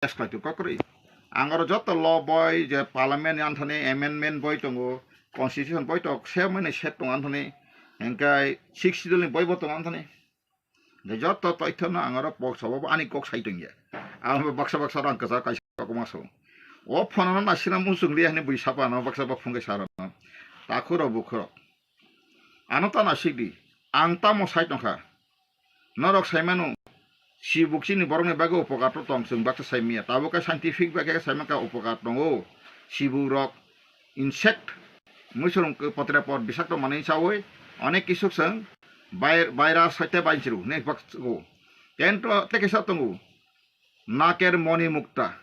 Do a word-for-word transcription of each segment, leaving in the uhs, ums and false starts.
test khlai tong kok kwrwi. Ang oro joto law boi je parliament ni anthani amendment boi tongo, constitution boi tok se mani set tong anthani, hingkai six schedule ni boi bo tong anthani. Je joto toitho no ang oro box sabo ani kok sai tong ya. Ang bo baksa baksa rang kwchar kaisa kokma so. O phone no nasina muchung liya hini bui sapa no baksa bak phungai sara no. Takhuro bukhuro. Ano ta nasik di. Ang tamo sai tongkha. Norok saimano, sibuk chini borokni bagwi upokar to tong, chwng baksa saimiya. Tabuk khe scientific bai khe saimankha upokar tongo. Sibuk rok insect, muisurung potre pot bisakto manwi chawi onek kisuk chwng bai-, virus saite bai chiru ne bakgo. Tento teke sa tongo. Naker moni mukta.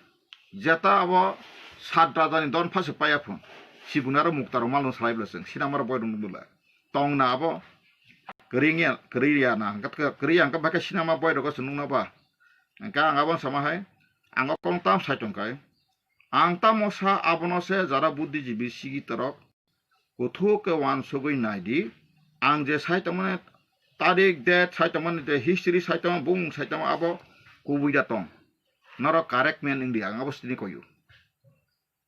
Jeta abo sat rajani don phase paya phun. Sibunaro mukta rok malung salai bwla chwng. Sinamaro boy rung bwla. Tongna abo kwrwngya, kwrwya na, hwnkhe kwrwya hwnkhe bwkhe sinama boy rogo se nukna ba. Hwnkhe ang abo sama hai, ang o kong tam sai tongkai. Ang tamo sa abono se jara buddhijibi sigi torok, kuthuk khe uansugwi nai di. Ang je sai tongmani tarik, date sai tongmani, je history sai tongma, bung sai tongma abo kubui da tong. Norok correct man wng di, ang abo sini koyu.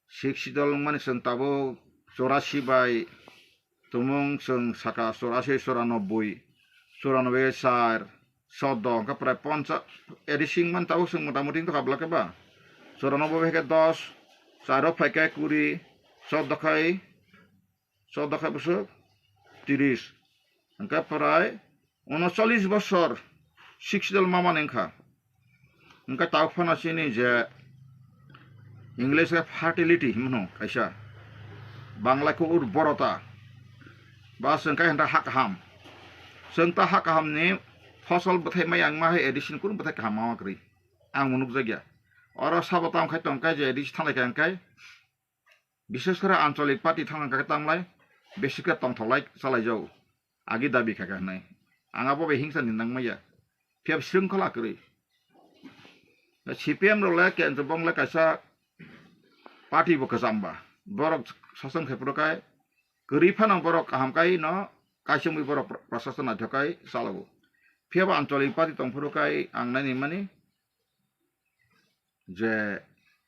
Sixth Schedule wngmani chwng tabuk chorasi bai tumung chwng saka chorasi, choranobboi, choranobboi char, choddo, hwnkhe prai poncha-, A D C wngmani tabuk chwng motamuti wngtokha bwla khe ba? Choranobboi bai khe dos, charo phaikhe kuri, choddo khai, choddo khai bwswk tiris, hwnkhe prai unocholish bosor Sixth Schedule mamani wngkha. Hwnkhe tabuk phano chini je English khe fertility himno kaisa, Bangla khe urborota, ba chwng khe hwnta ha kaham. Chwng ta ha kahamni phosol bwthai maya wngma hai A D C ni kunu bwthai kaham ma kwrwi. Ang bo nukjakya. Oro sabo tamo khai tongkha je A D C thanglai kha hwnkhe, bises kore ancholik party thangna khe tamlai, besi khe tongthoklai chalaijao, agi dabi kha khe hwnwi. Ang abo bai hingsa ni nangmaya. Phiya srwngkhola kwrwi. C P M rok le kendro bong le kaisa party bo kwcham ba. Borok sason khai phuru khai kwrwi phano borok kaham kai no kaisa mui borok pra-, prasasana thokai chalago. Phiya bo ancholik party tong phuru khai ang nai ni mani je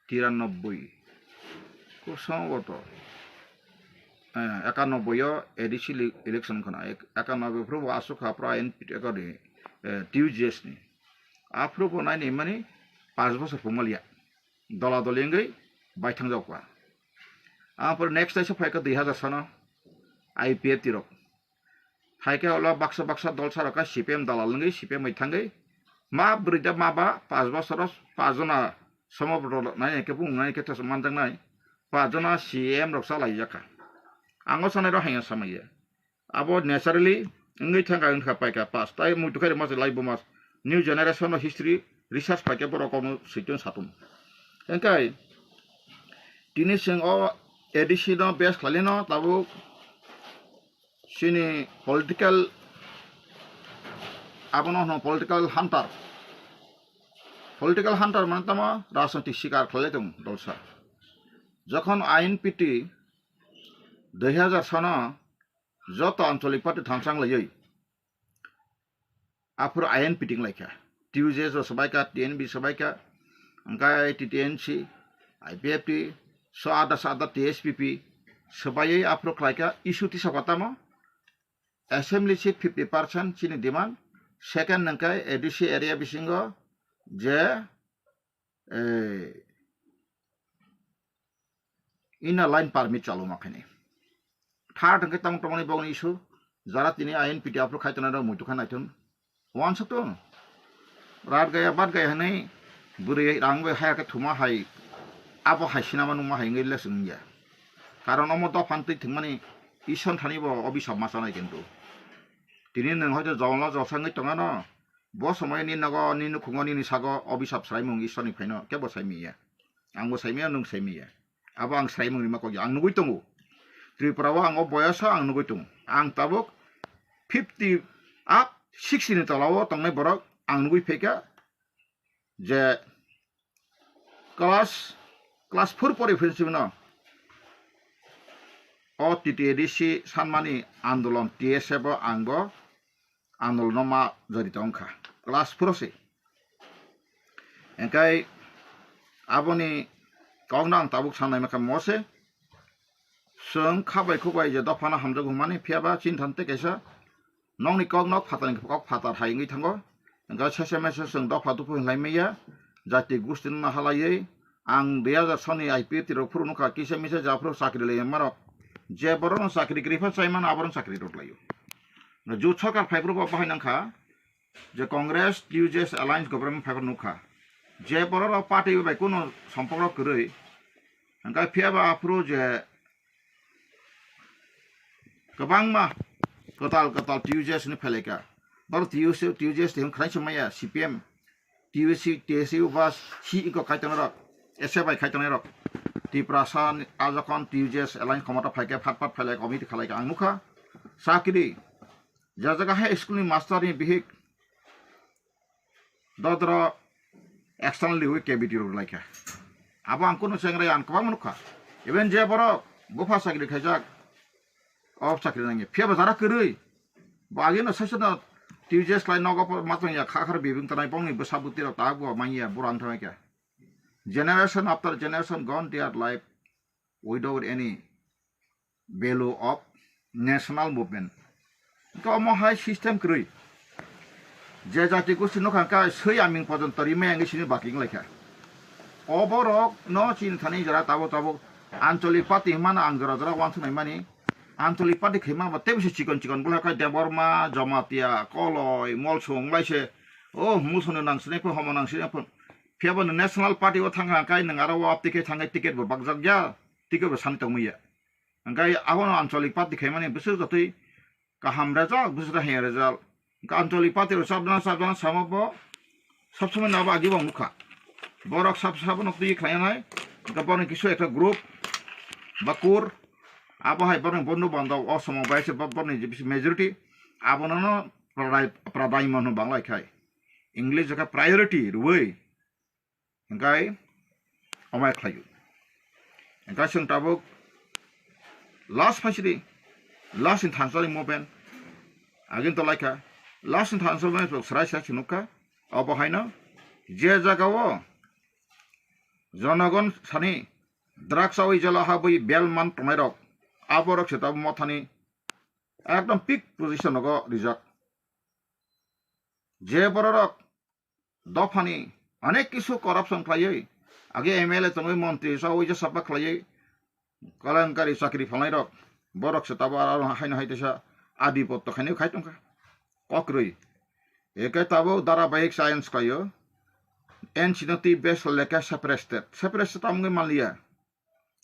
tirannobboi, kosong oto, eh, ekanobboi o A D C ele-, election khna, ek-, ekanobboi phuru bo aswk ha phuru I N P T ekadi, eh, T U J S ni. Aphuru bo nai ni mani panch bosor phungmaliya. Dola doli wngwi bai thangjak kha. Aphuru next taisa phaikha dui hazar sano I P F T rok. Hai khe ulo baksa baksa dol sa rok kha C P M dalal wngwi C P M bai thangwi ma bwrwi da ma ba panch bosoro panch jona somo bwrwi nai khe bung nai khe manjaknai panch jona C M rok chalaijak kha. Ang o sanai rok haino samaya. Abo naturally wngwi thangkha wngkha paikha pass. Tai muitu khairokma se lai buma new generation no history research paikha borok kokno switwng satung. Hwnkhe tini chwng o A D C no base khlailino tabuk chini political, abono hwno political hunter. Political hunter mane tamo rajnoitik sikar khlailai tongo dolsa. Jokhon I N P T dui hazar sano joto ancholik party thansa wng laiwi. Aphuru I N P T wng laikha. T U J S bo swbaikha, T N B swbaikha, hwnkhe T T N C, I P F T, so ada sa ada T S P P swbaiwi aphuru khlaikha issue tisakha tamo assembly seat fifty percent chini demand, second hwnkhe A D C area bisingo je, eh, Inner line permit chaluma khaini. Third hwnkhe tamo tongmani bokni issue, jara tini I N P T aphuru khai tongnai rok muitu kha naithun. Uansuk tong. Rat gaya bat gaya hwnwi bwrwi rang bai haya khe thuma hai, abo hai sinama nungma hai wngwi lesson wngya. Karon omo dophan twi thwngmani Ishwar thani bo obisap ma chanai kintu. Tini nwng hoito jonglo jolsa wngwi tongano, bo somoyo ni nogo, ni nukhungo, nini sago obisap swraimung Ishwarni phaino kebo saimiya. Angbo saimiya, nwng saimiya. Abo ang swraimung rima kok ya, ang nugui tongo. Tripura o ang o boyoso ang nugui tongo. Ang tabuk fifty up, sixty ni tola o tongnai borok ang nugui phaikha je class, class four pori phirsi no o T T A D C sanmani andolon T S F o ang bo andolon o ma jori tong kha. Class four o se. Hingkai Aboni kokno ang tabuk sanai mankha mose. Chwng khabai khubai je dophano hamjago hwnmani, phiyaba chini thani tei kaisa nokni kok nok phatarni kok phatar hai wngwi thango. Hwnkhe sese mese chwng dopha duphu hinlai maya, jati gusti no halaiwi ang dui hajar soni I P F T rok phuru nukha, kisa misa japhuru chakri lai marok, je borok no chakri kwrwi pha chai mano aborok no chakri rwk laio. Jut sarkar phaiphuru bo bahai nangkha, je Congress T U J S alliance government phaiphuru nukha, je borok rok party bai kuno sompok rok kwrwi, hwnkhe phiyaba aphuru je kwbangma kwtal kwtal T U J S ni phelaika. Boro T U C, T U J S tei hwn khwlaisa maya C P M, T U C, T S U ba si iko kaitornai rok, S F I kaitornai rok. Tiprasa ni a jokhon T U J S alliance khomota phaikhe phat phat phailai committee khalaika ang nukha. Chakri, ja jaga high school ni master ni bihik dodro external liwi K B T rok laikha. Abo ang kuno chengrai ang kwbangma nukha. Even je borok bupha chakri khaijak, ob chakri nangya. Phiya bo jara kwrwi. Bo agino saisano T U J S lai nogo matwngya khakhar bibing tanai bongni bwsa bwtwi rok tabuk bo manya bura wng thangkha. Generation after generation gone their life without any value of national movement. Hwnkhe omo hai system kwrwi. Je jati gosti nokha hwnkhe swi aming pojonto rimai ang sini baki wnglaikha. Oborok no chini thani jora tabuk tabuk ancholik party hwnmano ang jora jora uansuknai mani. Ancholik party khaimano bo tei bisi chikon chikon bwlai khe Debbarma, Jamatia, Koloi, Molsung, Maise, o Molsung no nang sinai phun, Homo nang sinai phun. Phiya bo nwng national party o thangkha hwnkhe nwng aro o aptwi khe thangkhe ticket bo bakjak ya, ticket bo sani tongmaya. Hwnkhe abono ancholik party khaimani bwswk jotoi kaham result, bwswk hai result. Hwnkhe ancholik party rok sabjana sabjana samo bo sab somoi nabo agi bo nukha. Borok sab sabo no twi khlainai. Hwnkhe bono kisu ekta group ba kur abo hai bono bondo bondo o somo bai se bo-, borni je bisi majority abono no pradai, pradai mano bangla khai. English jaka priority rwui. Hwnkhe omai khlaio. Hwnkhe chwng tabuk last phaisidi, last ni thansa ni movement agin to laikha, last ni thansa movement chwng srai srai se nukha. Obo haino je jagao jonogon sani drugs o jela habwi belman tongnai rok, aborok se tabuk mothani ekdom peak position nogo rijak. Je bororok dophani onek kisu corruption khlaiwi, age M L A tongwi, montri sawi je sapa khlaiwi, kalankari chakri phalnai rok, borok se tabuk aro haino hai teisa adipotto khainai khai tongkha. Kokrwi. Eke tabuk dharabahik science khlaio. N C no twi best lekha separate state. Separate state tamungwi manliya.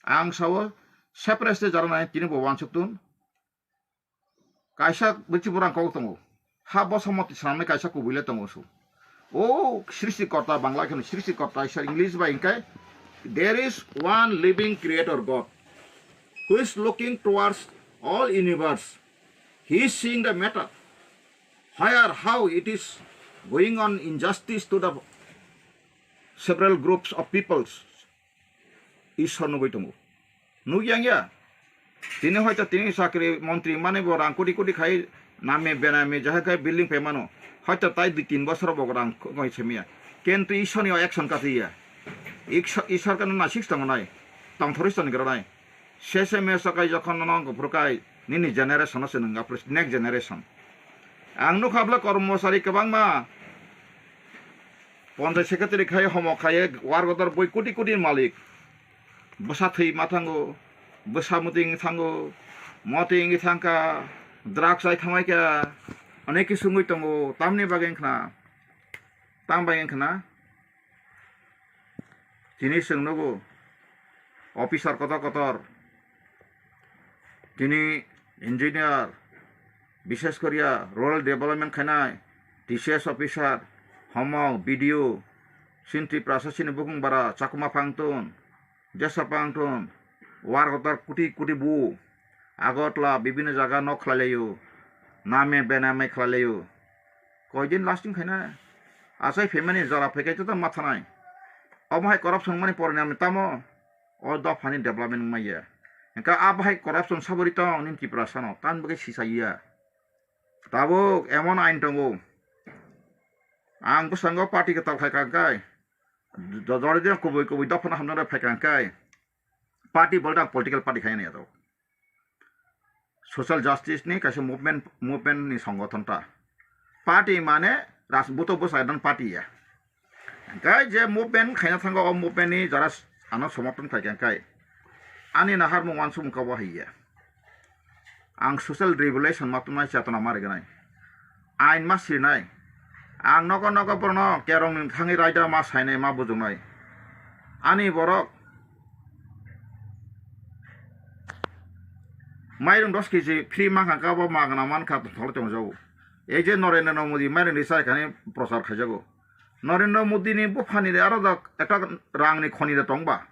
Ang sao separate state jara nai tini bo wansuk tun. Kaisa bwrwi borang kok tongo. Ha bosa moti swnamnai kaisa kubui le tongo su. O Srishti Korta, Bangla kheno Srishti Korta, isa English bai hwnkhe, "There is one living creator God, who is looking towards all universe. He is seeing the matter, where, how it is going on injustice to the several groups of peoples." Ishwar nugwi tongo. Nukya wngya? Tini hoito tini chakri montri mani bo rang koti koti khai name bename jahai khai building pai mano. Hoito tai dui tin bosor bo rang khai semiya. Kintu Ishwar ni action kati ya. Ishwar kano nasik tongo nai. Tongthorwi tongni gra nai. Sese mesa kai jokhon nono kuphur kai nini generation no se nung next generation. Ang nukha bwle kormosari kwbangma. Ponchai secretary khai homo khai war godor bui koti koti malik. Bwsa thwi ma thango, bwsa muti wngwi thango, moti wngwi thangkha, drugs ai thamai kha, onek kisu wngwi tongo, tamni bagwi wngkhna, tam bai wngkhna. Tini chwng nugo, officer kotor kotor, tini engineer, bishes koriya rural development khainai, T C S officer, homok, B D O, chini Tiprasa chini bukung bara, Chakma phangtun, Jesa phangtun, war kotor kuti kuti bu, Agartala, bibinno jaga nok khlai laio, name bename khlai laio. Koidin lasting khaina, achai phaimani jora phaikai joto mathanai. Omo hai corruption mani poroni ami tamo, o dophani development wngmaya. Hingkhe abo hai corruption sabori tong nini Tiprasano, tan bagwi sisaiya. Tabuk emon ain tongo. Ang bwskango party kwtal khai kha hwnkhe, Jodi kubui kubui dophano hamjaknai phaikha hwnkhe party bolta political party khaina yato. Social justice ni kaisa movement, movement ni songothon ta. Party mane rajbuto bwsai dan party ya. Hwnkhe je movement khaina thango, o movement ni jara ano somorthon khaikha hwnkhe ani naharmung wansukmung kabo hai ya. Ang social revolution ma tongmani chetona ma rwgwnai. Ain ma sirinai. Ang nogo nogo borokno kerong ni thangwi raida ma sainai ma bujoknai. Ani borok mairung dos kg free mankha khe abo magna mankha tongthokle tongjago. Ei je Narendra Modi mairung ni chai khani prochar khaijago. Narendra Modi ni buphani de aro da ekta rang ni khoni de tongba.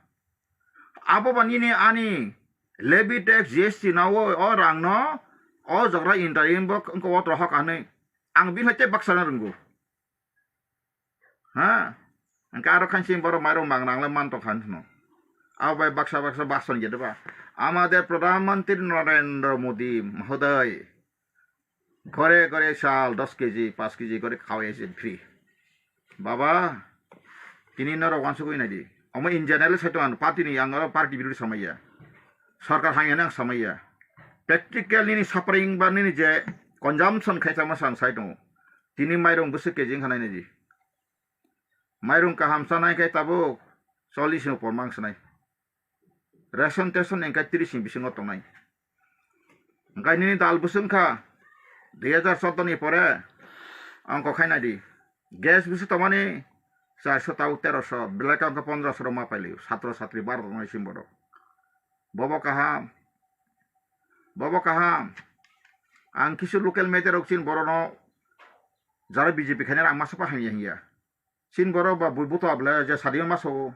Abo ba nini ani levy tax G S T na o, o rang no o jagra interim bo wngkha o rohok anwi. Ang bini hai tei baksa na rwngo. Ha? Hwnkhe aro khansing borok mairung mang nangle man tongkha hinwi phano. Abo bai baksa baksa bason gede ba. Amader Pradhan Mantri Narendra Modi Mohoday. Ghore ghore chal dos kg, panch kg ghore khawai ase free. Baba, tini norok wansugwi naidi. Omo in general sai tongo, party ni ang oro party birodhi samaiya. Sarkar hamya ang samaiya. Practical nini suffering ba nini je consumption khai tamo sang sai tongo. Tini mairung bwswk kg wngkha nai naidi. Mairung kaham chanai khe tabuk chollish ni upor mang sanai. Ration teson hwnkhe tris ni bisingo tongnai. Hwnkhe nini dal bwswk wngkha dui hajar chordo ni pore ongkho khai naidi. Gas bwswk tongmani charso tau teroso, belai khe ongkha pondroso rok ma pailio, satro satri baro tongnai simi borok. Bobo kaham, bobo kaham. Ang kisu local media rok chini borokno jara B J P khainai ang masa pa hamya hinya. Chini borok ba bui buto able je sadi ma so.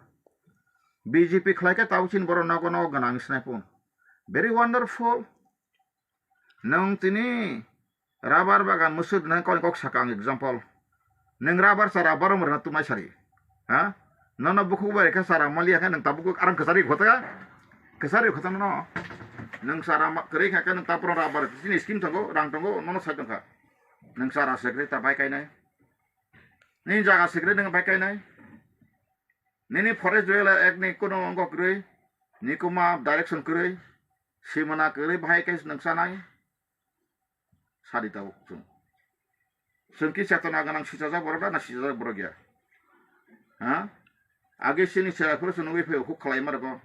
B J P khlai khe tau chini borok nogo nogo gwnang sinai phun. Very wonderful. Nwng tini rubber bagan mwswk nang kok kok saka ang example. Nwng rubber chara borok rwna tumai sari. Ha? Nono bukhuk bai khe chara mali khe nwng tabuk arang kwchari khotaka. Kwchari khotano no. Nwng chara kwrwi kha khe nwng tabuk rubber chini scheme tongo, rang tongo, nono sai tongkha. Nwng chara secretary ta bai kainai. Nini jaga secretary nwng bai kainai. Nini forest dwela ek ni kuno ongo kwrwi, nikuma direction kwrwi, simana kwrwi bahai khe nwng sanai. Sadi tabuk chwng. Chwng ki chetona gwnang sichajak borok da na sichajak borok ya? Ha? Age sini chera phuru chwng nugwi phai huk khlai ma rwgo.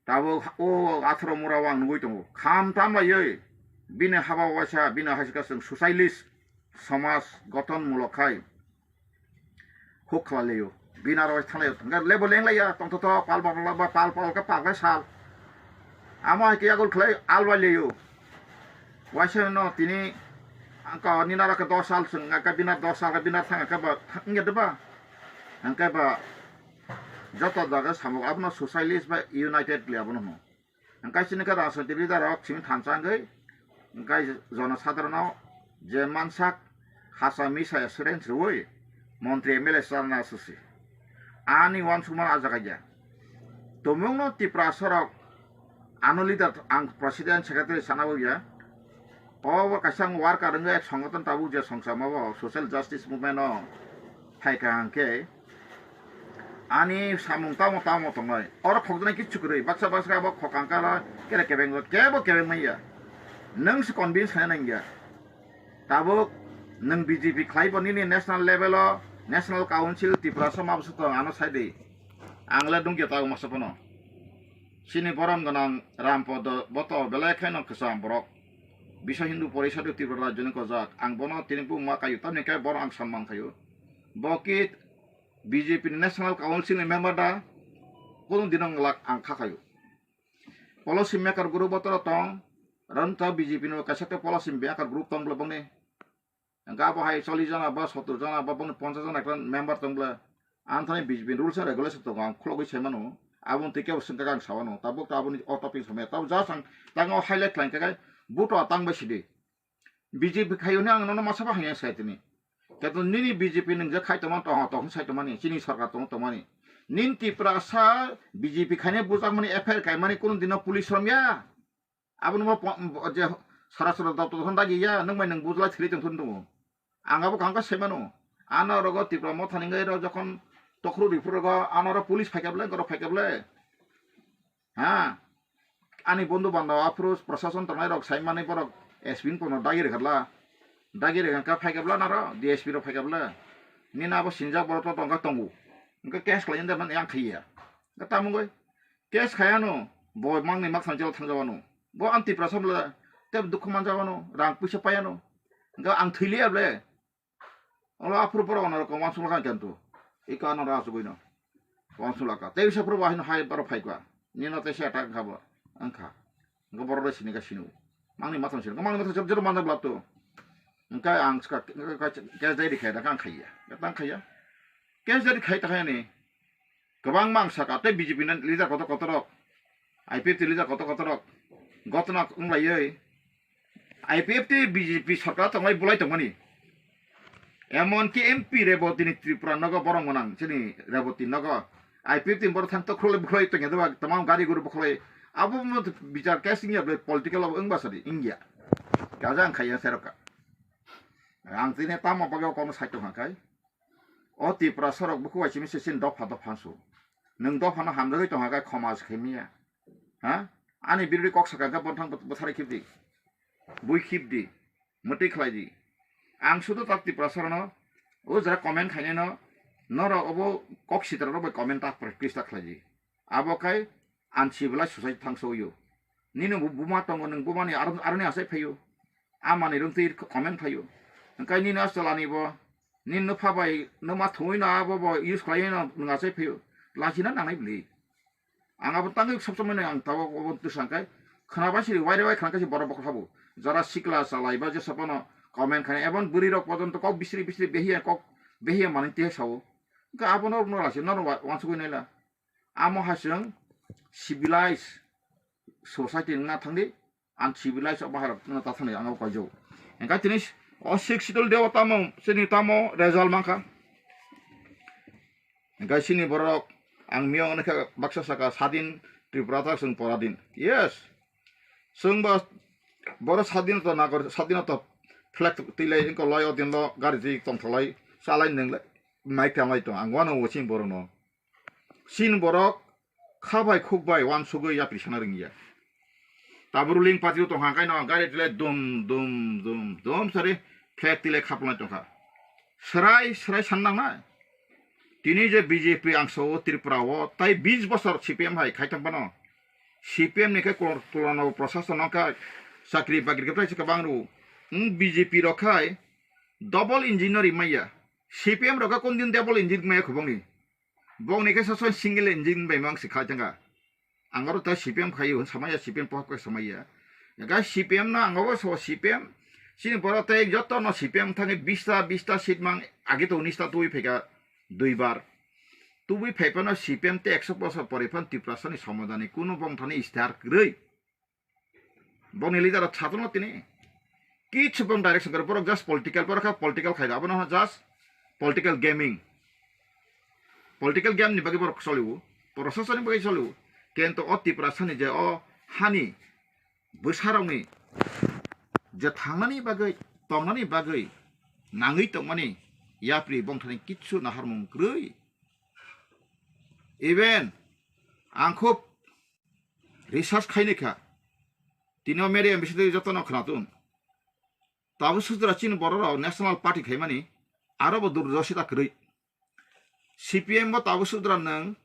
Tabuk o atharo mura o ang nugwi tongo. Kham tam laiwi bini haba waisa bini hasikha chwng socialist somaj gothon mulok khai huk khlai laio. Bini aro thang laio. Hwnkhe lebo leng laiya tongthoto pal pal pal pal pal khe pal khe sal. Amo hai khe yagul khlai alwai laio. Waisa no tini angka nini aro khe dos sal chwng khe bini dos sal khe bini thang khe ba wngya de ba. Hwnkhe ba joto jaga samung abono socialist ba united le abono hwno. Hwnkhe chini khe rajnoitik leader rok simi thansa wngwi hwnkhe jonosadharono je mansak hasa misa assurance rwui montri M L A charna aswk se. Ani uansukmano ah jaga ya. Tumungno Tiprasa rok ano leader ang president secretary sana bo ya. O bo kaisa ang worker wngwi ek songothon tabuk je songchamo bo social justice movement o phaikha hwnkhe ani samung tamo tamo tongnai. Oro khokjaknai kichu kwrwi, baksa baksa abo khokang kala kere kebeng kebo kebeng manya. Nwng se convince khaina nangya. Tabuk nwng B J P khlai bo nini national level o, National Council Tiprasa ma bwswk tong ano sai di. Ang le nukya tabuk masa phano. Chini borom gwnang Rampodo boto belai kheno kwcham borok. Biswa Hindu Porishad Tripura Rajyoni kojak. Ang bono tini buma kayu tamni khe bono ang samman khayu. Bo ki B J P ni National Council ni member da, kunu dino nglak ang kha khayu. Policy maker group o toro tong, ranta B J P ni kaisa khe policy maker group tong bole bongni. Hwnkhe abo hai chollish jona ba sottor jona ba bongni ponchash jona ekta member tong bole. Anthani B J P ni rules and regulation tongo, ang khulogwi sai mano. Aboni twi kebo swngkha khe ang sawano. Tabuk to aboni o topic samaya. Tabuk just ang tangwi highlight khlaikha khe, buto tang bai sidi. B J P khayuni ang nono masa bo hamya sai tini. Keto nini B J P nwng je khai tongma tong tong sai tongmani, chini sarkar tong tongmani. Nini Tiprasa B J P khaina bujakmani F I R kaimani kunu dino police romya. Abono bo po-, bo-, je sara sara doptor hwn dagi ya, nwng bai nwng bujla thili tong thun tongo. Ang abo kaham khe sai mano. Ano rogo Tipra Motha ni ngai rok jokhon Tokhro riphuru go anoro police phaikable, goro phaikable. Ha? Ani bondhu bandho aphuru prosason tongnai rok sai mani borok S P ni pono dagi rikharla. Dagi rikha kha phaikable naro D S P rok phaikable. Nini abo sinjak borok to tongkha tongo. Hwnkhe case khlai da man yang khaiya. Hwnkhe tamungoi case khayano bo mangni makthang jelo thangjawano. Bo ang Tiprasa bwle tei dukhu manjawano, rang puisa paiano. Hwnkhe ang thwilia bwle. Olo aphuru borok ono rok wansukla kha kento. Iko ano ra asugui no. Wansukla kha. Tei bisa phuru bahino hai borok phai kha. Nino tei se attack kha bo. Ang kha. Hwnkhe borok rok sini kha sinu. Mangni mathang sinu. Mangni mathang sinu jero manjak blap to. Hwnkhe ang ska case diary khai da kha ang khaiya. Tang khaiya. Case diary khai ta khaini. Kwbangma ang saka tei B J P ni leader kotor kotor rok, I P F T leader kotor kotor rok gotna wnglaiwi I P F T B J P sorkar tonglai bulai tongmani. Emonki M P Reboti ni Tripura nogo borok gwnang chini Reboti nogo I P F T borok thang to khulai bukhulai tongya doba tamam gari guru bukhulai abo mo bichar case wngya ble political abo wngba sadi wngya. Kaja ang khaiya serokka. Ang tini tamo bagwi kono sai tongkha khai. O Tiprasa rok bukhuk bai simi se chini dopha dopha su. Nwng dopha no hamjagwi tongkha khe khoma se khaimiya. Ha? Ani birodi kok saka khe bothang bwthari khibdi. Bui khibdi. Mwtwi khlai di. Ang sudo tak Tiprasa rokno o jara comment khainai no norok obo kok sitra rok bai comment tak please tak khlai di. Abo khai uncivilized society thangsoyo. Nini bo buma tongo nwng bumani aro aroni asai phaio. Amani rungtwi comment phaio. Hwnkhe nini aswlani bo nini nupha bai numa thungwi no abo bo use khlaiwi no nwng asai phaio. Lachina nangnai bwlwi. Ang abo tangwi sob somoi no ang tabok obo twsang khai khwna bai siri waire wai khwna kaisa borok bokhok habo. Jara sikla chalai ba jesa phano comment khainai ebong bwrwi rok pojonto kok bisri bisri behiya kok behiya manwi tei sao. Hwnkhe abono rokno lachina no wa-, wansugwi naila. Amo hai chwng civilized society wngna thangdi, uncivilized o bahai rok wngna ta thangdi ang abo kaijao. Hwnkhe tini o Sixth Schedule deo tamo, chini tamo result mankha. Hwnkhe chini borok ang miyung wngkha baksa saka sadin Tripura tak chwng poradin. Yes. Chwng bo boro sadinota nagor, sadinota flag twilai wngkha lai o din lo gari twi tongthalai chalai nwnglai mai thanglai tong ang uanw chini borokno. Chini borok kha bai khuk bai uansugwi yapri sana rwngya. Tabuk ruling party o tongkha khaino gari tile dum dum dum dum sari flag tile khapnai tongkha. Srai srai san nangnai. Tini je B J P ang sao Tripura o tai bis bosor C P M hai khai tong phano C P M ni khe kul-, kulano prosason no kha chakri bakri khe tai se kwbang rw. Wng B J P rok khai double engine no rimaiya. C P M rok khe kundin double engine maya khubangni. Bongni khe soso single engine bai mang se khai tongkha. Ang oro tai C P M khaio hwn samaya, C P M pohor khe samaya. Ga C P M no ang obo so C P M chini borok tei joto no C P M thangwi bista bista seat mang age to unis ta tubui phaikha dui bar. Tubui phai phano C P M tei ekso bosor pore phano Tiprasa ni somadani kuno bongthani istihar kwrwi. Bongni leader rok satung no tini. Kichu bong direction kwrwi, borok just political, borok kha political khai, abono just political gaming. Political game ni bagwi borok soliwo, prosason ni bagwi soliwo. Kento o Tiprasa ni je o hani bwsarokni je thangnani bagwi, tongnani bagwi nangwi tongmani yapri bongthani kichu naharmung kwrwi. Even ang khub research khaini kha. Tini o media bisingtwi jotono khwnatung. Tabuk sudra chini borok rok National Party khaimani aro bo durdosita kwrwi. C P M bo tabuk sudra nwng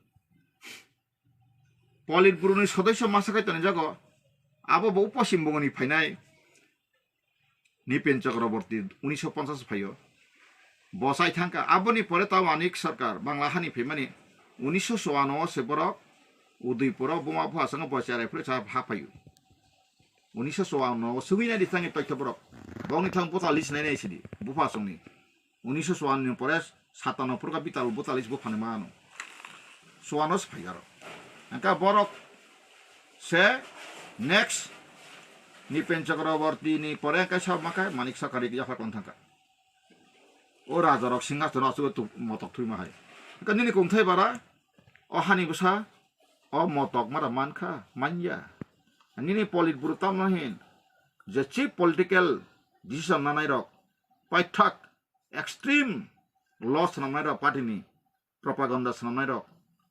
Politburo ni sodosyo masa khai tonijago. Abo bo uposim bongoni phainai. Nipen Chakraborty unisho ponchas phaio. Bo chai thangkha. Aboni pore tao Manik Sarkar Bangla hani phaimani unisho chouano se borok Udaipuro buma bupha swngo bo cherai phuru cha ha phaio. Unisho chouano o sugui nai di thangni toitho borok. Bongni thang bota list nai nai sidi bupha songni. Unisho chouano ni pore satano phuru kha bital bota list buphani mano. Chouano se phai aro. Engka borok se next Nipen Chakraborty ni pore kaisa ma khe Manik Sarkar ri yapha tong thangkha. O raja rok singhasono aswk tu motok thwima hai. Engka nini kongthai bara o hani bwsa o motok mara mankha, manya. Nini Politburo tamno hin je chief political decision nanai rok paithak extreme loss nangnai rok party ni propaganda swnamnairok,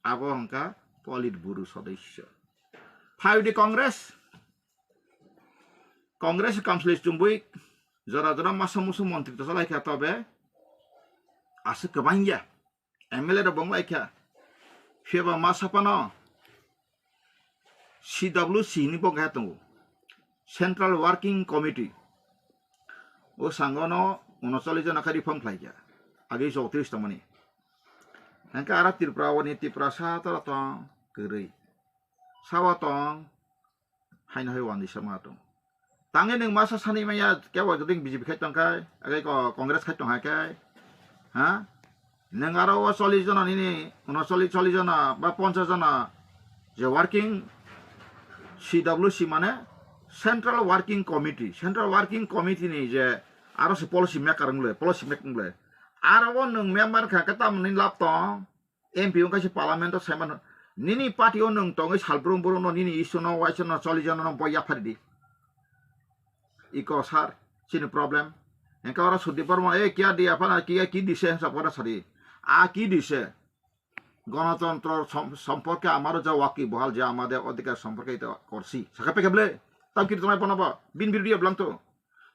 abo hwnkha Politburo sodosyo. Phai di Congress, Congress council chumui jora jora masa musu montri to chalai kha, tobe aswk kwbangya M L A rok bong lai kha. Phiya ba masa phano C W C ni bo khe tongo, Central Working Committee. O sango no unocholish jona khe reform khlai kha, age chowtrish tongmani. Hwnkhe aro Tripura o ni Tiprasa toro tong kwrwi, sao tong, haino hai wandi sama tong. Tangwi nwng masa sani maya kebo joding B J P khai tong khai, age ko Congress khai tong hai khai, ha? Nwng aro o chollish jona nini, unocholish, chollish jona ba ponchash jona je working C W C mane Central Working Committee, Central Working Committee ni je aro se policy maker wng le, policy making le. Aro o nwng member kha khe tamni lab tong, M P wng khe se parliament o saiman. Nini party o nwng tongwi salbrum brum no nini issue no waisa no chollish jona no bo yaphari di. Iko sir, chini problem. Hwnkhe oro Sudip Barma, "Eh, kya diya phana, kya ki dise?" hwnsa pora sadi. A ki dise? গণতন্ত্র সম-, সম্পর্কে আমারও যা ওয়াকিবহাল, যে আমাদের অধিকার সম্পর্কে এটা করছি। Sakha pekhe ble, tam kiri tongnai bono bo, bin birudia blang to.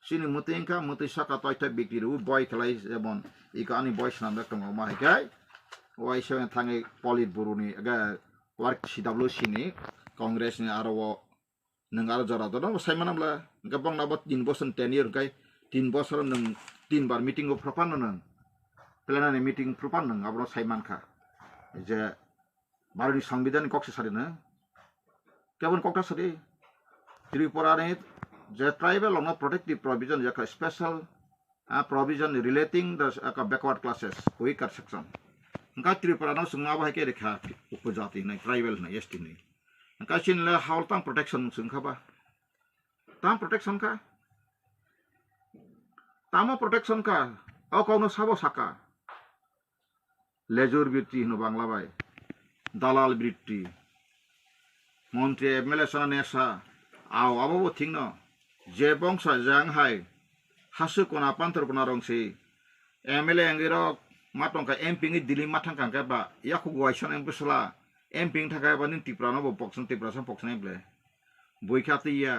Chini mwtwi wngkha, mwtwi saka toitha bikti rw boi khlai, jemon iko ani boi swnamjak tongo, ma hai khai. Waisa thangwi Politburo ni, aga, work C W C ni, Congress ni aro o Nwng aro jora jora bo sai manam le, hwnkhe bongno bo tin bosor tenure hwnkhe tin bosor nwng tin bar meeting o phuru phano nwng, plenary meeting phuru phano nwng abono sai mankha je Bharot ni Songbidan ni kok se sadi nwng, keboni kok ta sadi Tripura ni je tribal rok no protective provision je special ah, provision relating the, ah, backward classes, weaker section. Hwnkha Tripura no chwng abo hai khe rikha upojati hinwi, tribal hinwi, S T hinwi. Hwnkha chini le hao tang protection chwng kha ba? Tang protection kha? Tamo protection kha? O kokno sabo saka? Lejur britti hino Bangla bai. Dalal britti. Montri M L A sana nesa. Ao abo bo thikno. Je bongsa jang hai. Hasu kona panthor kona rong si. M L A wngwi rok ma tongkha M P wngwi Delhi ma thangkha hwnkhe ba. Yakhuk waisa M P sala. M P wng thangkha ba nini Tripura no bo pokson Tripura sa pokson M P le. Bui kha twi ya.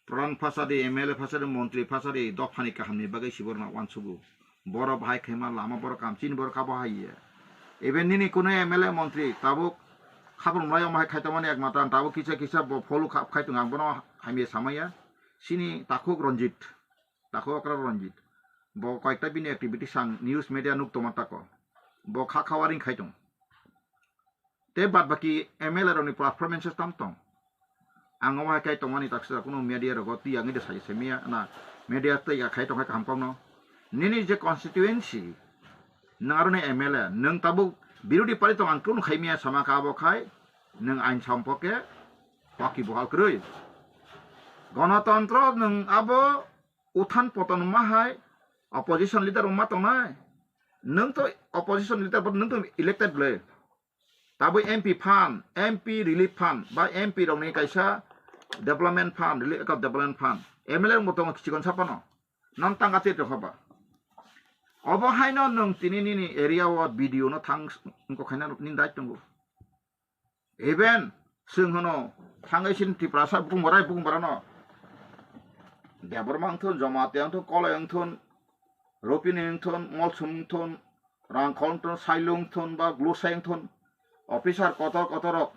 Pradhan phasadi, M L A phasadi, montri phasadi, dophani kahamni bagwi si borokno uansugo. Borok bahai khaima lama borok kam chini borok kha bo hai ya. Even nini kunu M L A montri tabuk khapang mlai omo hai khaitongmani ekmatra ang tabuk kisa kisa bo follow kha-, khai tongo ang bono hamya samaya. Chini takhuk Ranjit, takhuk okra Ranjit. Bo koyekta bini activities ang news media nuk tongma tako. Bo kha kha waring khai tong. Tei bad baki M L A rokni performances tam tong. Ang omo hai khai tongmani taksa kuno media rogo twi ang ide sai semiya na media tei ya khai tong khai kaham kokno. Nini je constituency, nwng aroni M L A, nwng tabuk birodhi party tong ang kuno khai miya sama ka abo khai, nwng ain sampoke waki bohal kwrwi. Ganatantro nwng abo uthan poton ma hai opposition leader ma tongnai. Nwng to opposition leader bo nwng to elected le. Tabuk M P fund, M P relief fund, ba M P rokni kaisa development fund, relief account development fund, M L A rokbo tongo kichikon saphano, non tangka tei tongkha ba. Obo haino nwng tini nini area o B D O no thang wngkok khaina nini right tongo. Even chwng hwno thangwi chini Tiprasa bukung borai bukung borano Debbarma wngthun, Jamatia wngthun, Koloi wngthun, Ropini wngthun, Molsum wngthun, Rangkhol wngthun, Sailung wngthun, ba Glusai wngthun, officer kotor kotor rok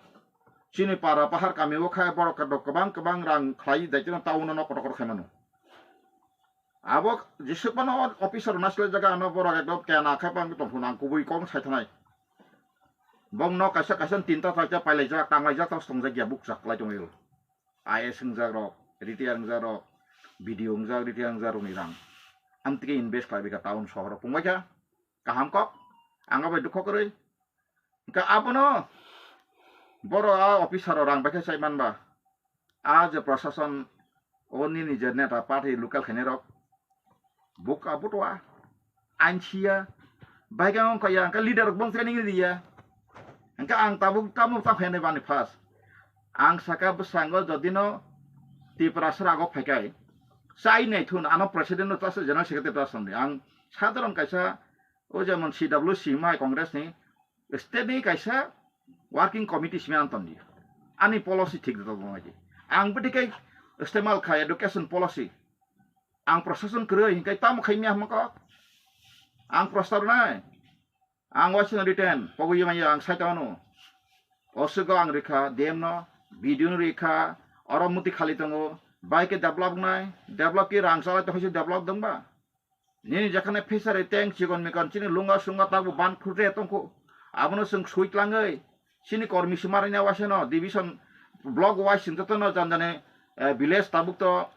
chini para pahar kami o khai borok kwbang kwbang rang khlai daitino town o nok kotor kotor khai mano. Abo jesuk mano officer naisle jaga ano borok ekdom kena khai pang tong phunang kubui kong sai thanai. Bong nok kaisa kaisa tinta taita pailaijak tanglaijak tas tongjak ya bukchak lai tongwil. I A S wngjak rok, retire wngjak rok, B D O wngjak, retire wngjak rokni rang. Amtike invest khlai bika town sohor o pungbaikha. Kaham kok, ang bai dukho kwrwi. Hwnkhe abono boro a officer o rang baikha sai manba. A je prashason o nini je neta party local khainai rok. Buk a butua. Ansia. Baikha wngkha ya, hwnkhe leader rok bong training riya. Hwnkhe ang tabuk tamo ta khainai bani first. Ang saka bwskango jodino Tiprasa rago phaikai. Chai naithun ano president no tasa general secretary tasa ni. Ang sadharon kaisa o jemon C W C mai Congress ni State ni kaisa working committee simi anton di. Ani policy thik do bong di. Ang bwtwi kai istemal khai education policy. Ang prosason kwrwi hinkai tamo khai miya hama kok. Ang prostar nai. Ang waising written pogwi manya ang sai tano. Oswgo ang rikha D M no, B D O no rikha, oro muti khali tongo. Bai ke develop nai, develop ki rang chalai tongkhe se develop dongba. Nini jekhane fishery tank chikon mikon chini lunga sunga tabu ban khurte tongkho. Abono chwng sui tlangwi chini kormi sima rina waisano division block wise chwng jotono jan jani, eh, village tabuk to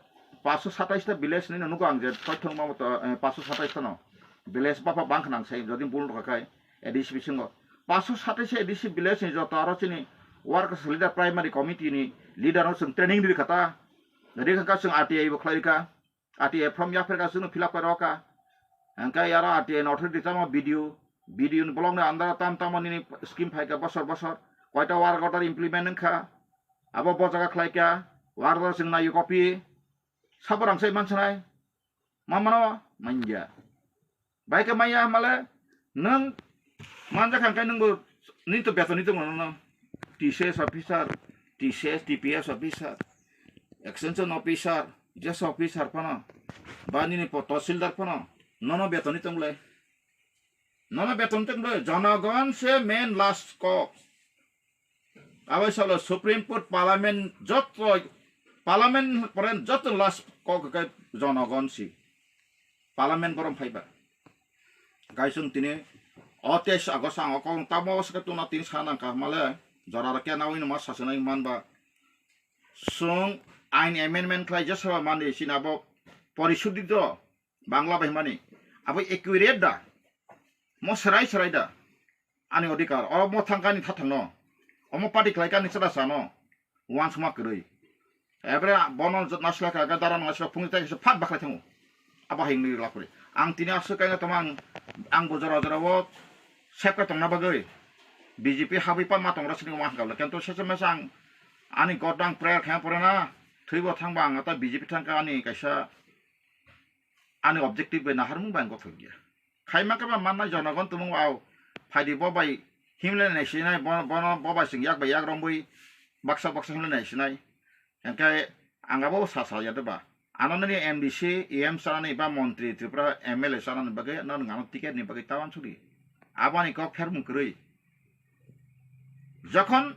paanso satais ta village ni nugo ang je koithong ma to, eh, paanso satais ta no village bapha bang khnang sai jodi bul rokha khai A D C bisingo paanso satais A D C village ni joto aro chini workers leader primary committee ni leader no chwng training ri khata ri kha chwng R T I bo khlai rikha. R T I form yapher ka chwngno fill up khe rw kha. Hwnkhe aro R T I ni authority tamo B D O, B D O ni block ni under o tam tamo nini scheme phai kha bosor bosor. Koita work order implement wng kha. Abo bo jaga khlai kha. Work order chwng nai copy. Sabo rang sai man sanai. Ma mano? Manya. Bai khe maya male nwng manjak kha khe nwngbo nini to beton ni tongo nono T C S officer, T C S, T P S officer, extension officer, jes officer phano ba nini po-, tahsildar phano nono beton ni tongle. Nono beton ni tongle, jonogon se main last kok. Abo salo Supreme Court, Parliament joto, Parliament pore joto last kok khe jonogon si. Parliament borom phaiba. Gaisung tini o teis August ang okong tamo se tuna tin sana ka male jora ke nawi ma sasenai manba. Sung ain amendment khlai je saba mani sina bo porisuddhi do Bangla bai mani. Abo accurate da? Mo serai serai da? Ani odhikar. O mo thangkani thathangno. Omo party khlaikani chada sano. Wansukma kwrwi. Ebre bono naslaka ga dara naslaka phungni tai kisa phat bakhai thango. Abo hai wngwi lapri. Ang tini aswk kaino tamo ang, ang bo jora jora o sepka tongna bagwi B J P habwi panma tong rasini wansukha. Kento sese mesa ang ani god ang prayer khe pore na. Thwibo thangba ang ata B J P thangka ani kaisa ani objective bai naharmung bai ang gothok ya. Khaima khe ba mannai jonogon tumung au phaidi bo bai himle nai sinai bo-, bono bo bai sing yak bai yak rombui baksa baksa himle nai sinai. Hingke ang abo sa sa ya de ba. Ano nini M D C, E M sanani ba montri Tripura M L A sanani bagwi ano nwng ano ticket ni bagwi tawan suri. Aboni kok phermung kwrwi. Jokhon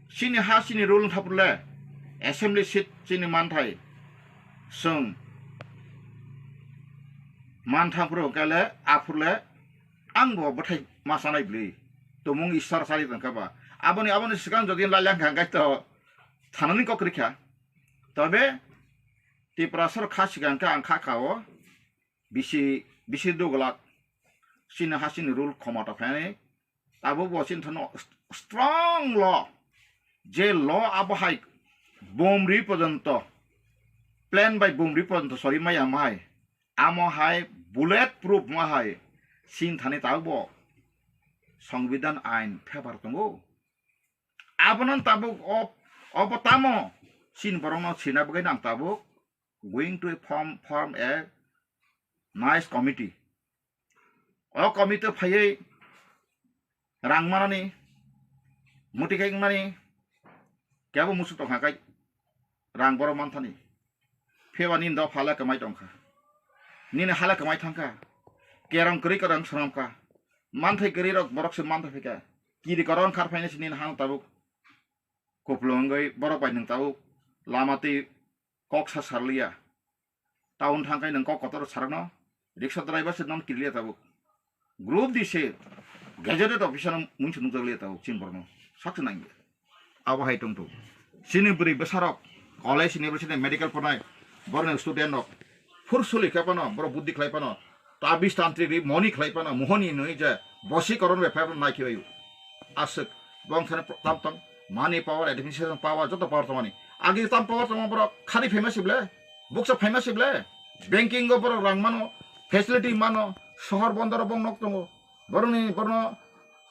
chini ha chini rule wngkha phurle, assembly seat chini manthai, chwng manthang phuru hwnkhe le, aphurle ang bo bwthai ma chanai bwlwi. Tumung Ishwar chari tongkha ba. Aboni, aboni swkang jodi lailangkha hwnkhe to thanani kok rikha. Tobe Tiprasa rok kha swkang khe ang kha kha o bisi, bisi dugulak chini ha chini rule khomata phainai. Tabuk bo chini thano st-, strong law, je law abo hai bomri porjonto, plane bai bomri porjonto sori maya mo hai, amo hai bullet proof mo hai, chini thani tabuk bo Songbidan ain phebar tongo. Abono tabuk o, obo tamo chini borokno sina bagwi nang tabuk going to form, form a nice committee. O committee phaiwi rang manani, muti khai wngmani, kebo musuk tongkha khai rang borok manthani. Pheba nini dopha le kwmai tongkha. Nini hala kwmai thangkha. Kerong kwrwi kwrang swnamkha. Manthai kwrwi rok borok se manthai phika. Kiri koron khar phainai se nini hano tabuk. Kupulung wngwi borok bai nwng tabuk lama twi kok sa sarliya. Town thangkhai nwng kok kotor sarakno, rickshaw driver se non kirliya tabuk. Group di se gazetted officer no mungsa nukjakliya tabuk chini borokno. Sakse nangya. Abo hai tongtho. Chini bwrwi bwsarok, college, university, medical pornai, borokni student rok, phur suli khe phano, borok buddhi khlai phano, tabis tantri ri moni khlai phano, mohoni hinwi je bosi koron bai phai phano nai khe baio. Aswk, bong thani tam tong, money power, administration power, joto power tongmani. Agi tam power tongma borok khari phaima sible, buksa phaima sible, banking o borok rang mano, facility mano, sohor bondoro bong nok tongo. Borokni, borokno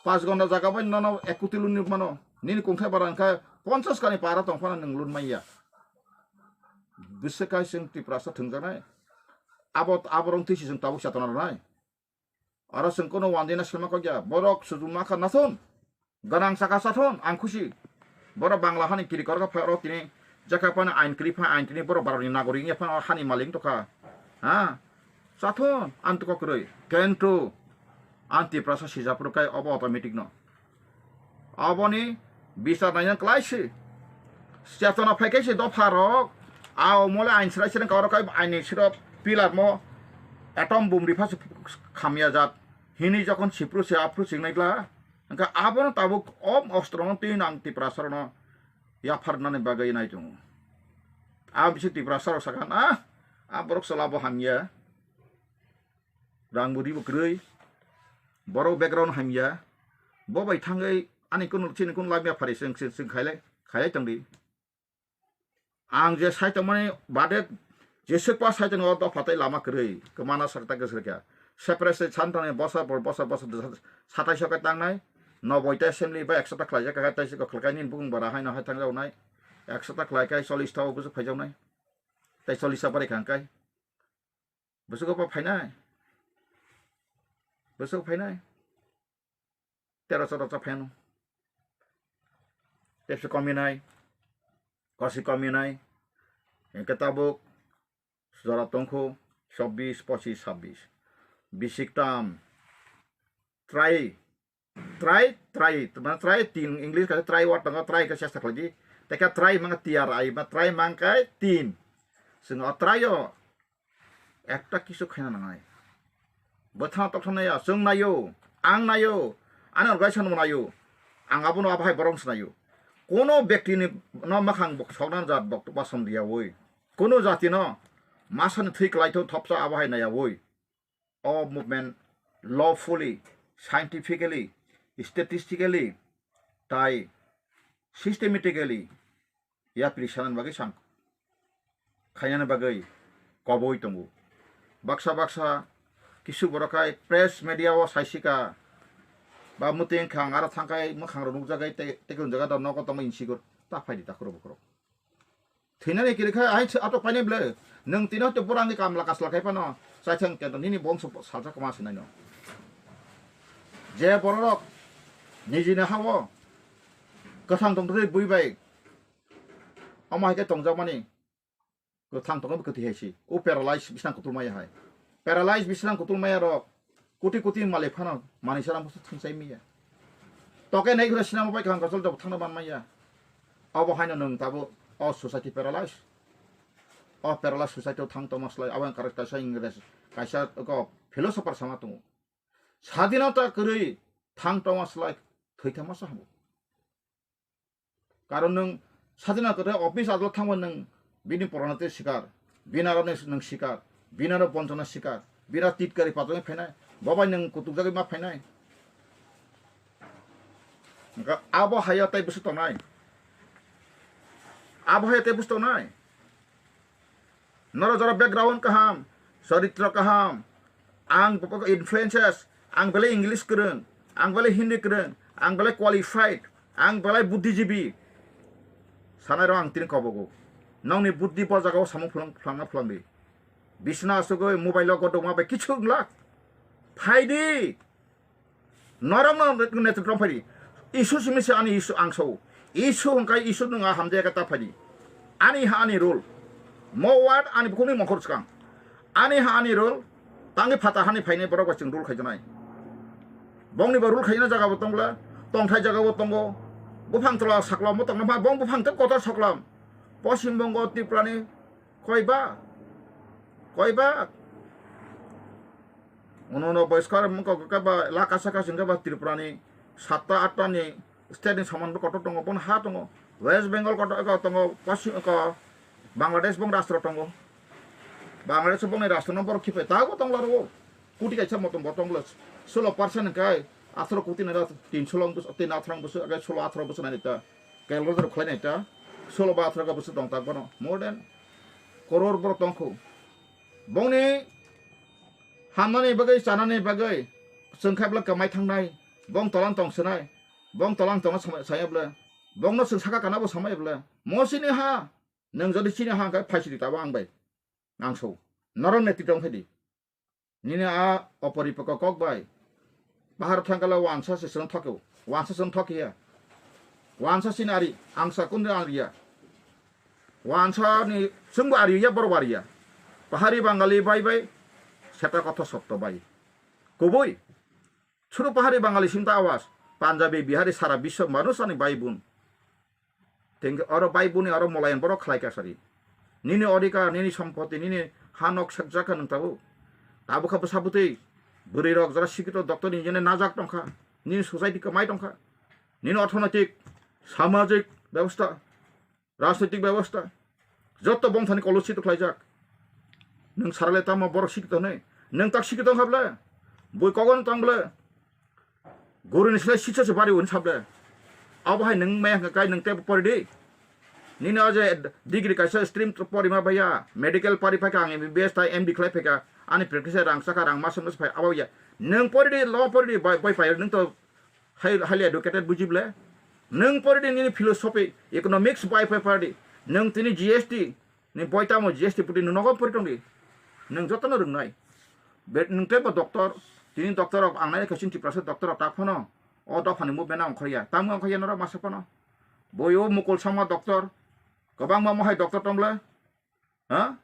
pas gonda jaga bai nono ek koti loan ni mano. Nini kungthai bara wngkha ponchas kani para tong phano nwng loan manya. Bwswk kaising Tiprasa thwngjaknai. Abo, aborok twi se chwng tabuk chetona rwnai. Oro chwng kono wandina selma kokya. Borok sujuma kha nathon. Ganang saka sathon ang khusi. Borok Bangla hani kiri korok phai oro tini jaka pani ain kri phai ain tini borok baroni nagori wngya phano hani malik tokha. Ha? Sathon ang toko kwrwi. Kento ang Tiprasa sijapro kai obo automatic no. Aboni bichar naina kwlai se. Chetona phai khe se dopha rok. Ao mole ain srai srai kaurok kai ain ni siro pillar mo atom bum ripha se khamya jat. Hini jokon sipru se aphru singnai gla. Hingke abono tabuk om ostrono twi nang Tiprasarokno yapharnani bagwi nai tongo. A bisi Tiprasarok sakha na, a borok chwla bo hamya, rang bo ribo kwrwi, borok background hamya, bo bai thangwi ani kunu chini kunu lamya phari chwng chwng chwng khailai khailai tongdi. Ang je sai tongmani bade jeswk pa sai tongo dopha tei lama kwrwi kwmana sak ta kwswrwkya. Separate state santani bosor por bosor bosor satais o khe tangnai. Noboi ta assembly ba ekso ta khlaijak kha tei se kok khlai nini bukung bara haino hai thangjawnai. Ekso ta khlai khe chollish ta o bwswk phaijaknai. Tei chollish ta bari kha hwnkhe. Bwswk pa phainai. Bwswk phainai. Tero choro cha pheno. Tepsi kominai. Kosi kominai. Hingke tabuk jora tongkhu chobbish, pochish, sabbish. Bisik tam. Try. Try, try. Mana try tin English kata try word tongo, try khe chesta khlaidi. Teka try manga T R I, ma try mangkai tin. Sing o try o. Ekta kisu khaina nangnai. Bwthang tokthok naiya, chwng naio, ang naio, ani organization bo naio, ang abono abo hai borok swnaio. Kono bektini no makhang bok soknang jat bok basom diyawi. Kono jatino masani thwi kwlaithok thopsa abo hai naiyawi. O movement lawfully, scientifically, statistically, tai systematically yapri sanani bagwi sang khainani bagwi koboi tongo. Baksa baksa kisu borok hai press media o saisika ba mwtwi wngkha ang aro thangkhai mwkhangrok nukjagwi tei tei hwnjaga da nogo tongma insigur ta phaidi takhurok bukhurok. Thwinani kiri kha hai atok painai ble nwng tino hwte borangni kamla kasla khai phano chaithang kento nini bongso salsa kwma sinaino. Je bororok nijini hao kwthang tongtwtwi bui bai omo hai khe tongjakmani. Kwthang tongkhe bo kwtwi hai se. O paralyze bisnang kutul maya hai. Paralyze bisnang kutul maya rok koti koti malik phano manwi sarang boso thwngchai maya. Toke nai gura sinamo bai kaham kachol jabo thangna ban maya. Abo haino nwng tabo o society paralyze. O paralyze society o thang tongma slai abo ang kaisa Ingres kaisa ko philosopher sama tongo. Sadinata kwrwi thang tongma slai thwi thangma sa habo. Karon nwng sadina kwthai office adolot thangba nwng bini porana tei sikar, bini aro nwng sikar, bini aro bonchona sikar, bini aro titkari patwngwi phainai, bo bai nwng kutukjagwi ma phainai. Hwnkhe abo haiya tei bwswk tongnai? Abo haiya tei bwswk tongnai? Norok jora background kaham, charitro kaham, ang influences, ang belai English kwrwng, ang belai Hindi kwrwng, ang belai qualified, ang belai buddhijibi. Sanai rok ang tini kobogo. Nokni buddhi bo jagao samung phulang, phulangna phulangdi. Bisna asugwi mobile o godokma bai kichu wngla. Phaidi. Norokno netrwtwng phai di. Isu simi se ani isu ang sao. Isu hwnkhe isu nwng a hamjaya khe ta phai di. Ani ha ani rule. Mo ward ani bukhukni mongkhor swkang. Ani ha ani rule. Tangwi phata hani phainai borok bai chwng rule khaijaknai. Bongni bo rule khaina jaga bo tongla. Tongthai jaga bo tongo. Buphang tola sakla mo tongna ma bong buphang tei kotor soklam. Poschim Bongo Tripurani koi ba? Koi ba? Uno uno boiskar mungko khe ba la kasa kasa hwnkhe ba Tripura ni satta atta ni state ni soman bo kotor tongo, bono ha tongo. West Bengal kotor eko tongo, Paschim eko Bangladesh bong rastro tongo. Bangladesh bong ni rastro no borok khipe ta bo tongla ro. Kuti kaisa motom bo tongla. Solo percent kai athro kuti na tin solo bus tin athro bus agai solo athro bus na ta. Calculator khlai nai ta. Solo ba athro bus tong tak bono. More than koror borok tongkho. Bongni hamnani bagwi, chanani bagwi, chwng khe bwlwk kwmai thangnai, bong tolang tong swnai, bong tolang tongna samai, saya bwlwk, bongno chwng saka kana bo samai bwlwk, mo chini ha, nwng jodi chini ha hwnkhe phaisidi tabo ang bai, ang so, norok neti tong phai di. Nini a oporipoko kok bai, Pahar thangkala wansa se swn thokyo. Wansa swn thokya. Wansa sin ari, angsa kundri ariya. Wansa ni sungbo ariya, borok ariya. Pahari Bangali bai bai, seta kotho sotto bai. Kubui, suru Pahari Bangali sinta awas, Punjabi, Bihari, sara biswa manush ani bai bun. Tengke oro bai buni oro molayan borok khlai ka sari. Nini odhikar, nini sompoti, nini ha nok sekjak ka nung tabuk. Tabuk kha bwsa bwtwi bwrwi rok jora sikito doctor ni jene najak tongkha. Nini society kwmai tongkha. Nini orthonoitik, samajik bebosta, rajnoitik bebosta, jotto bongthani kolushito khlaijak. Nung sarale tamo borok sikito hwnwi. Nung tak sikito wngkha ble? Bui kogon tong ble? Guruni slai sitsa se bari un sable. Abo hai nung maya hwnkha kai nung tebo pori di. Nini o je degree kaisa stream porima baya, medical pari phaikha ang M B B S tai M D khlai phaikha. Ani practice rang saka rang masuk masuk phai abo ya. Nung pori di, lo pori di, bai bai pai nung to highly educated buji ble. Nung pori di nini philosophy, economics bai pai pori di. Nung tini G S T ni boi tamo G S T puti nung nogo pori tong di. Nung jotono rwngnai. Be nung tebo doctor, tini doctor rok ang nai khe chini Tiprasa doctor rok tak phano. O dophani movement ang khorya. Tamo ang khorya norok masa phano. Boi o Mukul Sangma doctor. Kwbangma mohai doctor tong ble. Ha?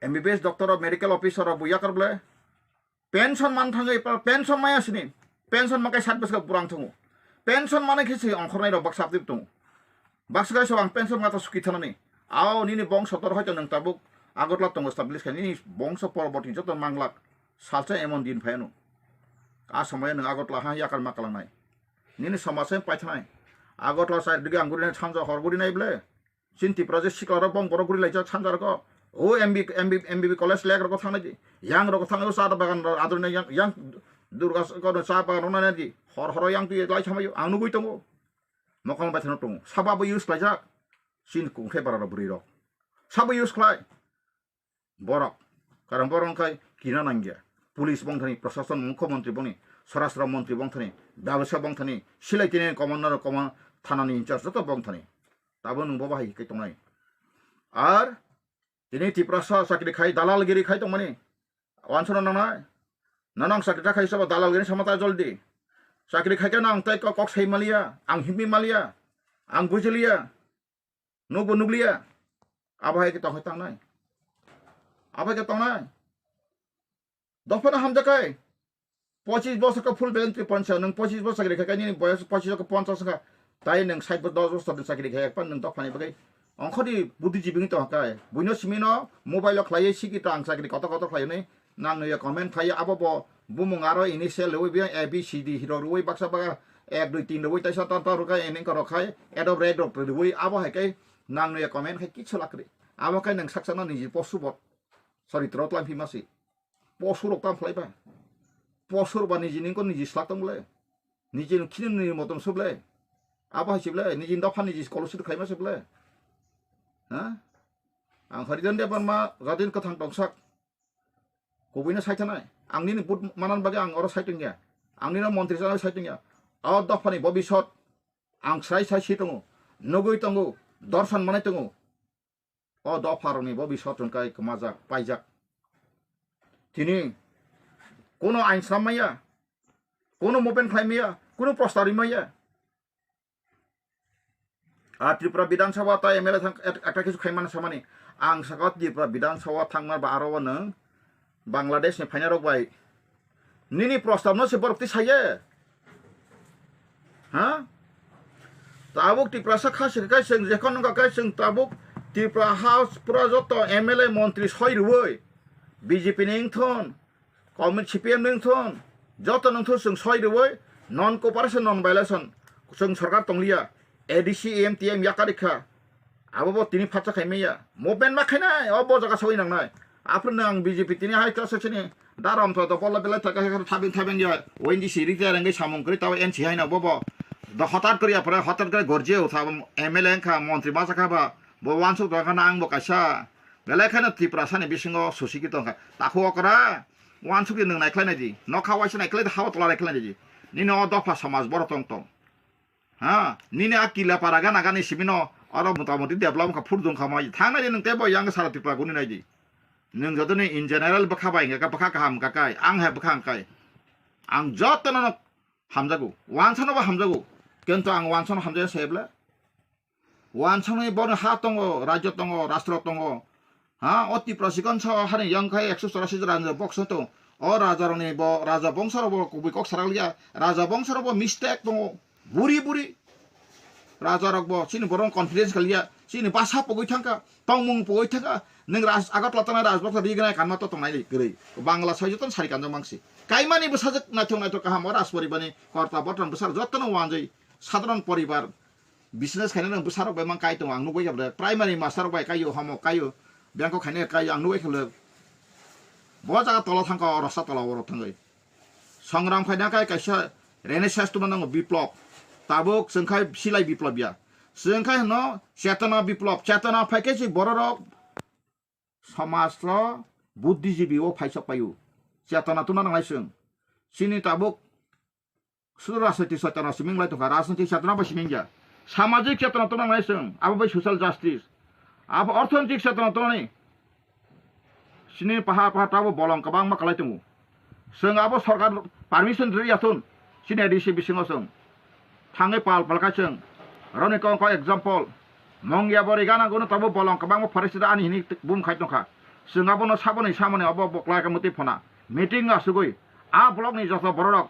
M B B S doctor rok, medical officer rok bo yakar ble. Pension man thangwi pa-, pension maya sini. Pension makai sat bwswk burang thungo. Pension mane khe se ongkhornai rok baksa abdi tongo. Baksa kaisa ang pension mata suki thanani. Ao nini bongso tor hoito nung tabuk Agartala tongo establish khai nini bongso poroborti joto manglak. Salsa emon din phaiano. A somoyo nung Agartala ha yakar makalangnai. Nini somaj hai paithanai. Agartala side digi ang gurinai sanja hor gurinai ble. Chini Tripura je sikla rok bong borok guri laijak sanja rok. O M B, M B, M B B college lek rok thang nai di. Yang rok thang nai o cha bagan rok ador nai yang, yang Durga s-, kono cha bagan rok nai di. Hor horo yang twi lai samayo ang nugui tongo. Mokol bai thano tongo. Saba bo use khlaijak. Chini kung khe bara rok bwrwi rok. Sabo use khlai. Borok. Karon borok wngkha kina nangya. Police bongthani, Prashason, Mukhyamantri bongni, Swarashtra Mantri bongthani, Byabasaya bongthani, silai tini commander, command, thanani incharge joto bongthani. Tabo nwng bo bahai khe tongnai. Ar tini Tiprasa chakri khai, dalalgiri khai tongmani. Wansukna nangnai. Nono ang chakri ta khai sabo dalalgiri sama ta joldi. Chakri khai khe nang tei kok, kok sai maliya, ang himwi maliya, ang bujiliya. Nukbo nukliya. Abo hai khe tong khe tangnai. Abo hai khe tongnai. Dophano hamjakai. Pochis bosor khe full bentri poncha. Nwng pochis bosor khe rikha khe nini boyos pochis khe ponchas kha. Tai nwng sait bo dos bosor ni chakri khe ekpan nwng dophani bagwi. Ongkhorni buddhijibi wngwi tong kha. Buino simino mobile o khlaiwi siki tang chakri kotor kotor khlaiwi. Nang nuya comment khlaiwi abo bo bumung aro initial rwui biya A B C D hiro rwui baksa baka ek dui tin rwui taisa ta ta rwkha ening korok khai Adobe Red rok rwui abo hai khe nang nuya comment khai kichu lakri. Abo khai nang saksa no niji posu bot. Sorry, tro tlam phi masi. Posu rok tam khlai ba. Posu rok ba niji ning ko niji slak tong ble. Niji khini ni motom su ble. Abo hai si ble. Niji dopha niji kolo su khai masi ble. Ha? Ang Harijan Debbarma gadin kathang tongsak. Kubuino saithanai. Ang nini but manan bagwi ang oro saitung ya. Ang nini montri chana saitung ya. O dophani bobisot ang srai sai si tongo. Nugui tongo. Dorsan manai tongo. O dopharokni bobisot hwnkhe kwmajak, paijak. Tini kuno ain slam maya, kuno movement khlai maya, kuno prostar ri maya. A Tripura Bidhan Sabha ta M L A thang et-, ekta kisu khaimani samani. Ang saka Tripura Bidhan Sabha thangma ba aro nwng Bangladesh ni phaina rok bai nini prostab no se borok ti saye. Ha? Tabuk Tiprasa kha se kai seng jekon nungka kai seng tabuk Tripura House pura joto M L A montri soi rwui B J P ni wngthon Komit C P M ni wngthon, joto nungthun chwng soi rwui non cooperation, non violation chwng sorkar tongliya, A D C, A M T M yakarikha, abo bo tini phatsa khaimaya, movement ma khainai, o bo jaga sawi nangnai. Aphuru nang B J P tini hai class sini darom to to bola belai thaka hai thabing thabing ya, O N G C ri tei rengwi samung kwrwi tabo N C hai no bo bo. Do hotat kwrwi aphuru hotat kwrwi gorje o thabo M L A wngkha, montri ma jakha ba, bo wansuk tongkha na ang bo kaisa. Belai kheno Tiprasa ni bisingo susikhi tongkha. Takhuk okra, wansukhe nwng naikhlai naidi. Nokha waisa naikhlai di, hao tola naikhlai naidi. Nini o dopha samaj borok tong tong. Ha, nini a Kila para gana gani simino oro motamoti develop wngkha, phur dungkha mai. Thang naidi nwng teibo yang sara Tripura guni naidi. Nwng jotoni in general bwkha bai hwnkha, bwkha kaham hwnkha kai, ang hai bwkha hwnkha kai. Ang jotono hamjago, wansano bo hamjago, kintu ang wansano hamjaya se bwle. Wansano ni borok ha tongo, rajyo tongo, rastro tongo. Ha, o Tipra sikon so hani yang khai ekso chorasi raja bongso tongo. O raja rokni bo, raja bongso rok bo kubui kok sarak liya. Raja bongso rok bo mistake tongo. Buri buri. Raja rok bo chini borok confidence kaliya. Chini basa pogoi thangka, tongmung pogoi thangka. Neng raj, Agartala tongnai rajboksa rignai kanma to tongnai kwrwi. Bangla soi joton sari kanjak mangsi. Kaimani bwsajwk naithok naithok kaham o rajporibarni korta borton bwsarok jotono wanjwi sadharon poribar. Business khainai rok bwsarok bai mang kai tongo, ang nugwi kha bwle primary master rok bai kaio, homo kaio, bangkok khainai kaio, ang nugwi kha bwle. Bo jaga tola thangkha, o rasa tola oro thangwi. Songram khaina kai kaisa renaissance tuma nango biplop. Tabuk chwng khai silai biplop ya. Chwng khai hwno chetona biplop. Chetona phai khe se bororok somajlo buddhijibi o phaisok paio. Chetona tuna nangnai chwng. Chini tabuk sudu rajniti chetona siming lai tongkha. Rajniti chetona bai siming ya. Samajik chetona tuna nangnai chwng. Abo bai social justice. Abo orthonoitik chetona tunani. Chini pahar pahar tabo bolong kwbangma kwlai tongo. Chwng abo sorkar permission rwya thun. Chini A D C bisingo chwng thangwi pal pal kha chwng. Roni kong kong example. Mongya bori gana gono tabo bolong kwbangma forest ani hini bum khai tongkha. Chwng abono saboni samoni abo boklai ka mwtwi phona. Meeting asugwi a block ni joto bororok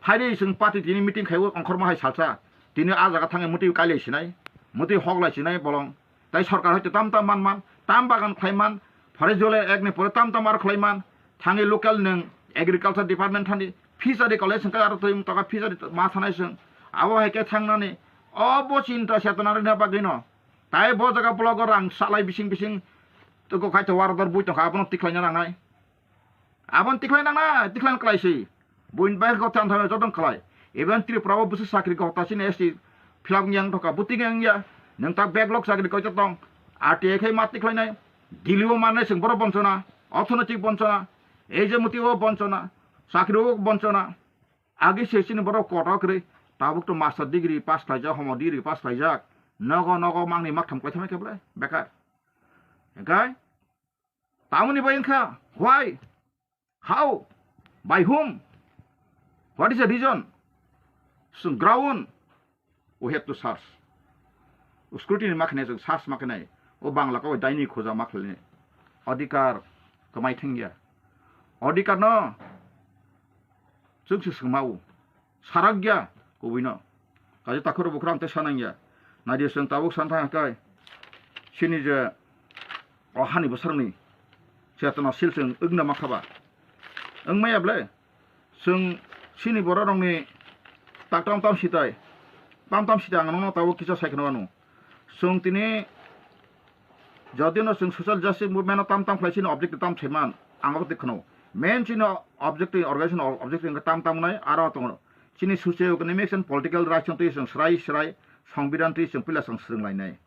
phaidi chwng party tini meeting khaiwi ongkhorma hai salsa. Tini a jaga thangwi mwtwi kailai sinai. Mwtwi hoklai sinai bolong. Tai sorkar hoite tam tam man man, tam bagan khlai man, forest jole ek ni pore tam tam ar khlai man, thangi local nung agriculture department thani fishery college hwnkhe aro twi mtoka fishery ma thanai chwng. Abo hai khe thangnani obo chinta chetona rwna bagwino. Tai bo jaga blogo rang salai bising bising toko khai to warador bui tongkha abono tikhlaina nangnai. Aboni tikhlai nangna, tikhlai kwlai se. Buini bai kok than than jotong kwlai. Even Tripura o bwswk chakri kok ta chini S T philap wngya wngthoka, buti wngya wngya. Nwng ta backlog chakri kok jotong. R T I khai ma tikhlai nai. Delhi o mannai chwng borok bonchona. Orthonoitik bonchona. Ei je muti o bonchona. Chakri o bonchona. Agi se chini borok kotor kwrwi. Tabuk to master degree pass khlaijak, homo degree pass khlaijak. Nogo nogo mangni maktham kwlai thamai khe belai bekar. Hwnkhe tamoni bai wngkha, why? How? By whom? What is the reason? Chwng ground, we have to search. Scrutiny ma khainai, chwng search ma khainai. O Bangla kok daini khoja ma khlainai. Adhikar kwmai thangya. Adhikar no chwng se swngmao. Sarakya kubui no. Kaisa takhuk rok bukhuk rok ang tei sanang ya. Naidi chwng tabuk san thang khe chini je o hani bwsarokni chetona sil chwng wngna mankha ba? Wngmaya ble? Chwng chini borok rokni tak tam tam sitai, tam tam sitai ang nono tabuk kisa sai kheno ano. Chwng tini jodi no chwng social justice movement no tam tam khlai chini objective tam sai man ang abo twi khno. Main chini objective, organization objective wngkha tam tam nai aro tongo. Chini socio economics and political rights no twi chwng srai srai songbidan twi chwng puila chwng swrwng lainai.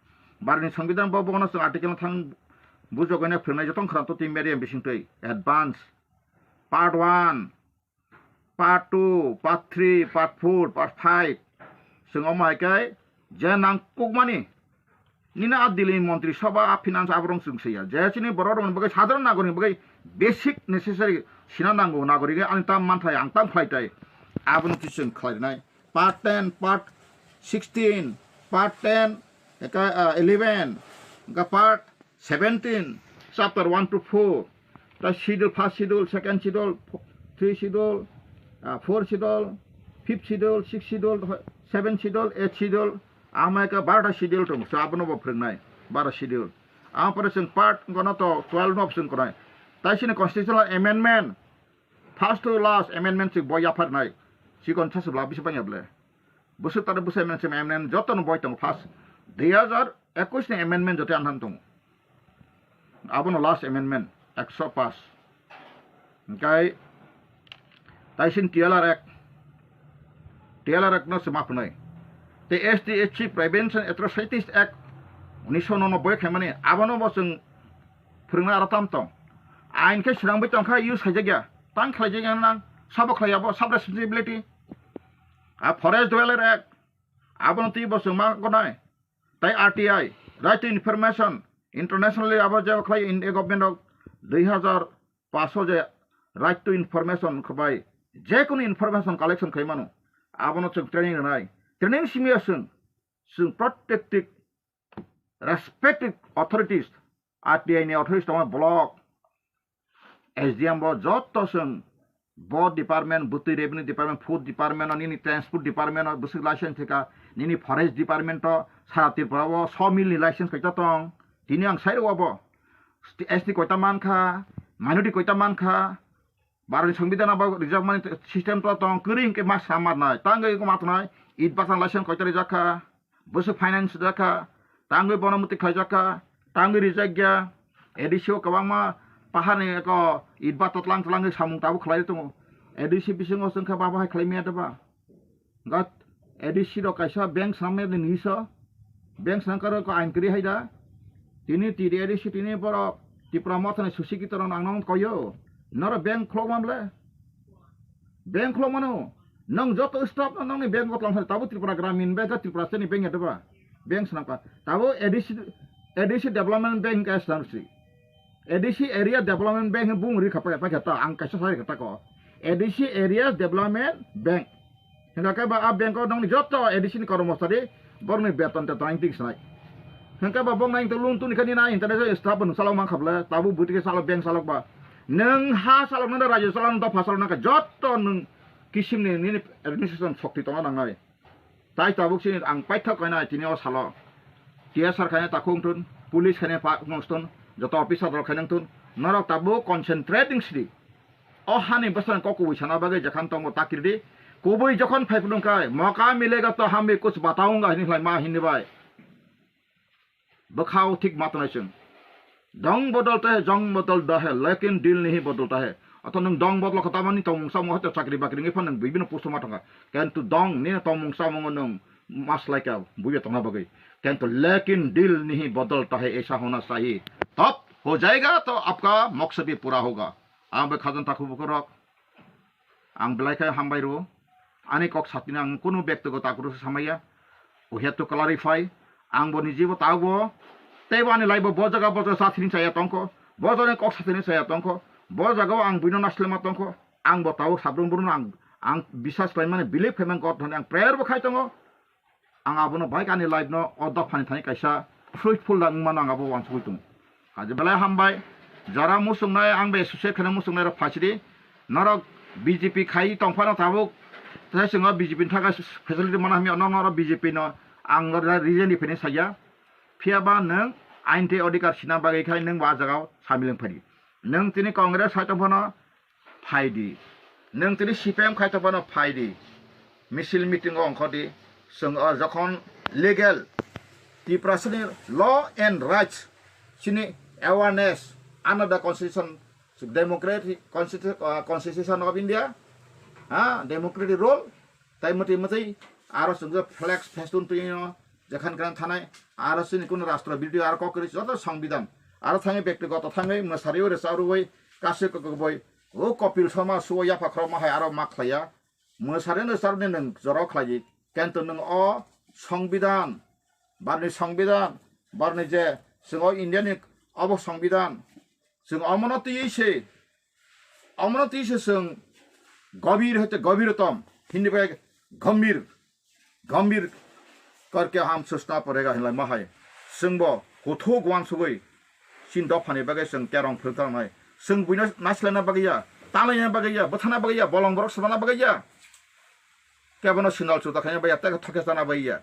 Bharatni songbidan bo bono chwng article no thang bujogwi no phwrwngnai jotong khwrang to twi media bising twi advance part one, part two, part three, part four, part five. Chwng omo hai khe je nangkukmani nini a Delhi ni montri sabha, a finance aborok chwng saiya. Je chini borok rokni bagwi sadharon nagorik ni bagwi basic necessary sina nango, nagorik ani tam manthai ang tam khlai tai. Abono twi chwng khlai rwnai. Part ten, part sixteen, part ten, eka, ah, eleven, eka part seventeen, chapter one to four, ta schedule, first schedule, second schedule, fo-, three schedule, ah, four schedule, fifth schedule, sixth schedule, seventh schedule, eighth schedule, ama eka barota schedule tongo, so abono bo phwrwngnai, baro schedule. Ama pore chwng part gono to twelve no chwng konai. Tai sini constitutional amendment, first to last amendment chwng bo yapharnai, chikon saswk la bisi bangya ble. Bwswk tare bwswk M N C M N jotono boi tongo first. Dui hazar ekush ni amendment joto anhan tongo. Abono last amendment ekso pass. Hwnkhe taisin T L R Act, T L R Act no se ma phwnwi. Tei S T S C Prevention Atrocities Act unisho nono boi khaimani abono bo chwng phwrwngna aro tam tong. Ain khe swnamwi tongkha use khaijakya. Tang khlaijakya nang sabo khlaiya bo sub responsibility. A Forest Dweller Act, abono twi bo chwng ma gonai. Tai R T I, Right to Information, internationally abo je khlai India government rok dui hazar paso je Right to Information khabai je kunu information collection khlai mano, abono chwng training rwnai. Training simi o chwng, chwng protective, respective authorities, R T I ni authorities tongma block, S D M bo joto chwng bo department, bwtwi revenue department, food department, nini transport department, bwswk license thika, nini forest department o, sara Tripura o sawmill ni license kaita tong, tini ang sai rw abo. S T koita mankha, minority koita mankha, Bharot ni Songbidan abo rijak mani system to tong, kwrwi hinkhe ma samar nai, tangwi ma tongnai, it bachang license koita rijak kha, bwswk finance rijak kha, tangwi bono mwtwi khlaijak kha, tangwi rijak ya, A D C o kwbangma paharni eko it ba totlang totlang khe samung tabuk khlai tongo, A D C bisingo chwngkha ba bahai khlai maya deba. Gat A D C rok kaisa bank swnamya ni nisa. Bank swnam karo ko ain kri haida. Tini T D A D C tini borok Tipra Motha ni susi kitor ang nang koyo. Noro bank khlok mam le. Bank khlok mano. Nang joto staff no nang ni bank ko tlang tabu Tripura Gramin Bank ka Tripura State ni bank ya deba. Bank swnam ka. Tabu A D C, A D C Development Bank ka swnam si. A D C Area Development Bank bung ri khapa pa kata ang kaisa sai kata ko. A D C Area Development Bank. Hingka khe ba a bank o nongni joto A D C ni kormosari borokni beton teton ang tik sanai. Hingka ba bong nang to loan tuni khani na international staff no salok mang khable tabu buti ke salok bank salok ba. Nang ha salok nang rajyo salok nang dopha salok nang joto nang kisim ni nini administration shokti tongna nangnai. Tai tabuk sini ang paithak kainai tini o salo. T S R khaina takhung thun, police khaina pa nongstun, joto officer rok khaina thun. Norok tabuk concentrating sidi. O hani bwsang kok kubui sana bagwi jakhan tongo takirdi. Kubui jokhon phaiphunung kai, moka milega to hami kuch bataunga hini khlai ma hini bai. Bwkhao thik ma tongnai chwng. Dong bodolta hai, jong bodolta hai, lekin dil nahi bodolta hai. Oto nwng dong bodol kha tamani tongmung samung hoito chakri bakri wngwi phano nwng bibino posto ma thangkha. Kintu dong nini tongmung samungo nwng maslaikha buiba tongna bagwi. Kintu lekin dil nahi bodolta hai, aisa hona chahiye. Tab ho jayega to apka maksad bhi pura hoga. Ang bai khajan takhu bukurok. Ang belai khe hambai rwo. Ani kok satini ang kunu bektigoto akroksa samaya. We have to clarify. Ang bo nijibo taubo. Teibo ani laibo bo jaga bo jaga satini saya tongkho. Bo jaga kok satini saya tongkho. Bo jaga ang buino naslema tongkho. Ang bo tau sabrum burun ang, ang bisas khlaimani believe khaimani God hwnwi ang prayer bo khai tongo. Ang abono bai ani life no o dophani thani kaisa fruitful da wngmano ang abo uansugui tongo. Kaje belai hambai, jara muchungnai ang bai associate kheno muchungnai rok phasidi, norok B J P khai tongphano tabuk, tei chwngno B J P ni thangkhe facility mana hamya, norok norok B J P no ang reason ni phini saya, phiyaba nwng ain tei odhikar sina bagwi khai nwng bo ah jagao samil wng phadi. Nwng tini Congress hai tongphano phaidi. Nwng tini C P M khai tongphano phaidi. Misil meeting o ongkhordi. Chwng o jokhon legal Tiprasani law and rights chini awareness under the constitution, democratic constitu-, uh, constitution of India, ha, democratic rule, tai mwtwi mwtwi aro chwng je flex festoon twi no jekhan khan thanai, aro chini kuno rashtra birodhi aro kok kwrwi joto songbidan, aro thangwi bektigoto thangwi mwsariwi rwcharwi kasui kokboi o Kopil Sharma suo yapha khorokma hai aro ma khlaiya, mwsari rwcharwi nwng jora khlaiwi, kintu nwng o songbidan, barni songbidan, barni je chwng o India ni obo songbidan, chwng omono twiwi se, omono twiwi se chwng gobir hoite gobir tom, Hindi bai gambhir, gambhir karke ham sochna padega hinlai ma hai. Chwngbo kuthuk uansugui chini dophani bagwi chwng kerong phwrwngtharnai. Chwng buino naislaina bagwi ya, talaina bagwi ya, bwthana bagwi ya, bolong borok swbana bagwi ya. Kebono sindal chuta khaina bagwi ya, tei thokhe chana bagwi ya.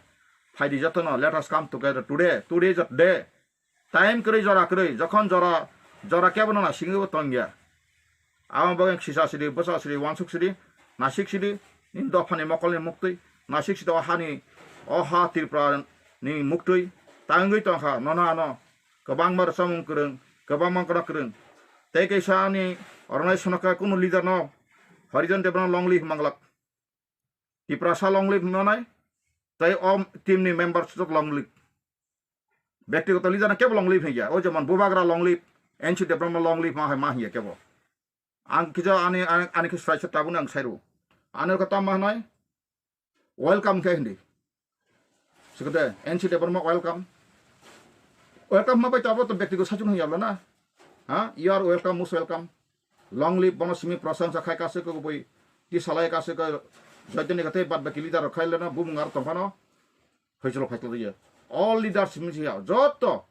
Phaidi jotono, let us come together today, today is the day. Time kwrwi jora kwrwi, jokhon jora, jora kebono naisingwi bo tongya. Amo bagwi sisa sidi, bwsa sidi, uansuk sidi, nasik sidi, nini dophani mokolni muktwi, nasik sidi o hani, o ha Tripura ni muktwi, tangwi tongkha, nono ano, kwbangma rwchapmung kwrwng, kwbangma kono kwrwng. Tei kaisa ani organization khe kunu leader no, Harijan Debbarma long live manglak. Tiprasa long live hinwi manai, tei o team ni members joto long live. Bektigoto leader no kebo long live hiya, o jemon Bubagra long live, N C Debbarma long live ma hai ma hiya kebo. Ang kisa ani, ani, ani khe srai se tabukni ang sai rw. Ani khe tamo hinwi, welcome khe hindi. Sikete, N C Debbarma welcome. Welcome ma bai tabo to bektigoto sachung hiya lo na. Ha? You are welcome, most welcome. Long live, bono simi prosangsa khai kasui kok boi. Ti salai ka se ka joitoni ka tei bad baki leader rok khai leno bumung ar tong phano. Hoicholo phaikla ya. All leaders misi ya. Joto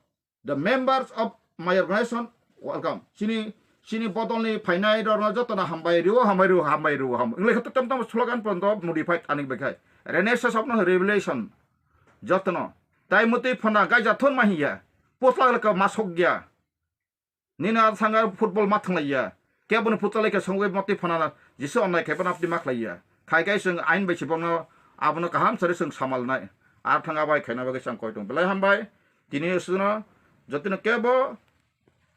the members of my organization welcome. Chini chini bodol ni phainai rok no joto no hambai rio, hambai rio, hambai rio, ham. English to tam tam slogan pon do modified ani bai khai. Renaissance of no revelation. Joto no. Tai muti phana gaija thon ma hiya. Posla ka masok ya. Nini a sanga football ma thanglaiya. Keboni putalai khe songwi motwi phana Jisu onnai khe bono apni ma khlaiya. Khai khai chwng ain bai se bono abono kaham sari chwng samalnai. Ar thanga bai khaina bagwi chwng koi tong. Belai hambai. Tini suno jotino kebo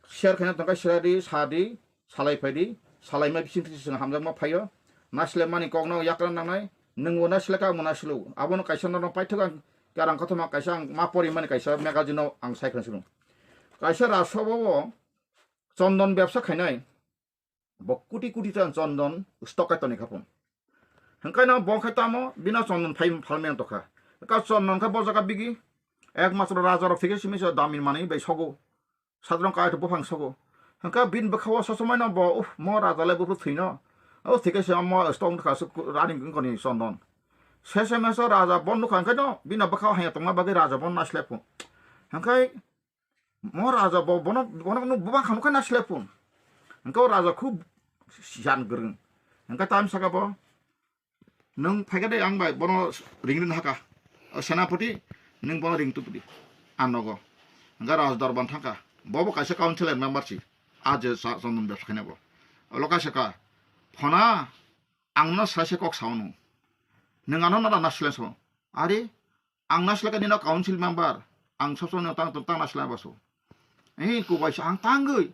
share khaina tongkha siradi, sadi, salai phaidi, salai mai bising tisi chwng hamjakma phaio. Nasle mani kokno yakra nangnai. Nwngbo nasle ka mo naslu. Abono kaisa norok paithak ang karang kothoma kaisa ang ma pori mani kaisa magazine o ang sai khna sulu. Kaisa rasobo Chondon bebsa khainai, bo kuti kuti ta chondon stock kai toni khapun. Hwnkhe no bo khai tamo bino chondon phai phalmeng tokha. Ka chondon kha bo jaga bigi ek masro raja rok thike simi so damin mani bai sogo. Sadron kai to buphang sogo. Hwnkhe bin bwkha o sosomai no bo, "Uff, mo raja le buphru thwino." O thike se mo stock kha su rani koni chondon. Sese meso raja bon nukha hwnkhe no bino bwkha o hanya tongma bagwi raja bon naisle phu. Hwnkhe Mo raja bo bono bono no buba khano khe naisle phun. Hwnkhe o raja khub siyan gwrwng. Hwnkhe tam saka bo, "Nwng phaikha de ang bai bono ring ring haka. O senapati, nwng bono ring tubudi. Ang nogo." Hwnkhe raja dorban thangkha. Bo bo kaisa councilor member si. A je sa chondon bebsa khaina bo. Olo kaisa ka, "Phona, ang no sai se kok sao nung. Nwng ano nada naisle so." Ari, Ang naisle ka nino council member, ang sob somoi tang tang naisle baso. Eh, kubai sa ang tangwi.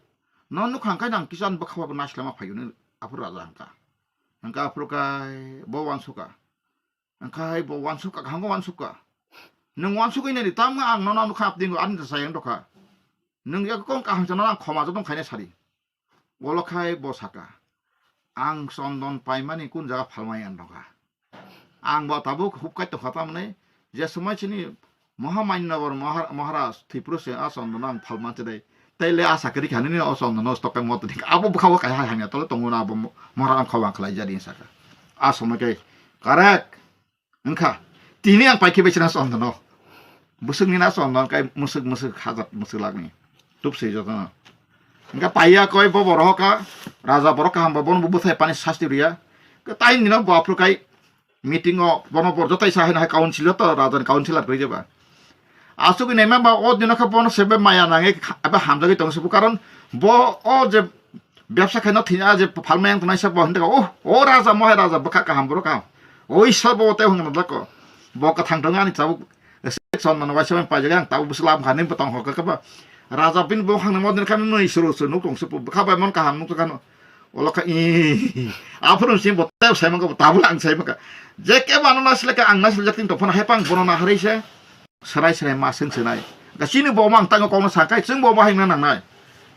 Non nukha hwnkhe nang kisan bwkha bo naisle ma phaio ni aphuru raja hwnkha. Hwnkha aphuru kai bo wansukha. Hwnkha hai bo wansukha, kaham bo wansukha. Nwng wansugwi nini tamo ang nono nukha apni ani ta sayang dokha. Nwng ya kong kaham chano ang khoma jotong khaina sari. Olo khai bo saka, "Ang chondon paimani kun jaga phalmai ang nokha." Ang bo tabuk hupkai tongkha tamni, je somoi chini Mohamanyabor Mahar-, Maharaj Tripura se a chondon ang phalman chidai. Tei le a sakri khani ni o chondon no stokai motni. Abo bwkha bo kaisa hamya tole tongo na abo mo-, Maharaj ang khawang khlai jadi saka. A somoi kai correct. Wngkha, tini ang paikhe bai chwna chondon no. Bwswk ni na chondon kai mwswk mwswk hajat mwswk lakni. Tubswi jotono. Wngkha paiya koi bo borok ka, raja borok kaham bo bono bo bwthai pani sasti rwya. Khe tai nino bo aphuru kai meeting o bono bo jotai sa hai council o to raja ni councilor kwrwi jeba. Asugwi naima ba o dino khe bono sebe maya nangwi kha-, eba hamjagwi tong se bo, karon bo o je bebsa khaino thina je phalmai ang tongnai sa bo hinta, "Oh, o raja mohai raja bwkha kaham borok kaham. Oi sa bo tei hwnna dako. Bo kwthang tong ani tabuk son mano waisa paijak ang tabuk bwswk lam kha nini bwtang hokha khe ba. Raja bini bo hangni modin kha nini suru suru nuk tong se bwkha bai mon kaham nuk kha no." Olo kha i aphuru si bo tei sai mangka tabuk ang sai mangka. Je ke mano na sile ka ang na sile jak tin tong phano hai pang bono na hari se. Serai serai ma seng senai. Ga chini bo mang tango kokno sakai, chwng bo bahai na nangnai.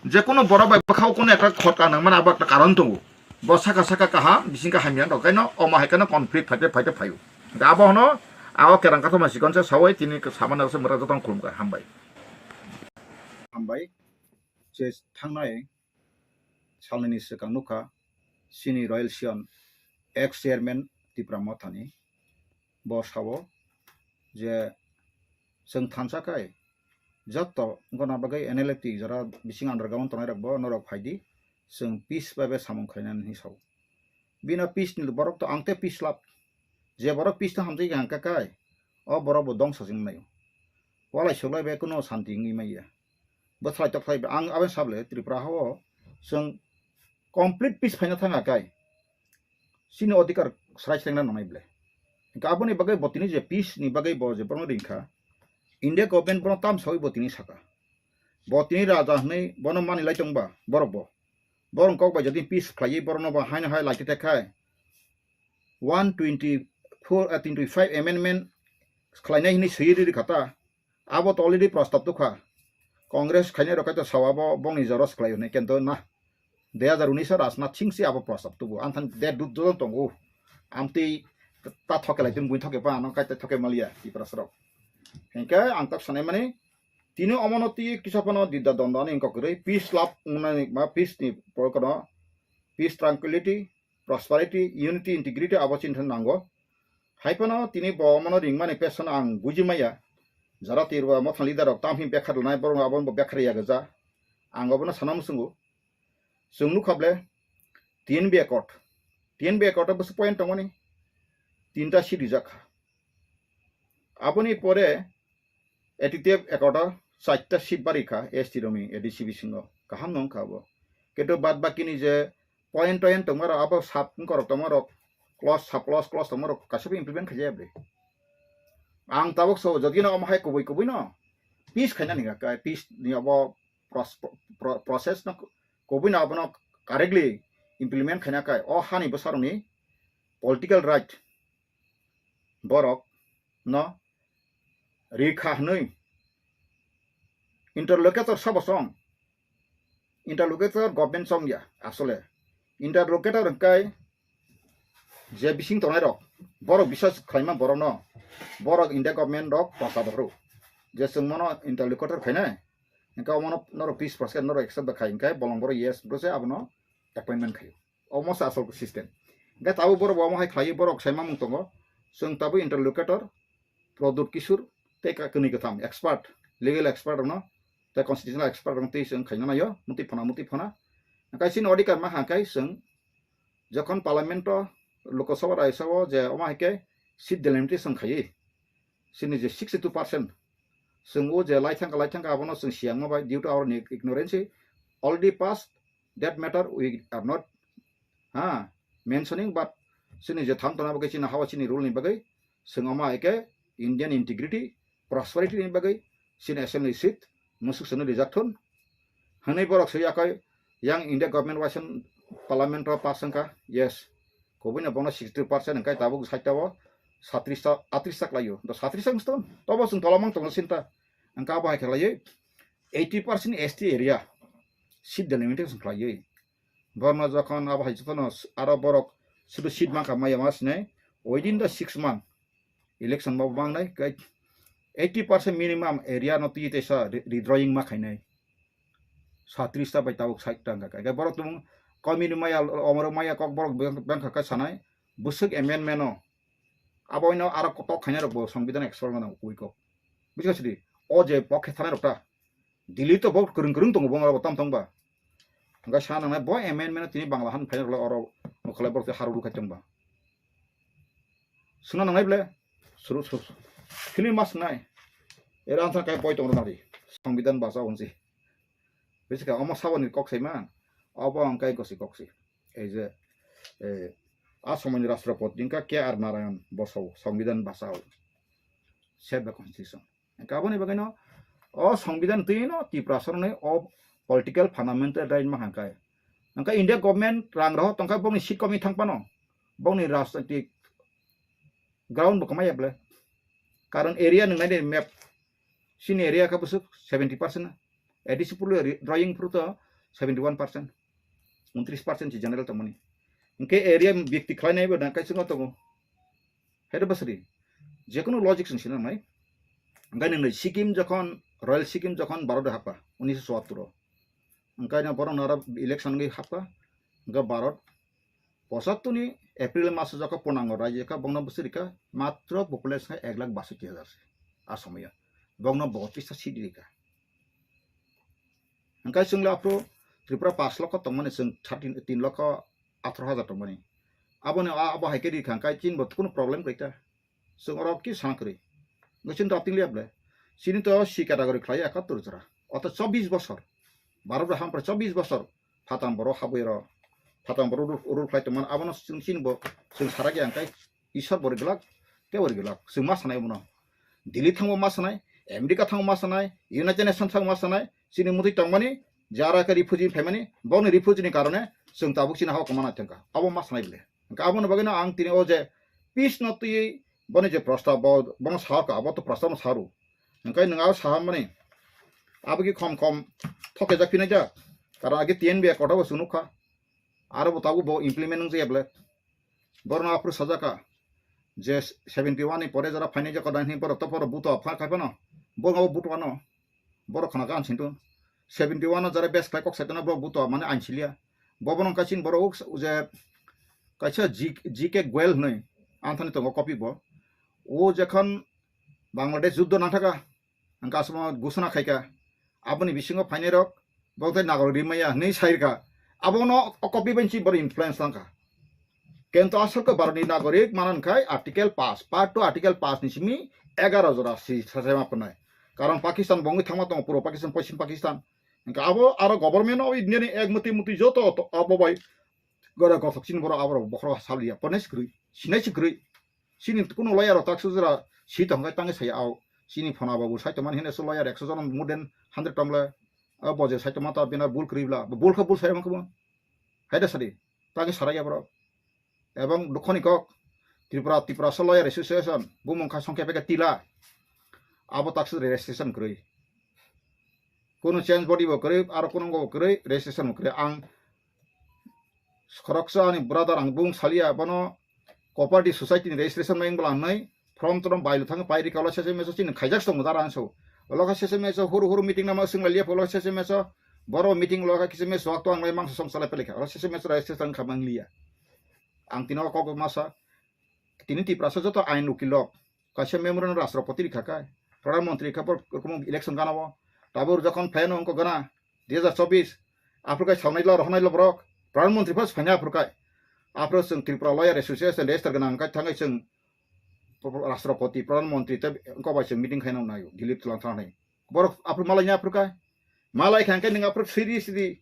Je kono borok bai bwkhao kono ekta khot ka nangmani abo ekta karon tongo. Bo saka saka kaham, bising ka hamya rok kaino, omo hai kano conflict phaite phaite phaio. Ga abo hono, abo kerang kathoma sikon se sawai tini samana se mura jotong khulumkha, hambai. Hambai, je thangnai salnini swkang nukha, chini Royal Sion ex chairman Tipra Mothani, bo sao je chwng thansa khai joto wngkha na bagwi N L F T jora bising underground tongnai rok bo norok phaidi, chwng peace bai bai samung khainani hinwi sao. Bino peace ni borok to ang tei peace lab, je borok peace no hamjai hwnkha kai, o borok bo dongsa se wngmai. Walai suklai bai kuno santi wngwi manya. Bwthalai tokhlai bai ang aboni sable Tripura hao chwng complete peace phaina thangkha kai. Chini odhikar srai srengna nangnai ble. Hwnkhe aboni bagwi bo tini je peace ni bagwi bo je borokno ringkha. India government bono tamsawi bo tini saka. Bo tini raja hwnwi bono manwi lai tongba borok bo. Borok kok bai jodi peace khlaiwi borokno bo haino hai lai tete khai. One twenty four, ah, twenty five amendment khlainai hinwi swiwi riri kha ta. Abo to already prostab tukha. Congress khainai rok kaitor sao abo bongni jora swklai hwnwi kento na. Dui hazar unis o Rajnath Singh se abo prostab tubu. Ang thani de dut dut tongo. Amtwi ta thoke lai tong bui thoke pa ano kaitor thoke maliya Tiprasa rok. Hingke ang tak sanai mani tini omono twi kisa phano dida dondo ani wngkok kwrwi peace lab wngnani ba peace ni porokano peace tranquility prosperity, unity, integrity abo chini thani nango. Hai phano tini bo omono ringmani pesono ang buji maya. Jara tirwa mothang leader rok tamhi bekhar lanai borok abono bo bekhar ya gaja. Ang obono sana musungo. Chwng nukha ble T N B accord. T N B accord o bwswk point tongmani? Tinta seat rijak kha. Aboni pore A T T F accord o chaita seat bari kha S T rokni A D C bisingo. Kaham no wngkha abo. Kintu bad bakini je point toint tongma rok abo sub wngkorok tongma rok clause sub clause clause tongma rok kaisa bo implement khaijaya bwrwi. Ang tabuk so jodi no omo hai kubui kubui no peace khaina ni kha, peace ni abo pros-, pro-, process no kubui no abono correctly implement khaina kai o hani bwsarokni political right borok no rikha hwnwi interlocutor sabo chong. Interlocutor government chong ya asole. Interlocutor hwnkhe je bising tongnai rok, borok bisas khlaima borok no, borok India government rok prosa bokhro. Je chwng mono interlocutor khainai, hwnkhe omono norok peace process norok accept bai khai hwnkhe bolong borok yes bwse abono appointment khaio. Omo se asol system. Hwnkhe tabuk borok bo omo hai khlaiwi borok sai mamung tongo. Chwng tabuk interlocutor, Pradyut Kishore, tei ka-, kwnwi kwtham expert, legal expert rokno, tei constitutional expert rokno tei chwng khaina naio, mutwi phana, mutwi phana. Hwnkhe chini odhikar ma hwnkhe chwng jokhon parliament o, Lok Sabha, Rajya Sabha o je omo hai khe seat delimitation khaiwi, chini je sixty two percent, chwng o je lai thangkha, lai thangkha abono chwng siyangma bai due to our ignorance already passed, that matter we are not, ha, mentioning, but chini je thang tongna bagwi chini hawa chini rule ni bagwi chwng omo hai khe Indian integrity, prosperity ni bagwi chini assembly seat musuk swnwi rijak thun. Hwnwi borok swi yakhai yang India government waisa parliament o pass wngkha, yes. Kubui no bono sixty two percent hwnkhe tabuk side o satris ta, atris ta khlaio. Do satris ta wngsto, tobo chwng tola mang tongo sinta. Hwnkhe abo hai khlaiwi eighty percent S T area seat delimitation khlaiwi. Borno jokhon abo hai jotono aro borok sudu seat mankha maya ma sinai, within the six month election bo mangnai, kai eighty percent minimum area no twi teisa re-, redrawing ma khainai. Satris ta bai tabuk side ta wngkha, kai borok tung komini maya, omoro maya kok borok beng-, bengkha kai sanai, bwswk amendment no abo ino aro kotok khainai rok bo Songbidan expert mano kui kok. Buji kha sidi, o je pokhe thanai rok ta, Delhi to vote kwrwng kwrwng tongo, bo oro bo tam tong ba. Hwnkhe sa nangnai bo amendment tini Bangla han phaina rwlai oro mokholai borok tei haru rwkhai tong ba. Suna nangnai ble? Suru, suru. Film ma swngnai. Era ansa kai boi tong rwna di. Songbidan bachao hwnsi. Bisi kha omo saboni kok sai ma. Obo ang kai gosi kok si. Ei je, eh, a somoini Rashtrapati wngkha K R Narayan bosao, Songbidan bachao. Save the constitution. Hwnkhe aboni bagwino o Songbidan twi no Tiprasa rokni o political fundamental right ma hwnkhai. Hwnkhe India government rang rohor tongkha bongni seat komwi thang phano, bongni rajnitik ground bo kwmai ya ble. Karon area nwngnai de map, chini area khe bwswk seventy percent, A D C phuru drawing phuru to seventy one percent, untris percent si general tongmani. Hwnkhe area byakti khlainai bo da kaisa tongo. Hai bwswk di, jekunu logic chwng sinangnai. Hwnkhe nwng Sikkim jokhon, Royal Sikkim jokhon Bharat hapkha, unnish chwattor o. Hwnkhe no borok no aro election wngwi hapkha, hwnkhe Bharat pochattor ni April maso jokhon purnango raijyo kha, bongno bwswk rikha matro population kha ek lakh basoi hajar se. A somoyo bongno botris ta seat rikha. Hwnkhe chwng le aphuru Tripura pash lokho tongmani, chwng thirteen, tin lokho atharo hajar tongmani. Aboni a-, abo hai khe rikha hwnkhe chini bo kunu problem kwrwi ta. Chwng oro ki sana kwrwi. Hwnkhe chini to apting liya ble. Chini to C category khlai ekattor jora. Oto chobbish bosor. Bharat bai hampra chobbish bosor. Phatam borok habwi oro. Phatam borok rule, rule khlai tongmani. Abono chwng chini bo chwng sarak ya hwnkhe Isor bo ri glak, tei bo ri glak. Chwng ma sanai abono. Delhi thango ma sanai, America thango ma sanai, United Nations thango ma sanai, chini mutwi tongmani, jara khe refugee phaimani, bongni refugee ni karone chwng tabuk chini hao kwmana thangkha. Abo ma sanai bole. Hwnkhe aboni bagwino ang tini o je peace no twiwi boni je prostab bo, bono sahorkha, abo to prostab no saru. Hwnkhe nwng abo sahamani, abo ki khom khom thokjak phinai jak. Karon age T N B accord bo chwng nukha. Aro bo tabuk bo implement wng jaya bole. Borno aphuru sajak kha je seventy one ni pore jora phainai je kodai hwnwi borok to borok buto phar khai phano. Borok abo buto ano. Borok khna kha ang sinto. Seventy one no jora bes khlai kok saitano borok buto mane ang siliya. Bo bono kaisa borok je Taisa G K Goel hwnwi anthani tongo copy bo. O jekhon Bangladesh juddo nangthaka, hwnkhe aswkno gusana khaika. Aboni bisingo phainairok bo tei nagorik rimaya hwnwi sairwkha. Abono o copy bai si boro influence tangkha. Kento aswk khe Bharatni nagorik manan khai article pass, part two article pass ni simi egaro jora si sasema pwnai. Karon Pakistan bongwi thangma tongo, puro Pakistan, poschim Pakistan. Hwnkhe abo aro government o India ni ek muti muti joto to abo bai gora gothok chini borok abo rok bokhorok saliya, pone si kwrwi, sinai si kwrwi. Chini kuno lawyer rok taksa jora si tong khe tangwi saya au. Chini phona babu sai tongmani hwnwi so lawyer ekso jon more than hundred tongla. A boje sai tongma ta bina bul kwrwi bla, bul kha bul sai man kha bo. Haida sadi, tangwi saraya borok. Ebong dukhoni kok, Tripura, Tiprasa Lawyer Association, bumung kha songkhe peka tila. Abo taksa registration kwrwi. Kuno change body bo kwrwi, aro kuno bo kwrwi, registration bo kwrwi. Ang khoroksa ani brother, ang bung salia, bono cooperative society ni registration mai wngla wngnai, form trom bailo thangwi pai rika, ulo sese meso chini khaijak tongmo dara ang so. Ulo kha sese meso huru huru meeting nama swngla liya, ulo kha sese meso boro meeting ulo kha kisa meso wak to ang lai mangsa song salai pele kha, ulo sese meso registration kha mang liya. Ang tino kok masa, tini Tiprasa joto ain ukilok, kaisa memorandum Rashtrapati rikha kai, Pradhan Mantri rikha, bor rokom election gana o, tabur jokhon pheno wngkha gana, dui hajar chobbish, aphuru kai sawnai lo, rohonai lo borok, Pradhan Mantri phas phaina aphuru kai, aphuru chwng Tripura Lawyer Association register gana wngkha thangwi chwng Rashtrapati, Pradhan Mantri tei wngkha bai chwng meeting khaina naio, Delhi twlang thangni. Borok aphuru malai nya aphuru kai, malai kha hwnkhe nwng aphuru siri siri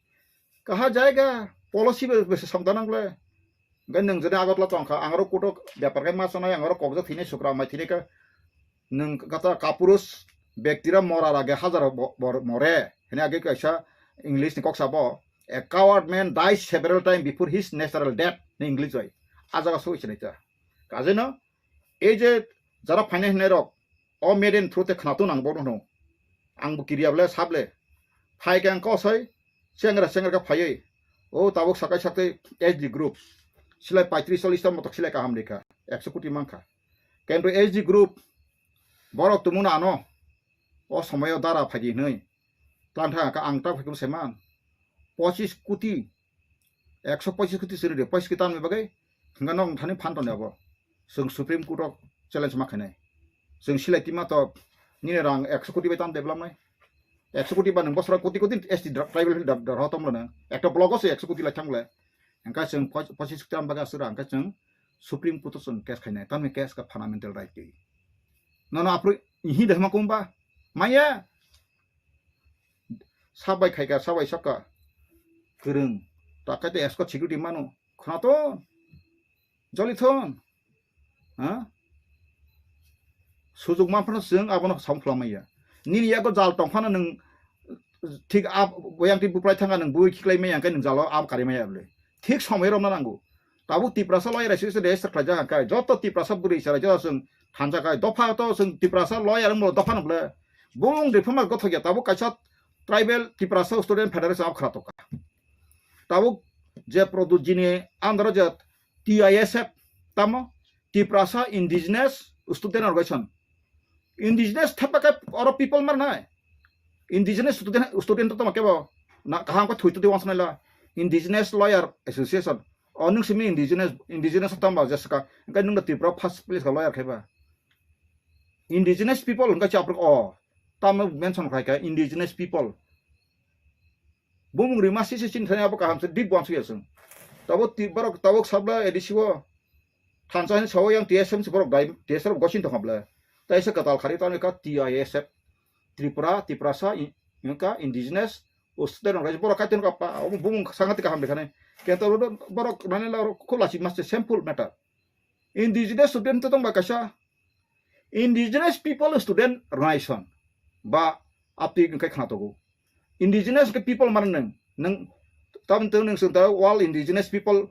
kaha jaiga policy bai bai samda nang le. Hwnkhe nwng jodi Agartala tong kha, ang aro kutok bepar khe ma sanai, ang aro kokjak thini sukra mai thini khe nwng kata kapurus bektira mora rage hajar bo-, bor-, more. Hini age kaisa English ni kok sabo, "A coward man dies several times before his natural death," ni English bai. A jaga soi sinai ta. Kajeno, ei je jara phainai hinai rok, o media ni through te khwnatung nang bono hwno. Ang bo kiriya ble sable. Phai khe ang kosoi, chengra chengra khe phaiwi. O tabuk sakai saktwi S D group. Silai paitris chollis ta motok silai kaham rikha. Ekso koti mankha. Kento S D group, borok tumung ano. O somoyo dara phaidi hinwi. Tlang thang kha ang tak phaikhum saiman. Pochis koti, ekso pochis koti siri de, pochis koti tamni bagwi, hwnga nong thani phan toni abo. Chwng Supreme Court o challenge ma khainai. Chwng silai tima to nini rang ekso koti bai tam develop nai. Ekso koti ba nwng bosora koti koti S T dra-, tribal hill dra-, dra-, ho tongmlo nang. Ekta block o se ekso koti lai thangle. Hwnkha chwng poch-, pochis koti tam bagwi aswk rang, hwnkha chwng Supreme Court o chwng case khainai. Tamni case kha fundamental right twi. Nono aphuru ihi de hma kumba. Maya. Sabai khaika, sabai saka. Kwrwng. Takai te escort security mano. Khwnathon. Jolithon. Ha? Sujuk manphano chwng abono sam khwlamaya. Nini yago jal tongphano nwng thik ab-, boyang twi buprai thangkha nwng bui khiklai maya hwnkhe nwng jalo ab kari maya bwle. Thik somoi romna nango. Tabuk Tiprasa Lawyer Association register khlaijak hwnkhe joto Tiprasa bwrwi chwrai joto chwng thansa khai dopha to chwng Tiprasa lawyer wngmano dopha no bwle. Bung de phama gothok ya tabuk kaisa Tribal Tiprasa Student Federation of khwnatok kha. Tabuk je Pradyut ji ni under o je T I S F tamo Tiprasa Indigenous Student Organization. Indigenous thapa khe oro people mar nai. Indigenous student, student to tamo kebo na kaham ko thui to de wansnai la. Indigenous Lawyer Association. O nwng simi indigenous, indigenous tamba je saka. Engkai nwng da Tripura first place ka lawyer kheba. Indigenous people hwnkha chaprak o. Tamo mention khai ka indigenous people. Bumung rima sisi sin thani abo kaham se deep buang suya sung. Tabo ti borok tabok sabla A D C o. Thansa hin sawo yang T S M si borok dai, T S M gosin tong habla. Tai se katal khari tani ka T I S F. Tripura, Tiprasa, i-, ka indigenous, o student rok borok kaitor ka pa, obo bumung sangati kaham dekhane. Kento borok nani la khulasi maste simple matter. Indigenous student to tong ba kaisa. Indigenous people student organization ba apti kai khana togo. Indigenous ke people man nang, nang tam tong nang sung ta World Indigenous People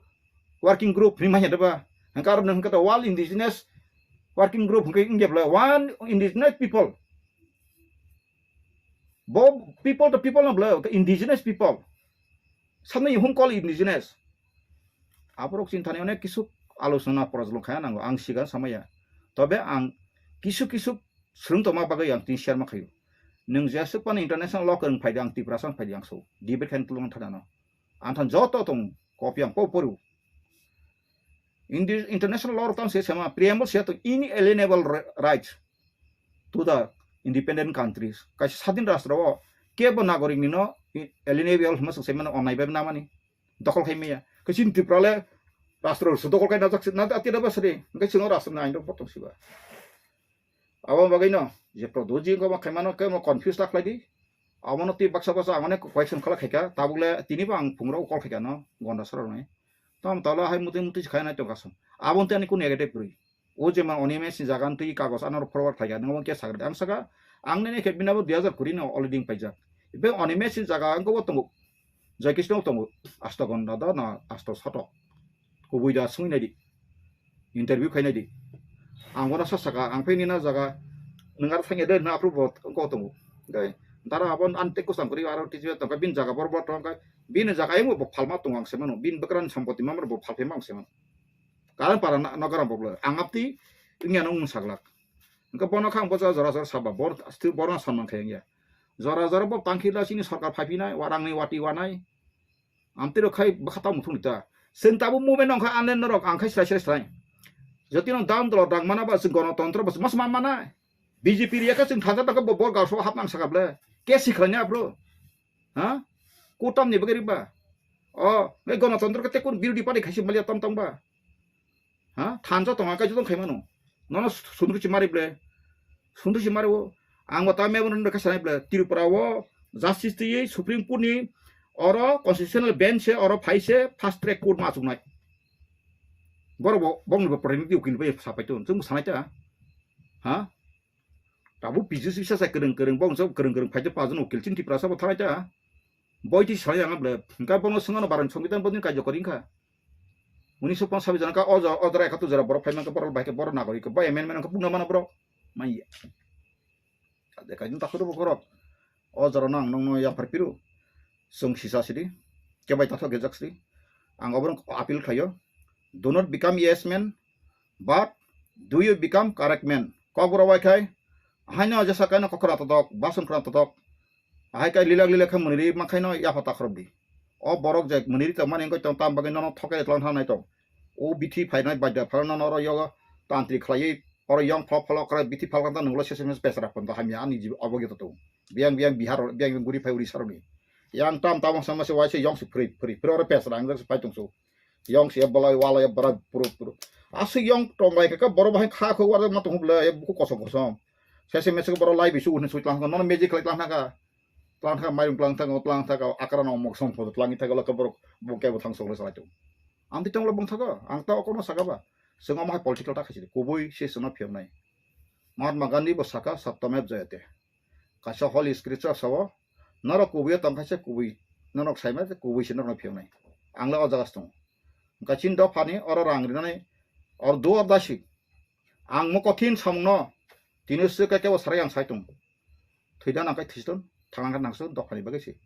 Working Group ni manya deba. Hangkar nang kata World Indigenous Working Group hingke inge bla one indigenous people. Bo people to people no bla, indigenous people. Samna you whom call indigenous. Aborok chinthani onek kisu alochona porojlong khaya nango, ang sigan samaya. Tobe ang kisu kisu srwng tongma bagwi ang tin share ma khayo. Nwng jesuk pan international law kwrwng phaidi ang Tiprasa phaidi ang so. Debate khain tulung thana no. Anthan joto tong copy ang po poru. Indi-, international law rok tamo se sema, preamble se to inalienable ri-, rights to the independent countries. Kaisa sadin rastro o kebo nagorik ni no i-, alienable hwnma swk se mano, onnai bai namani, dokol khai maya. Kaisa Tripura le rastro su dokol khai najak se, na ati da basri, hingke singo rastro ni ain rok botong siba. Abo bagwi no je Pradyot ji wngkha, omo khaimano khe omo confuse ta khlai di. Abono twi baksa baksa ang onek question khala khaikha, tabuk le tini bo ang phungrok call khaikha no, gonda sara rwnai. Tamo tala hai mutwi mutwi se khaina tongkha song. Aboni tei ani kunu negative kwrwi. O je ma Animesh ni jaga wng twi kagoj ano forward khaikha, nang omo khe sakha. Ang saka, ang nini khe bini bo dui hajar kuri no already wng paijak. Ibe Animesh ni jaga wngkha bo tongo. Jai Krishna tongo, asto gonda da na asto satok. Kubui da sungwi naidi. Interview khai naidi. Ang bono sa saka, ang phai nina jaga, nwngar thangya de na approve bo ko tongo. Dai, dara abon an te kusang kuri aro tiji tongka bin jaga bor bor tongka, bin jaga emo bo phalma tongo ang semano, bin bwkrani sampoti mamar bo phalphi mang semano. Karan para na, nogaram bo ang apti, ingya nung saglak. Engka bono khang boja jora jora saba, bor, asti bor na sanman khai ya. Jora jora bo tangkhila sini sarkar phapinai, warang ni wati wanai. Amtwi rok khai bwkha tamo thung ta. Sen tabo movement nong khai anle norok ang khai srai srai srai. Joti nong dam dolo dang mana ba se gonotontro ba se mas man mana. B J P riya ka sing thanda ta bo bor gauso hap nang saka ble. Ke sikhlanya bro. Ha? Kutam ni bagari ba. O, ngai gonotontro ka te kun birodi padi khai si malia tam tam ba. Ha? Thansa tonga kai jotong khaimano. Nono sundru si mari ble. Sundru si mari o. Ang bo ta mebo nang kha sanai ble. Tripura o justice twi Supreme Court ni oro constitutional bench se oro phai se fast track court ma chuknai. Boro bo bong bo premiti ukil bai sapai ton. Chung sanai ta. Ha? Tabu P G C sa sa kereng kereng bong so kereng kereng phai to pajon ukil chin Tripura sa bo thanai ta. Boiti salai ang ble, hingka bono sengano baran songbitan bodin kaijo kori wngkha. Unisho ponchabi jana ka o jora, o jora ekattor jora borok phai mankha, borok bai khe borok nagorik khe bo amendment wngkha bungna mano borok. Manya. Kade kaijin takhoro bokhorok. O jora no ang nongno yapar piru. Song sisa sidi. Kebai tathok gejak sidi. Ang oborok appeal khlaio. Do not become yes man, but do you become correct man? Kokborok bai khai, haino jesa kaino kokra todok, bason kra todok. Ahai kai lilak lilak khe mwniri ma khaino yapha takhorok di. O borok je mwniri tongmani wngkha tong tam bagwi nono thokai tlang thangnai tong. O bithi phainai baida phano nono oro yogo tantri khlaiwi oro yong pholo pholo krai bithi phalkang ta nunglo sese mese pesra pon ta hamya ani jibo obo gito tong. Biyang biyang Bihar rok, biyang biyang guri phai Odisha rokni. Yang tam tam sama se waise yong se phri phri phri oro pesra ang se pai tong so. Yong se bolai walai bra puro puro. Aswk yong tong bai ka borok bahai kha kho warok ma tong ble buku kosom kosom. Sese mese borok lai bisu unhe sui tlang nono magic khlai tlang thangkha. Tlang thangkha mairung tlang thangkha tlang thangkha akra no mok som photo tlang thangkha lokha borok bokhe bo thang sokle salai tong. Ang ti tonglo bong thago ang ta okono saka ba. Sengom hai political ta khaisidi kubui se seno phiyoknai. Mahatma Gandhi bo saka satyamev jayate. Kaisa holy scripture sao, norok kubui tong khaisa kubui, norok saima kubui se norok phiyoknai. Ang le o jaga se tongo. Kachin dophani oro rang rinani or do or dasi. Ang mo kothin samungno tini se kebo sarai ang sai tongo. Thwidan ang kai thiston, thanang nangso dophani bagwi se.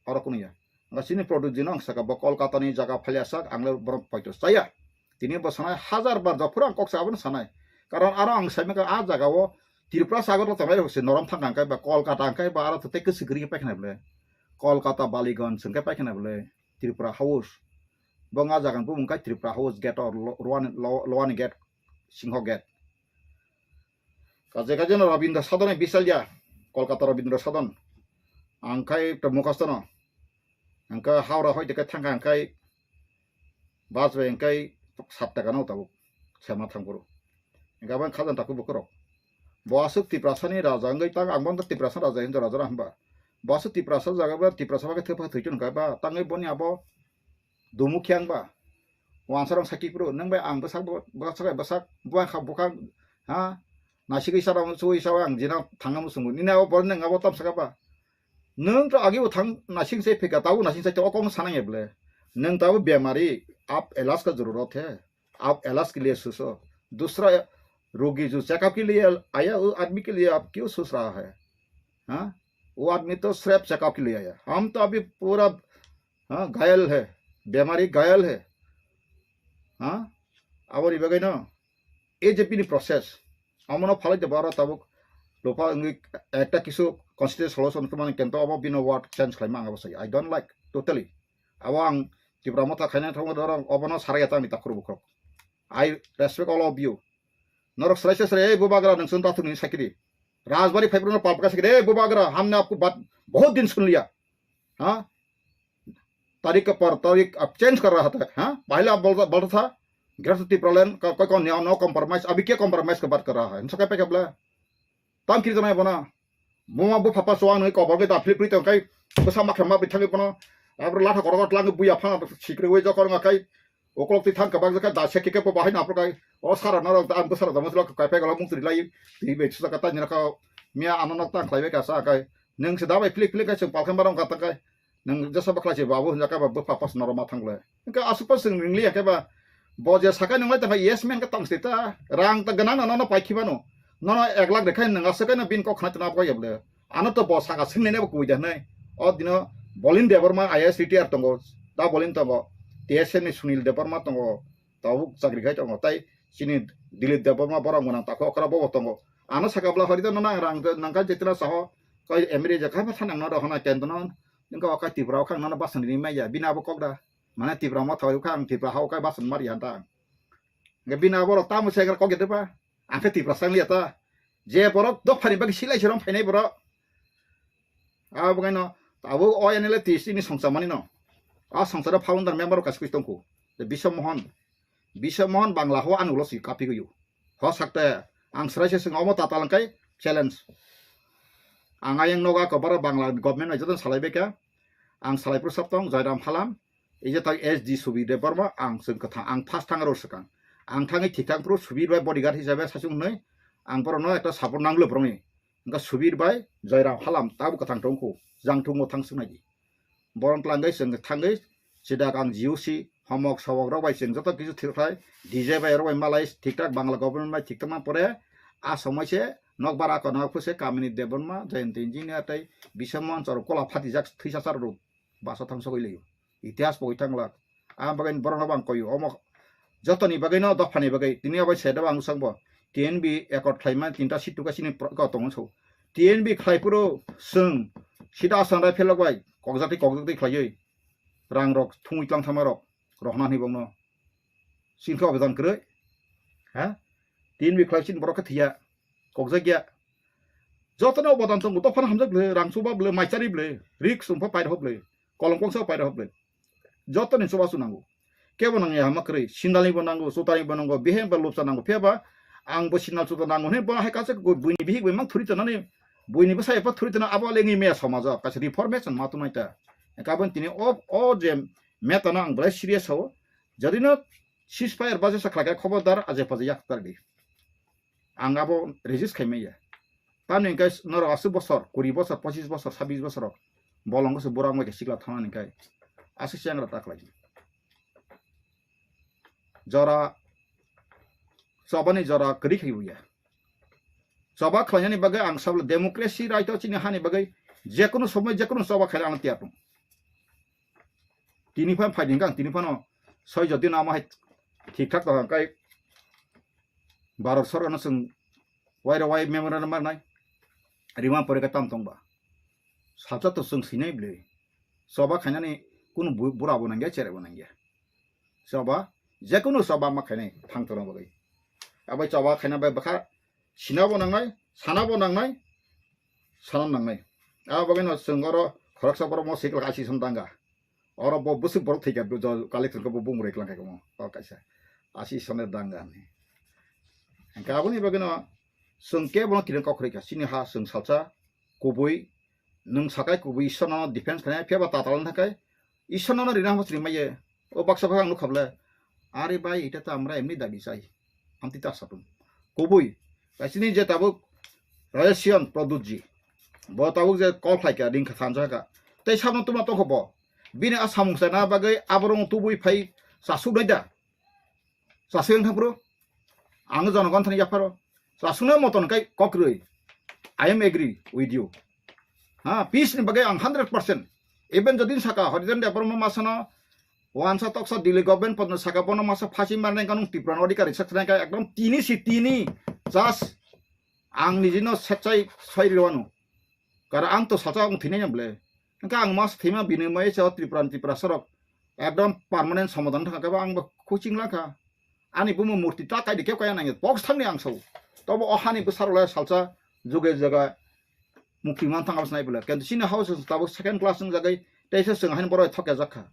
Oro kunuya. Nga chini product jino ang saka bo Kolkata ni jaga phali asak ang le borok paito chaya. Tini bo sanai hajar bar jok phuru ang kok sa abono sanai. Karon aro ang sai maka a jaga o Tripura sagor lo tongnai rok se norom thang ang kai ba Kolkata ang kai ba aro to tei kwswk kwrwi paikha nai ble. Kolkata Baliganj hwnkhe paikha nai ble Tripura House. Bo nga jaga bumung kai Tripura House gate o lo-, Lowani, Lo-, Lowani gate, Singho gate. Kaje kaje no Rabindra Sadon ni bisalya, Kolkata Rabindra Sadon. Ang kai to mukhasto no. Ang kai Howrah hoi de kai thang ang kai bus bai ang kai sat taka no tabuk. Sema thang puru. Ang kai bang khajan taku bukurok. Bo aswk Tiprasa ni raja ang kai tang ang bang Tiprasa raja hinjo raja hamba. Bo aswk Tiprasa jaga ba Tiprasa ba kai thapa thoi chun kai ba tang boni abo Dumu khe ang ba. Wansarong sakhi phuru, nang bai ang bwsak bo, bwsak bai bwsak, buang kha bukhang, ha? Nasigwi sarong, sugwi sarong ang jina thangna musungo. Nini abo borok nang abo tam saka ba. Nang to agi bo thang nasing se phika, tabo nasing se to okong sanang eble. Nang tabo bemari, aap ilaaj ka zarurat hai. Aap ilaaj ke liye socho. Dusra rogi jo checkup ke liye aaya, wo aadmi ke liye aap kyun soch raha hai? Ha? Wo aadmi to sirf checkup ke liye aaya. Hum to abhi pura Ha, ghayal hai, bemari ghayal hai. Ha? Aboni bagwi no, ei je bini process, amono phalai de baro tabuk lupa wngwi ekta kisu constitution solution tongmani kento abo bino word change khlaima ang abo sai. I don't like totally. Abo ang Tipra Motha khaina thangma dorong obono sarai ya tangni takhuru bukhuk. I respect all of you. Norok srai srai srai, "Ei bubagra, nwng chwng dathuk nini sakiri." Rajbari phaibrokno palpaka sakiri, "Ei bubagra, hamne apko bat bahut din sun liya." Ha? Tarik ka par tarik ab change kar raha tha, ha? Pahila bolta, bolta tha, Greater Tipraland ka, koi kon no compromise, abhi kya compromise ka baat kar raha hai? Insa kai pe kya bole? Tam kiri tanai bona. Buma bu papa suang nui kobor ke da philip philip tong kai. Bwsa makha ma bithang bono. Abro latha korok tlang buya phang sikri wei jokor nga kai. Okolok ti thang kabak jaka da se kike po bahai na pro kai. O sara norok da am bwsara da mosla kai pe gala mung tri lai. Ti be susa kata nyara ka. Mia ano nok tang khlai be ka sa kai. Neng se da bai philip philip kai se palkhan barong kata kai. Nang jesa bakla se babu hwnjak khe ba bwpha pas norok ma thang le. Hwnkhe aswk pas chwng ringli ya khe ba bo je sakai nang lai ta yes man khe tong se ta. Rang ta gwnang no nono pai khiba no. Nono ek lakh rekha nang aswk no bin kok khna tna bo ya bole. Ano to bo saka sing ne bo kui da nai. O dino Bolin Debbarma I A S retire tongo. Da Bolin tongo. T S N ni Sunil Debbarma tongo. Tabuk chakri khai tongo. Tai chini Dilip Debbarma borok mwnang tako okra bobo tongo. Ano saka bwla hori to nono ang rang nangkha jetra saho. Koi M R A je khai pha thanang no rohona kendno. Ningka okai Tipra okhang nono basan ri maya. Bini abo kok da. Mane Tipra mo thawai okhang Tipra ha okai basan mari hanta. Nge bini abo rok tamo segar kok yate pa. Ang khe Tipra sang liya ta. Je borok dophani bagwi silai sirom phainai borok. Abo kaino abo O N L A T S T ni songcha mani no. A songcha founder member kaisa kwi tongkhu. Biswa Mohan. Biswa Mohan Bangla ho ani ulo si kapi gwi. Ho sakte ang srai se sing omo tatal kai challenge. Ang ayang noga ko bara Bangla government bai joto salai beka. Ang salai pro sap tong Jairam Halam. Ije tak S D Subir Debbarma ang sing kwthang ang first thang ro swkang. Ang thangwi thik thang pro Subir bai bodyguard hisabe sachung hnoi. Ang borokno ekta support nanglo borokni. Hwnkha Subir bai Joyram Halam tabuk kwthang tongkhu, jang thungmo thang suknai di. Borom tlangwi chwng thangwi sidak ang G O C homok sobok rok bai chwng joto kisu thik khlai D J bai rok bai malai thik thak Bangla government bai thik tongma pore a somoi se nokbar ako nokphu se kamini Debbarma, Jayanta Engineer tei Biswa Mohan chwrwk kola phatijak thwisa chwrwk basa thang sogwi lio. Itihas pogwi thang glak. Ang bagwi borokno bang koyo. Omo jotoni bagwi no dophani bagwi. Tini obo se dobo ang swkang bo. T N B accord khlaima tinta seat tuka sini pro-, ko tongo so. T N B khlai phuru swng sida asang rai phelok bai. Kokjak twi kokjak twi khlaiwi. Rang rok thungwi tlang thama rok. Rohna ni bongno. Sini khe obedan kwrwi. Ha? T N B khlai sini borok khe thiya. Kokjak ya. Jotono obedan tongo. Dophano hamjak bwle. Rang chuba bwle. Maichari bwle. Rik sumpa pair ho bwle. Kolong kongsa paira hoble. Joto ni chubachu nango. Kebo nang ya hama kwrwi, sindal ni bo nango, chuta ni bo nango, bihek ba lupsa nango, phiya ba ang bo sindal chuta nango hwnwi bo hai kaisa buini bihik bai mang thuri tonani, buini bwsa epha thuri tona abo le ngi meya somajo kaisa reformation ma tongnai ta. Kabon tini o, o je meta no ang belai serious sao. Jodi no ceasefire ba jesa khlai khe khobordar aje paje yak tar di. Ang abo resist khai maya. Tamni hwnkhe norok aswk bosor, kuri bosor, pochis bosor, sabis bosor rok bolong se bura wngbai khe sikla thangna hwnkhe aswk chengra ta khlai. Jora chobani jora kwrwi khai buya. Choba khlainani bagwi ang sabla democracy right o chini hani bagwi jekunu somoi jekunu choba khaina ang tiyar tong. Tini phan phai ding kang, tini phano soi jodi nama hai thik thak tong kai. Bharat sorkar no chwng waira wai memorandum marnai. Rima pore ka tam tong ba. Salsa to chwng sinai bwle. Choba khainani kunu bu-, bura bo nangya, chere bo nangya. Choba, jekunu choba ma khainai thang tong bagwi. Abai choba khaina bai bwkha sina bo nangnai, sana bo nangnai, sana nangnai. Abo bagwi no chwng oro khoroksa borok mo sikla asi son danga. Oro bo bwswk borok thwikha, bo jo collection khe bo bumung rwui klang kha mo, o kaisa. Asi sone dang ani. Hwnkhe aboni bagwino chwng kebono kiring kok khwrwikha, chini ha chwng salsa kubui, nwng sakai kubui Ishwarno defense khainai, phiya ba tatal wng thakai Ishwarno rina hamo chini maiye. O baksa baksa ang nukha bwle, "Are bhai, eta to amra emni dabi chai." Amtwi ta satung. Kubui, kaisini je tabuk Rajesh Pradutji, bo tabuk je call khlaikha, ringkha, thanjakha. Tei sabno tuma tongkha bo. Bini a samung sana bagwi aborok tubui phai chasuk nai da. Chasuk yang thapro. Ang jonogon thani yapharo. Chasukna moton kai kokroi. I am agree with you. Ha, peace ni bagwi ang hundred percent. Even jodi saka Harijan Debbarma masano wansa toksa Delhi government podno saka bono masa phasi marnai kanung Tripura no adhikari saksanai kai ekdom tini si tini. Just ang nijino sechai soi riwano. Kara ang to salsa ang thinai yang ble. Engka ang mas thima bini mai sa Tripura ni Tripura sorok ekdom permanent somadan thangka ba ang ba coaching langkha. Ani bumo murti ta kaidi keu kaya nangya. Box thangni ang sao. Tobo o hani bwsarok le salsa juge jaga mukti man thang abs nai bwle. Kintu chini house tabuk second class wng jagai teisa chwng haino borok thok ya jakha.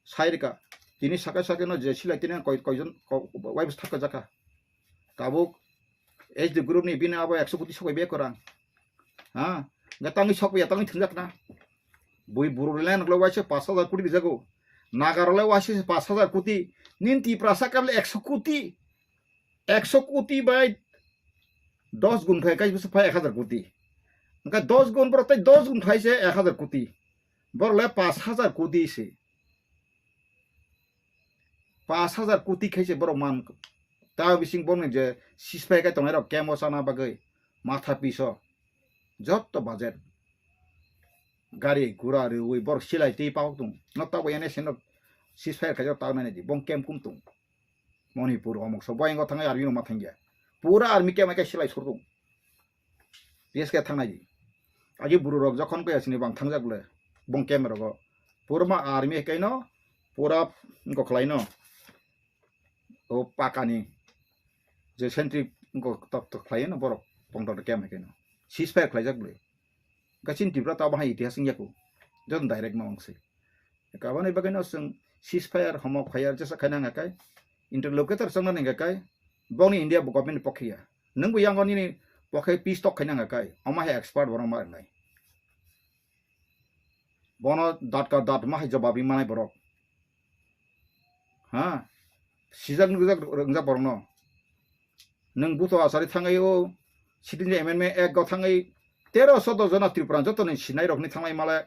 Sai rika. Tini sakai sakai no je silai tini koi, koijon ko-, wai bwsa thok ya jakha. Tabuk H D group ni bini abo ekso koti sokoi be korang. Ha? Ga tangwi sokya tangwi thwngjak na. Bui buru le nokle waise pash hajar koti rijago. Nagarok le waise pash hajar koti. Nin Tiprasa kable ekso koti. Ekso koti bai dos gun khai kai bwswk phai ek hajar koti. Hwnkhe dos gun borok tei dos gun khai se ek hajar koti. Borok le pash hajar koti se. Pash hajar koti khai se borok man. Ta bising borok ni je ceasefire khai tongnai rok camp o chana bagwi matha piso. Jotto budget. Gari gura rwi borok silai twi pahok tung. No tabo N S N rok ceasefire khai jok ta nai di. Bong camp kum tung. Manipur omok so boyang o thangai army no ma thangya. Pura army camp khai silai sur tung. P S K thangnai di. Agi buru rok jokhon kaya sini bang thangjak le. Bong camp rogo. Pura ma army kaino pura go khlai no. O pakani je sentry go tok tok khlai no borok pondro camp kaino. Ceasefire khlaijak le. Gachin Tripura ta bahai itihas wngya ku. Jon direct ma wngsi. Kabani bagwi no chwng ceasefire, homo fire jesa khaina hwnga kai interlocutor chongna hwnga kai bongni India bo government ni pokhe ya. Nwng bo yango nini pokhe peace talk khaina hwnga kai omo hai expert borok ma rwnai. Bono dat ka dat ma hai jobab ri manai borok. Ha? Sijak nukjak rwngjak borokno. Nwng buto achari thangwi o sitting amendment act o thangwi tero chodo jona Tripura jotoni sinai rokni thanglai male.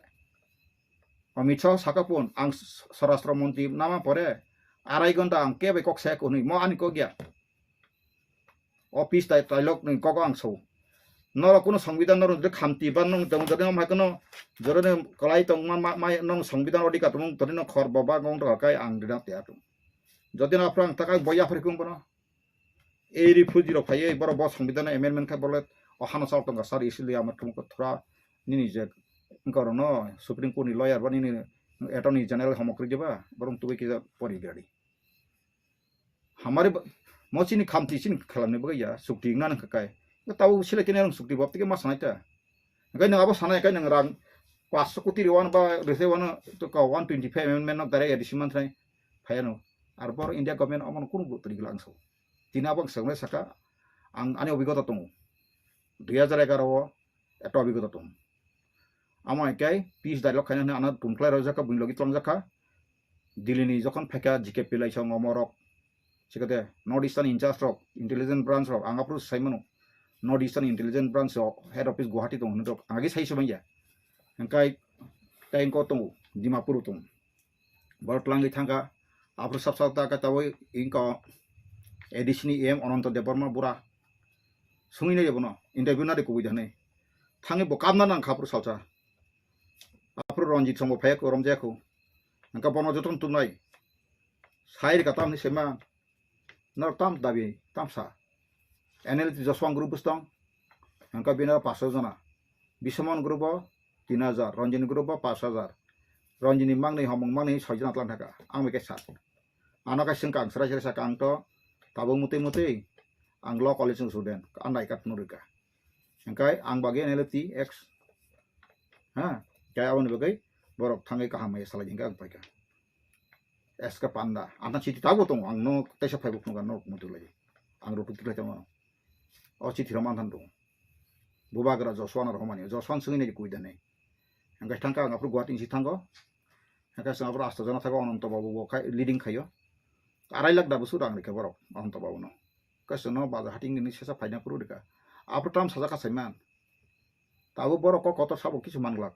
Amit Shah saka pun ang swarashtra montri nama pore arai gonta ang kebo kok saya ko hwnwi mo ani kok ya. Office tai tailok ni kok ang so. Norok kuno songbidan norok jodi khamti ban nong tong jodi nong hai kuno jodi nong kalai tong ma ma nong songbidan odika tong todi nong khor boba gong to kai ang dina te atum. Jodi na prang takai boya phari kum bono. Ei refugee rok phaiye borok bo songbidan amendment khai borok o hano chal tong sar isi liya amar tum ko thura nini je ngkoro no Supreme Court ni lawyer ba nini attorney general homok ri diba borok tubui kisa pori gari. Hamari ba-, mo chini khamti chini khalamni bagwi ya, sukti wngna nang kha kai. Tabo sile kene rang sukti bab tike ma sanai ta. Hingkai nang abo sanai kai nang rang paanch koti ri wan ba rese wan to ka one twenty five amendment no direct A D C man trai phayano. Ar bor India government amon kunu guru tari gila angso. Tina bang sangnai saka ang ani obigota tongo. Dui hajar egaroh o ekta obigota tongo. Amo hai khe peace dialogue khaina hwnwi ano tumkhlai rwjak kha, buini logi twlangjak kha. Delhi ni jokhon phaikha G K P lai song omorok, sikate North Eastern in charge rok, intelligence branch rok, ang aphuru sai mano. North Eastern intelligence branch rok, head office Guwahati tongo hinwi rok, ang agi sai se manya. Hingkai tei engko tongo Dimapur tongo. Borok twlangwi thangkha, aphuru sab sab ta khe tabwi engko A D C ni E M Ananto Debbarma bura. Sungwi nai bono, interview nari kubui da hinwi. Thangwi bo kabna nang kha aphuru salsa. Aphuru Ranjit songbo phaiya kho, romjaya kho. Hingkha bono jotono tubunai. Sai rika tamni sema. Norok tam dabi, tam sa. N L T Joswant group bwswng. Hingkha bini paanch sho jona. Bishamon group o tin hajar, Ranjini group o paanch hajar. Ranjini mangni homong mangni soi jona tlang thaka. Ang bai khe sa. Ano khe swngkha ang srai srai sakha ang to tabuk mutwi mutwi ang law college ni student. Ang nai kat phunuk rwkha. Hingkhe ang bagwi N L T X. Ha? Khe aboni bagwi borok thangwi kaham hai salai hingkhe ang paikha. S K Panda. Ang thang chiti tabuk tongo. Ang no teisa phaibo phunukha norok muitu lai. Ang rutuk tiklai tongo. O chiti rok manthan tongo. Bubagra Joswan rok homani. Joswan swngwi nai kui da nai. Hingkhe thangkha ang aphuru Guwahati ni si thango. Hingkhe chwng aphuru asta jana thago Ananto Babu bo khai leading khaio. Arai lakh da bwswk rang rikha borok Ananto Babu no. Hingkhe chwngno bazar hating nini sesa phaina phuru rikha. Aphuru tam sajak kha saiman. Tabuk borok kok kotor sabo kisu manglak.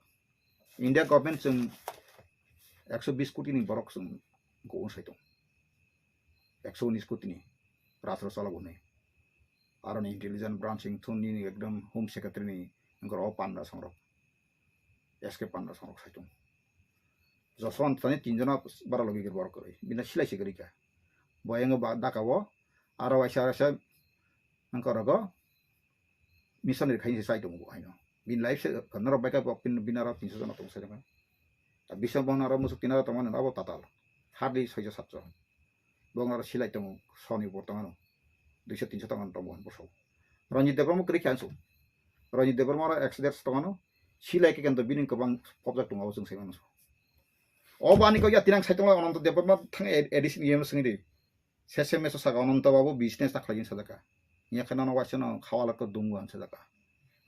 India government chwng ekso bis koti ni borok chwng go sai tong. Ekso unis koti ni rajra chalok hwnwi. Aroni intelligence branch wngthun nini ekdom home secretary ni wngkor o panda songrok. S K Panda songrok sai tong. Joswant tani tin jona bara logi gir borok kwrwi. Bina silai se kwrwi kha. Bo yango ba daka o aro waisa waisa wngkor rogo missionary khaini se sai tongo bo haino. Bini life se norok bai kha bo bini aro tinso jona tong sai tong. Biswang bohna aro musuk tinaro tongmani abo tatal. Hardly soijo satjo. Bo wngaro silai tongo, soni bo tongano. Duiso tinso tongano tongo bosok. Ranjit Debbarma kwrwi khe ansu. Ranjit Debbarma ro ekso derso tongano. Silai khe kento bini kwbang pobjak tongo, abo chwng sai mano. O bani kok ya tinang sai tongo Ananta Debbarma thang A D C ni E M singri. Sese meso saka Ananta babu business ta khlaijin sajaka. Nya khe nono waisa no khawala ko dungu ang sajaka.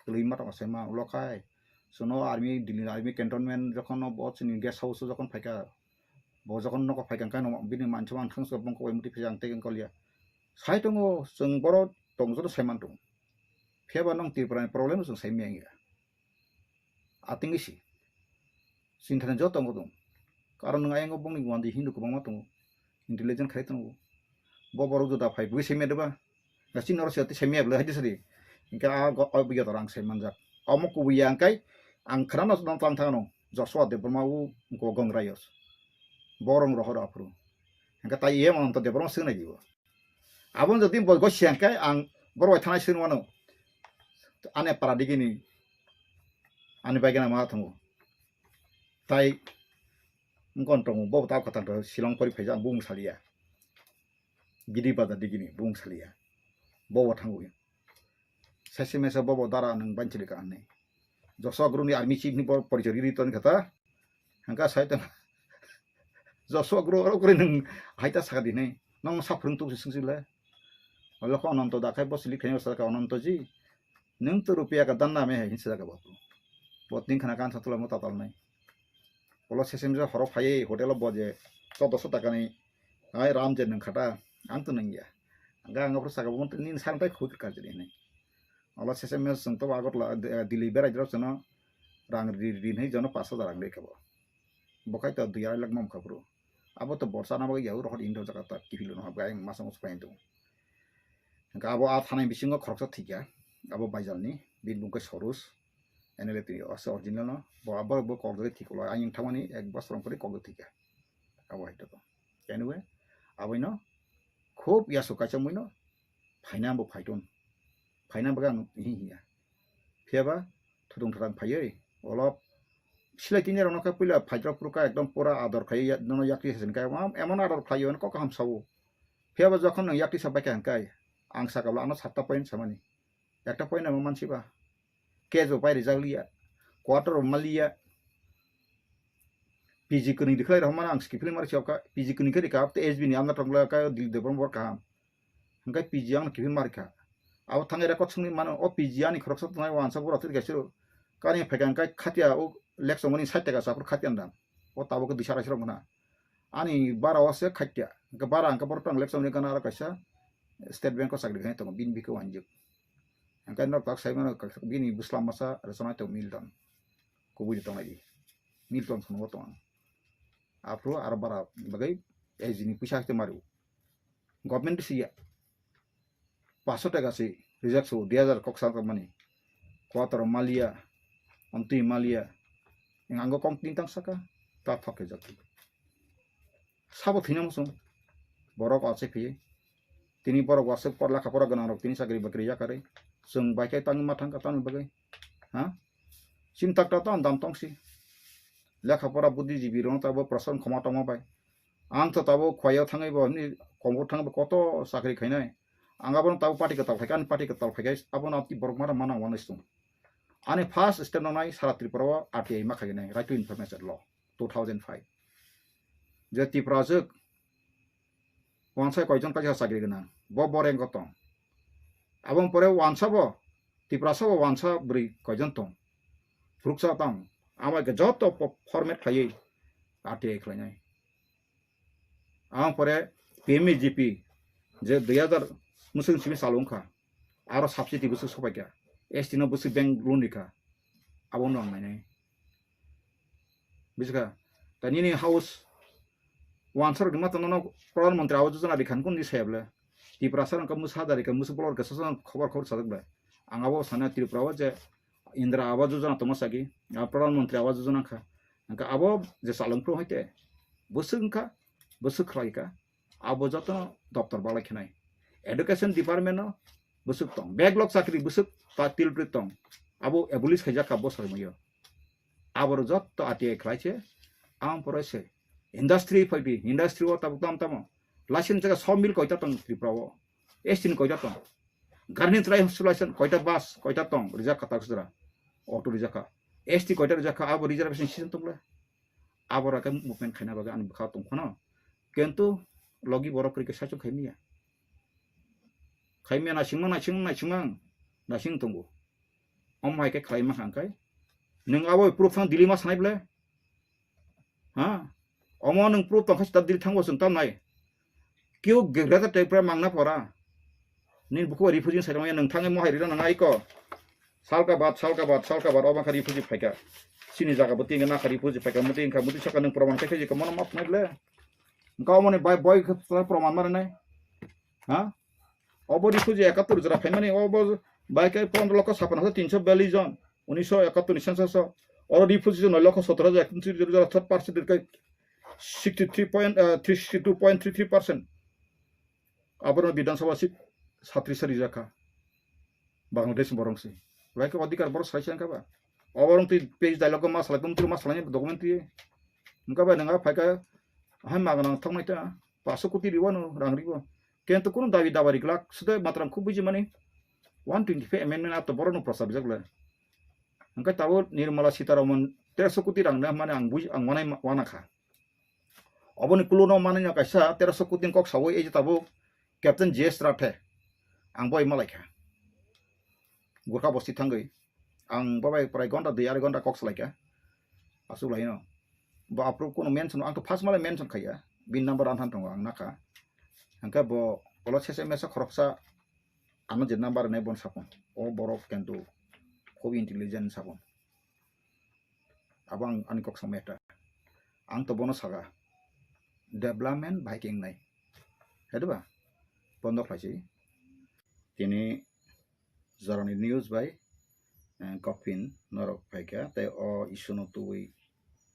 Kwlwi ma tong sai ma ulo khai. Sono army, Delhi army cantonment jokhon no bo chini guest house jokhon phaika. Bo jokhon nogo phaika khe no bini mancha mang thang so bongko bai muti phai ang tei kol ya. Sai tongo chwng boro tong joto sai man tongo. Phiya ba nong Tripura ni problem chwng sai manya. Ating isi. Sinthani joto tongo tong. Karon nwng ayang bongni wandi Hindu kwbangma tongo. Intelligent khai tongo. Bo borok juda phai bui semia deba. Gasi noro se semia bla hadi sadi. Engka a go o biya torang sai manjak. Omo kubuya angkai ang khana no tang thangno. Joshua Debbarma u go gong rayos. Borong rohor aphuru. Engka tai yem Ananta Debbarma swngnai dibo. Aboni jodi bo gosiya khe ang borok bai thanai sini wano. Ani para digini, ani baigena ma thango. Tai wngkon tongo, bo ta kotang to Shillong pori phaijak, bung saliya. Gidi bazar digini, bung saliya. Bo bo thango. Sese mesa bo bo dara nang banchili ka anne. Joshua Guru ni army chief ni bo porichori ri ton kata. Hangka sai tong. Joshua Guru oro kuri nang hai ta saka di nai. Nong sa phwrwng tuk sing sila. Olo ko Ananto da khai bo sili khai sa ka Ananto ji. Nung to rupiya ka dan na me hai hin sa ka bo. Bo tin khana kan sa tula mo ta tal nai. Olo sesem je horo phai hotel o bo je chaudoso taka ni ai ram je nang khata ang to nang ya. Hangka ang phuru saka bo ni sang tai khut ka je nai. Olo sesem je sung to Agartala, eh, Delhi berai jero sono rang ri ri nai jono paso da rang de ka bo. Bo khai to dui arai lakh mam kha phuru. Abo to borsa na bagwi yaui rohor Indo jaga ta kiphilwi no habwi ayang masa musu painto. Hingke abo a thanai bisingo khoroksa thikya, abo Baijalni, bini bung khe Sorus, N L A twi ase original no, bo abo bo kokjagwi thikolo, ayang thangmani ek bosor pore kokjagwi thikya. Abo hai to. Anyway, aboino khub yasu kaisa muino phaina bo phaiton. Phaina bagwi ang hi hiya. Phiyaba thudung thudang phaiwi, olop silai tini rokno khe puila phaidrop phuru kha ekdom pura ador khai ya, nono yakti hasen kha, emon, emon ador khlai yo, kok kaham sao. Phiyaba jokhon nwng yakti sa bai kha hwn kai, ang saka bwla ano satta point samani. Ekta point amo mansi ba. Case bo pai rijak liya, quarter bo ma liya. P G kwnwi rikhlai rok mano ang skiphilwi mari chok kha, P G kwnwi khe rikha, abte S B ni amna tongla kha, Dilip Debbarma bor kaham. Hingke P G ang kiphil marikha. Abo thangwi record songwi mano, o P G ani khoroksa tongnai wansa bura twi kaisa kani phaikha hingke khatia o lek chongmani sait taka sa aphuru khatia nang. O tabuk khe duisa raisrok mano. Ani bara o se khatia. Hingke bara hingke borok tang lek chongmani gana aro kaisa State Bank o chakri khainai tongo, bini bikhe wanjik. Hingke norok tak sai mano bini bwsla masa rwchapnai tongo Milton. Kubui de tongnai di. Milton phunukgo tong ang. Aphuru aro bara bagwi S G ni puisa haste mario. Government si ya. Paso taka si reject so, dui hajar kok sa tongmani. Quarter malia, amtwi malia. Ang ango kong tin tang saka, ta thok khe jati. Sabo thina muchung. Borok o achai phiye. Tini borok wasuk por lekha pora gwnang rok tini chakri bakri yakarwi. Chwng bai khe tangwi ma thang ka tamni bagwi. Ha? Chini takta to ang dam tong si. Lekha pora buddhijibi rok tabo prasan khoma tongma bai. Ang to tabo khwaya thangwi bo ni kombo thangwi bo koto chakri khainai. Ang abono tabo party kwtal phaikha, ani party kwtal phaikha, abono aboni borok mano mana wanai sung. Ani first step nonai sara Tripura o R T I ma khainai, Right to Information Law, two thousand five. Je Tripura jwk wansa koijon kaisa chakri gwnang, bo boreng ko tong. Aboni pore wansa bo, Tiprasa bo wansa bwrwi koijon tong. Phuruksa tong. Amo khe joto po-, format khlaiwi R T I khlainai. Aboni pore P M E G P je dui hajar mwswk simi chalo wngkha. Aro subsidy bwswk sopaikha. S T no bwswk bank loan rikha. Abono ang nainai. Bujiskha? Ta nini house wansa rok ni mata nono Pradhan Mantri Awas Yojana rikha nukun di saya bwle. Tiprasa rok mwsa da rikha, mwsa bolor khe sosa khobor khobor sajak bwle. Ang abo sana Tripura o je Indra Awas Yojana tongma sagi, ah, Pradhan Mantri Awas Yojana kha. Hingkha abo je chalung phuru hai te bwswk wngkha, bwswk khlai kha. Abo jotono doptor balai khenai. Education department no bwswk tong. Backlog chakri bwswk ta tilpri tong. Abo abolish khaijak kha bo soi muyo. Abo rok jotto R T I khlai se, ang pore se. Industry phai di, industry o tabuk tam tamo. License jaga sawmill koita tong Tripura o? S T ni koita tong? Gari ni try license koita bus koita tong rijak kha taksra? Auto rijak kha. S T koita rijak kha abo reservation system tong le? Abo rake movement khaina bagwi ani bwkha tong phano. Kintu logi borok kwrwi khe saichung khai manya. Khai manya naisingmang naisingmang naisingmang naising tongo. Omo hai khe khlai ma kha hwnkhe. Nwng abo proof thang Delhi ma sanai ble? Ha? Omo nwng proof tong kha sita Delhi thango chwng tam nai. Keu Greater Tripura mangna pora. Nini buku refugee sai tongya nwng thangwi mohai rina nang aiko. Salka bat, salka bat, salka bat obo kha refugee phaika. Chini jaga bo tinga na kha refugee phaika muti wngkha muti saka nwng proman khai khe mono map nai ble. Wngkha omo ni bai boi khe proman mare nai. Ha? Obo refugee ekattor jora phaimani obo bai khe pondro lokho sappan hajar tinso biyallis jon, unisho ekattor ni census o. Oro refugee noi lokho sotoro hajar ekattor jora third percent khe sixty three point, eh, three sixty two point three three percent. Aborok Bidhan Sabha seat satris rijak kha. Bangladesh borok se. Bai khe odhikar borok sai sai kha ba. Oborok twi page dialogue ma salai, bumtwi ma salai document twi. Wngkha bai nwng a phaikha hai magana thoknai ta. Paso koti riwano rang riwo. Kento kuno dabi daba riglak. Sudo matram khub buji mani one twenty five amendment ato borok no prosa bijak le. Hingke tabo Nirmala Sitaraman terso koti rang na mani ang buji ang wanai wana kha. Oboni kuluno manwi no kaisa terosho koti ni kok sawi ei je tabuk Captain J S Rathe. Ang bai malai kha. Gurkha bosti thangwi. Ang babai prai gonta dui ari gonta kok salai kha. Asuk lai no. Bo apro kono mention, ang to first malai mention khaiya. Bin number anthan tongo ang nakha. Hingke bo olo sese mesa khoroksa ano je number ne bon sapon. O borok kento khub intelligent sapon. Abo ang ani kok samaya ta. Ang to bono saka. Development bai khe wngnai. Hai diba? Bondo khlai si. Tini jorani news bai, eh, kopin norok phaikha. Tei o issue no tubui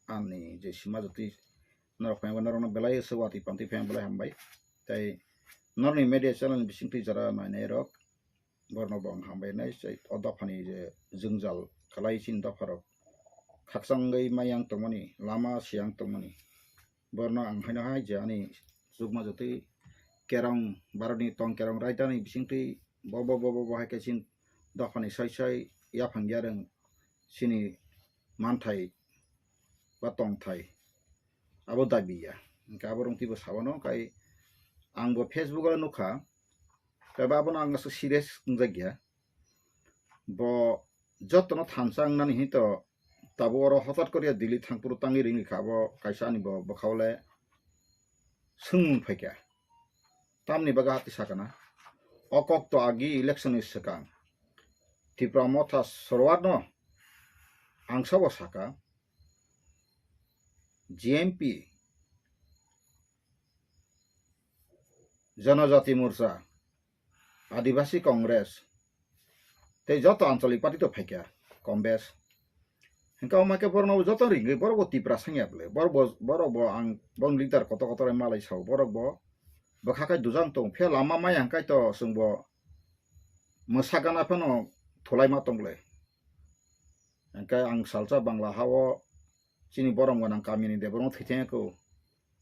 ani je sima jotwi norok phaikha norokno belai se watwi pantwi phaikha belai hambai. Tei norokni media channel ni bisingtwi jora nainai rok. Borno bo ang hambai nai, o dophani je jwngjal khlai chini dopharok khakchangwi mayang tongmani, lama siyang tongmani. Borno ang haino hai je ani chukma jotwi kerong, Bharatni tong kerong raidani bisingtwi bo, bo, bo, bo, bo hai khe chini dophani soi soi yaphang yarwng chini manthai ba tongthai abo dabi ya. Hingke abo rong twibo sabano kai ang bo Facebook o nukha. Tei ba abono ang aswk serious wngjak ya. Bo jotono thansa wngnani hinwi to tabuk oro hotat koriya Delhi thangphuru tangwi ringri kha, abo kaisa ani bo bwkhao le swngmung phaikha. Tamni bagwi hati sakana. O kok to agi election ni swkang Tipra Motha Sorwar no ang sabo saka. G M P, Janajati Morcha, Adibasi Congress, tei joto anchalik party to phaikha, Congress. Hingke omo khe borokno joto ringwi borok bo Tipra sangya bwle, borok bo, borok bo ang bong leader kotor kotor malai sao, borok bo bwkha khai dujang tong, phiya lama maya hingkai to chwng bo mwsa gana phano thulai ma tong bwle. Hingke ang salsa Bangla ha o chini borom gwnang kamini de borokno thwi thangya kho.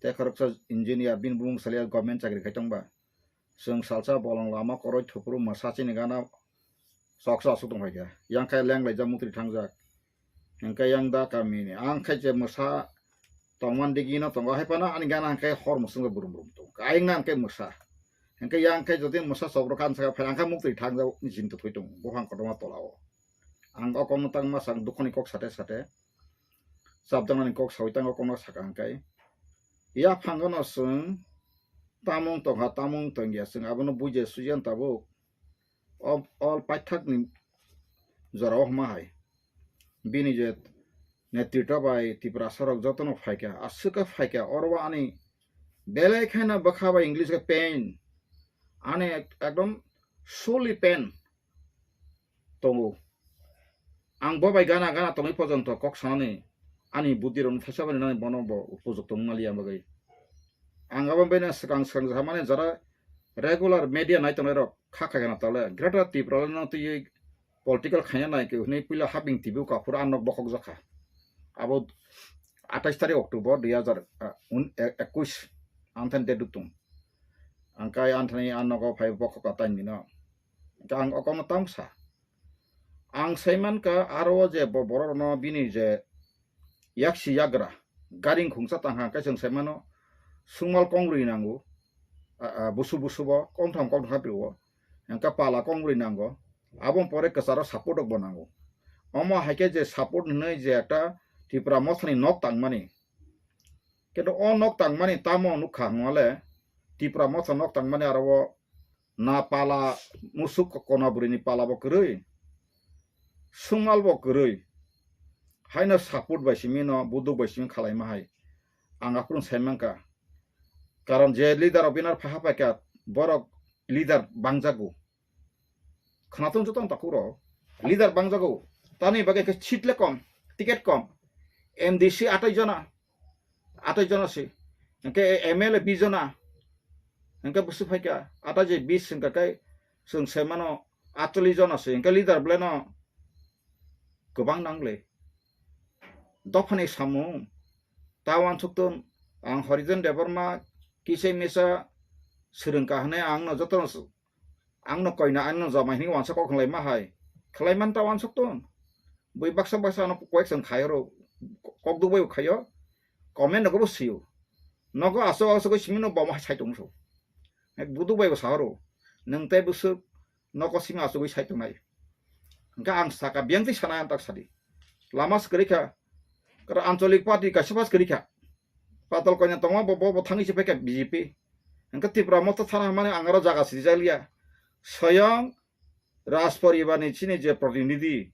Tei khoroksa engineer bini bumung salya government chakri khai tongba. Chwng salsa bolong lama koroi thupuru mwsa chini gana choksa aswk tong phaikha. Yang khe leng laijak mukri thangjak. Hingke yang da kamini. Ang khe je mwsa tongman digi no tongo hai phano ani gana hingke hor mwswk burum burum tong. Ayang na hingke mwsa. Hingke yang khe jodi mwsa chobro kan saka phai ang khe mukri thangjak ni chinta thoi tong. Buphang kotorma tola o. Ang o kokno tangma sang dukhoni kok sate sate. Chapjaknani kok sawi tango kokno saka hingke. Yaphango no chwng tamung tongkha, tamung tongya chwng abono bujiya sujiya tabuk. O, o paithakni jorao hwnma hai. Bini je netritwa bai Tiprasa rok jotono phaikha, aswk khe phaikha, oro o ani belai kheno bwkha bai English khe pain. Ani ek-, ekdom sorely pain tongo. Ang bo bai gana gana tongwi pojonto kok sanani ani buddhi rokno thaisa bai nani bono bo upojukto wngmaliya bagwi. Ang abo bini swkang swkang samani jara regular media nai tongnai rok kha khai gana tole Greater Tripura no twiwi political khaina nai khe hwnwi puila haping T V o kaphuru ang nok bokhok jakha. Abo atais tarik October dui hazar, ah, un-, e-, ekush ang thani date tung. Ang kai anthani a nogo phai bokhok ta taini no. Ang okono tamo sa. Ang saimankha aro o je bo borok no bini je yaksi yagra garing khungsa tangkha hwnkhe chwng saimano sungmal kongrwi nango, a, a, busu busu bo kongtham kongtham khe prio, hwnkhe pala kongrwi nango, aboni pore kwcharo support rok bo nango. Omo hai khe je support hinwi je ekta Tipra mothani nok tangmani, kintu o nok tangmani tamo nukha hwnmale Tipra motha nok tangmani aro o na pala musuk kona bwrwini pala bo kwrwi, sungmal bo kwrwi, haino support bai simi no buduk bai simi khalaima hai ang aphuru sai mankha. Karon je leader rok binar phaha paikha, borok leader bangjago. Khwnathung joto ang takhuk rok. Leader bangjago. Tamni bagwi khe seat le kom, ticket kom. M D C atai jona, atai jona se. Hwnkhe M L A bis jona. Hwnkhe busu phaikha atai je bis hwnkha khe chwng sai mano atchollish jona se. Hwnkhe leader belai no kwbang nangle. Dophani samung ta uansukton ang Horijon Debbarma kisa misa swrwngkha hwnwi ang no jotono Ang no koina, ang no jamai hinwi uansa kok khlai ma hai. Khlai man ta uansuk tong. Bui baksa baksa ano koyek chwng khai oro kok duk bai khaio. Comment nogo bo sio. Nogo aswk aswk simi no boma sai tong so. Ek buduk bai bo sa oro. Nwng tei bwswk nogo simi aswk sai tong nai. Hwnkhe ang saka biyang twi sana ang tak sadi. Lama swkari kha. Kara ancholik party kaisa pas kwrwi kha. Patal koina tongo bo, bo, bo thangwi se paikha B J P. Hwnkhe Tipra motha thana hwnmani ang aro jaga sijak liya. Soyong Raj poribar ni chini je protinidhi,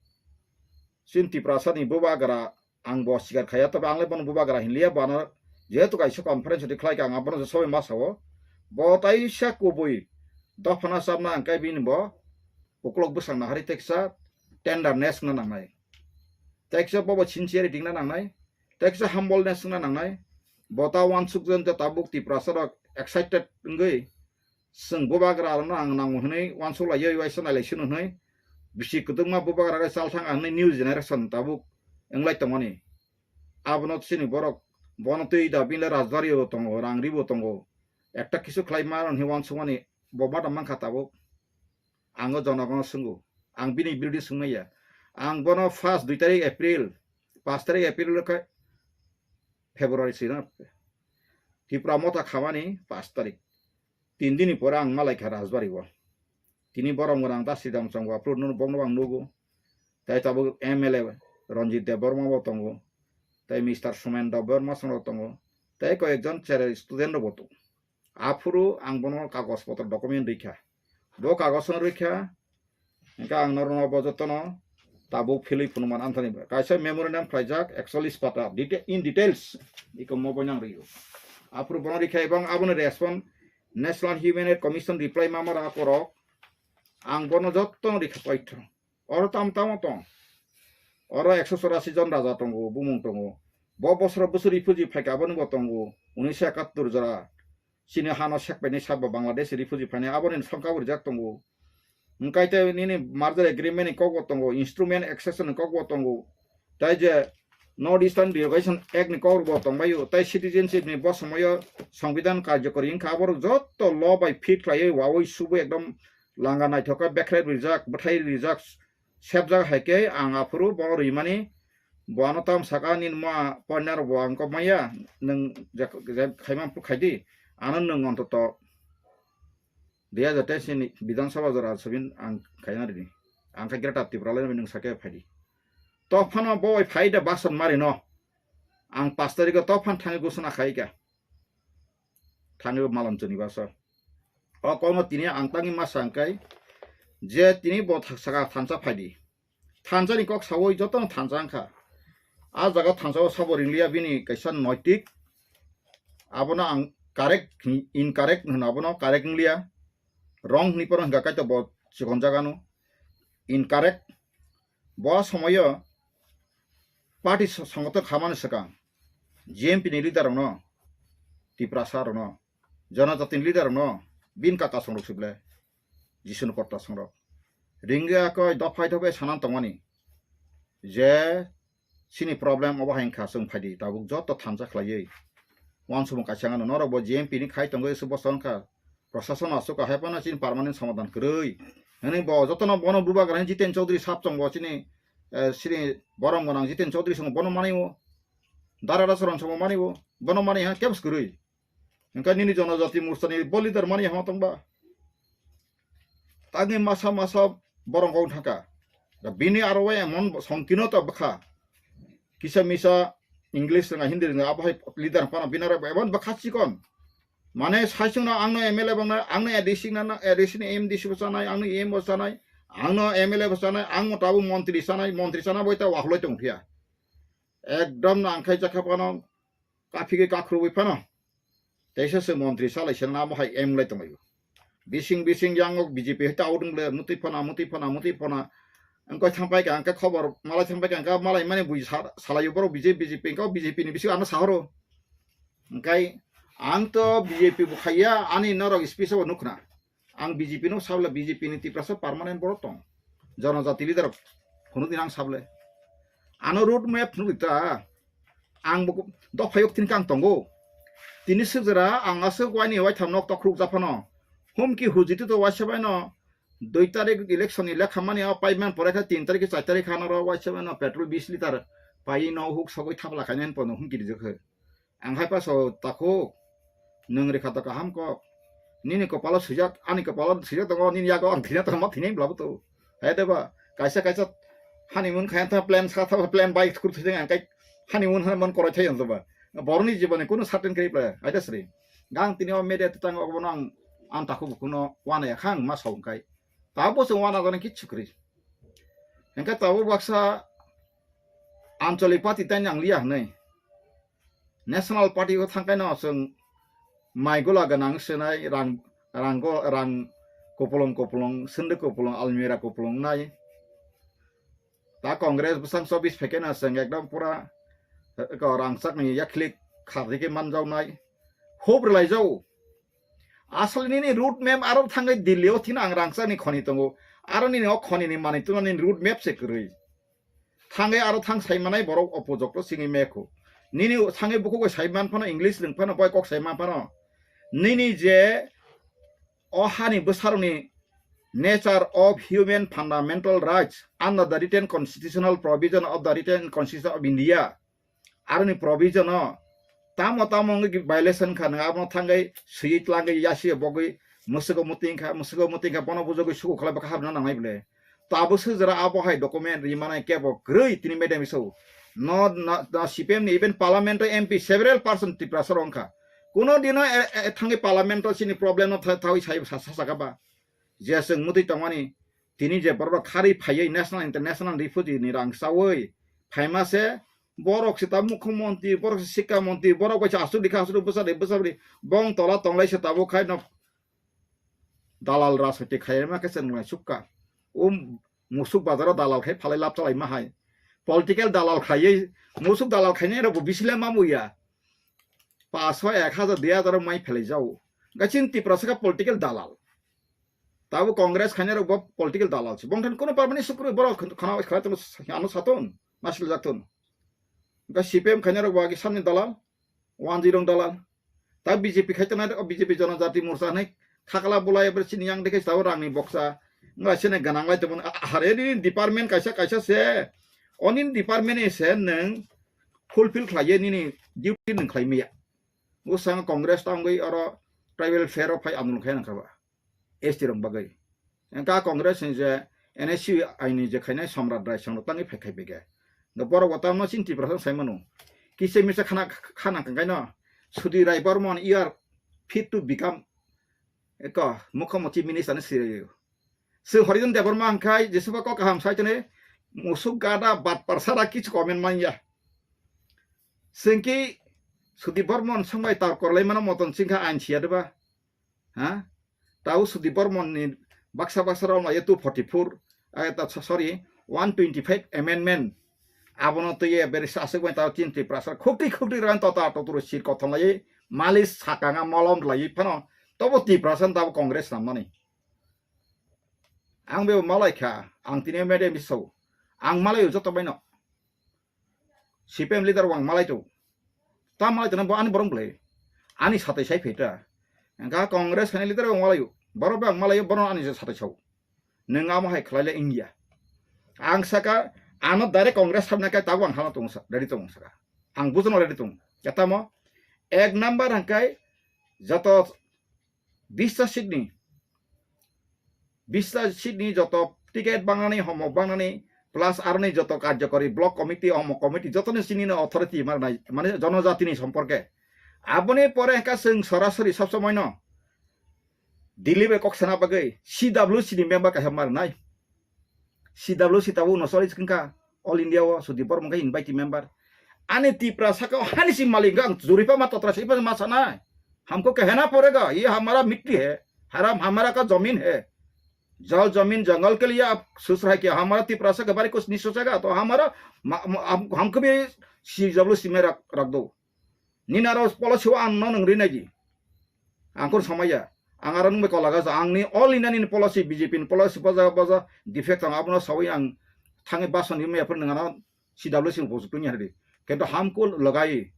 chini Tiprasa ni bubagra, ang bo sikar khaiya, tobe ang le bono bubagra hinliya, bo ano jehetu kaisa conference di khlai kha, ang abono je sobai ma sao. Bo taisa kubui dophano chapna ang kai bini bo uklok bwsang nahari teksa tenderness wngna nangnai. Teksa bobo sincerity wngna nangnai, teksa humbleness wngna nangnai. Bo ta uansuk jon je tabuk Tiprasa rok excited wngwi chwng bubagra rokno ang nango hwnwi uansuk lai, waisa nailai sino hwnwi bisi kwdwkma bubagra rok chal thang hwnwi new generation tabuk wnglai tongmani. Abono chini borok bono twi da bini le rajbari bo tongo, rang ri bo tongo, ekta kisu khlai ma hwnwi uansukmani bo ma tong mankha tabuk. Ang o jonogono swngo. Ang bini birodhi swngmaya. Ang bono first dui tarik April, paanch tarik April khe February sino Tipra motha khamani paanch tarik. Tin dini pore ang malaikha Rajbari o. Tini borom gwnang ta Sridham Chongma phuru bokno ang nugo. Tai tabuk M L A Ranjit Debbarma bo tongo. Tai Mister Somen Debbarma song tongo. Tai koyekjon cherai student rok bo tongo. Aphuru ang bono kagoj potro document rikha. Bo kagoj no rikha, hwnkhe ang norokno bo jotono tabuk philwi phunukmani anthani kaisa memorandum khlaijak, ekchollish pata, deta-, in details, iko mo boinang rikha. Aphuru bono rikha ebong aboni respond National Human Rights Commission reply mama rok akorok, ang bono jotono rikha paitho. Oro tamo tamo tong. Oro ekso chorasi jon raja tongo, bumung tongo. Bo bosoro bwswk refugee phaikha, aboni bo tongo. Unnish ekattor jora. Chini hano sekpaini sabo Bangladesh refugee phainai, aboni songkha bo rijak tongo. Hwnkhe tei nini merger agreement ni kok bo tongo, instrument accession ni kok bo tongo. Tai je North Eastern Demarcation Act ni kok bo tongbaio, tai citizenship ni bo somoyo Songbidan karjokori wngkha, aborok jotto law bai fit khlaiwi wawi subwi ekdom langa naithok khe bekhrai rijak, bwthai rijak, sebjak hai khe ang aphuru bo rimani, bo ano tam saka nini ma pointer bo ang kok maya, nwng je, je khaima phuru khaidi, ano nwng ontoto dui hajar teis ni Bidhan Sabha jora sabin ang khaina rini, ang khe Greater Tipraland nwng sake phaidi. Tophano bo bai phaida basan mari no, ang paanch tarikh o tophan thangwi gusuna khaika. Thangwi malam chuni basa. O kokno tini ang tangwi ma sa hwnkhe je tini bo tha-, saka thansa phaidi. Thansa ni kok sawi jotono thansa wngkha. A jaga thansa o sabo ringliya bini kaisa noitik. Abono ang correct, incorrect hwno, abono correct wngliya. Wrong hwnwi phano hwnkha kaitor bo chikon jagano. Incorrect. Bo somoyo party so-, songothon khamani swkang G M P ni leader rokno, Tiprasa rokno, Jonojati ni leader rokno, bin kaka songrok sible, Jisunu kotta songrok. Ringya koi dophai dophai sanan tongmani. Je chini problem obo hai wngkha, chwng phaidi tabuk joto thansa khlaiwi. Wansukmung kaisa wngkha, norok bo G M P ni khai tongwi aswk bosor wngkha. Prosason aswk hai phano chini permanent somadhan kwrwi. Hwnwi bo jotono bono bubagra hwnwi Jiten Chaudhary sap chongo chini, eh, sini borom gwnang Jiten Chaudhary songo bono manwi o. Dara Rasaron songo manwi o. Bono manwi ha kems kwrwi. Hwnkhe nini Jonojati Morchani bo leader manwi ha tongba. Tangwi masa masa borok wng thangkha. Da bini aro emon songkino ta bwkha. Kisa misa English rwnga, Hindi rwnga, abo hai leader phano bini aro emon bwkha chikon. Mane saichungno angno M L A bangna, angno A D C nana, A D C ni M D C bo chanai, angno E M bo chanai, angno M L A bo chanai, angno tabuk montri chanai, montri chana boi ta wahloi tongphiya. Ekdom no ang khai jakha phano, kaphigwi kakhurwi phano. Teisa se montri salai se namo hai M lai tonglaio. Bising bising yango B J P hai ta out wng le, mutwi phana, mutwi phana, mutwi phana. Ang koi thang pai ka, ang khe khobor malai thang pai ka, ang khe malai mani bui sa-, salaio borok B J P, B J P, ang khe B J P ni bising ano sahoro. Ang kai, ang to B J P bo khaiya, ani norok speech o nukhna. Ang B J P no sabla B J P ni Tiprasa permanent borok tong. Jonojati leader phunuk din ang sable. Ano road map phunuk ta. Ang bo dophayok tin kang tongo. Tini sujara ang aswk waini waitham nok tokruk japhano. Humki hujiti to waisa baino dui tarik election ni lekha mani o paiman pore kha tin tarik char tarik khana ro waisa baino petrol bis liter pai no huk sogwi thapla khainani pono humki rijak khe. Ang hai paso takhuk, nwng rikha to kaham kok. Nini kopalo swijak, ani kopalo swijak tongo, nini yago ang thina tongma thini bwlabo to. Hai de ba, kaisa kaisa honeymoon khayan tha plan sa tha plan bai khur thajeng ang kai honeymoon hana man koroi thai ang ba. Boroni jiboni kunu certain kri pla, hai de sri. Gang tini o media tang obo nang ang takhuk kuno wana ya khang ma song kai. Ta bo se wana gone kichu kri. Engka ta bo baksa Anchalik party tani ang liya hwnwi. National Party o thangkaino chwng mai gula gwnang swnai rang, rang go, rang kupulung kupulung, sunduk kupulung, almirah kupulung nai. Ta Congress bwsang chobis phaikeno chwng ekdom pura, eh, ko rangchakni yakhlik kharjike manjawnai. Hub rwlaijao. Asol nini road map aro thangwi Delhi o thina ang rangchakni khoni tongo. Aro nini o khonini manwi tuna nini road map se kwrwi. Thangwi aro thang sai manai borok opojokto singwi mekho. Nini thangwi bukugo sai man phano English rwng phano bai kok sai man phano. Nini je o hani bwsarokni nature of human fundamental rights under the written constitutional provision of the written constitution of India. Aroni provision o tamo tamo wngwi violation kha, nwng abono thangwi swiwi tlangwi yasi bogwi mwswgo muting kha, mwswgo muting kha, bono bujogwi suku khlai bwkha habna nangnai bwle. Tabuk swijara abo hai document ri manai kebo kwrwi tini madam iso. No, no, no, C P M ni even parliament o M P several person Tiprasa rok wngkha. Kuno dino e, e, thangwi parliament o chini problem no tha-, thawi sai sa, sa, sakha ba. Je chwng mutwi tongmani tini je borok khari phaiwi national international refugee ni rang chawi phaima se borok se ta mukhyamantri, borok se sikha mantri, borok bai se aswk dikha aswk bwsa de bwsa de bong tola tonglai se tabuk khai no dalal rajniti khaima khe chwng lai sukha. O musuk bazaro dalal khai phalai lab chalai ma hai. Political dalal khaiwi musuk dalal khainai rok bo bisile mamuya. Paso ek hajar dui hajar mai phelai jao. Gachin Tiprasa kha political dalal. Tabo Congress khainai rok bo political dalal se. Bongthan kono parmani sukru borok khana khana tong ano saton nasil jakton. Ga C P M khainai rok bo agi samni dalal, one zero dalal. Ta B J P khai tongnai, o B J P Jonojati Morcha hinwi khakla bulai, ebre chini yang dekhe tabo rangni boksa. Wngla sene ganang lai tongmani, a-, a-, hare nini department kaisa, kaisa se. O nini department ni se nwng fulfill khlaiye nini duty nwng khlai maya. Bwskango Congress tangwi oro tribal fair o phai andolon khai nangkha ba. S T rok bagwi. Engka Congress ni je N S C I ni je khainai Samrat Rai Sangro tangwi phai khai bege. Nga borok bo tamno chini Tiprasa sai mano. Kisa misa khana, khana kangkaino Sudhir Rai Barman, you are fit to become eko Mukhyamantri minister ni siri. Se Horidhan Debbarma hwnkhai Jisuba kok kaham sai tene musuk gada bat parsara kichu comment manya. Sengki Sudhir Barman songbai tar korlai mano moton singkha ain siya deba. Ha? Tau Sudhir Barman ni baksa baksa rok lai two forty four, eh, ta, sorry, one twenty five amendment. Abono twi beri sasuk bai tau chin Tiprasa khukti khukti ran tota totoro sir kothon lai mali sakanga molom lai phano tobo Tiprasa tabo Congress namani. Ang bebo malai kha, ang tini mede miso. Ang malai joto baino. C P M leader wang malai tu. Ta malai tu bo ani borong bole. Ani satai sai pheta. Hwnkha Congress khainai leader ang malaio. Borok bai ang malaio, borok ani je satai sao. Nwng amo hai khlai le wngya. Ang saka, ano direct Congress sabna khe tabuk ang hano tongo sa, ready tongo saka. Ang bujono ready tongo. Ketamo, ek number hwnkhe joto bista seat ni, bista seat ni joto ticket bangnani, homok bangnani, plus aroni joto karjokori block committee, homok committee, jotoni sinino authority marnai, mane jonojatini somporke. Aboni pore hwnkhe chwng sorasori sabsomoino Delhi bai kok sana bagwi C W C ni member kaisa marnai. C W C tabuk no choli swkang kha All India o Sudip Borma khe invite member. Ani Tipra saka o hani si malik ang juripa ma totra si ma sanai. हमको कहना पड़ेगा, ये हमारा मिट्टी है, हरा-, हमारा का जमीन है। जल जमीन जंगल के लिए आप सोच रहा है क्या? हमारा तिपरासा के बारे कुछ नहीं सोचेगा, तो हमारा, म-, म-, हम, हमको भी C W C में रख, रख दो। Nini aro policy o ang no nwng rinai di. Ang khon samaya. Ang aro nwng bai kola gasa. Ang ni all India ni policy, B J P ni policy boja boja defect ang abono sawi ang thangwi bason ni maya phuru nwng ano C W C ni post tuni hari. Kento hamko lagai.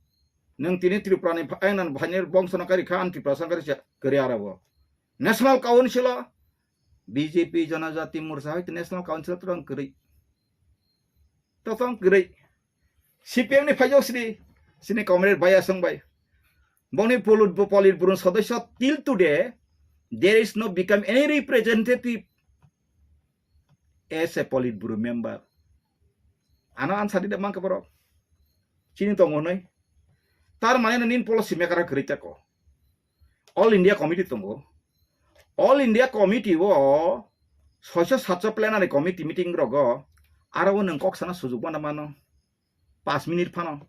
Nwng tini Tripura ni pha-, ang nan bhaini bongso no kari kha, ang Tripura sangkari se kari aro bo. National Council o B J P Janajati Morcha hai National Council o twrwng kwrwi. Totong kwrwi. C P M ni phaijok sri, sini comrade Bhaiya Song bai. Boni polit-, Politburo sodosyo till today, there is no become any representative as a Politburo member. Ano answer di mangka borok. Chini tongo noi. Tar mane no nin policy maker kwrwi tako. All India Committee tongo. All India Committee o soiso satso plenary committee meeting rogo aro o nwng kok sana sujuk mano mano. Pas minute phano.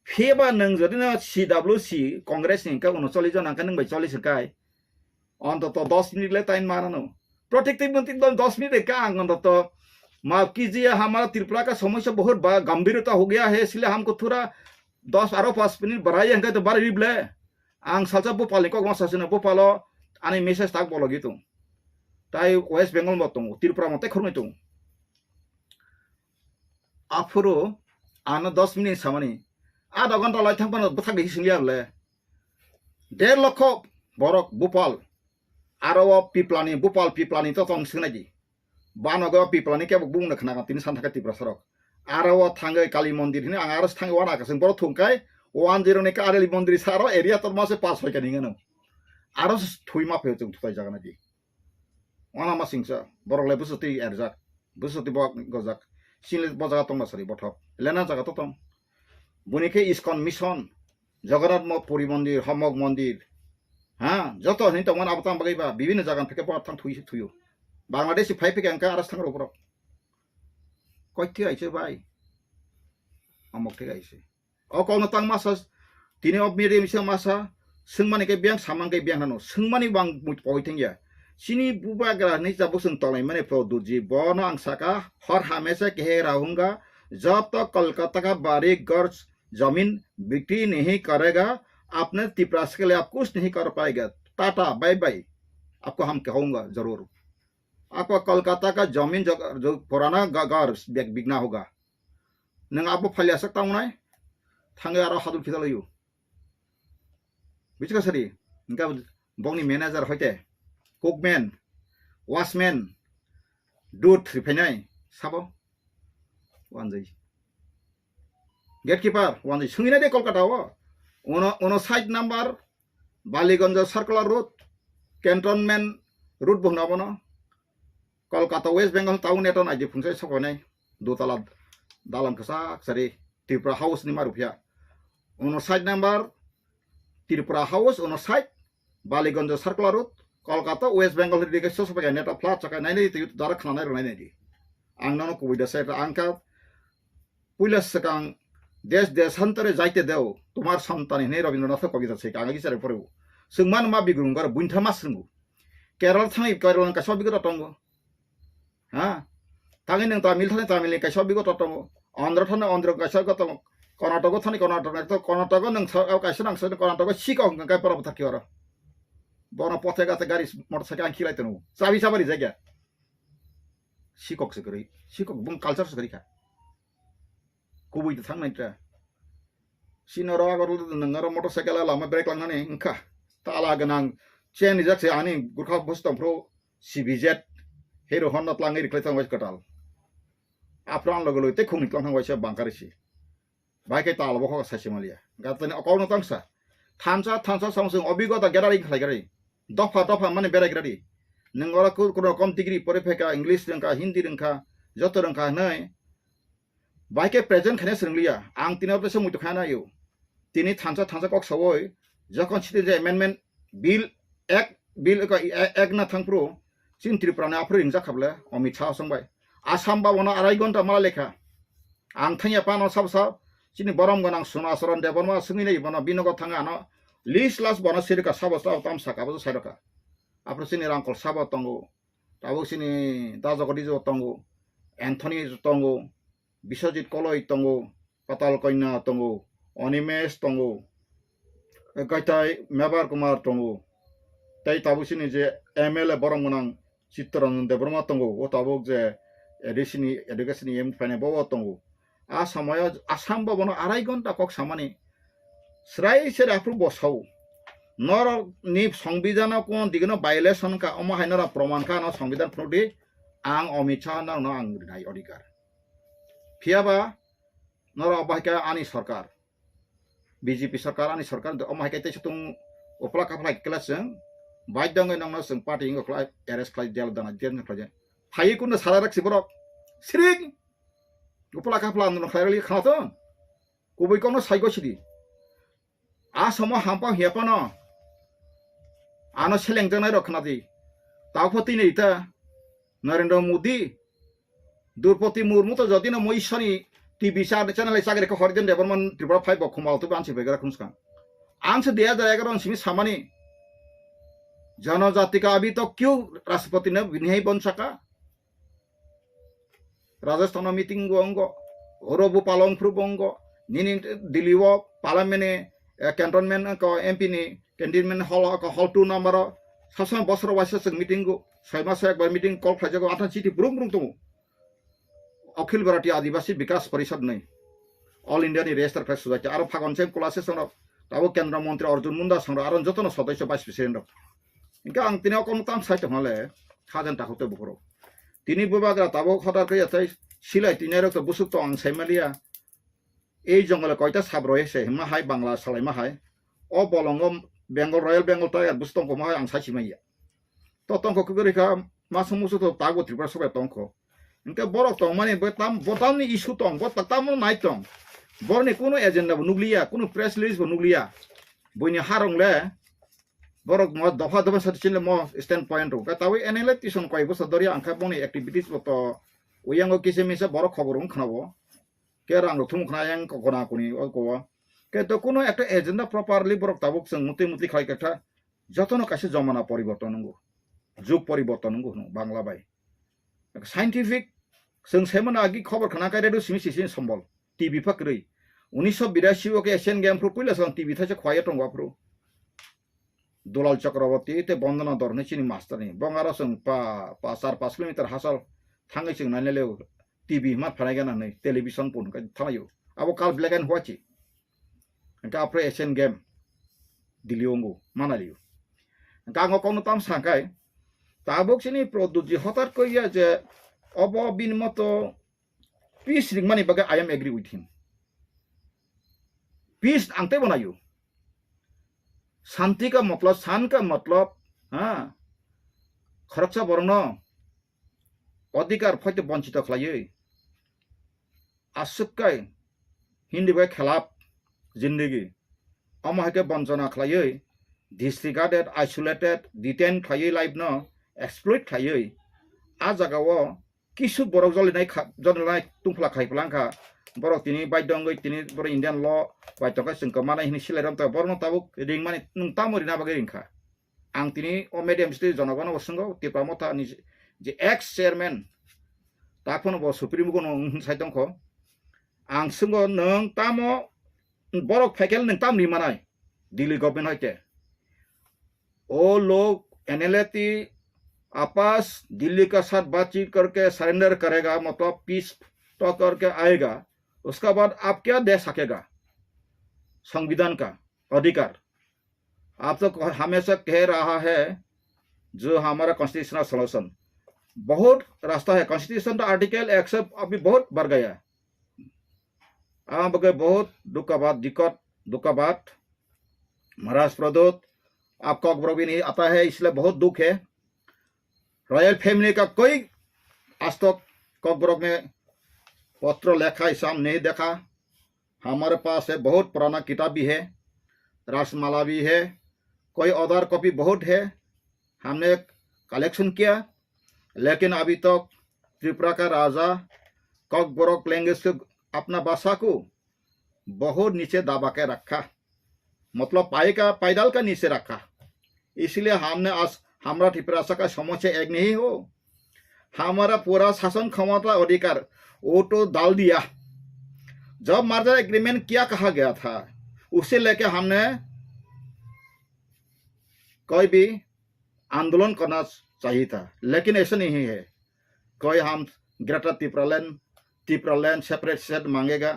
Phiya ba nwng jodi no C W C Congress ni hwnkhe uno chollish jon hwnkhe nwng bai chollish hwnkhe. Ontoto dos minute le time manano. Protective monti dos minute ka ang ontoto. माफ कीजिए, हमारा त्रिपुरा का समस्या बहुत बड़ा गंभीरता हो गया है, इसलिए हमको थोड़ा दस aro pas minute बढ़ाइए, hwnkhe to bari rible. Ang salsa bupal ni kok ma sasina bupalo ani message tak bolo gitu. Tai West Bengal mo tongo, Tripura mo tai khornoi tongo. Aphuru ano dos minute samani, adha ghonta lai thang phano bwthak de hising ya le. Der lokho borok bupal, aro o piplani bupal piplani to tong singnai di. Banogo piplani kebo bungno khna tini san thaka Tripura sarok. Aro o thangwi Kali mondir hini ang aro thangwi wana kasing borok thungkai one zero ni Kali mondir saro area tor mase pas hoi kani ngano. Aro thui ma phe chung thutai jagana di. Wana ma singsa, borok le bwswtwi erjak, bwswtwi bo gojak, chini bo jaga tongma sari bothop, lena jaga to tong. Buni khe ISKCON mission, Jagannath mo-, Puri mondir, Homok mondir, ha, joto hini tongmani abo tang bagwi ba, bibinno jaga phikhe bo thang thui, thuio. Bangladeshi phai phikhe angkhe aras thang rok borok. Koi thik aise bai? Amok thik aise. O kokno tang masa, tini o media misa masa, swngmani khe biyang samang khe biyang hano, swngmani bang mui pogoi thangya. Chini bubagra hinwi tabuk chwng tonglaimani Pradyut ji, bono ang saka, हर हमेशा कहे रहूंगा, जब तक कोलकाता का बारी घर जमीन बिक्री नहीं करेगा, अपने तिपरास के लिए आप कुछ नहीं कर पाएगा। टाटा, बाय बाय, आपको हम कहूंगा जरूर। आपका कोलकाता का जमीन जो, जो पुराना घ-, घर बिक-, बिकना होगा। Nwng abo phalia sak tamo nai, thangwi aro hadul khitalaio. Buchika sari, hwnkhe bongni manager hoite, cookman, watchman, dut riphainai, sabo? Wanjwi. Gatekeeper, wanjwi. Swngwi nai de Kolkata o. Uno, uno side number, Baliganj Circular Road, Cantonment Road bo hwno abono. Kolkata West Bengal town eto naidi phungsai sokoinai dotala dalan kwchak sari Tripura House ni maru phiya. Uno side number Tripura House, uno side Baliganj Circular Road, Kolkata West Bengal ni dikhe sosopai neta flat chakai nainai twi dara khna nai rw nainai di. Ang nono kubui da sai ang kha Puila swkang desh deshantare jaite deo, tomar santan hinwi Rabindranath kobita se kanga gichare phorebo. Swngman ma bigrung garo buintha ma swrwngo. Kerala thangwi Kerala ni kaisa bigota tongo. Ha? Thangwi nwng Tamil thani Tamil ni kaisa bigota tongo. Andhra thani Andhra kaisa bigota tongo. Karnataka thani Karnataka, Karnataka nwng sa-, kaisa nang sa-, Karnataka sikok hwnkha khe borok bwthar khe oro. Bono pothe gathe gari motorcycle ang khilai tongo. Chabi chabi rijak ya. Sikok se kwrwi. Sikok bung culture se kwrwi kha. Kubui de thang nai tra. Sino ro agor nwng aro motorcycle lama brake lang nani wngkha. tala gwnang, chain rijak se ani gurkha bwswk tongphuru C B Z, hero Honda tlangwi rikhlai thang bai kwtal. Aphuru ang loge loge tei khungni tlang thang bai se bangkari si. Bai khe tala bo kho sai se maliya. Gatani okok no tangsa. Thansa, thansa samsung obigota gathering khlai gari. Dopha, dopha mani berai gari. Nwng oro ku-, kuno kom degree pore pheka, English rwngkha, Hindi rwngkha, joto rwngkha hwnwi. Bai khe present khaina swrwngliya. Ang tini oro teisa muitu khaina yo. Tini thansa, thansa kok sawoi, jokhon Citizen Amendment Bill, ek, bill eko, e-, ek na thangphuru, chini Tripura ni aphuru ringjak kha bole, Amit Shah song bai. Assam ba bono arai gonta mala lekha. Ang thangya pano sab sab, chini borom gwnang Suna Saran Debbarma swngwi nai bono binogo thanga ano, list last bono sirika sabo sabo tam saka bo sairokha. Aphuru chini Rangkol sabo tongo, tabuk chini Dajogo Dijo tongo, Anthony tongo, Biswajit Koloi tongo, Patal Kanya tongo, Animesh tongo, Kaitai Mebar Kumar tongo, tei tabuk chini je M L A borom gwnang Chittaranjan Debbarma tongo, o tabuk je A D C ni education ni M P phainai bo tongo. A samoyo Assam bo bono arai gonta kok samani srai se aphuru bo sao. Norok ni songbidano kuno digino violation ka, omo hai norok proman ka, no songbidhan phunukdi, ang Amit Shah no, no ang rinai odhikar. Phiyaba norok obo hai khe ani sorkar, B J P sorkar, ani sorkar, omo hai khe teisa tung upla kapla khe kela chwng baidya wngwi nokno chwng party wngwi khlai arrest khlai, jail dana, jail khlai. Phaiwi kunno sara raksi borok. Siring. Upla kapla no khlai rali khana thon. Kubui kokno sai gosidi. A samo hampang hiya phano ano selengjaknai rok khna di. Tao pho tini rita Narendra Modi, Droupadi Murmu to jodi no moi Ishwar ni T V cha-, channel ai chagri kha Harijan Debbarma Tripura phai bo khumao to bansi begra khunskang. Ang se dui hajar egaroh ni simi samani, जनजाति का अभी तो क्यों राष्ट्रपति ने भी नहीं बन सका? Rajasthan o meeting bo wngo, oro bo palong phuru bo wngo, nini Delhi o parliament ni, eh, cantonment ko M P ni cantonment hall ko hall two number o, sabsomoi bosor waisa chwng meeting go, soi maso ekbar meeting call khlaijago, athan chiti brung brung tongo. Akhil Bharatiya Adibasi Bikas Parishad nwi, All India ni register khlai sujak khe, aro Phagon Singh Kulase songrok, tabo Kendra Montri Arjun Munda songrok, aro jotono sodosyo vice president rok. Hingke ang tini o kokno tam sai tongmale, khajan takhuk tei bukhurok. Tini bubagra tabuk hotar khe yathai silai tini rok to busuk tong ang sai maliya. Ei jongole koita sab roi se himma hai Bangla salai ma hai. O bolongo Bengal, Royal Bengal Tiger busuk tong koma hai ang sai si maya. To tongkho kwrwi kha, masuk musuk to tago Tripura sobai tongkho. Hingke borok tongmani bo tam, bo tamni issue tong, bo ta-, tamo nai tong. Borokni kunu agenda bo nukliya, kunu press release bo nukliya. Buini harong le, borok mo dopha dopha sa chini mo stand point rok. Ka tawi N L A tison koi bosa dori ang kha boni activities bo to, uyango kisa misa borok khobor wng khna bo. Ke rang rok thum khna yang ko gona kuni o ko. Ke to kunu ekta agenda properly borok tabuk chwng muti muti khlai kha, jotono kaisa jomana poriborton wngo. Jug poriborton wngo hwnwi Bangla bai. Scientific, chwng saimano agi khobor khna khe radio simi sisi sombol. T V pha kwrwi. Unisho birashi o khe Asian Game phru puila song T V thaisa khwlaiya tongo aphru. Dulal Chakraborty tei Bondona Dhor hinwi chini master ni. Bong aro chwng pa, pa char pash kilometer hachal thangwi chwng nainai leo T V ma phanai gana hinwi television pun khe thanglaio. Abo kal black and white chi. Hingke aphre Asian Game Delhi o wngo, manalio. Hingke ang o kokno tam sa khe, tabuk chini Pradyut ji hotat koi ya je obo bini moto peace ringmani bagwi I am agree with him. Peace ang teibo naio. Shanti ka matlab, shan ka matlab, ha, khoroksa borokno adhikar phoito bonchito khlaiwi, aswk kai Hindi bai khelap zindagi. Omo hai khe bonchona khlaiwi, disregarded, isolated, detain khlaiwi life no exploit khlaiwi, a jaga o kisu borok jolinai kha, jolinai tungphla khai phlangkha. Borok tini baidya wngwi tini borok Indian law bai tongkha chwng kwmanai hinwi silai romtokha. Borokno tabuk ringmani nwng tamo rina bagwi ringkha? Ang tini o medium state jonogano bo swngo, Tipra Motha ni je ex chairman, tak phano bo Supreme Court no wng sai tongkho. Ang swngo, nwng tamo borok phaikhe nwng tam ri manai Delhi government hoite? O log N L A T apas Delhi ka sath baatchit karke surrender karega, matlab peace talk karke aayega, uska baad aap kya de sakega? Samvidhan ka adhikar. आप तो हमेशा कह रहा है जो हमारा constitutional solution, बहुत रास्ता है। कॉन्स्टिट्यूशन का आर्टिकल एक सौ अभी बहुत बढ़ गया। आप के बहुत दुख का बात, दिक्कत, दुख का बात। महाराज प्रद्योत, आप कॉकबरॉक भी नहीं आता है, इसलिए बहुत दुख है। रॉयल फैमिली का कोई आज तक कॉकबरॉक में पत्र लिखा ऐसा हम नहीं देखा। हमारे पास है, बहुत पुराना किताब भी है, रासमाला भी है, कोई अदर कॉपी बहुत है, हमने कलेक्शन किया, लेकिन अभी तक त्रिपुरा का राजा कॉकबरॉक लैंग्वेज को, अपना भाषा को बहुत नीचे दबा के रखा, मतलब पाई का, पैदल का नीचे रखा। इसलिए हमने आज हमारा त्रिपुरा का समस्या एक नहीं हो, हमारा पूरा शासन क्षमता अधिकार वो तो डाल दिया। जब मर्जर एग्रीमेंट क्या कहा गया था, उसे लेके हमने कोई भी आंदोलन करना चाहिए था, लेकिन ऐसा नहीं है। कोई हम ग्रेटर तिप्रालैंड, तिप्रालैंड सेपरेट स्टेट मांगेगा,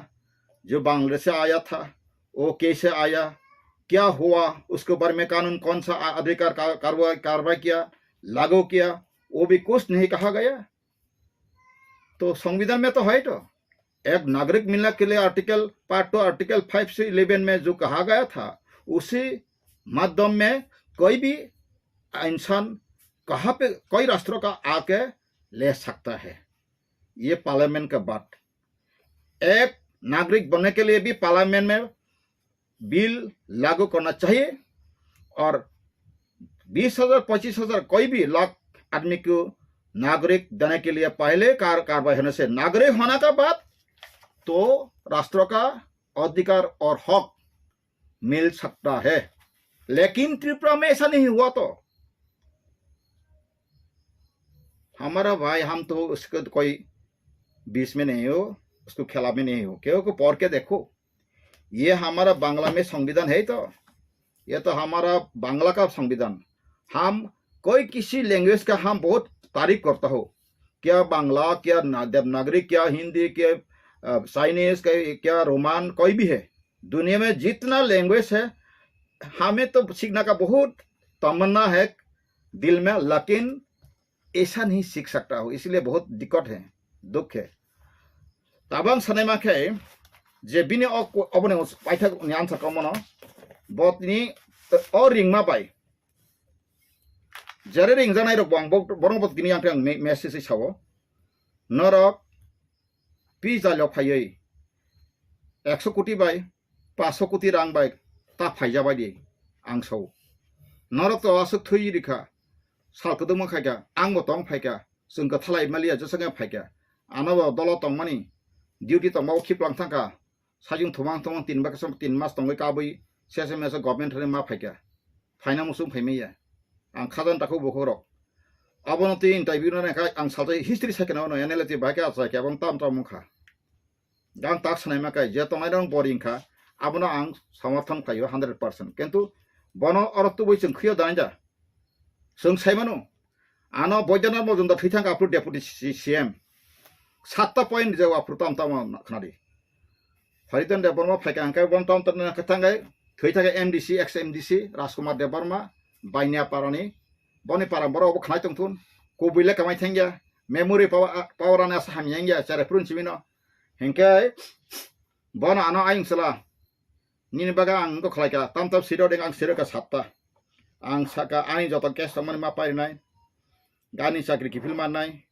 जो बांग्लादेश से आया था, वो कैसे आया, क्या हुआ, उसके बारे में कानून कौन सा आ-, अधिकार का-, कार्रवाई, कार्रवाई किया, लागू किया, वो भी कुछ नहीं कहा गया। तो संविधान में तो है तो, एक नागरिक मिलने के लिए article, part two, article five से इलेवन में जो कहा गया था, उसी माध्यम में कोई भी इंसान कहाँ पे, कोई राष्ट्र का आके ले सकता है। ये पार्लियामेंट का बात। एक नागरिक बनने के लिए भी पार्लियामेंट में बिल लागू करना चाहिए और बीस हजार, पच्चीस हजार, कोई भी लाख आदमी को नागरिक देने के लिए पहले कार-, कार्रवाई होने से, नागरिक होने का बाद तो राष्ट्र का अधिकार और हक मिल सकता है, लेकिन त्रिपुरा में ऐसा नहीं हुआ तो हमारा भाई, हम तो उसको कोई बीच में नहीं हो, उसको खिलाफ में नहीं हो, क्योंकि पढ़ के देखो, ये हमारा बांग्ला में संविधान है तो, ये तो हमारा बांग्ला का संविधान। हम कोई किसी लैंग्वेज का हम बहुत तारीफ करता हो, क्या बांग्ला, क्या ना-, देवनागरी, क्या हिंदी, क्या, अ, चाइनीज, क्या, क्या रोमान, कोई भी है, दुनिया में जितना लैंग्वेज है, हमें तो सीखने का बहुत तमन्ना है दिल में, लेकिन ऐसा नहीं सीख सकता हो, इसलिए बहुत दिक्कत है, दुख है। Tabang sanai ma khe je bini o, oboni paithak ni answer kamo no, botni o ringma bai. Jere ringjanai rok bo ang bo-, borok bo tini ang me-, message sao. Norok pi jalio phaiwi ekso koti bai, paso koti rang bai ta phaijabai di ang sao. Norok to aswk thwi rikha, sal kwdwma khaikha, ang bo tong phaikha, chwng kwthalai maliya jesa khe phaikha. Ano bo dolo tongmani, duty tongma o khiplang thangkha, sajung thumang thumang tin baksa tin mas tongwi kabwi sese mese government thani ma phaikha. Phaina muchung phaimaya. Ang khajan takhu bukhuk rok. Abono twi interview na kha ang salsa history sakhe no N L A twi bahai khe achai khe abang tam tam wngkha. Ang tak sanai ma kai je tongnai rok boring kha. Abono ang samarthon khlaio hundred percent. Kintu bono oro tubui chwng khwio danai da. Chwng sai mano, ano Boidyanath Majumdar thwi thangkha aphuru deputy C-, C M. Satta point rijak aphuru tam tamo khna di. Haridan Debbarma phaikha hwnkhe bon tam tam khna thangkhe thwi thangkhe M D C, ex M D C Rajkumar Debbarma, Bainia parani. Boni para borok obo khnai tongthun. Kubui le kamai thangya. Memory power, power ani asa hamya wngya, chare phuru chimino. Hwnkhe bono ano ayung sala. Nini bagwi ang wngkha khlaikha, tam tam siro ding ang siro kha satta. Ang saka ani joto case tongmani ma parinai. Gani chakri kiphil mannai.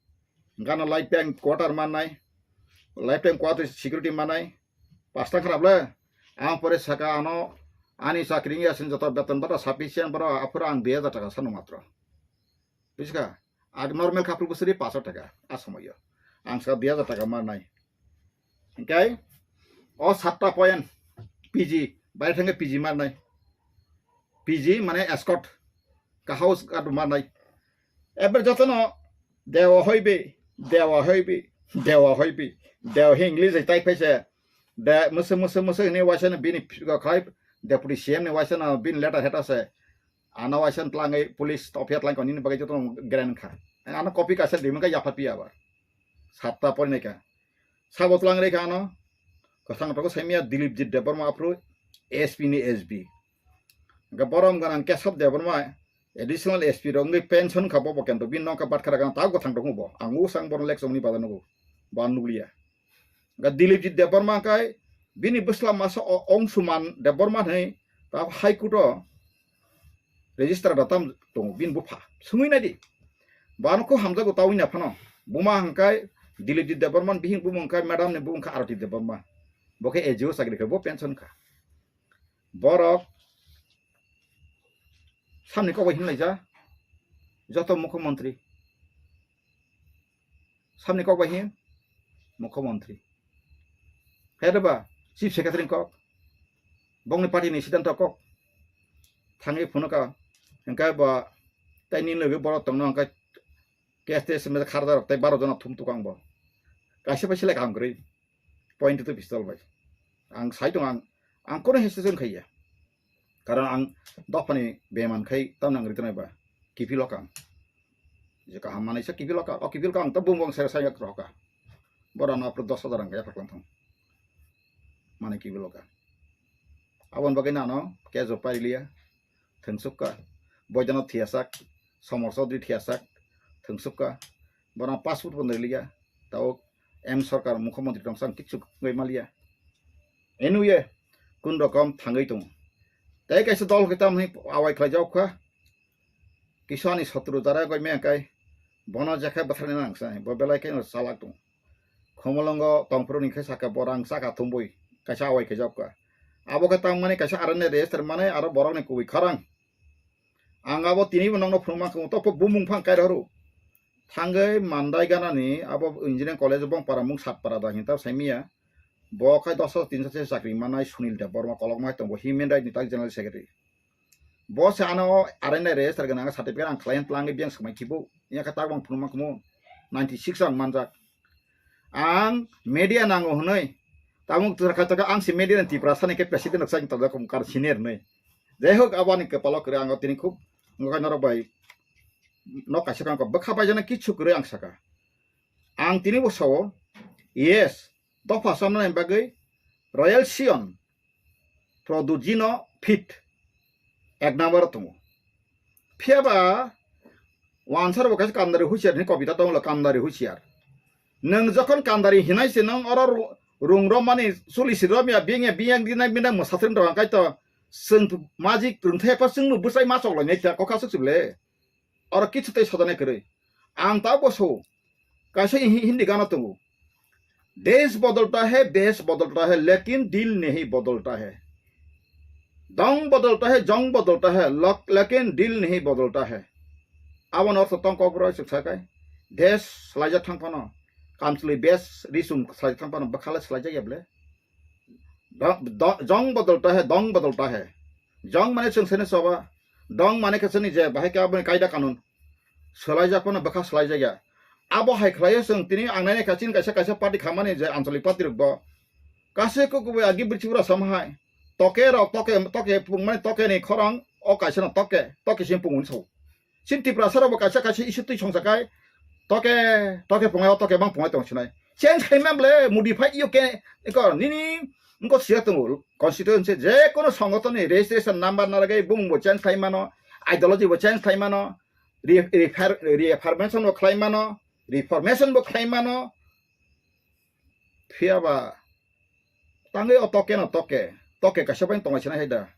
Gana lifetime quarter mannai. Lifetime quarter security mannai. Pasta kharap le. Ang pore saka ano ani chakri wngya sini joto beton bata sufficient boro aphuru ang dui hajar taka sano matro. Bujiska? Ag normal khaphuru bwswrwi paso taka a somoyo. Ang saka dui hajar taka mannai. Hwnkhe o satta point P G, bai thangkhe P G mannai. P G mane escort, ka house guard mannai. Ebar jotono dewa hoibi, dewa hoibi, dewa hoibi, dewa hi English hai type hai se. De musu musu musu hini waisa no bini khlai deputy C M ni waisa no bini letter heta se. Ano waisa no tlangwi police topya tlangkha nini bagwi jotono grand kha. Ano copy kaisa rimwi kha yapha piya ba. Satta porinai kha. Sabo tlang rikha ano. Kwthang toko saimya Dilip Jit Debbarma aphuru S P ni S B. Hwnkhe borom ganang Kesab Debbarma additional S P rok wngwi pension kha bo, bo kento bini nokha batkha rwgano ta gotang rok bo. Ang usang bono lek chongni bada nugo. Ba nukliya. Hwnkhe Dilipjit Debbarma hwnkhe bini bwsla masa o Ongsuman Debbarma hwnwi ta High Court o register da tam tongo bini bupha. Sungwi naidi. Bano kho hamjago ta wngya phano. Buma hwnkhe Dilipjit Debbarma ni bihik bumung hwnkhe madam ni bumung kha Arati Debbarma. Bo khe A G O chakri khe bo pension kha. Borok samni kok bai hinlaija joto mukhyamantri. Samni kok bai hin mukhyamantri. Khe ba chief secretary ni kok, bongni party ni siddhanto kok. Thangwi phunukha, hwnkhe ba tei nini logi borok tongno hwnkhe K S T S me kharda rok tei baro jona thum tukang bo. Kaisa bai selek kaham kwrwi. Point to pistol bai. Ang sai tong ang, ang kono hesitation khaiya. Karon ang dophani beman khai tamno ang ritonai ba. Kiphil okang. Je kaham manai sa kiphil okang. O kiphil okang to bung bung sere sai roka. Bora no apro dos hajar ang kaya paklang thang. Mane kiphil okang. Abon bagwi nano kejo pailiya. Thwngsukha. Boidana thiyasak, Somor Chaudhary thiyasak, thwngsukha. Bono passport bo nwi liya. Tabuk M Sarkar mukhyamantri tong sang kichu wngwi maliya. Anyway, kun rokom thangwi tongo. Tei kaisa dol khe tamni awai khlaijak kha. Kisa ani sotru jara goi me kai. Bono jekhai bwtharni nang sa, bo belai khe chalak tongo. Khumulwngo tongphuru ni khe saka bo rang chaka thumbui kaisa awai khe jokka. Abo khe tangmani kaisa arani register mane aro borokni kubui khorang. Ang abo tinibo nokno phunukma khe to bumung phang kairoro. Thangwi mandai ganani abo engineering college bongpara mung satpara da hinta saimiya. Bo khai dos hajar tin hajar se chakri manai Sunil Debbarma kolokma hai tongo human right ni tak general secretary. Bo se ano arani register gwnang certificate ang khlai tlang biyang swmai khibo. Iya khe tak bang phunukma khumo ninety six ang manjak. Ang media nango hwnwi. Tamung twra kha taka ang se media ni Tiprasa ni khe president rok sai tongjak kar senior hwnwi. Jai hok aboni kwpalo kwrwi ang tini khub wngkha norok bai nok kaisa kang bwkha bai jana kichu kwrwi ang saka. Ang tini bo sao yes dopha samna bagwi Royal Sion Produjino fit ek number o tongo. Phiya ba wansar bo kaisa Kandari Husiar hinwi kobita tongo, Kandari Husiar. Nwng jokhon Kandari hinai se nwng oro ru-, rung romani chuli si romya biyang ya biyang dinai bina mwsatring rok hwnkhe to chwng majik rwngthai pha chwngno bwsai ma chok lainai kha kokha swk swk le. Oro kichu tei sojanai kwrwi. Ang ta bo so kaisa hi-, Hindi gana tongo. Desh bodolta hai, vesh bodolta hai, lekin dil nahi bodolta hai. Dong bodolta hai, jong bodolta hai, lok-, lekin dil nahi bodolta hai. Aboni ortho tong kokborok swk sakai. Desh swlaijak thang phano, kamchwlwi vesh risum swlaijak thang phano, bwkhala swlaijak ya bwle. Do-, do-, jong bodolta hai, dong bodolta hai. Jong mane chwng sene soba. Dong mane khe chwngni je bahai khe aboni kaida kanun. Swlaijak phano bwkha swlaijak ya. Abo hai khlaiyo chwng tini ang nainai kha chini kaisa kaisa party khamani je anchalik party rok bo. Kaisa kok kubui agi bwrwi chibura sama hai. Toke rok toke toke pungmani toke ni khorang o kaisa no toke toke sini pungmani sao. Chini Tiprasa rok bo kaisa kaisa issue twi songsa kai. Toke toke pungai o toke bang pungai tong sinai. Change khai man ble modify yo ke ko nini ngko siya tongo constituency je kono songoton ni registration number na lagai bumung bo change khai mano, ideology bo change khai mano, re-, refer-, reaffirmation bo khlai mano, reformation bo khlai mano. Phiya ba tangwi o toke no toke, toke kaisa bai tongwi sinai hai da.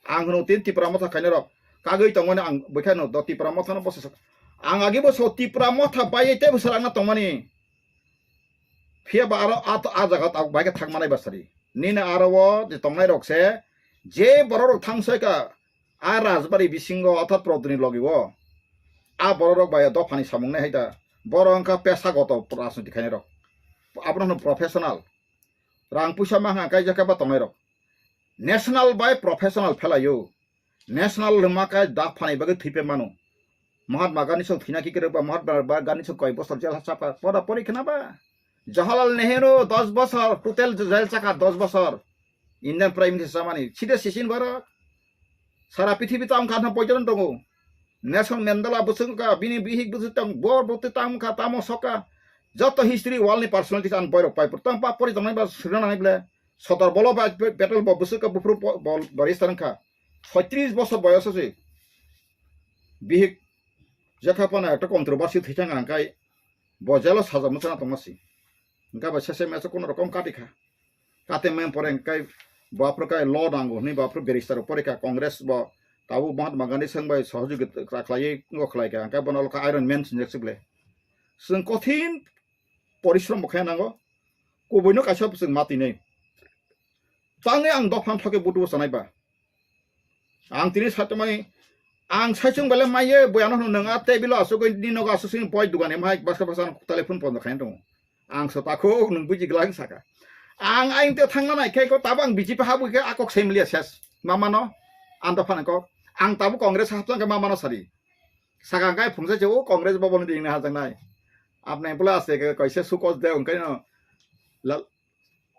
Ang hwno tin Tipra Motha khaina rok kagwi tongmani ang bwkha no do Tipra Motha no bosa sak-, ang agi bo so Tipra Motha bai tei bwsarang na tongmani. Phiya ba aro a, a jaga tabuk bai khe thang manai basari. Nini aro o je tongnai rok se je borok rok thang sai ka a rajbari bisingo otha prodni logi o a borok rok bai dophani samung nai hai da. Borok wngkha pesa goto rajniti khainai rok. Abono hwno professional. Rang puisa ma hwnka kaijak khe ba tongnai rok. National bai professional phelaio. National hwnma khe dak phanai bagwi thwi pe mano. Mahatma Gandhi song thwina kikrw ba Mahatma Gandhi song koi bosor jel ha chapa pora pori khna ba. Jawaharlal Nehru dos bosor total jel chakha dos bosor. Indian Prime Minister chamani side sisin borok. Sara pithibi tamo kha poijon tongo. Nelson Mandela bwswk wngkha, bini bihik bwswk tong, bor bwtwi tamo wngkha, tamo sokha. Joto history world ni personalities ang boirok pai pur. Tamo pa pori tongnai ba srina nangnai ble. Sodor bolo ba pe-, petrol bo bwswk ka buphuru bo-, bol-, bori stang kha. Soitris bosor boyos se bihik jekha phano ekta controversy thwichang ang kai bo jelo sajak mwchana tongma si. Hingke bo sese meso kono rokom kati kha. Kate men pore hingke bo aphuru kai law nango hwnwi bo aphuru barrister pore kha Congress bo tabuk Mahatma Gandhi seng bai sohojogita khlaiwi ngo khlai kha. Hingke bono lokha Iron Man sinjak sible. Chwng kothin porishrom bo khe nango. Kubuino kaisa bwswk ma tini. Tangwi ang dophan thokhe butubo sanai ba. Ang tini satomani ang saichung bele maiye boyano hwnwi nwng a table o asugwi ni nogo asuk sini boi dugan em hai basa basa ang telephone pondo khaina tongo. Ang so takhuk nwng buji glak saka. Ang aing te thangna nai khe ko tabo ang B J P habwi khe akok semlia ses. Mamano ang dophan kok. Ang tabo Congress hapjang khe mamano sadi. Saka kai phungsa je o Congress boboni ding na hajang nai. Apne pula ase ke kaisa sukos de ungkai no. La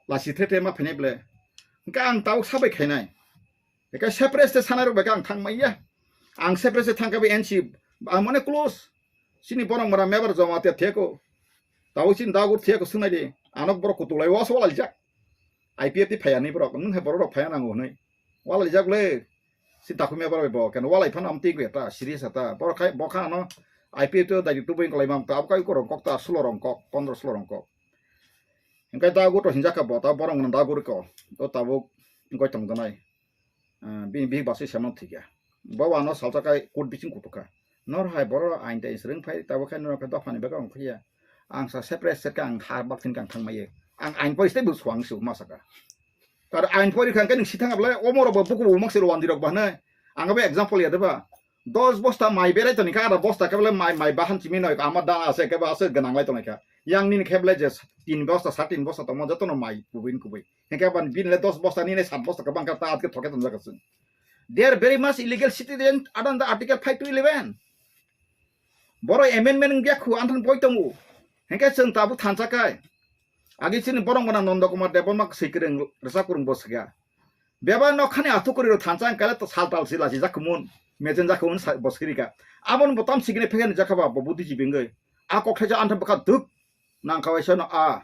lasi the the ma phainai ble. Hingke ang tabuk sabai khainai. Eka separate se sanai rok bai ang thang maiya. Ang separate se thang kabi N C ang mane close. Sini borok mora mebar joma te theko. Tabuk sini dagur theko sunai di. Anok borok kutulai was walai jak. I P F ti phaya ni borok nung he borok rok phaya nango hwnwi. Walai jak le. Si dakhumya borok bai bo ken walai phano amtwi gwe ta serious ta. Borok khai bokha ano I P F to dai tu bui kolai mam ta abo kai korong kok ta sulo rong kok pondro sulo rong kok. Hingke dagu to hinjak kha bo ta borok no dagu riko to tabuk hingke tong donai. Ah, bini bihik basui semano thikya. Bo ano salsa kai kut bising kutukha. Nor hai boro ain tai srwng phai tabuk khai nor khe dophani bega ongkhiya. Ang sa separate serka ang ha bak thin kang thang maiye. Ang ain pori stay bu suang su masaka. Kar ain pori khang khe ning sithang able omoro bo buku bu mak se rwandi rok bahne. Ang abo example ya deba. Dos bosta mai berai toni kha ada bosta khe bole mai mai bahan chimi noi ama da ase khe ba ase ganang lai toni kha. Yang nini khe bole je tin bosta sa tin bosta tongmo joto no mai kubui kubui. Hingke ban bin le dos bosta nini sat bosta khe bangkha ta atke thoke tonjak asung. They are very much illegal citizen under the article five to eleven. Boro amendment wngya khu anthan boi tongo. Hingke chwng tabuk thansa kai. Agi chini borok gwnang Nondo Kumar Debbarma swi kwrwng rwchap kwrwng bo swkha. Bebak nokhani athukuri rok thansa ang kale to sal tal sila si jakhumun, mejen jakhumun sa-, bo swkirika. Aboni bo tam sikini phekeni jakha ba bo budi jibingwi. A kok thaisa antha bwkha duk nang kha waisa no a.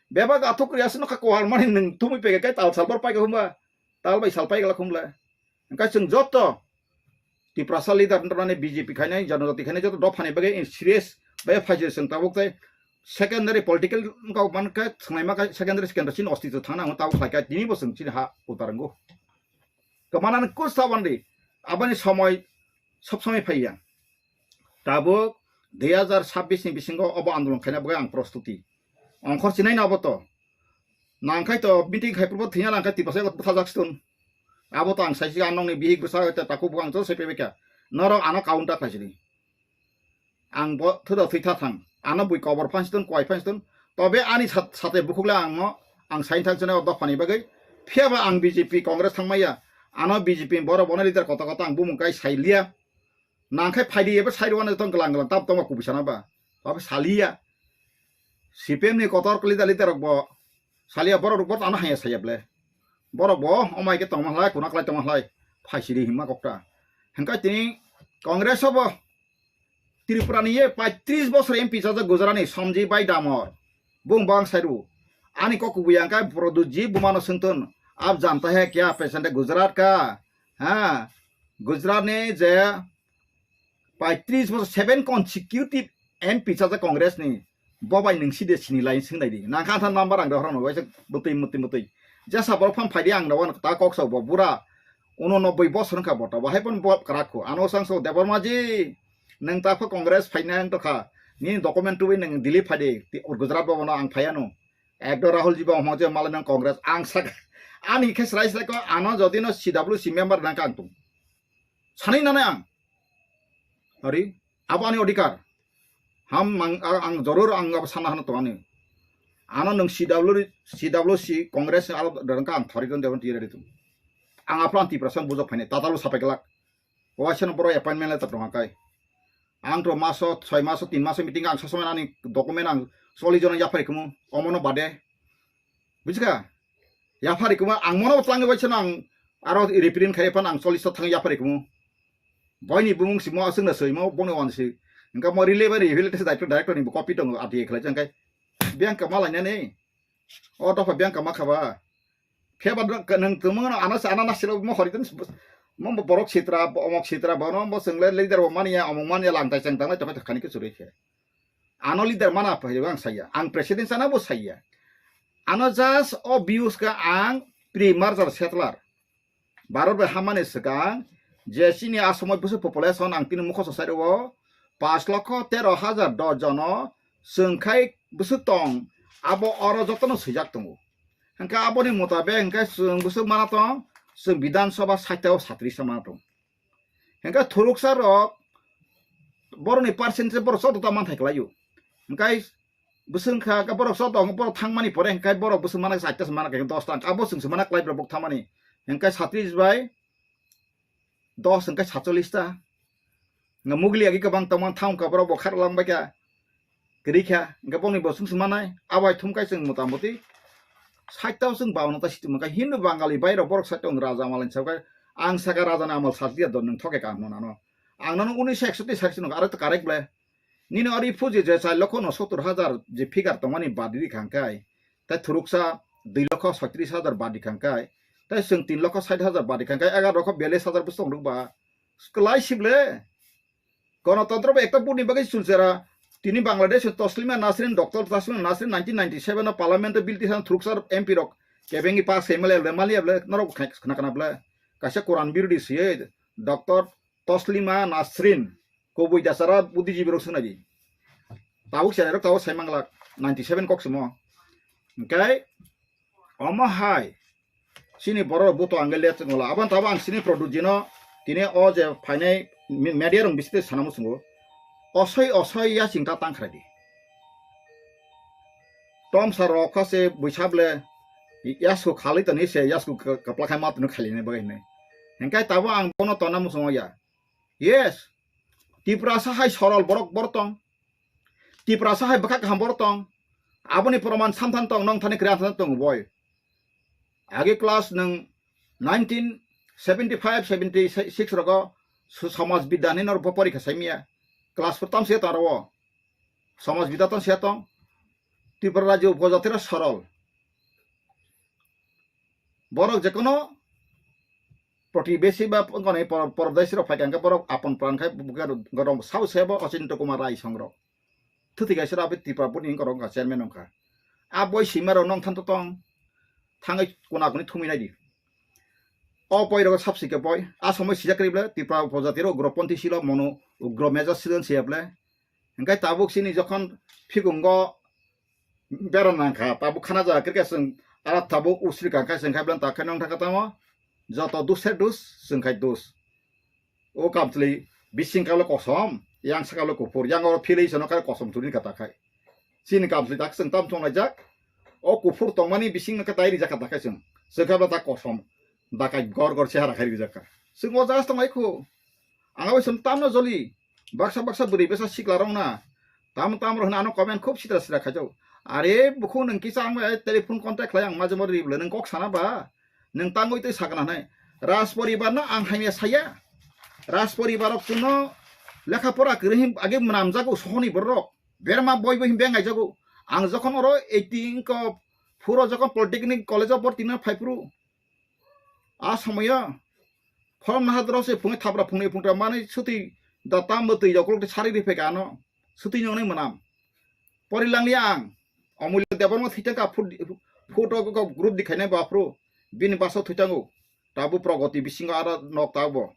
Bebak athukuri aswk nokha kwhar mani nwng thumui peke kai tal sal bor paika humba. Tal bai sal paika la khumla. Hingke chwng joto Tiprasa leader wngtongmani B J P khainai, Janajati khainai joto dophani bagwi serious bai phaisir chwng tabuk tei secondary political wngkha mankha thwngnaima khe secondary secondary chini ostitw thangna hwnwi tabuk khlaikha tinibo chwng chini ha utar wngo. Kwmanani kus tabandi aboni somoi sob somoi phaiya. Tabuk dui hazar sabbish ni bisingo obo andolon khaina bagwi ang prostuti. Ongkhor chinai na obo to. Nangkhai to meeting khai purbo thina nangkhai Tiprasa ego bwthajak stun. Abo to ang saisi ang nongni bihik bwsa te takhuk bukhang to sepe beka. Norok ano counter khlaisidi. Ang bo thuda thwi tha thang. Ano bui kobor phan stun, kwai phan stun. Tobe ani sat-, sate bukhuk le ang no, ang sain thang chene o dophani bagwi. Phiya ba ang B J P Congress thangmaya. Ano B J P borok bono leader kota kota ang bumung kai sai liya. Nangkhai phaidi ebo side one tong glang glang tab tongma kubui sana ba. Abo saliya. C P M ni kotor leader leader rok bo saliya borok rok bo tano haya saya ble. Borok bo omai ke tongma hlai kuna klai tongma hlai phaisiri himma kokta. Hingkai tini Congress obo Tripura ni ye paitris bosor M P chajak Gujarat ni Sanjay Bhai Damor. Bung bang sairu. Ani kok kubui ang kai Pradyut ji bumano sengton. Ab janta hai kya pesan de Gujarat ka? Ha? Gujarat ni je paitris bosor seven consecutive M P chajak Congress ni. Bobai nung si de sini lai sing dai di. Nang kha than number ang de horong waisa butui mutui mutui. Jasa borok phang phaidi ang de wan ta kok sa bo bura. Uno nobboi bosor wngkha bo ta. Bahai pon bo krak kho. Ano sang so Debbarma ji. Nung ta pha Congress phaina ang to kha. Ni document tubui nung Delhi phaidi. Ti-, Gujarat bo no ang phaiya no. Ekdo Rahul ji bo hmo je malai nang Congress ang sak. Ani khe srai srai ko ano jodi no C W C member nang kang tung. Sani nana ang. Ari, abo ani odhikar. Ham mang, a-, ang joror ang abo sana hano to ani. Ano nung C W, C W C Congress ni alo dorong ka ang thori don debon tiyari tu. Ang aplan Tiprasa bujok phaini, tatalu sapai glak. Waisa no boro appointment letter tong kai. Ang to maso, soi maso, tin maso meeting ang sosomai ani document ang choli jona yapari kumu, omono bade. Bujika? Yapari kumu, ang mono tlangi waisa no ang aro reprint khai pan ang choli sa thang yapari kumu. Boini bumung simo asung na soimo, bono wan si. Engka mo relay bari, relay director, director ni copy tong ati khlai jang kai. Biang kamal anya ni. O dopha biang kama khaba. Pheba nang tumung no anas, ana nasilo mo hori tun. Mo bo borok sitra, bo omok sitra, bono bo chwngle leader bo manya, omok manya, langtai chengtanglai tongkha khani ke churwi khe. Ano leader mana phaio ang saya, ang president sana bo saya. Ano just o views ka ang pre-merger settler. Bharat bai hamani swkang je chini a somoi bwswk population ang tini mukhoso sai rwo, paanch lokho tero hajar dos jono chwng khai bwswk tong, abo oro jotono swijak tongo. Hwnkhe aboni mutabek hwnkhe chwng bwswk mana tong, chwng Bidhan Sabha site o satris ta mana tong. Hwnkhe thuruksa rok borokni percentage borok joto ta manthai kwlaio. Hwnkhe bwswk wngkha, hwnkhe borok joto borok thangmani pore hwnkhe borok bwswk mana chaita se mana khe dos ta, abo chwng se mana kwlai borok thangmani. Hwnkhe satris bai dos hwnkhe satchollis ta. Nga mugli agi kwbang tongmani thang wngkha borok bo kharlang bai kha. Kwrwi kha, hwnkhe bongni bo chwng se manai, abai thum khai chwng motamoti sait ta chwng bauna ta situ mankha. Hindu Bangali bai rok borok sait tong raja malai sa khe, ang saka raja ni amal satliya don nwng thoke ka hwnwi nano. Ang nono unis ekso tei sakhe nukha, aro to correct ble. Nini ori phuji je char lokho no sottor hajar je figure tongmani badi di khang khai, tai thuruksa dui lokho soitris hajar badi khang khai, tai chwng tin lokho sait hajar badi khang khai, egar lokho biyallis hajar bwswk tong rwkba. Kwlai sible. Gonotontro bo ekta buni bagwi chulchera. Tini Bangladesh Taslima Nasrin, Doctor Taslima Nasrin nineteen ninety-seven o Parliament o bill tisan thuruksa M P rok kebengwi pass khaimale ble, maliya ble, norok khai khna khna ble. Kaisa Quran birodi siye Doctor Taslima Nasrin, kubui dasara buddhijibi rok swngnai di. Tabuk cherairok tabuk sai manglak, ninety seven kok simo. Hwnkhe omo hai chini borok buto angge let ngola. Aboni tabuk ang chini product jino tini o je phainai mi-, media rok bisite sana muchungo. Osoi osoi ya chingta tang khrai di. Tomsa rok kha se buisa ble yasku khalai toni se yasku ka-, kapla khai ma tunu khailai nai bagwi hinwi. Hwnkhe tabuk ang bono tonna muchungo ya. Yes. Tiprasa hai sorol borok, borok tong. Tiprasa hai bwkha kaham borok tong. Aboni proman samthan tong, nong thani kwrwi samthan tong boi. Agi class nwng nineteen seventy five seventy six rogo su-, samaj bidya hinwi norok bo porikha saimya. Class four tamse tong aro. Samaj bidya tong se tong. Tripura rajyo upojatira sorol. Borok jekono protibesi ba wngkha ni por-, pordesi rok phaikha hwnkhe borok apon pran khai buke rok sabo sebo Ochinto Kumar Rai song rok. Thuti kaisa rok Tripura boni wngkha rok wngkha chairman wngkha. A boi sima rok nong thanto tong. Thangwi kuna kuni thumwi nai di. O boi rok sabsi khe boi. A somoi sijak kri ble Tripura upojati rok ugroponthi silo mono ugro meja silen siya ble. Hwnkhe tabuk chini jokhon phikungo bera nangkha, tabuk khana jaga khe chwng ala tabuk usri kangkha chwng khai bwlani ta khe nong thangkha tamo joto dusre dus chwng khai dus. O kamchwlwi bising kalo kosom, yang sakalo kuphur, yang oro philwi sono khai kosom churi kha ta khai. Chini kamchwlwi tak chwng tam chong laijak. O kuphur tongmani bising no khe tai rijak kha ta khai chwng. Chwng khai bwlani ta kosom. Dakai gor gor chehara khai rijak kha. Chwng o jaga tong lai khu. Ang abo chwng tamno joli. Baksa baksa bwrwi bwsa sikla rok na. Tam tam rok hwnwi ano comment khub sitra sitra khaijak. Are bukhuk nwng kisa ang bai telephone contact khlai ang majemo ri bwle nwng kok sana ba. Nwng tangwi twi sakna nai. Raj poribar no ang hamya saya. Raj poribar rok chwngno lekha pora kwrwi hin age mwnamjago sohoni borok. Berma boi boi hin beng aijago. Ang jokhon oro eighteen ko phuro jokhon Polytechnic College o borti na phaiphuru. A somoyo phorong naha doro se phungwi thapra phungni phungtra manwi suti da tam bo twi jokolok twi sari ri pheka ano suti nongnai mwnam. Pori langli ang Amulya Debbarma thwichang ka phut-, photo ko group di khainai baphru bini baso thwichang o tabu progoti bisingo aro nok tabo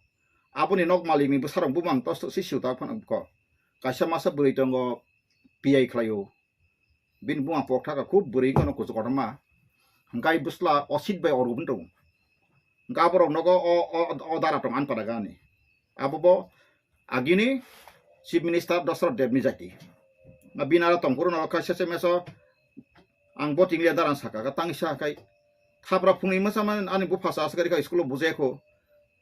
aboni nok malik ni bwsarok bumang tos si siu ta phano ko kaisa masa bwrwi tongo P I khlaio. Bini buma pokthaka khub bwrwi wngkha no kuchuk kotorma. Hwnkhe bwsla o seat bai orubun tongo. Hwnkhe aborok nogo o, o, o dara tong ani pada gani. Abo bo agini Chief Minister Dosarot Debni jati. Bini aro tongphuru no kha sese meso ang bo tinglia dara saka, tangsa khai thapra phungni masa man ani buphasa asgari kha school o bujai kho.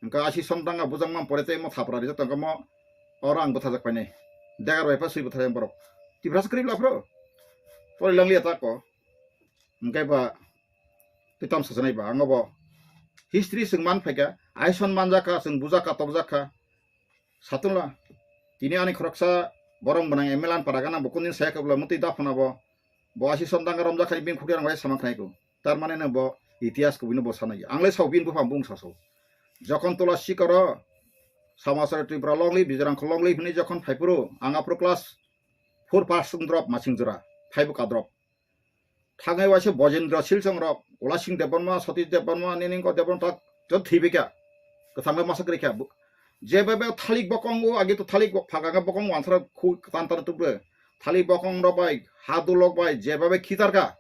Hwnkhe asi somtang a bujak man pore tei mo thapra rijak tongkha mo oro ang bwthajak painai. Degar bai pha swi bwthajak borok. Tiprasa kwrwi bla phro. Pori langlia ta ko. Hwnkhe ba twi tam sasanai ba ang bo history chwng man phaikha, aison manjak kha, chwng bujak kha, tokjak kha. Satung la. Tini ani khoroksa borok gwnang M L A ni para gana bo kundin saya kha bwla mutwi da phano bo. Bo asi somtang a romjak kha bini khukya rang bai samang khnai ko. Tar mane no bo itihas kubui no bo sanai. Ang le sao bini buphang bung saso. Jokhon tola sikoro Samachari Tripura longli, Bijrang kho longli hwnwi jokhon phaiphuru, ang aphuru class four pass wng drop masing jora, phaibo ka drop. Thangwi waisa Bojendra Silchong rok, Ulasing Debbarma, Satish Debbarma, Niningko Debbarma tak jot thwibai kha. Kwthangwi masa kwrwi kha. Bu-, jebebe thalik bokong o agi to thalik bo-, phaga khe bokong wansara khu tan tan tukle. Thalik bokong rok bai, ha dulok bai, jebebe khitar kha.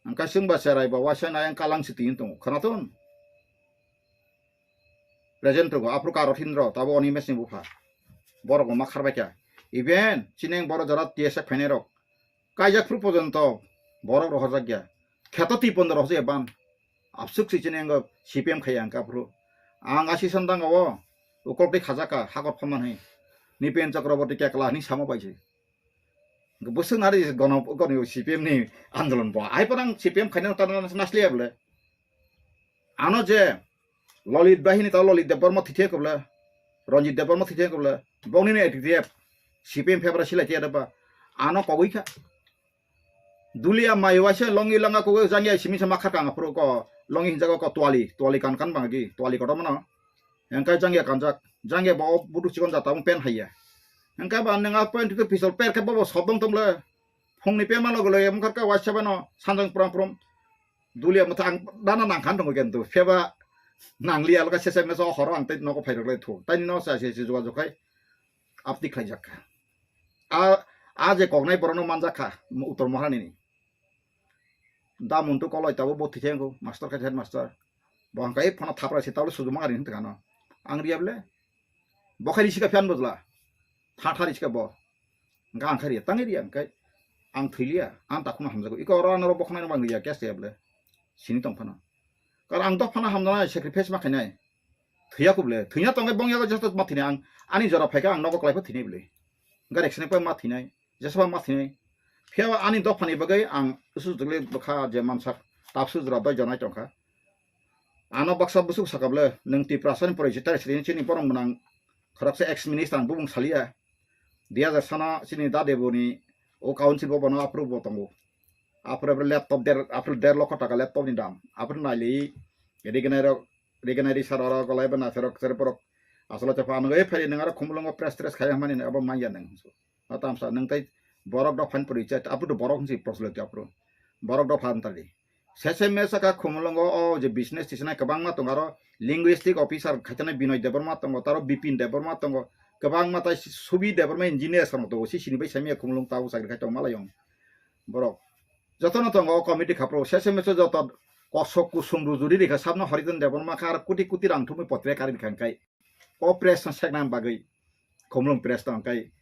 Ang kaising ba cherai ba waisa nai ang kalang si tin tongo. Khana ton? Present tongo. Aphuru Karothindro, tabo Animesh ni bupha. Borok bo ma kharbai kha. Even chini ang borok jora T S F phainai rok. Kaijak phuru pojonto borok rohorjak ya. Kheto Tipondo rohorjak ya ban. Absuk si chini ang C P M khaya ang kaphuru. Ang asi sandang o. Ukol tei khajaka, hakor phaman hai. Nipen Chakraborty kekla ni samo bai si. Bwswk nari gono, gono C P M ni andolon bo. Ai parang C P M khaina tana nasliya bole. Ano je Lalit bahini ta Lalit Debbarma thithe kobla. Ranjit Debbarma thithe kobla. Bongni ni A T T F C P M febra silai tiya daba. Ano kogwi kha. Dulia mai waisa longi langa kogwi jangya simi sama kharkang aphuru ko longi hinjago ko twali, twali kan kan bangagi, twali kotor mano. Engkai jangya kanjak, jangya bo buduk chikon jata mung pen haiya. Engkai ba nang a point to pistol per khe bobo sobong tomle. Phungni pema logo loya mung kharka waisa bano sanjang prom prom. Dulia motha ang dana nang khan tongo kento. Pheba nang liya loka sese meso horo ang tei nogo phairok lai thu. Taini no sa se se jogajog khai apti khlaijak kha. A, a je koknai borokno manjak kha, Uttor Mohanini. Da Muntu Koloi tabuk bo thwikhe wngkho, master khe headmaster. Bo hwnkhai phano thapra se tabuk sujuma ari hwn thangano. Ang riya bole? Bo khai risika phiyan bojla. Tha tha risika bo. Hwnkhai ang khai riya, tangwi riya hwnkhai. Ang thwiliya, ang takhuma hamjago. Iko oro ano bokhonai no bang riya, case ya bole. Sini tong phano. Kar ang dophano hamjana sacrifice ma khainai. Thwiya kubule, thwina tongkhe bongya joto ma thwinai ang. Ani jora phaikha ang nogo kwlai pha thwinai bole. Gari accident pai ma thwinai. Jesaba ma thwinai. Phiya ani dophani bagwi ang usu jwgli bwkha je mansak tapsu jora doi jonai tongkha. Ano baksa busuk sakable, nwng Tiprasani porichita srini chini borok mwnang khoroksa ex minister ang bubung saliya. Dui hajar sana chini dadeboni o council bo bono approve bo tongo. Apre apre laptop der, apre der lokho taka laptop ni dam. Apre naili rignai rok, rignai risar oro golai ba naserok serok borok. Asolo chapa ano e phari nang aro khumulungo press tres khaya mani abo manya nang. Atamsa nang tai borok dok phan puri chat apre borok si proslo ti apro. Borok dok phan tali. Sese mesa ka khumulungo o je business tisnai kwbangma tongo aro linguistic officer khaitana Binoy Debbarma tongo taro Bipin Debbarma tongo kwbangma tai Subi Debbarma engineer samo tongo si sini bai samya khumulung tabo chakri khai tong malai yong. Borok jotono tongo o committee khapro sese meso joto kosok kusum rujuri rikha sabno Horiton Debbarma kha aro kuti kuti rang thumui potre kari rikha hwnkhai o press no sekna bagwi khumulung press no hwnkhai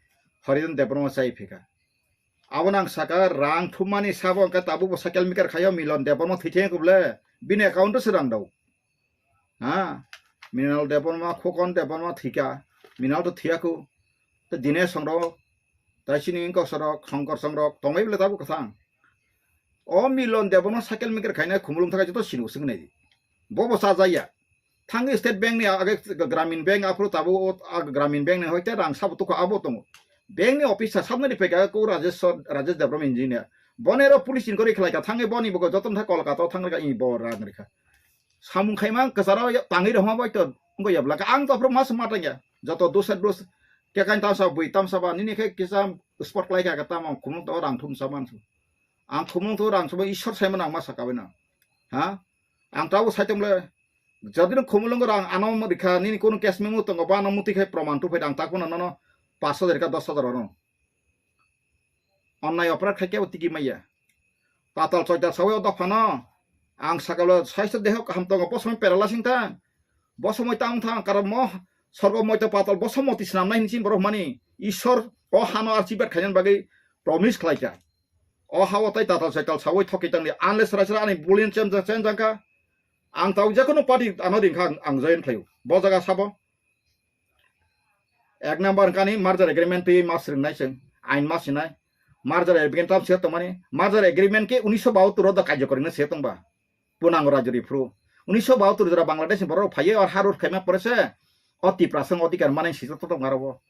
Horiton Debbarma chai phika. Abo nang saka rang thummani sabo hwnkhai tabuk bo cycle maker khayo Milon Debbarma thwitheng kubole bini account o se rang dao. Ha, Mrinal Debbarma, Khokon Debbarma thwikha, Mrinal to thwiyaku. Te Dinesh songrok, tai chini wngkok sorok, Shongkor songrok, tongbai bole tabuk kwthang. O Milon Debbarma cycle maker khaina khumulung thakai joto sini usung nai. Bo bo chajaya. Thangwi State Bank ni age Gramin Bank aphuru tabuk o, a, Gramin Bank ni hoite rang sabo tukha abo tongo. Bank ni officer sabnari phaikha ko Rajesh, Rajesh Debbarma engineer. Bonero police inquiry khlaikha thangwi boni bo joto tha Kolkata o thangwi ka i bo rang rikha. Samung khaima kwcharo ya-, tangwi rwma bai to wngwi yablaka. Ang to phuru mas ma tangya. Joto dusar dus kekain tamsa bui tamsa ba nini khe kisa sport khlai kha tamo khumung to rang thum sa mansu. Ang khumung to rang sabo Ishwar sai mano ang ma saka bai na. Ha? Ang tabo sai tong le. Jodi no khumulung rang ano mo rikha nini kono case memo tongo ba ano muti khai proman tu phai ang tak phano nono paanch hajar ka dos hajar ono. Onnai operate khai kebo tigi maya. Patal choita sawi o dophano. Ang sakalo saisto deho kaham tongo, bo somoi paralyzing thang. Bo somoi tang thang, karon mo sorgo moito patal bo somoi tisnam nai hinsin borok mani. Ishwar o hano archibad khainan bagwi promise khlaikha. O hao tai tatal saital sawi thoki tangli. Unless raisra ani bulin chem jang chen jangkha. Ang tau jekono party ano ringkha ang, ang join khlaio. Bo jaga sabo. Ek number kani merger agreement twi mas ringnai chwng, ain mas sinai. Merger agreement tam sir tongmani. Merger agreement ke unisho bahattor o da karjokori na sir tongba. Punango rajori phru. Unisho bahattor jora Bangladesh ni borok phaiye or harur khaima pore se. O Tiprasa odhikar manai sito to tongma robo.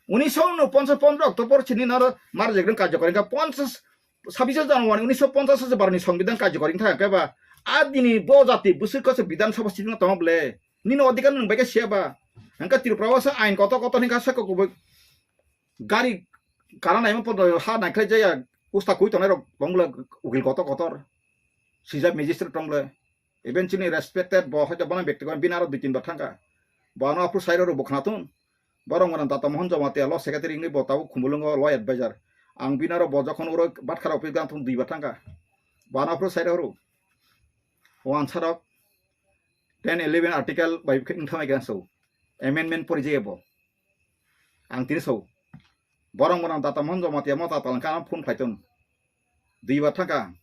Unisho unoponchas pondro October chini naro merger agreement karjokori ka ponchas, sabise January unisho ponchas se barni songbidan karjokori thang keba. A dini bo jati bwswk kose Bidhan Sabha sitting tongma ble. Nini odhikar nwng bai khe siya ba. Hwnkhe Tripura o se ain kotor kotor hwnkha se kok kubui gari kara naima podo ha naikhlai jaya usta kui tongnai rok bongla ukil kotor kotor. Sijak magistrate tongle. Even chini respected bo hoito bono bekti ko bini aro dui tin bar thangkha. Bo ano aphuru sairo rok bo khnathun. Borok mwnang Tata Mohan Jamatia law secretary wngwi bo tabuk Khumulwngo law advisor. Ang bini aro bo jokhon uro batkha rok phi gangthung dui bar thangkha. Bo ano aphuru sairo rok. Wansarok ten eleven article bai khe wngthamai khe so amendment porijaya bo. Ang tini so borok mwnang Tata Mohan Jamatia mo Tata langkha ano phone khlai ton. Dui bar thangkha.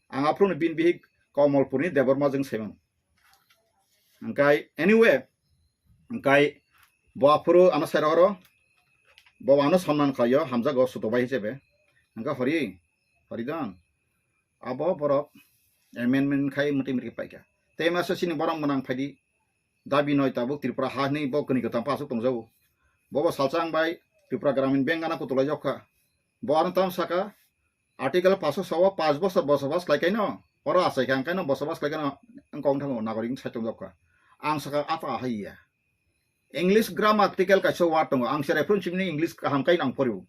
Ang aphuru ni bin bihik Komolpurni Debbarma jwng saimano. Hwnkhe anyway, hwnkhe bo aphuru ano sai rohoro, bo ano sonman khlaio, hamjago suto bai hisabe. Hwnkhe hori, hori don. Abo borok amendment khai muti muti paikha. Tei masa sini borok mwnang phaidi. Dabi noi tabuk Tripura ha hwnwi bo kwnwi kwthang pa aswk tongjago. Bobo salsa ang bai Tripura Gramin Bank gana kutulai jokha. Bo ano tam saka, article paso sawa panch bosor bosabas khlai kaino, oro achai kha ang kaino bosabas khlai kaino wng kong thango nagorik wng sai tong jokha. Ang saka apa hai ya. English grammatical kaisa word tongo. Ang se reference ni English kaham kai ang poribo.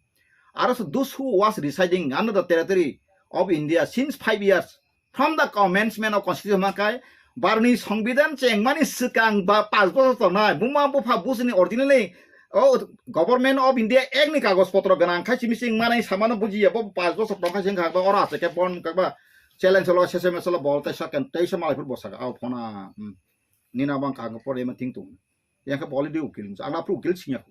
Aro so those who was residing under the territory of India since five years from the commencement of constitution makai Barni Songbidan chengmani swkang ba panch bosor tongnai buma bupha busini originally o Government of India Act ni kagoj potro ganang khai simi sing manai samano bujiya bo panch bosor tongkha sing khakba ora se ke bon kakba challenge lo sese meselo bol tai sakan tai sa malai phur bosaka au phona, hmm. Nina bang kang pore ma ting tung. Yang ke boli di ukil ang la phur ukil sinya.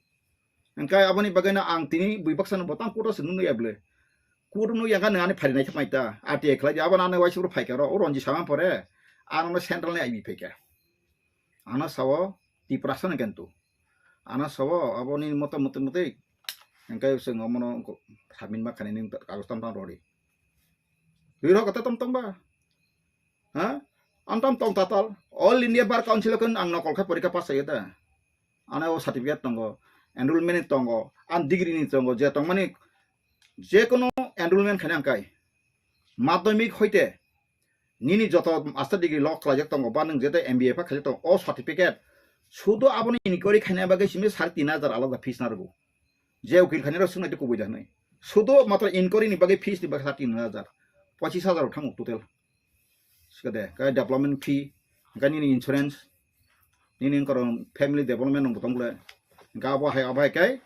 Engkai aboni bagwi no ang tini bui baksa no botang kudo se nunu ya ble. Kudo no yang ka nang ani phari nai khe mai ta. Ati ekhlai di abo nang wai suru phai ka ro. O ronji sama pore. Ano no central ni I B phai ka. Ano sawo Tiprasa no kentu. Ano sawo abo ni moto moto moto. Engkai se ngomo no ko samin ma khani ni kagos tam tam rori. Riro kata tam tam ba. Ha? Antam tong tatal. All India Bar Council kan ang nokol khe porikha pass ayo da. Ano certificate tongo, enrollment ni tongo, an degree ni tongo, je tongmani je kono enrollment khaina angkai. Madhyamik hoite nini joto master degree lo khlaijak tongo, ba nwng jete M B A pha khaijak tongo, o certificate sudo aboni inquiry khaina bagwi simi sare tin hajar alada fees narwgo. Je ukil khainai rok swknai tei kubui da hwnwi. Sudo matro inquiry ni bagwi fees ni bagwi sa tin hajar, pochis hajar rok thango total. Sikade, kai development fee, kai nini insurance, nini wngkha rok family development rok tong bole. Hingke abo hai, abo hai kai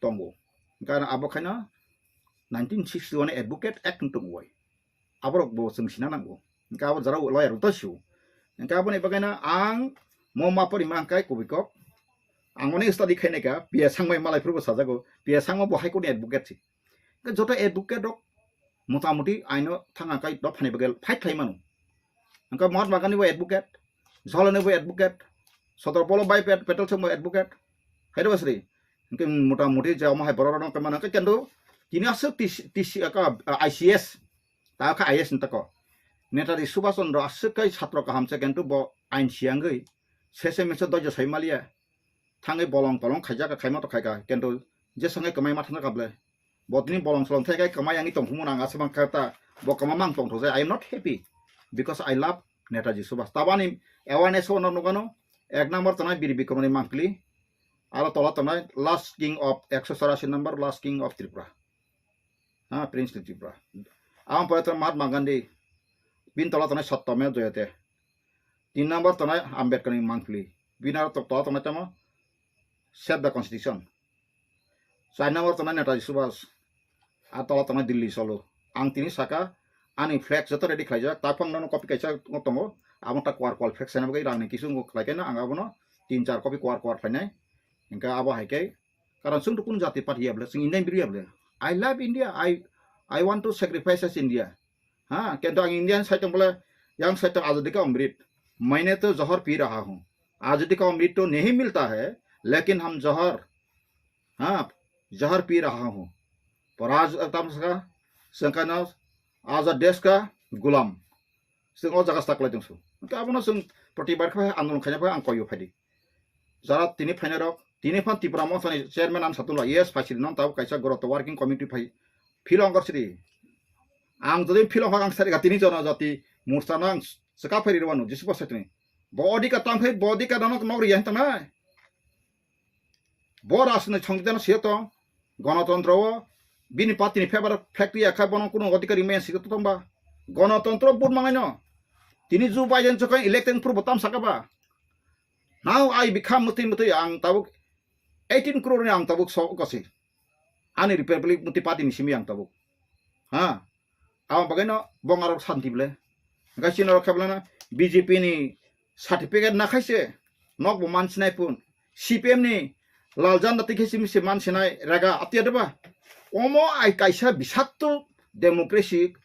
tongo. Hingke abo khaina nineteen sixty one Advocate Act wng tongoi. Aborok bo chwng sina nango. Hingke abo jara lawyer rok to sio. Hingke aboni bagwi no ang mo ma pori ma hingke kubui kok. Ang oni study khainai ka, P S Sangmai malai phuru bo sajago. P S Sangma bo High Court ni advocate si. Hingke joto advocate rok motamuti aino thanga kai dophani bagwi fight khlai mano. Hingke Mahatma Gandhi bo advocate, Jawahar Nehru bo advocate, Sardar Vallabhbhai Pat-, Patel song bo advocate. Hai rw sri. Hingke motamuti je omo hai borok rok no kemana hingke kendo tini aswk T C, T C, aka, I C S. Ta kha I A S ni tako. Netaji Subhash Chandra aswk kai satro kaham se kintu bo ain siyangwi sese mese dojo sai maliya. Thangwi bolong tolong khaijak kha, khaima to khaika kintu je sangai kwmai ma thangka ble. Bo tini bolong solong thai kai kwmai yangwi tongthumung nang aswk mang kha ta. Bo kwma mang tongthok jai. I am not happy because I love Netaji Subhash. Tabani awareness o no nugano ek number tongnai Bir Bikramni mangpili. Aro tola tongnai last king of ekso chorasi number, last king of Tripura. Ha, Prince ni Tripura. Ang pore tongnai Mahatma Gandhi, bin tola tongnai Satyameva Jayate. Tin number tongnai Ambedkar ni mangpili. Bin aro to-, tola tongnai tamo Save the Constitution. Char number tongnai Netaji Subhash. A tola tongnai Delhi Cholo. Ang tini saka ani flag joto ready khlaijak. Taphang nono copy kaisa tongo. Abo ta kwar kwar flag sana bagwi rang ni kisu ngo khlai khe no ang abono tin char copy kwar kwar phainai. Hingke abo hai khe Karon chwng to kunu jati party ya bole, chwng Indian biri ya bole. I love India. I, I want to sacrifice as India. Ha, kintu ang Indian sai tong bole, yang sai tong azadi ka amrit. Maine to johar pi raha hu. Azadi ka amrit to nahi milta hai, lekin hum johar, ha, johar pi raha hu. Paraj tam saka, sangkana, azad desh ka gulam. Chwng o jaga staklai tongsu. Hwnkhe abono chwng protibar khe andolon khaina phai ang koiyo phaidi. Jara tini phainai rok, tini phan Tipra Motha ni chairman ang satung lai, yes, phaisiri non tabuk kaisa goro to working committee phai philong gor siri. Ang jodi philong hok ang sari tini jono jati morcha no ang swka phairi rwano Jisu bo saitini. Bo odhikar tang khai, bo odhikar no nok riya hintanai. Bo rajni songbidan se tong, gonotontro o, bini party ni favor factory ya kha bono kuno odhikar rimaya se tong ba. Gonotontro vote mangai no. Tini Joe Biden chokha election purbo tam saka ba. Now I become mutui mutui ang tabuk eighteen crore ni ang tabuk so kasi. Ani Republic mutui party ni simi ang tabuk. Ha? Abo bagwi no bong arok santi ble. Hingke chini oro khe ble na B J P ni certificate na khai se nok bo man sinai pun. C P M ni lal janda twi khe simi se man sinai raga atiya de ba. Omo ai kaisa bisakto democracy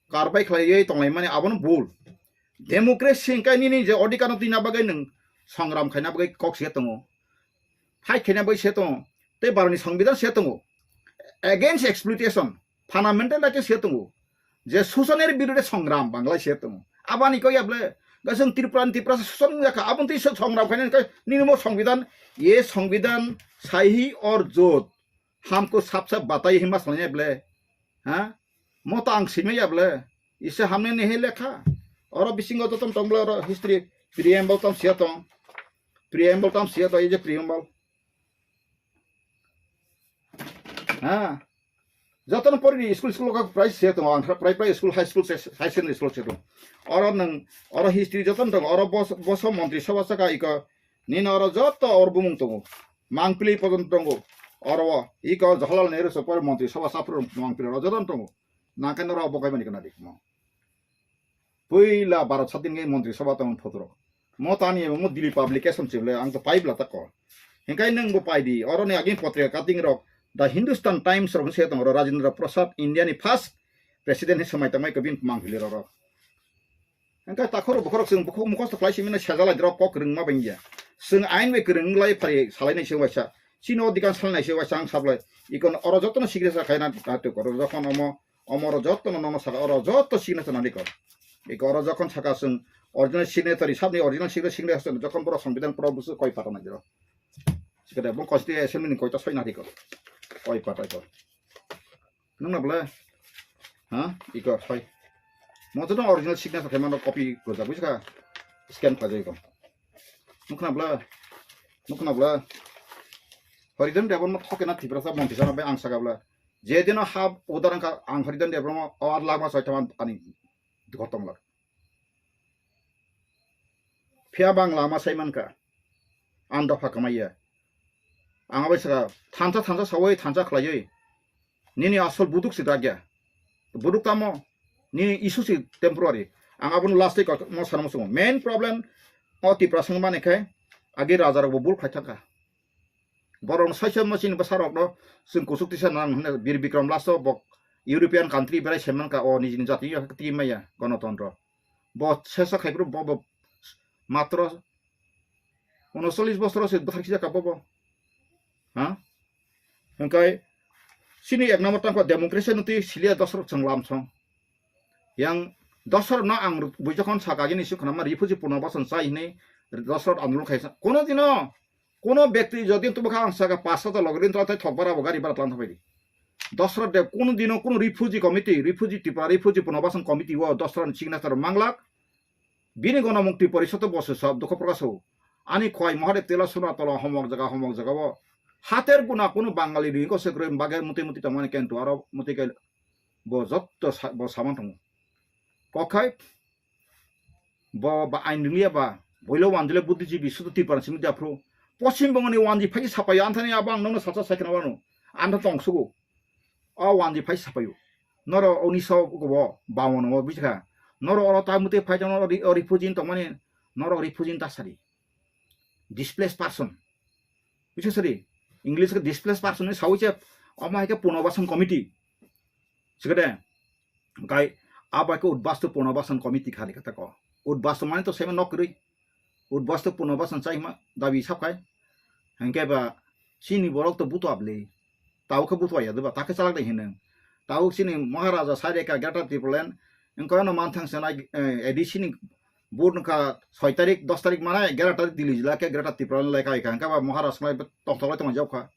karbai khlaiwi tonglaimani abono bul. Democracy hingke nini je odhikar no twina bagwi nwng songram khaina bagwi kok se tongo. Fight khaina bagwi se tongo. Tei baroni songbidan se tongo. Against exploitation, fundamental right se tongo. Je susanir birude songram Bangla se tongo. Abani kok yable, gasung Tripura ni Tripura susan yakha, abon twi songram khaina kai nini mo songbidan, ye songbidan sahi or jot. Hamko sap sap batai hima salnya ble. Ha? Mo ta ang simi ya ble. Ise hamne ne he lekha. Oro bisingo joton tong ble oro history preamble tam sia tong. Preamble tam sia tong, ei je preamble. Ha? Joton pori ni school school ka price sia tong ang price price school high school high school school sia tong. Oro nang oro history joton tong oro bos boso montri sabha saka iko Nini oro joto oro bumung tongo. Mangpili pojon tongo. Oro o, iko Jawaharlal Nehru se pore montri sabha saphuru mangpili oro joto tongo. Nangkhe norok bo kaimani kana di mo. Puila Bharat sadin khe montri sabha tong photoro. Mo tani mo Delhi publication chibole ang to paibla tako. Hingkai nang bo paidi. Oro ni agin potrika cutting rok. The Hindustan Times rok se tong oro Rajendra Prasad India ni first president he samai tangmai kobin mangpili rok. Hingke takhoro bokhorok chwng bukhuk mukhosto khlai simi no sejalai drop kok kwrwngma bengya. Chwng ain bai kwrwng lai phari salai nai se waisa. Chini o dikan salai nai se waisa ang sablai. Ikon oro jotono signature khaina natuk oro jokhon omo, omo oro jotono nono saka oro joto signature nani kor. Iko oro jokhon saka chwng original signatory sabni original signature signature jokhon borok songbidan pura busu koi pata nai diro. Sikade bo constitution assembly ni koita soi nani kor. Koi pata kor. Nung na bwle? Ha? Iko, soi. Mo to original signature khe mano copy gojak buji kha. Scan khlai jai ko. Nukna bwle? Nukna bwle? Horidan Debbarma thoke na Tiprasa montri sana bai ang saka bwle. Je dino ha udaran ka ang Horidan Debbarma o ar lama soi thaman ani gotong lak. Phiya bang lama sai mankha. Ang dopha kamaiya. Ang abai saka thansa thansa sawi thansa khlaiwi. Nini asol buduk si dagya. Buduk tamo nini issue si temporary. Ang abono last day mo sana musungo. Main problem o Tiprasa mani khai agi raja rok bo bul khai thangkha. Borok no saisa machine bwsa rok no chwng kuchuk tisa nang hwnwi Bir Bikram last o bok European country berai se mankha o nijini jati yo twi maya gonotontro. Bo sesa khai phuru bo bo matro unocholish bosor se bwthar khijak ka bo bo. Ha? Hingkai chini ek number tangkha democracy no twi silia dosrok chwng lam song. Yang dosrok no ang bui jokhon saka gini si khwnama refugee punobasan chai hwnwi dosrok andolon khaisa. Kono dino Kono bekti jodi tubukha ang saka pash hajar logi rin tala thok bara bo gari bara tlang thapai di. Dosrok de kono dino kono refugee committee, refugee Tripura, refugee punobasan committee o dosrok ni signature manglak. Bini gono mukti porisoto bo se sab dukho prokash o. Ani khwai Mahadev tela suna tola homok jaga homok jaga o. Hater guna kono Bangali ri ko se kre bage muti muti tongmani kentu aro muti ke bo jotto sa-, bo saman tongo. Kokhai Bo ba ain ringya ba, boilo wanjile buddhijibi sudu Tripura simi da phru. Poschim Bongo ni wanji phai sapayo, anthani abo ang nono sacha sai khna wano. Antha tong sugo. O wanji phai sapayo. Noro uniso go bo, bawon o bujikha. Noro oro ta mute phai jano ori, ori phujin tongmani, noro ori phujin ta sari. Displaced person. Bisa sari. English ke displaced person ni sawi che, omo hai ke punobasan committee. Sikade. Hingkai abo hai khe Udbastu Punobasan Committee khali kata ko. Udbastu mane to seme nok kwrwi. Udbastu Punobasan chaima dabi sab khai. Hingke ba chini borok to buto abli. Tau khe buto ya deba, ta khe chalak dai hineng. Tau chini Maharaja Sareka Greater Tipraland, hingke ano manthang sanai, eh, A D C ni vote wngkha soi tarik, dos tarik manai, egaroh tarik Delhi jila khe Greater Tipraland lekha ikha. Hingke ba Maharaja sanai tongthoklai tongma jokha.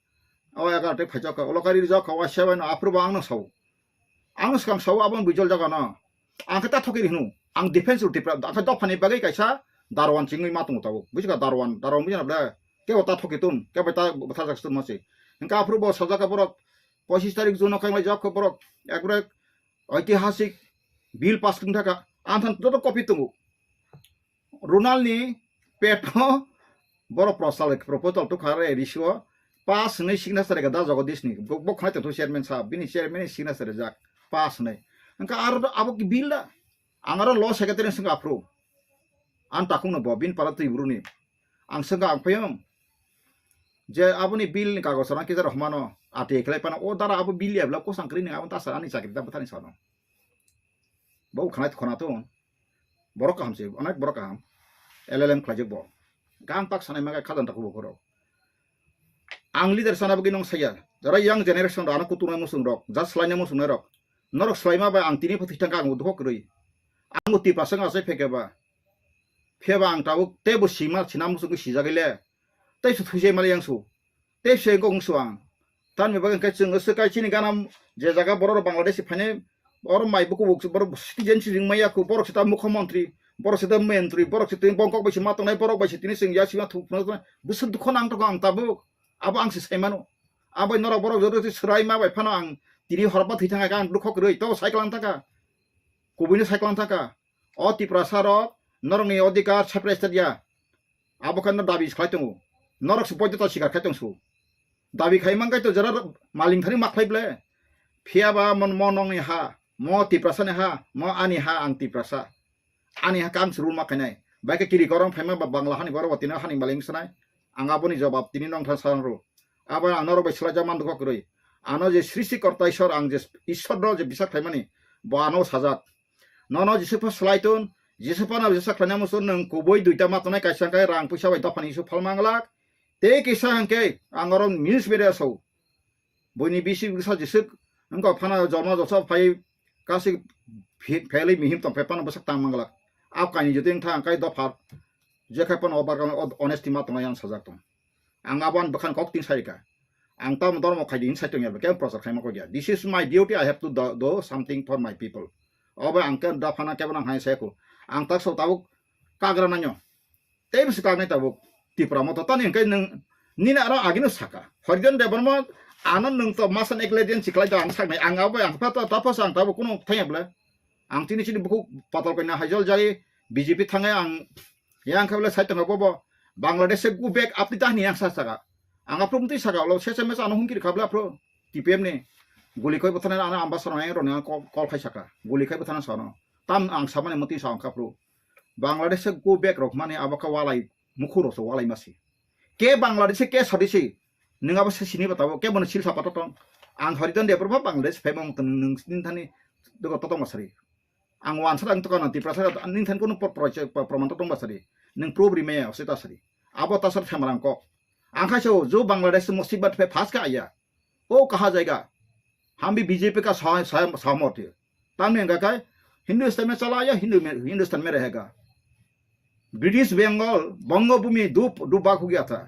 O egaroh tarik phaijokha. Ulo kari rijokha, o seven aphuru bo ang no sao. Ang swkang sao aboni bujol jaga no. Ang khe ta thokiri hino. Ang defense rw Tipra, ang khe dophani bagwi kaisa Darwan chingwi ma tongo tabuk. Buji kha Darwan, Darwan buji na ble? Kebo ta thoki tun, kebo ta bwtharjak tun ma se. Hingke aphuru bo sajak kha borok, pochis tarik June o khanglai jak kha borok, ekbare oitihasik bill pass wng thaka. Ang than joto copy tongo. Ronald ni peto borok prosal proposal to khare risio pass hwnwi signature rega da Jagadish ni. Bo, bo khwnai tongthu chairman sahab, bini chairman ni signature rijak pass hwnwi. Hingke aro abo ki bill da? Ang aro law secretary swng aphuru. Ang takhung no bo, bini para twi buru ni. Ang swngkha ang phayung. Je aboni bill ni kagoj rang kisa rohmano, ati khlai pano, o dara abo bill ya bla kosang kri ni abo ta sa ani chakri ta bwthani sano. Bo khwnai khwna to. Borok kaham se, onek borok kaham. L L M khlaijak bo. Gang tak sanai maga khajan tak bo khoro. Ang leader sana bagwi nong saya. Jara young generation rok ano kutunai musung rok, jat slainai musung rok. Norok slaima bai ang tini phathi thangka ang dukho kwrwi. Ang uti pasang asai pheke ba. Pheba ang tabuk teibo sima sina musung sijagile. Tei su thujai mali yang su. Tei se gong su ang. Tan mi bagwi khe chwng se kai chini gana je jaga borok rok Bangladesh phainai oro mai buku buk borok citizen si ring maya ku borok sita mukhyamantri, borok sita mentri, borok sita bongkok bai sima tongnai, borok bai sitini chwng ya sima thuk phunuk tongnai. Bwswk dukho nang tongo ang tabuk. Abo ang se sai mano. Abo norok borok joto si swrai ma bai phano ang tini horba thwi thangkha ang dukho kwrwi to cycle ang thangkha. Kubuino cycle ang thangkha. O Tiprasa rok norokni odhikar separate state ya. Abo khe no dabi khlai tongo. Norok se poito ta sikar khai tong su. Dabi khai man kai to jara maling thani ma khlai ble. Phiya ba mon mo nongni ha, mo Tiprasa ni ha, mo ani ha ang Tiprasa. Ani ha kam se rule ma khainai. Bai khe kiri korong phaima ba Bangla hani borok bo tini hani maling sanai. Ang aboni jawab tini nong than sanro. Abo ang norok bai swlai jak man dukho kwrwi. Ano je srishti korta Ishwar ang je Ishwar no je bisa khlaimani bo ano sajak. Nono Jisu pha swlai tun, Jisu phano bisa khlaina muchung nwng kubui duita ma tongnai kaisa hwnkhe rang puisa bai dophani Jisu phalma glak. Tei kisa hwnkhe ang oro news media sao. Buini bisi bwsa Jisu wngkha phano jolma jolsa phai kasi phi-, phelwi mihim tong phai phano bwsak tang manglak. Ap kaini jotoi wngkha hwnkhe dopha je khai phano obar honesty ma tongnai ang sajak tong. Ang abo ani bwkhani kok tin sai rikha. Ang tamo dormo khaidi hin sai tongya, kebo prochar khaima kok ya. This is my duty, I have to do, do something for my people. Obo ang khe dophano kebo nang hai sai kho. Ang tak so tabuk kagra nanyo. Tei bisi kagnai tabuk Tipra Motha tani hwnkhe nwng nini aro agino saka. Horijan Debbarma ano nwng to masan ekle din siklai da ang saknai. Ang abo ang pha ta, ta pha sa ang tabuk kuno thangya bwle. Ang tini chini bukhuk patal kaina hajol jai B J P thangai ang yang khabla sai tongkha bobo Bangladesh se go back apni tahni yang sa saka. Ang aphuru mutwi saka ulo sese mesa ano hungkiri khabla aphuru T P M ni guli khoi bwthana ano ambassador ang roni ang call, call khai saka. Guli khai bwthana sano. Tam ang samani mutwi sa ang aphuru. Bangladesh se go back rok mani abo kha walai mukhuro so walai masi. Ke Bangladesh ke sadisi. Nwng abo se sini ba tabuk, kebo no silsa pato tong. Ang Horijan Debbarma Bangladesh phaima wng tong, nwng sini thani dogo totong ba sari. Ang wansa ang tokana Tiprasa nini thani kono por-, por-, por-, proman totong ba sari. Nwng proof ri maya, se ta sari. Abo ta sar themrang kok. Ang khai so, jo Bangladesh musibat phe phas ka aya. O kaha jaiga. Hum bhi B J P ka sah-, sah-, sahmat hai. Tamni hwnkha khe Hindustan mein chala aya, Hindu mein, Hindustan mein rahega. British Bengal, Bangabhumi do, do bhag ho gaya tha.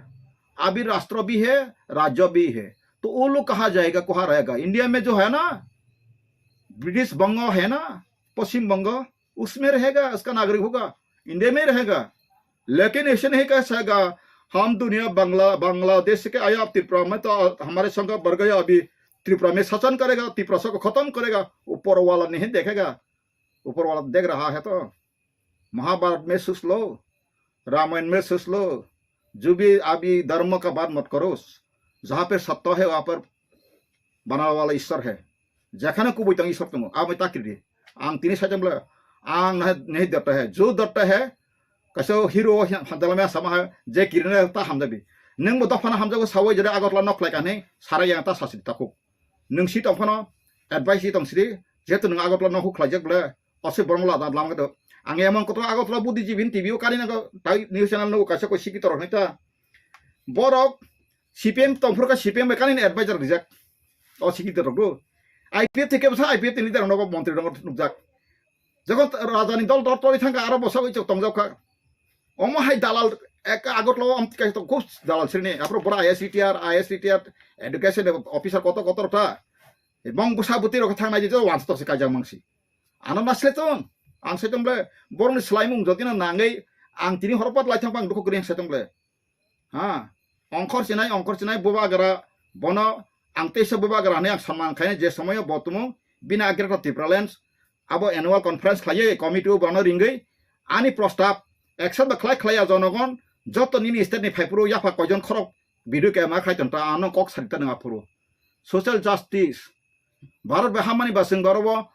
Abhi rashtra bhi hai, rajya bhi hai. To wo log kaha jayega, kaha rahega? India mein jo hai na, British Banga hai na, Paschim Banga, usmein rahega, uska nagarik hoga, India mein rahega. Lekin aisa nahi kar sakta, hum duniya Bangla, Bangladesh se aya, Tripura mein to hamare sangha badh gaya, abhi Tripura mein shasan karega, Tiprasa ko khatam karega, upar wala nahi dekhega, upar wala dekh raha hai to. Mahabharat mein soj lo, Ramayan mein soj lo, jo bhi abhi dharma ka baat mat karo, jahan pe satya hai wahan pe banane wala Ishwar hai. Jekhane kubui tong Ishwar tongo, abo ta kiri di. Ang tini sai tong bole, ang nahi, nahi dharta hai, jo dharta hai, kaisa hero hamjak lamya sama hai, je kirina ta hamjabi. Nwng bo dophano hamjago sawi jora Agartala nok khlai kani, sara yang ta sasi takhuk. Nwng si tong phano, advice si tong sidi, jehetu nwng Agartala nok huk khlaijak bole, Ose borok lada lama khe to. Ang emon kotor Agartala buddhijibini T V o kari nago, tai news channel no kaisa koi sikito rok hinta. Borok C P M tongphuru kha C P M bai kani advisor rijak. O sikito rok do. I P F thike bwsa I P F ni leader nogo montri nogo nukjak. Jokhon rajani dol dol tori thangkha aro bwsa oi chok tongjak kha. Omo hai dalal ek Agartala o amtwi kaisa tong khub dalal srini. Aphuru bora I S retire, I S retire, education officer kotor kotor ta. Bong bwsa bwtwi rok thang nai je wansa tok se kaijak mangsi. Ano ma sle tong, ang sle tong ble, borok ni swlaimung jotino nangwi, ang tini horo pat lai thang pang dukhu kwrwi ang sai tong le. Ha, ongkhor chinai, ongkhor chinai, bubagra bono ang teisa bubagra hinwi ang samman khainai je somoyo bo tumung bini a Greater Tipraland abo annual conference khlaiwi committee o bono ringwi ani prostab accept ba khlai khlaiya jonogon joto nini state ni phaiphuru yapha koijon khorok video kema khai tong ta ano kok sari ta nang aphuru. Social justice. Bharat bai hamani ba chwng boro bo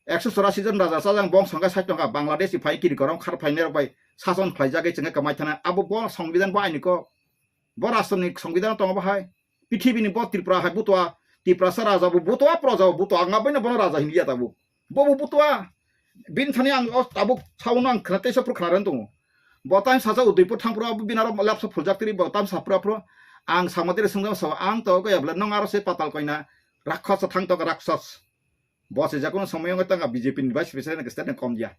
ekso chorasi jon raja chajang bong songkha sait tongkha Bangladesh ni phai kiri korom khar phainai rok bai sason khlaijagwi chwngkhe kwmai thana abo bo songbidan bo aini kok. Bo rashtroni songbidan tongo bo hai. Pithibini bo Tripura hai butua, Tiprasa raja bo butua, proja bo butua, ang abaino bono raja hinliya tabuk. Bo bo butua. Bini thani ang o tabuk saono ang khna teisa phuru khna rwng tongo. Bo time sacha Udaipur thang phuru abo bini aro lapsa phuljak tiri bo time sa phuru phuru ang sama tiri swngjak sa ang to kaya bwle nong aro se patal koina rakkhasa thang to rakshas. Bo se jakono somoyo wngwi tongkha B J P ni vice president ni state ni kom ya.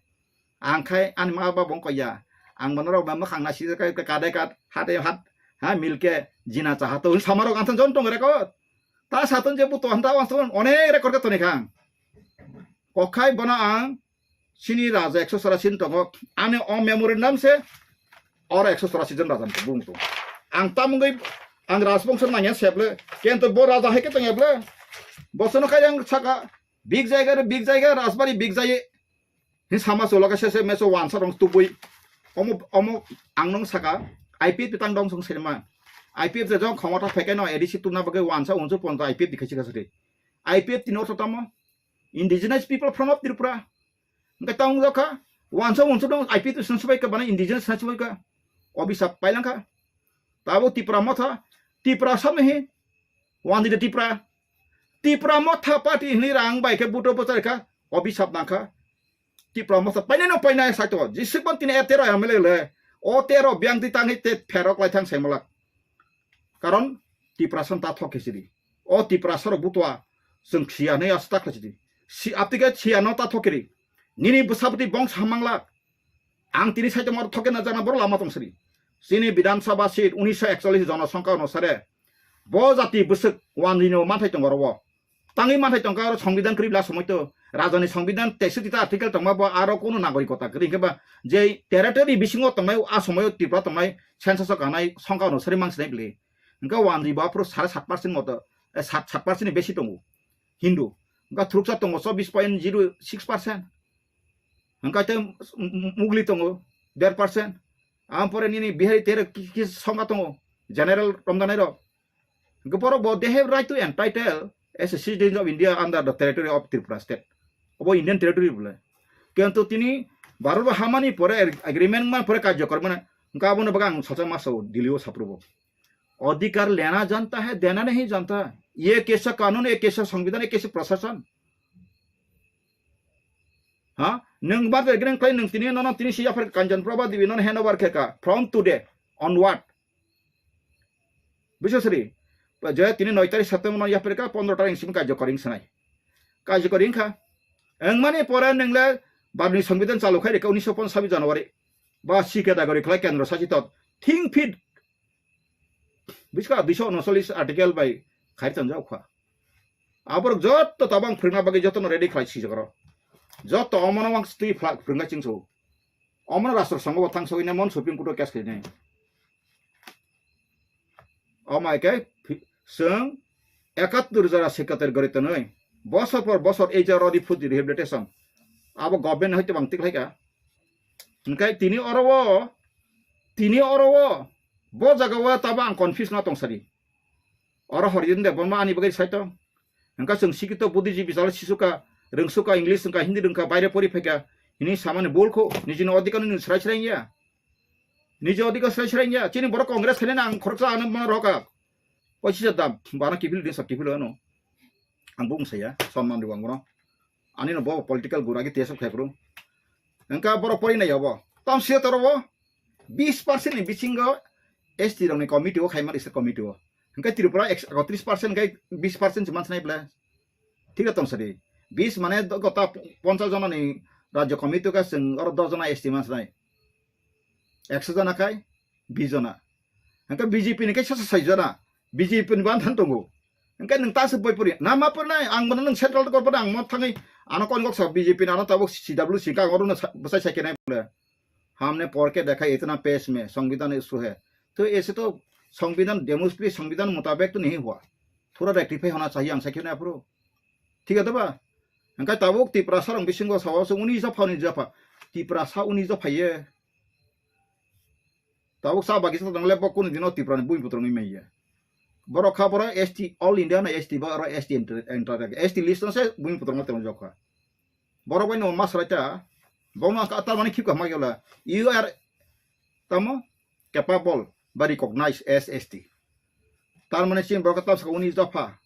Ang khai ani ma baba wng koya. Ang bono rok ba mwkhang na sijak kai kadai kad hate hat ha milke jina cha hato hin samarok ang thon jon tong record. Ta saton je buto hanta wang ton onek record ka toni khang. Kokhai bono ang sini raja ekso chorasi tongo. Ani o memorandum se oro ekso chorasi jon raja bung to. Ang tamungwi ang rajbongso nangya seble. Kento bo raja hai ke tong eble. Bosono kai ang saka big jaiga re big jaiga rajbari big jai. Hin sama solo ka sese meso wansa rong tubui. Omo omo ang nong saka I P F tang dong song selma. I P F je jong khomota pheke no A D C tuna bagwi wansa unsu ponta I P F dikhai sika sari. I P F tino to tamo. Indigenous People Front of Tripura. Hingke tang jokha wansa unsu dong I P F sung subai ka bana indigenous sung subai ka. Obisap pailangkha. Tabo Tipra motha, Tipra samni hi, wandi de Tipra. Tipra motha party hini rang bai khe buto bwchar kha, obisap nangkha. Tipra motha painai no painai sai to, jisik ban tini etero M L A le, o tero biang di tangni te pherok lai thang sai malak. Karon Tipra san ta thok khe sidi. O Tipra sarok butua, chwng khiya nei asta khlai sidi. Si aptike khiya no ta thok kiri. Nini bwsa bwtwi bong samang lak. Ang tini saitongma thokena jana boro lama tong sri. Chini Bidhan Sabha seat unisho ekchollis jonosongkha onusare bo jati bwswk wanjwino manthai tongo oro o. Tangwi manthai tongkha oro songbidan kwrwi bla somoi to. Rajani songbidan teiswk tita article tongma bo aro kunu nagorikota kwrwi hwnkhe ba je territory bisingo tongnai a somoio Tripura tongnai census o kanai songkha onusari mang sinai bwle. Hwnkhe wanjwi bo aphuru sare sat percent moto, eh, sat, sat percent ni besi tongo Hindu. Hwnkhe thuruksa tongo chobbish point zero six percent. Hwnkhe tei m-, m-, mugli tongo der percent. Ang pore nini Bihari tere ki-, ki songkha tongo general romjanai rok. Hwnkhe borok bo they have right to entitle as a citizen of India under the territory of Tripura state. Obo Indian territory bole. Kintu tini Bharat bo hamani pore ag-, agreement man pore karjokor mane hwnkhe abono bagwi ang salsa ma sao Delhi o saprubo. अधिकार लेना जानता है, देना नहीं जानता। ये कैसा कानून, ये कैसा संविधान, ये कैसे प्रशासन? Ha? Nwng bar de greng klai nwng tini nono tini si yapher Kanjan Prabha Devi nono hand over khe ka. From today onward. Biswasri, je tini noi tarik September no yapher ka pondro tarik simi kajokor ing sanai. Kajokor ing kha. Wng mani pore nwng le barni songbidan chalu khai rikha unisho ponchash January. Ba si category khlai kendro sachit thing fit. Biska duiso unocholish article bai khai tongjak kha. Aborok jotto tabang phwrwngna bagwi jotono ready khlai sijak oro. Jotto omono mang twi phla-, phwrwngna chingso. Omono rastro songo bo thang sogwi nai mon Supreme Court o case khainai. Omai khe phi-, chwng ekattor jora secretary gori tonwi bosor por bosor ei je rodi phuti rehabilitation. Abo government hai tobang tik khlaika. Hwnkhe tini oro o, tini oro o, bo jaga o tabo ang confuse no tong sadi. Oro Horijin Debbarma ani bagwi sai tong. Hwnkhe chwng sikito buddhijibwi jalo sisuka, rwngsuka, English wngkha, Hindi rwngkha, baire pori phaikha, hini samani bul kho, nijini odhikar no nini srai srai ya. Niji odhikar srai srai ya. Chini borok Congress khainani ang khoroksa ano mano rohka. Poichisa dam, bana kiphil din sa kiphil ano. Ang bung saya, sonman di wangro. Ani no bo political gura ki tesok khai bro. Engka borok pori nai abo. Tam sia toro bo. Bis percent ni bisingo S T rok ni committee o khai mar isa committee o. Engka Tripura ekso tris percent kai bis percent se mansa nai bla. Thik tong sadi. Bis mane do-, gota ponchas jona ni rajya committee ka sing oro dos jona S T mansa nai. Ekso jona kai bis jona. Engka B J P ni kai sasa sai jona. B J P ni ban than tongo. Engka nung ta se boi puri. Na ma puri nai ang mano nung central ko puri ang mo thangi ano kon gok sa B J P na ano tabuk C W C ka oro na sa-, bwsai sai kenai bole. हमने पढ़ के देखा, इतना पेश में संविधान इशू है। तो ऐसे तो संविधान डेमोक्रेसी, संविधान मुताबिक तो नहीं हुआ। थोड़ा रेक्टिफाई होना चाहिए, ang sakhe na apro. ठीक है तो बा? Angkai tabuk Tiprasa rong bisingo sawa se uni japha, uni japha. Tiprasa uni japha ye. Tabuk sa bagi sa tong le bo kunu dino Tipra ni bui putrong ni maiya. Borok kha borok S T, all India na S T ba oro S T enter, enter, S T list no se bui putrong no tong jokha. Borok bai no mas raita. Bo no ka tar mani khip ka ma yola. You are tamo capable ba recognized as S T. Tar mani sin borok tam sa uni japha.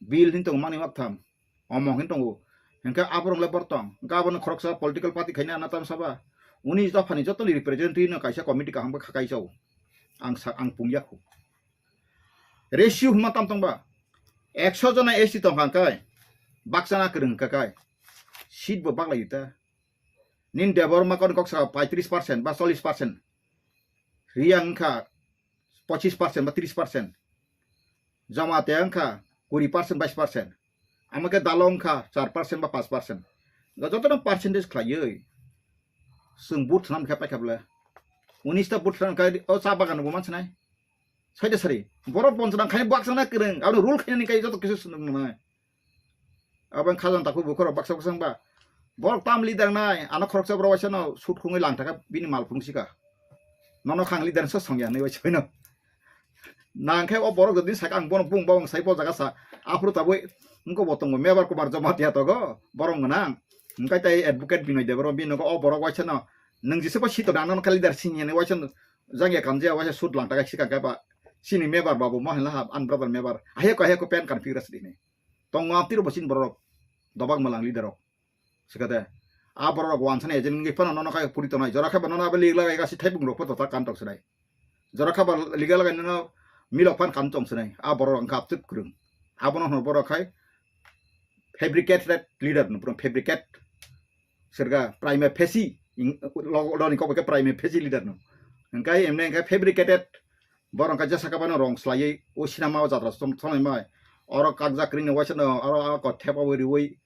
Bill hin tong mani mak tham. Omong hin tongo. Hingke aborok le bortong. Hingke abono khoroksa political party khaina ana tam saba. Uni japhani joto ni representative no kaisa committee kaham khe khakai chao. Ang sa, ang pungya khu. Ratio huma tam tong ba. Ekso jona S T tong kha kai. Baksa na kwrwng kha kai. Seat bo baklai ta. Nin Debbarma kon kok sa paitris percent ba chollis percent. Riyang kha pochis percent ba tris percent. Jamatia wngkha kuri percent, bais percent. Amo khe dalo wngkha char percent ba panch percent. Jotono percentage khlaiwi chwng vote thwnam khe paikha bwle. Unis ta vote thwnam khe o cha bagan bo mansinai. Saida sari. Borok bonchona khai baksa na kwrwng. Abo rule khainani kai joto kisu swnam nai. Abo khajang takhuk bukhoro baksa baksa wngba. Borok tam leader nai, ano khoroksa borok waisa no sut khungwi lang thaka bini mal phunuk sika. Nono khang leader sa songya nai waisa no. Nang khe o borok jodi saka ang bono bung bawang sai bo jaga sa. Aphuru tabui wngko bo tongo Mebar Kumar Jamatia togo borok gwnang. Hingkai tai advocate Binoy Debbarma bini nogo o borok waisa no. Nwng jisa bo sito nang nono kha leader sini nai waisa no. Jangya kamjaya waisa sut lang thaka sika khe ba. Sini Mebar babu mo hinla ha an brother Mebar. Aheko aheko pen kan figure sini. Tongo amtiro bo chini borok dobak malang leader rok. Sikate a borok rok wansani agent wngwi phano nono khe puri tongnai. Jora khe ba nono abo lig lagai gasi thaibung rok photo ta kan tong sinai. Jora khe ba lig lagai nono milok phan kan tong sinai. A borok rok wngkha aptwk kwrwng. Abono hwno borok khai fabricated leader no, puro fabricate. Sirga prima facie, ing-, lo-, loni kok khe prima facie leader no. Hingkai emne hingkai fabricated. Borok hingkai jesa khe bano rong slaiwi o sinama o jatra som-, somai mai. Oro kakjak kwrwini waisa no, oro a ko thepa wi riwi.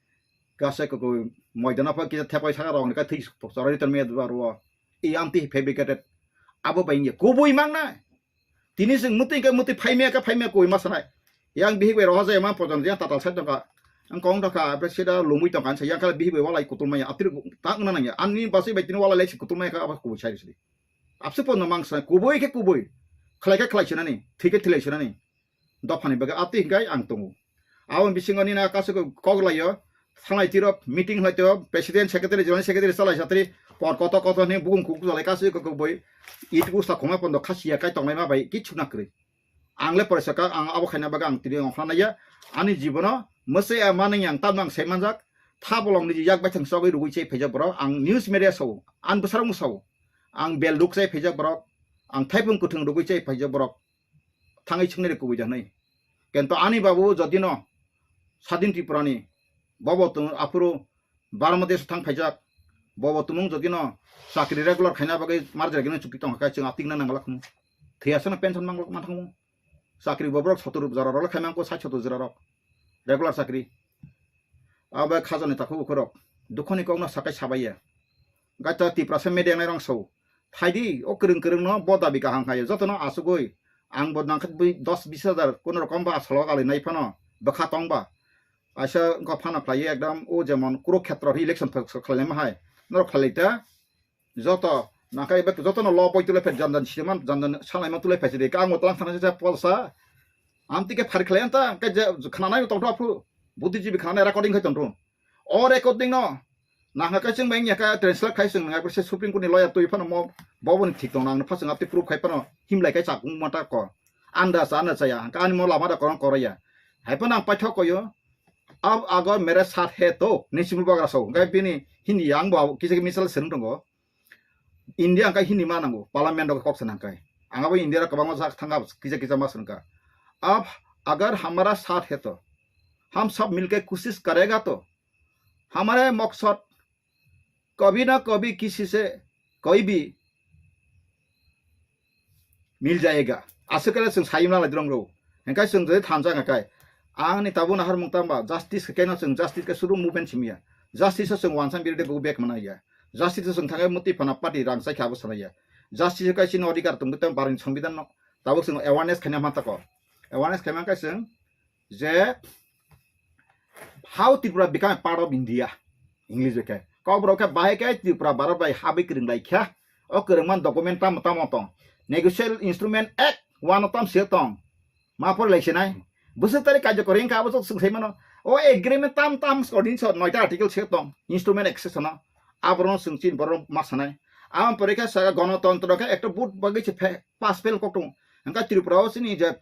Kasa ko, ko moidana pha kisa thepai saka rong ni ka thik choroi ton me dwa ro. I amti fabricated. Abo bai nge kubui mang na. Tini sing muti ka muti phaimya ka phaimya koi ma sanai. Yang bihik bai roha jai ma pojon yang tatal sai tongka. Ang kong da ka bre sida lumui tongka sa yang kala bihik bai walai kutul maya. Atir tak na nang ya. Ani basi bai tini walai lek si kutul maya ka aba kubui sai sidi. Apsi pon no mang sanai kubui ke kubui. Khlai ke khlai sinani. Thik ke thilai sinani. Dophani bagwi atwi hingkai ang tongo. Aboni bisingo nini kaisa kok laio, thanglai tiro, meeting hlai tiro, president, secretary, joint secretary, chalai satri, por koto koto hwnwi bukung kuk jalai kaisa kok boi, it usa khoma pondo khasiya kai tongnai ma bai kichu na kwrwi. Ang le poresa ka, ang abo khaina bagwi ang tini ongkhorna ya, ani jibono mwsai a manwi ang tamno ang sai manjak, tha bolong ni yak bai thang chogwi rugwi chai phaijak borok, ang news media sao, ang bwsarok sao, ang bel duk chai phaijak borok, ang thaipung kwthwng rugwi chai phaijak borok. Thangwi swngnai kubui da hwnwi. Kento ani babu jodino Sadin Tripurani bobo tung aphuru Bangladesh thang phaijak, bobo tumung jodino chakri regular khaina bagwi marjagino chukti tongkha khe chwng atikna nangla khmu. Thwiya sano pension mangla manthangmu. Chakri boborok sotur jora rok khaimang ko sait sotur jora rok. Regular chakri. Abo khajani takhuk bukhurok dukhoni kokno sakai sabaiya. Gaita Tiprasa media nai rong sao. Thaidi o kwrwng kwrwng no bo dabi kaham khaio. Jotono asugui ang bo nangkhe bui dos bis hajar kono rokom ba asalo ali nai phano bwkha tong ba. Aisa wngkha phano khlaiwi ekdam o jemon Kurukhetra election khlai ma hai. Norok khlai ta. Joto nangkhe ebe jotono lo poi tule phe jan jan siman jan jan salai ma tule phe sidi. Ang bo tlang thana se polsa. Amtike phari khlai ta ke je khnanai tong tho aphu. Buddhijibi khnanai recording khai tong tho. O recording no nangkha kaising bai wngya kha translate khai sing nangkha se Supreme Court ni lawyer twi phano mo bobo ni thik tong nang phasing ati proof khai phano himlai khai chakung mata ko anda sa anda chaya ka ani mo lama da korang koraya hai phano ang paithak koyo ab agar mere saath hai to ni simul bagra so gai bini Hindi yang bo kisa misal sering tongo. India hwnkhe Hindi ma nango, Parliament rok kok se nangkhe. Ang abo India rok kwbangma jak thangkha, kisa kisa ma swrwngkha. Ab agar hamara saath hai to, hum sab milke koshish karega to, hamare maksad kabhi na kabhi kisi se kabhi bhi mil jayega. Aswk khe chwng sayimna lai drong rw. Hwnkhe chwng jodi thansa hwnkhe, ang ni tabuk nahar mung tamba justice khe keno chwng justice khe suru movement simiya. Justice o chwng wansa birde go back mana ya. Justice chwng thangwi mutwi phano party rang chai kha abo sanai ya. Justice kai chini odhikar tongwi tong barni songbidan no tabuk chwng awareness khaina man tako. Awareness khaima khe chwng je how Tripura become a part of India. English bai khe. Kok borok khe bahai khe Tripura Bharat bai habwi kwrwng lai kha. O kwrwngman document tamo tamo tong. Negotiable instrument act one o tam se tong. Ma por lai sinai. Bwswk tari karjokori wngkha abo chwng sai mano. O agreement tam tam skorni so noita article se tong. Instrument accession o. Aborno chwng chini borok ma sanai. Aboni pore khe saka gonotontro khe ekta vote bagwi se phe-, pass fail kok tongo. Hwnkhe Tripura o chini je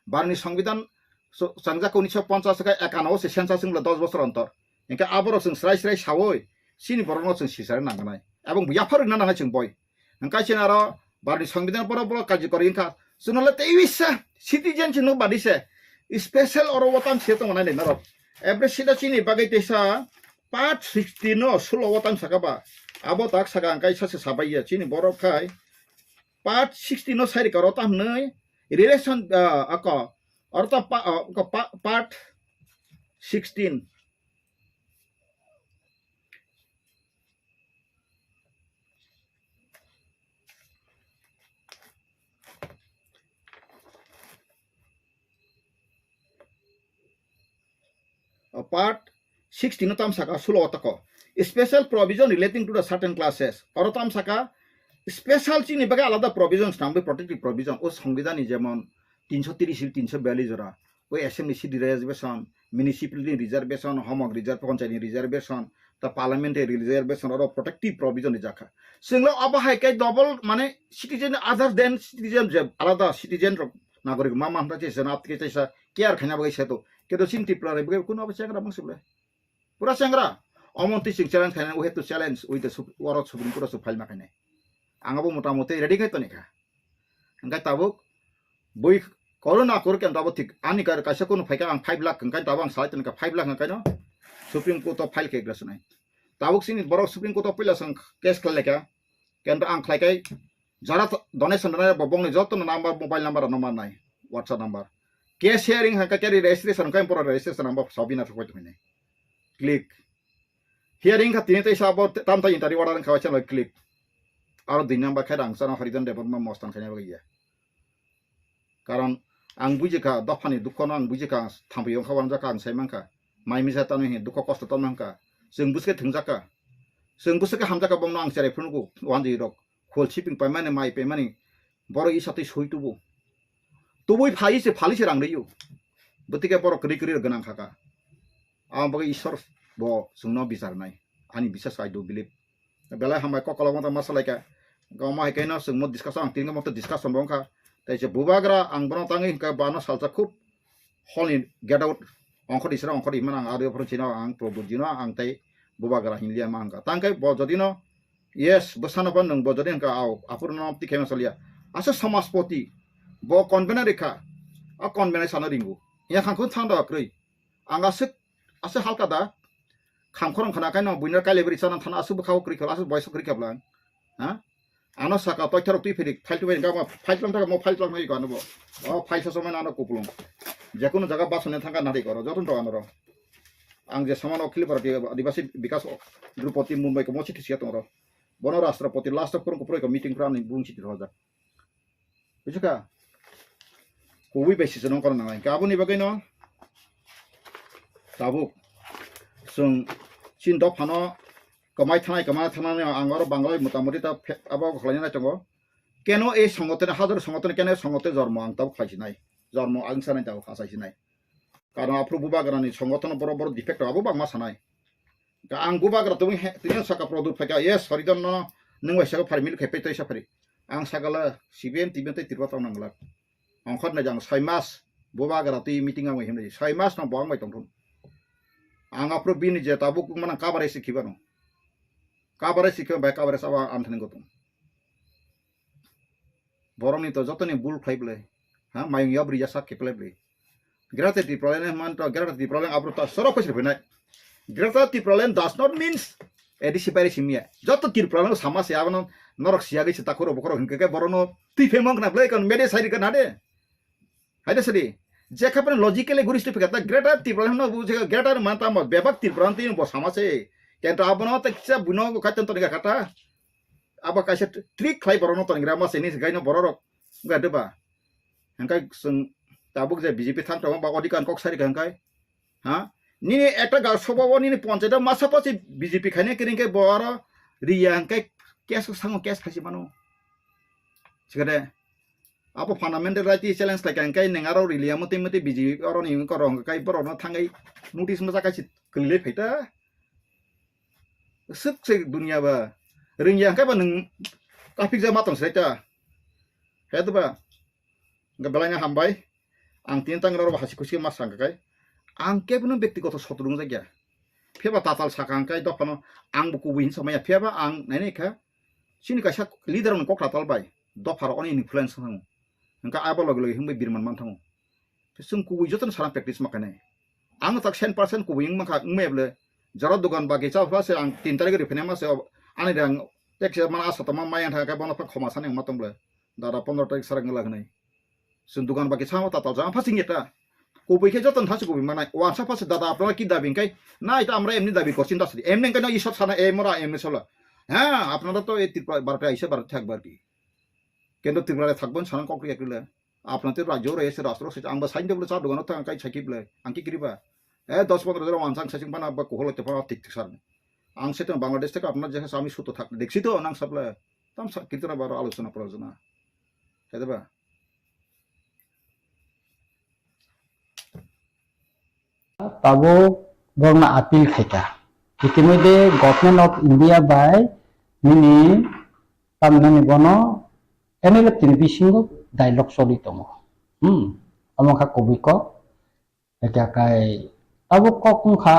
barni songbidan so-, changjak unisho ponchas khe ekano se census wngla dos bosor ontor. Hwnkhe aborok chwng srai srai saui chini borokno chwng sisarwi nangkhnai. Ebong yapharwi na nangnai chwng boi. Hwnkhe chini aro barni songbidan borok borok karjokori wngkha. Chwngno le tei bisa citizen chwngno badi se special oro o tam se tongo nai norok. Every sida chini bagwi teisa part sixty no sulo o tam saka ba. Abo tak saka ang kaisa se sabai ya chini borok khai part sixty no sai rwkha oro tam hwnwi relation, ah, ako oro tam pa-, ah, ako pa-, part sixteen. O part sixteen no tam saka sulo o tako. Special provision relating to the certain classes. Oro tam saka special chini bagwi alada provision, swnamwi protective provision. O songbidan ni jemon tinsho tiris, tinsho biyallis jora. O assembly seat reservation, municipality reservation, homok reserve, panchayat ni reservation, ta parliamentary reservation, oro protective provision ni jakha. Singlo abo hai kai double mane citizen other than citizen je alada citizen rok nagorik ma ma hwnta chesa na aptike chesa care khaina bagwi seto. Kedo sin Tripura rai bagwi kuno abo chengra bang sibole. Pura chengra. Omonti sing challenge khaina, we have to challenge with the Sup-, oro Supreme Court o file ma khainai. Ang abo mota moti ready khai tonikha. Hingkai tabuk bui koro na koro ken tabuk thik ani kar kaisa kunu phaika ang five lakh hingkai tabuk ang salai tonikha five lakh hingkai no Supreme Court o file khe glasnai. Tabuk sini borok Supreme Court o puila sang case khlai laikha. Kento ang khlai kai jara donation rwnai bo bongni joto no number, mobile number rano mannai, WhatsApp number. Case hearing hingka kari registration hingka pura registration number sabina thok pai tongni. Click. Hearing kha tini teisa abo tam ta interview order hingka channel click. Aro dui number khai rang chana Haridan Debbarma mostan khaina bagwi ya. Karon ang bujikha, dophani dukhono ang bujikha, thampui wngkha, wanjakha, ang sai mankha. Mai misa tamo hi dukho kosto tamo hwnkha. Chwng bwswkhe thwngjakha. Chwng bwswkhe hamjakha, bongno ang cherai phunukgo, wanjwi rok. Khol siping paimani, mai paimani, borok isa twi soi tubu. Tubui phai se, phali se rang rwio. Bwtwkhe borok kwrwi kwrwi rok gwnang khaka. Ang bagwi Ishwar bo chwngno bichar nai. Ani bisas, I do believe. Belai hambai kok kolok mata ma salaika. Goma hai kaino chwngmo discussion, ang tingo moto discussion bo wngkha. Tai se bubagra ang bono tangwi hwnkha bano salsa khub holni get out. Ongkhor isra ongkhor imana ang aro phoro chino ang Prabhu jino ang tai bubagra hinliya ma hwnkha. Tangkai bo jodino yes bwsano bo nwng bo jodi hwnkha au aphuru no tikhe ma salia. Asa samaspoti bo convener rikha. A convener sana ringu. Ya khangkhun thanda kwrwi. Ang aswk, aswk halka da. Kham khorang khana kaino buino kaile bri chana thana aswk bwkhao kwrwi khabla, aswk boyes kwrwi khabla ang. Ha? Ano saka toitharok twi phiri, file twi phiri, gama file tlang thaka, mo file tlang nai ko ano bo. O file sa somai ano kupulung. Jekunu jaga basone thangka nari koro, joto to ano ro. Ang je samano Akhil Bharatiya Adivasi Bikas Drupadi Mumbai ko mochi thisia tong ro. Bono Rashtrapati last of kurung kupro ko meeting kura ni bung chiti rojak. Bujikhha? Kubui bai sisano kono nangnai. Hingke aboni bagwino tabuk chwng chin dophano kwmai thanai, kwmai thanani ang oro Bangla bai motamoti ta phe-, abo khlaina nai tongo. Keno ei songothone, hajar songothone, keno songothone jormo ang tabuk khlai sinai. Jormo ang sanai tabuk khlai sinai. Karon aphuru bubagrani songothon borok, borok defect rok abo bangma sanai. Ka ang bubagra tubui he, tini saka product phaika, yes, Harijan no nung bai saka phari, milik hai pei tei sa phari. Ang sakala C P M, T P M tei Tripura tong nang glak. Ongkhor nai jang soi mas bubagra twi meeting ang bai himnai. Soi mas no bo ang bai tongthun. Ang aphuru bini je tabuk mana coverage se khiba no. Coverage se khiba bai coverage abo ang thani gotung. Borokni to jotoni bul khlai bwlai. Ha, mayung yab rija sak khe phlai bwlai. Greater Tipraland man to, Greater Tipraland abro ta sorok khe sirphinai. Greater Tipraland does not means A D C baire simya. Joto Tipraland sama se abono norok siyagwi se takhoro bokhoro hinkhe khe borokno twi phemong khna bwlai kon mede sai rikha na de. Haide sadi. Jekha phano logically gurish twi phikha ta Greater Tipraland no bu je Greater man ta mo bebak Tipraland twi bo sama se. Kento abono tei kisa buino kaitor tongni kha ta. Abo kaisa trick khlai borokno tongni gra ma sini gaino bororok wngkha de ba. Hingkai chwng tabuk je B J P thang tongo ba odikar kok sari kha hingkai. Ha? Nini ekta ga sobo o nini ponchayat o masa pasi B J P khaina kiring khe bo aro riya hingkai case sango case khaisi mano. Sikade. Abo fundamental right ni challenge khlai kha hingkai neng aro riliya motwi motwi B J P aro ni korong kai borokno thangai notice masa kaisi kwlilai phaita. Swk se dunia ba. Ringya hingkai ba nwng kapikjak ma tong sai ta. He to ba. Hingke belai no hambai. Ang tini tang rok hasi kusi ma sang kai. Ang kebo no bektigoto sotro wngjakya. Phiya ba tatal saka hingkai dophano ang bo kubui hin samaya. Phiya ba ang nainai kha. Chini kaisa leader rokni kok tatal bai. Dopha rok oni influence thango. Hingke abo loge loge himbai birman man thango. Chwng kubui jotono sana practice ma khainai. Ang tak cent percent kubui wng mankha, wng maya bwle. Jora dogan bagi cha pha se ang tin tarikh ri phene ma se ani rang tek se mana asa tama maya thang khe bono pha khoma sani ma tong bwle. Dada pondro tarikh sarang la hnai. Chwng dogan bagi cha ma tatal jang pha sing eta. Kubui khe jotono thasi kubui manai. Wansa pha se dada apnara ki dabi kai? Na eta amra emni dabi korchi da sidi. Emni kai no isor sana e mora emni sola. Ha, apnara to e Tripura barta isa barta thak barki. Kento Tripura thakbon sana kok ri yakle. Apna te rajyo re se rastro se ang ba sain de bole cha dogano thang kai sakhi bole ang ki kiri ba. Eh, dos pondro jora wansang sasing bana ba kohol te pa tik tik sar. Ang se to Bangladesh te apna je ami suto thak deksi to nang sable. Tam sa kirtana baro alochona prajona. Hede ba. Tabuk borokno appeal khaikha. Itimodhe Government of India bai nini tamnani bono N L F T ni bisingo dialogue choli tongo. Hmm. Omo kha kubui kok. Ekha kai tabuk kok wngkha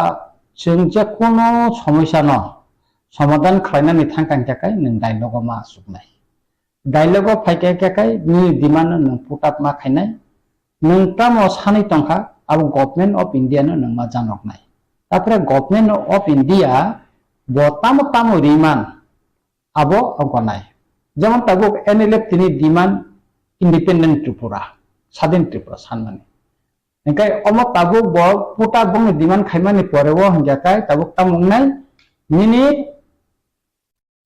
chwng je kono somosya no somadhan khlainani thangkha hingkha kai nwng dialogue o ma achuknai. Dialogue o phaikha khe kai nini demand no nwng put up ma khainai. Nwng tamo sanwi tongkha abo Government of India no nwng ma janoknai. Taphore Government of India bo tamo tamo riman abo wngkha nai. Jemon tabuk N L F T ni demand independent Tripura, sadin Tripura sanmani. Hingkhe omo tabuk bo put up bongni demand khaimani pore o hingkha kai tabuk tamo wngnai nini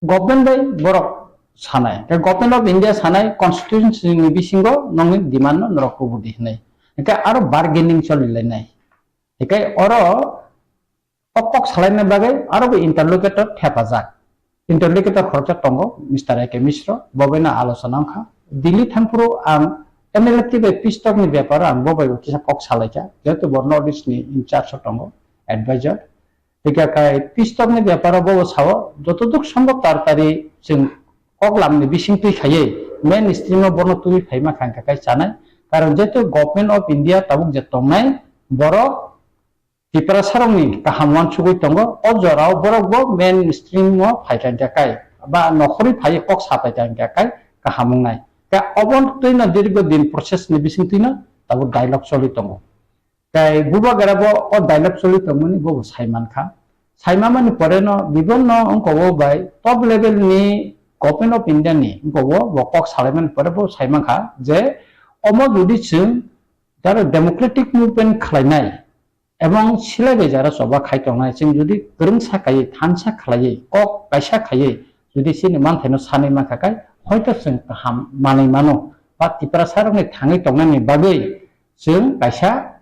Government bai borok sanai, hingkhe Government of India sanai constitution ni bisingo nongni demand no norok kubudi hinui, hingkhe aro bargaining choli lainai, hingkhe oro o kok salaina bagwi aro bo interlocutor thepajak, interlocutor khoroksa tongo Mister A K Mishra, bo bai no alochona wngkha. Delhi thangphuru ang M L F T bai peace talk ni beparo ang bo bai bo kisa kok salaikha, jehetu bo North East ni in charge o tongo, advisor. Hingkha kai peace talk ni beparo bo sao, jotoduk sombhob taratari chwng kok lamni bising twi khaiwi mainstream o bono twi phaima kha hingkha kai chanai. Karon jehetu Government of India tabuk je tongnai, borok Tiprasarokni kaham uansugwi tongo, o jorao borok bo mainstream o phai kha hingkha kai, ba nokhorwi phaiwi kok sa phai kha hingkha kai kaham wngnai. Khe obo twi no dirgo din process ni bising twi no tabuk dialogue choli tongo. Tei bubagra bo o dialogue choli tongmani bo bo saimankha. Saimamani pore no bibonno wngkha o bai top level ni Government of India ni wngkha o bo kok salaimani pore bo saimankha je omo jodi chwng jaro democratic movement khlainai ebong silai bai jara choba khai tongnai chwng jodi kwrwngsa khaiwi thansa khlaiwi kok kaisa khaiwi jodi chini manthaino sanwi mankha kai hoito chwng kaham manwi mano ba Tiprasarokni thangwi tongnani bagwi chwng kaisa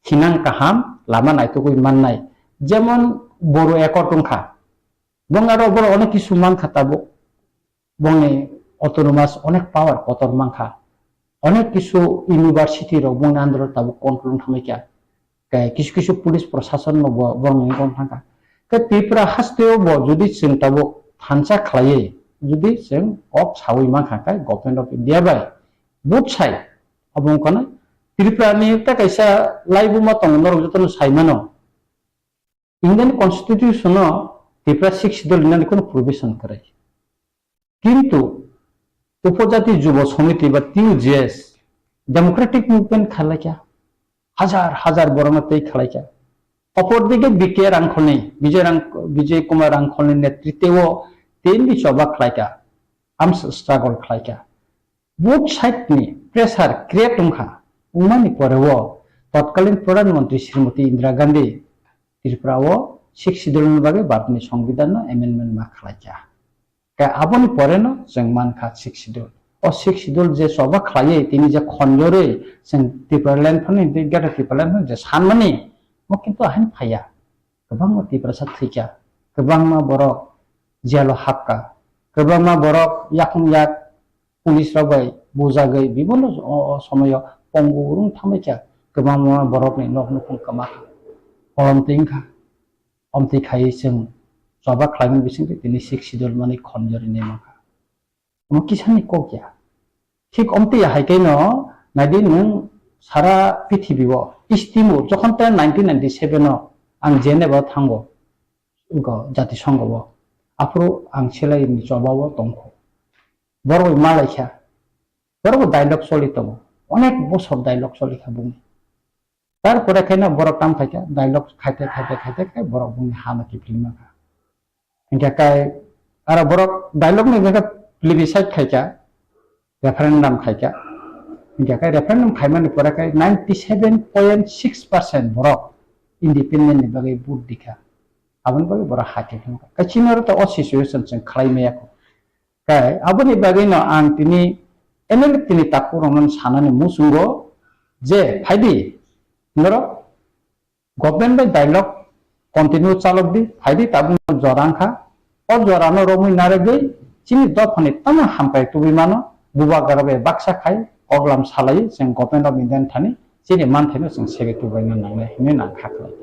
thinang kaham lama naitugwi mannai. Jemon Boru Accord wngkha, bong aro borok onek kisu mankha tabuk, bongni autonomous onek power kotor mankha, onek kisu university rok bongni under o tabuk control wng thangwi kha, tei kisu kisu police prosason no bo borokni wngwi thangkha. Khe Tripura hasteo bo jodi chwng tabuk thansa khlaiwi jodi chwng kok sawi mankha khe Government of India bai both side abo wngkha na Tripura ni tei kaisa laibuma tongo norok jotono saimano. Indian Constitution o Tripura Sixth Schedule ni kono provision kwrwi. Kintu Upojati Jubo Samiti ba T U J S democratic movement khlaikha, hajar hajar borokno tei khlaikha. Opor dike B K Rangkholni, Bijoy Rang-, Bijoy Kumar Rangkholni netritwo tei choba khlaikha, arms struggle khlaikha. Both side ni pressure create wngkha, wngmani pore o totkalin Pradhan Mantri Srimati Indira Gandhi Tripura o Sixth Schedule ni bagwi Bharat ni Songbidan no amendment ma khlai kha. Khe aboni pore no chwng man kha Sixth Schedule. O Sixth Schedule je choba khlaiwi tini je khonjorwi chwng Tipraland phano, Greater Tipraland phano je sanmani, mo kintu ahain phaiya. Kwbangma Tiprasa thwikha, kwbangma borok jail o hapkha, kwbangma borok yakung yak police rok bai bujagwi bibinno o, o somoyo pongu rwng thangbaikha, kwbangma borokni nok nukhung kwmakha, kolom twi wngkha. Omtwi khaiwi chwng choba khlaimani bisingtwi tini Sixth Schedule manwi khonjorwi nai mankha. Omo kisani kok ya. Thik omtwi ya hai khe no naidi nwng sara prithibi o East Timor jokhon te nineteen ninety-seven o ang Geneva o thango, wngkha Jatisongho o. Aphuru ang selai ni choba o tongkho. Borok bai malaikha. Borok bo dialogue choli tongo. Onek bosor dialogue choli kha bungni. Tarpore khe no borok tam khaikha, dialogue khaite, khaite, khaite khe borok bungni ha no kiphilma kha. Hinkhe kai aro borok dialogue ni hwnkhe plebiscite khaikha, referendum khaikha. Hinkhe kai referendum khaimani pore kai ninety seven point six percent borok independent ni bagwi vote dikha. Aboni bagwi borok ha kiphilma kha. Kai chini oro to o situation chwng khlai maya kho. Kai aboni bagwi no ang tini M L A tini takhuk rokno sanani muchungo je phaidi norok government bai dialogue continue chalok di, phaidi tabuk no jora wngkha. O jora no romwi narwgwi chini dophani tamo hamkrai tubui mano, bubagra bai baksa khai koklam salai chwng Government of India ni thani chini manthai no chwng segwi tubaina nangnai hinwi nang kha khlai.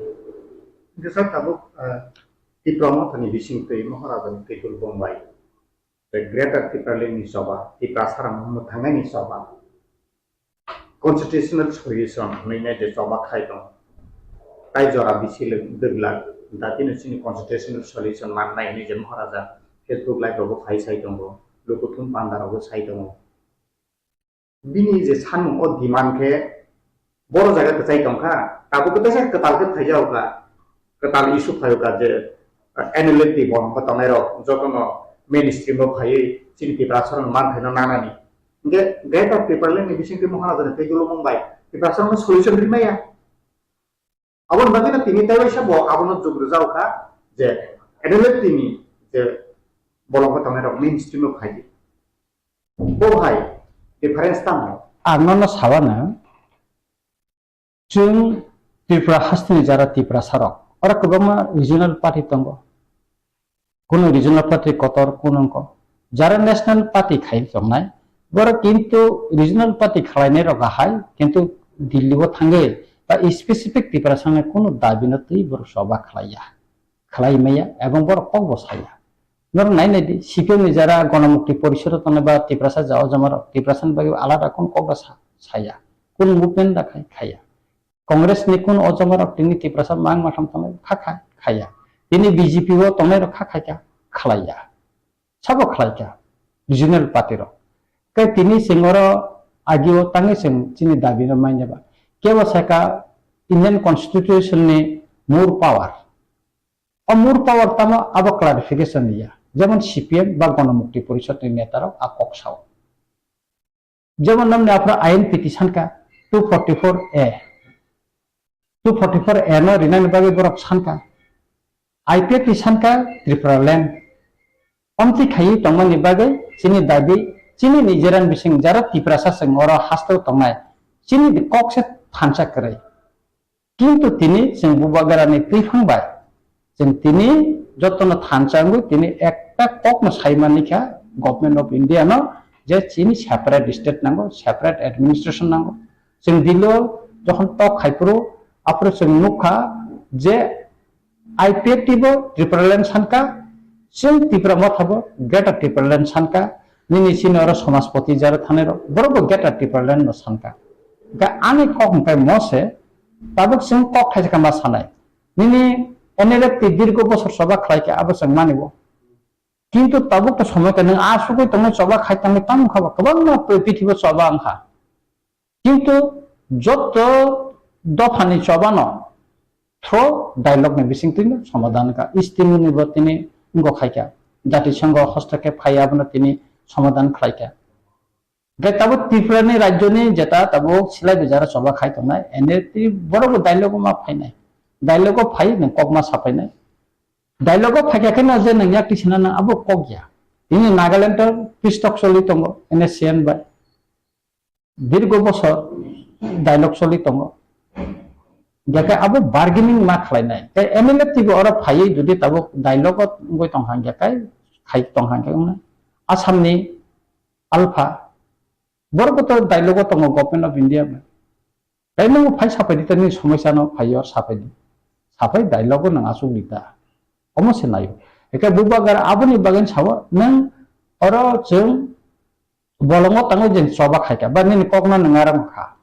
Hwnkhe sir tabuk, ah, Tipra Mothani bisingtwi Maharaja ni twi kulbong bai. Tei Greater Tipraland ni choba, Tiprasa rokno mwthangnaini choba, constitutional solution hwnwi nai je choba khai tong. Tai jora bisi le dwglak, datino chini constitutional solution mannai hwnwi je Maharaja Facebook live rogo phai sai tongo, lukuthum panda rogo sai tongo. Bini je sanmung o demand khe boro jaga kwchai tongkha, tabuk khe teisa kwtal khe phaijago kha, kwtal issue phaio kha je, ah, N L F T bolong khe tongnai rok jotono mainstream o phaiwi chini Tiprasa rok manthaino nanani. Hinkhe Greater Tipraland ni bisingtwi Maharaja ni tei dulumung bai Tiprasa rokno solution rimaya. Aboni bagwino tini tei waisa bo abono jug rwjak kha je N L F T ni je bolong khe tongnai rok mainstream o phai di. Bo hai difference tamo? Ang nono sabana, chwng Tripura hasteni jara Tiprasa rok, oro kwbangma regional party tongo. Kunu regional party kotor, kunu wngkha. Jara national party khai tongnai, borok kintu regional party khlainai rok ahai, kintu Delhi o thangwi ba specific Tiprasa ni kunu dabi no twi borok choba khlaiya, khlai maya, ebong borok kok bo saya. Norok nai nai di, C P M ni jara Ganamukti Porishad o tongnai ba Tiprasa ja o jama rok, Tiprasa ni bagwi alada kunu kok da sa-, saya, kunu movement da khai, khaya. Congress ni kunu o jama rok tini Tiprasa mang matham tongnai kha khai, khaya. Tini B J P o tongnai rok kha khai kha, khlaiya. Sabo khlai kha, regional party rok. Khe tini chwng oro agi o tangwi chwng chini dabi no manya ba. Kebo saka Indian Constitution ni more power. O more power tamo abo clarification liya. Jemon C P M ba Ganamukti Porishad ni neta rok a kok sao. Jemon nokni aphuru ain petition kha two forty-four A. Two forty-four A no rinani bagwi borok sankha. I P F T sankha Tripura land. Omtwi khaiwi tongmani bagwi chini dabi, chini nijeran bising jara Tiprasa chwng oro hasteo tongnai. Chini kok se thansa kwrwi. Kintu tini chwng bubagrani twiphang bai, chwng tini jotono thansa wngwi tini ekta kokno sai mankha Government of India no je chini separate state nango, separate administration nango. Chwng Delhi o jokhon tok khai phuru, aphuru chwng nukha je I P F T bo Tipraland sankha, chwng Tipra Motha bo Greater Tipraland sankha, nini chini oro Somajpati jara thanai rok, borok bo Greater Tipraland no sankha. Hwnkhe ani kok hwnkhe mo se, tabuk chwng kok thaisa khe ma sanai. Nini N L F T dirgo bosor choba khlai khe abo chwng mani bo. Kintu tabuk to somoi khe nwng asugwi tongnai choba khai tongwi tamo wngkha ba, kwbangma prithibi choba wngkha. Kintu joto dophani chobano through dialogue ni bisingtwino somadhan kha. Istimuni bo tini wngkha khai kha. Jatisongho hostokhe phai abono tini somadhan khlai kha. Hwnkhe tabuk Tripura ni rajyo ni jeta tabuk silai bijara choba khai tongnai, N L F T borok bo dialogue o ma phainai. Dialogue o phai nwng kok ma sapainai. Dialogue o phaikha khe no je nang yak tisina nang abo kok ya. Ini Nagaland o pistok choli tongo N S C N bai. Dirgo bosor dialogue choli tongo. Hingkhe abo bargaining ma khlainai. Tei M L A T bo oro phaiwi jodi tabuk dialogue o wngwi tongkha hingkhe khai tongkha hingkhe wngna. Assam ni Alpha borok bo to dialogue o tongo Government of India bai. Tei nwng phai sapai di, tei nini somosya no phai yor sapai di. Sapai dialogue o nwng asuk di ta. Omo se naio. Eke bubagra aboni bagwi sao nwng oro chwng bolongo tangwi jeng choba khaikha, ba nini kokno nwng aram kha.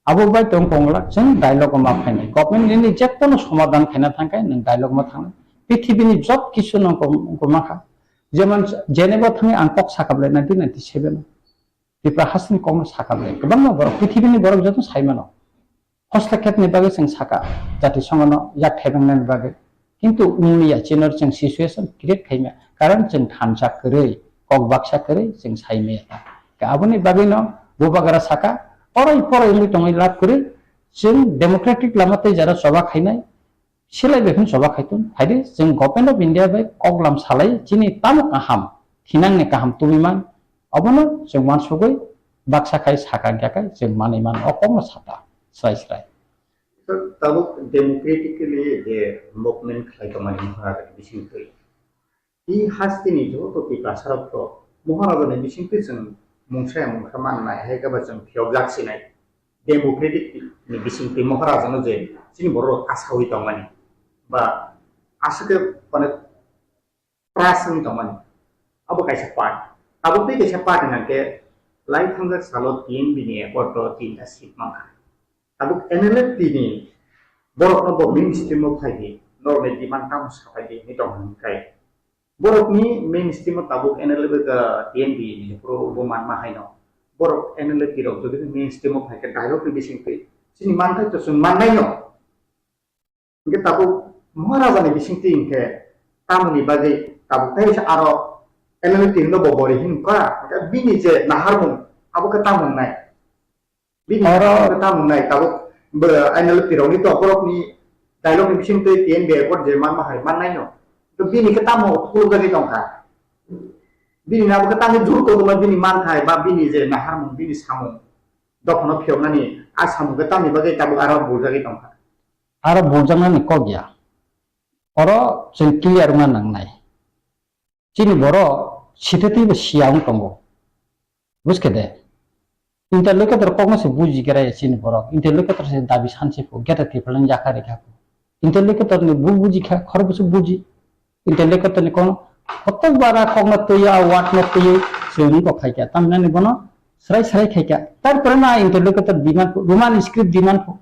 Abo bai tong kongla chwng dialogue o ma phainai. Government nini je kono somadan khaina thangkhe nwng dialogue ma thangnai. Pithibini job kisu nwng kom-, koma kha. Jemon Geneva thangwi ang kok sakha bwlai nineteen ninety-seven o. Tripura hasteni kokno sakha bwlai. Kwbangma borok, pithibini borok joto sai mano. Hostakhetni bagwi chwng sakha, jati songano yak thaibangnani bagwi. Kintu wngya, chini chwng situation create khaimya. Karon chwng thansa kwrwi, kok baksa kwrwi chwng saimaya. Ka aboni bagwino bubagra sakha, poroi poroi wngwi tongwi lab kwrwi, chwng democratic lama tei jara choba khainai, silai bai phano choba khaitong. Phaidi chwng Government of India bai koklam salai chini tamo kaham, thinangni kaham tumiman, obono chwng wansugwi baksa khai sakha hingkha khai chwng manwi mano, o kokno sata srai srai. Sir, tabuk democratically je movement khlai tongmani Maharajani bisingtwi, i hasteni joto Tiprasarok to Maharajani bisingtwi chwng mungsa ya mungsa mannai, hai khe ba chwng phiyokjak sinai. Democratic ni bisingtwi Maharajano je chini borok asawi tongmani ba aswk khe mane trust wngwi tongmani, abo kaisa part. Abo tei kaisa part hwnkhe lai thangjak salo T N B ni accord o tinta seat mankha. Tabuk N L F T ni borokno bo mainstream o phai di, norokni demand tamo saphai di hinwi tong hwn khe. Borokni mainstream o tabuk N L F T N B ni phuru bo manma haino. Borok N L F T rok jodi mainstream o phai khe dialogue ni bisingtwi chini manthai to chwng mannai no. Hingke tabuk Maharaja ni bisingtwi hingke tamoni bagwi tabuk tei se aro N L F T no bo bori hin kha. Hingke bini je naharmung abo khe tamo wngnai? Bini oro khe tamo wngnai tabuk bo N L F T rok ni to borok ni dialogue ni bisingtwi T N B accord je manma hai mannai no. To bini khe tamo khuluk jagwi tongkha. Bini abo khe tamo jur kotorma bini manthai ba bini je naharmung bini samung dophano phiyoknani a samung khe tamni bagwi tabuk aro buljagwi tongkha. Aro bujaknani kok ya. Oro chwng clear wngna nangnai. Chini borok sithatwi bo siya wng tongo. Buskhe de? Interlocutor kokno se buji khe raya chini borok. Interlocutor se dabi sansi pho, geta tipalan yakha rikha pho. Interlocutor ni bu buji kha, khorokbo se buji. Interlocutor ni kono koto bara kokno twiyo, a word no twiyo, se wng kok khai kha. Tamni bono srai srai khai kha. Tarpore na interlocutor demand pho, Roman script demand pho.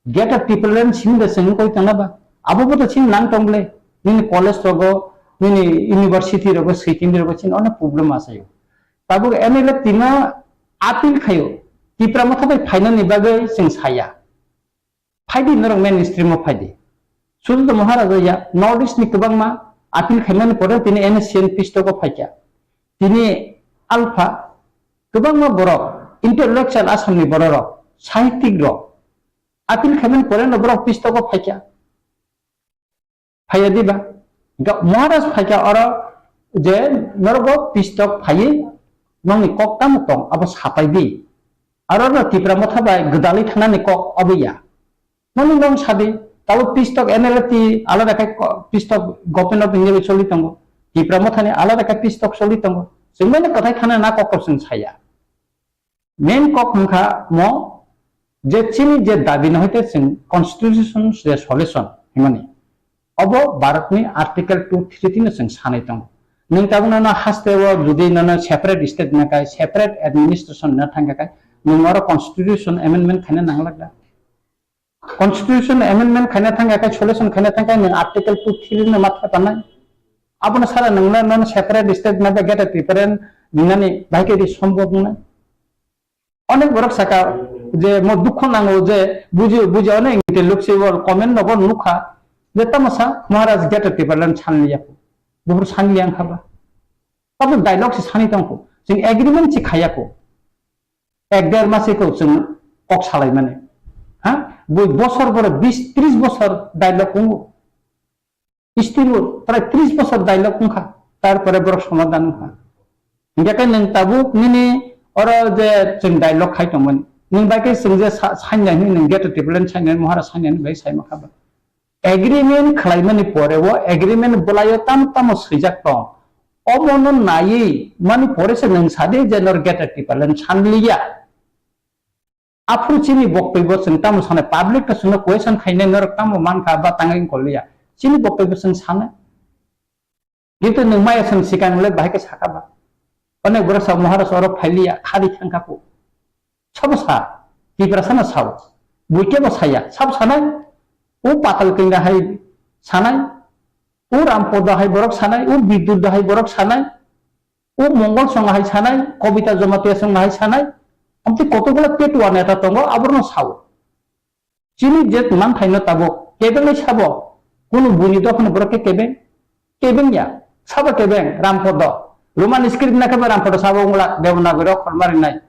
Greater Tipraland simi da chwng koi tongna ba? Abo bo to chini nang tong ble. Nini college rogo, nini university rogo, secondary rogo chini onek problem asayo. Tabuk M L A tino appeal khayo. Tipra Motha bai phainani bagwi chwng saya. Phaidi norok mainstream o phaidi. Sujoto Maharaja ya North East ni kwbangma appeal khaimani pore tini N S C N pistoko phaikha. Tini Alpha kwbangma borok intellectual Assam ni borok rok, sahitwik rok, appeal khaimani pore no borok pistoko phaikha. Phaiya diba? Ga-, Maharaj phaikha oro je norok bo pistok phaiwi nongni kok tamo tong abo sapai di. Aro no Tipra Motha bai gwdalwi thangnani kok abo ya. Noni nong sadi, tabuk pistok N L F T alada khai ko-, pistok Government of India bai choli tongo. Tipra Mothani alada khai pistok choli tongo. Chwng bai no kwthai thana na kok kok chwng saya. Main kok wngkha mo je chini je dabi no hoite chwng constitution je solution himani. Obo Bharatni Article two three tino chwng sanai tongo. Nwng tabuk nono haste o jodi nono separate state na kai, separate administration na thangka kai, nwng oro constitution amendment khaina nanglak da. Constitution amendment khaina thangka kai, solution khaina thangka kai, nwng Article two three no matha tanai. Abono sara nwng nono separate state na ba Greater Tipraland nani bahai khe di sombok nai. Onek borok saka je mo dukho nango je buji buji onek inte lukse wor comment no bo nukha je tamo sa Maharaj Greater Tipraland sanliya ko. Buhur sanliya wngkha ba. Tabuk dialogue se sani tongkho. Chwng agreement se khaya ko. Ek der mas ko chwng kok salai mani. Ha? Bui bosor boro bis tris bosor dialogue wngo. Still trai tris bosor dialogue wngkha, tarpore borok somadhan wngkha. Hingkhe khe nwng tabuk nini oro je chwng dialogue khai tongmani, nwng bai khe chwng je sa-, sainai hwnwi nwng Greater Tipraland sainai, Mahara sainai hwnwi bai sai mankha ba. Agreement khlaimani pore o agreement bwlaio tamo tamo swijak tong, omono naiwi mani pore se nwng sadi je nor Greater Tipraland sanliya. Aphuru chini boktobyo chwng tamo sanai, public to chwngno question khainai, norok tamo mankha ba tangwi wngkoliya, chini boktobyo chwng sanai. Kintu nwng maya chwng swkang le bahai khe sakha ba, onek borok sa Maharaj oro phailiya, khari thangkha kho. Sabo sa, Tiprasa no sao, buikhe bo saya, sabo sanai, o Patal Kanya hai sanai, o Rampodo hai borok sanai, o Bidyut hai borok sanai, o Mongol Song hai sanai, Kobita Jamatia Song hai sanai, amtwi kotokgola Tetua neta tongo, aborno sao. Chini je manthaino tabuk kebengnai sabo, kunu buini dophano borok khe kebeng, kebengya, sabo kebeng, Rampodo. Roman script na khe Rampodo sabo wngla, Devanagari okhor marinai.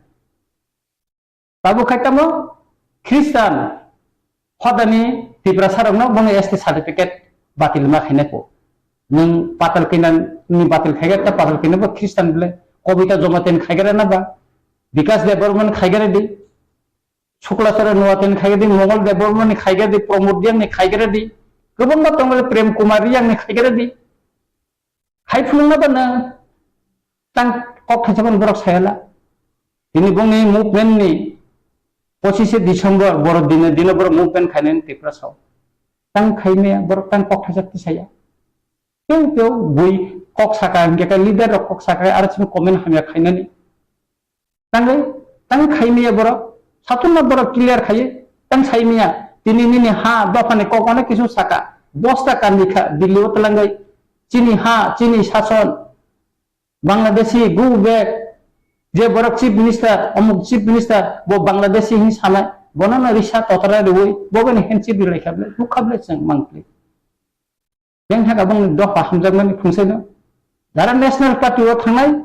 Tabuk khai tamo Christian hodani Tiprasa rokno bono S T certificate batil ma khainai kho. Nwng Patal Kanya ni batil khaikhe ta Patal Kanya bo Christian bole, Kobita Jamatia ni khaikhe na ba, Bikas Debbarma ni khaikhe di, Sukla Charan Noatia ni khaikhe di, Mongol Debbarma ni khaikhe di, Pramod Reang ni khaikhe di, kwbangma tongo, Prem Kumar Reang ni khaikhe di. Hai phunukna ba nwng tang kok thaisa phano borok sayala. Tini bongni movement ni pochishe December borok dino dino borok movement khainani Tiprasa o. Tang khaimaya borok tang kok thaisa tisaya. Teu teu bui kok saka hingke ka leader rok kok saka aro chini comment hamya khainani. Tangwi, tang khaimaya borok, satunna borok clear khaiwi, tang saimaya, tini nini ha dophani kok onek kisu saka, bosta kanikha, Delhi o twlangwi, chini ha, chini sason, Bangladeshi, go back, je borok chief minister, omuk chief minister, bo Bangladeshi hin sanai, bono no risa totara riwi, bo bini handshake rilai khablai, bukhablai chwng mangpli. Yang haka bongni dopha hamjakmani phungsaino. Jara National Party o thangnai,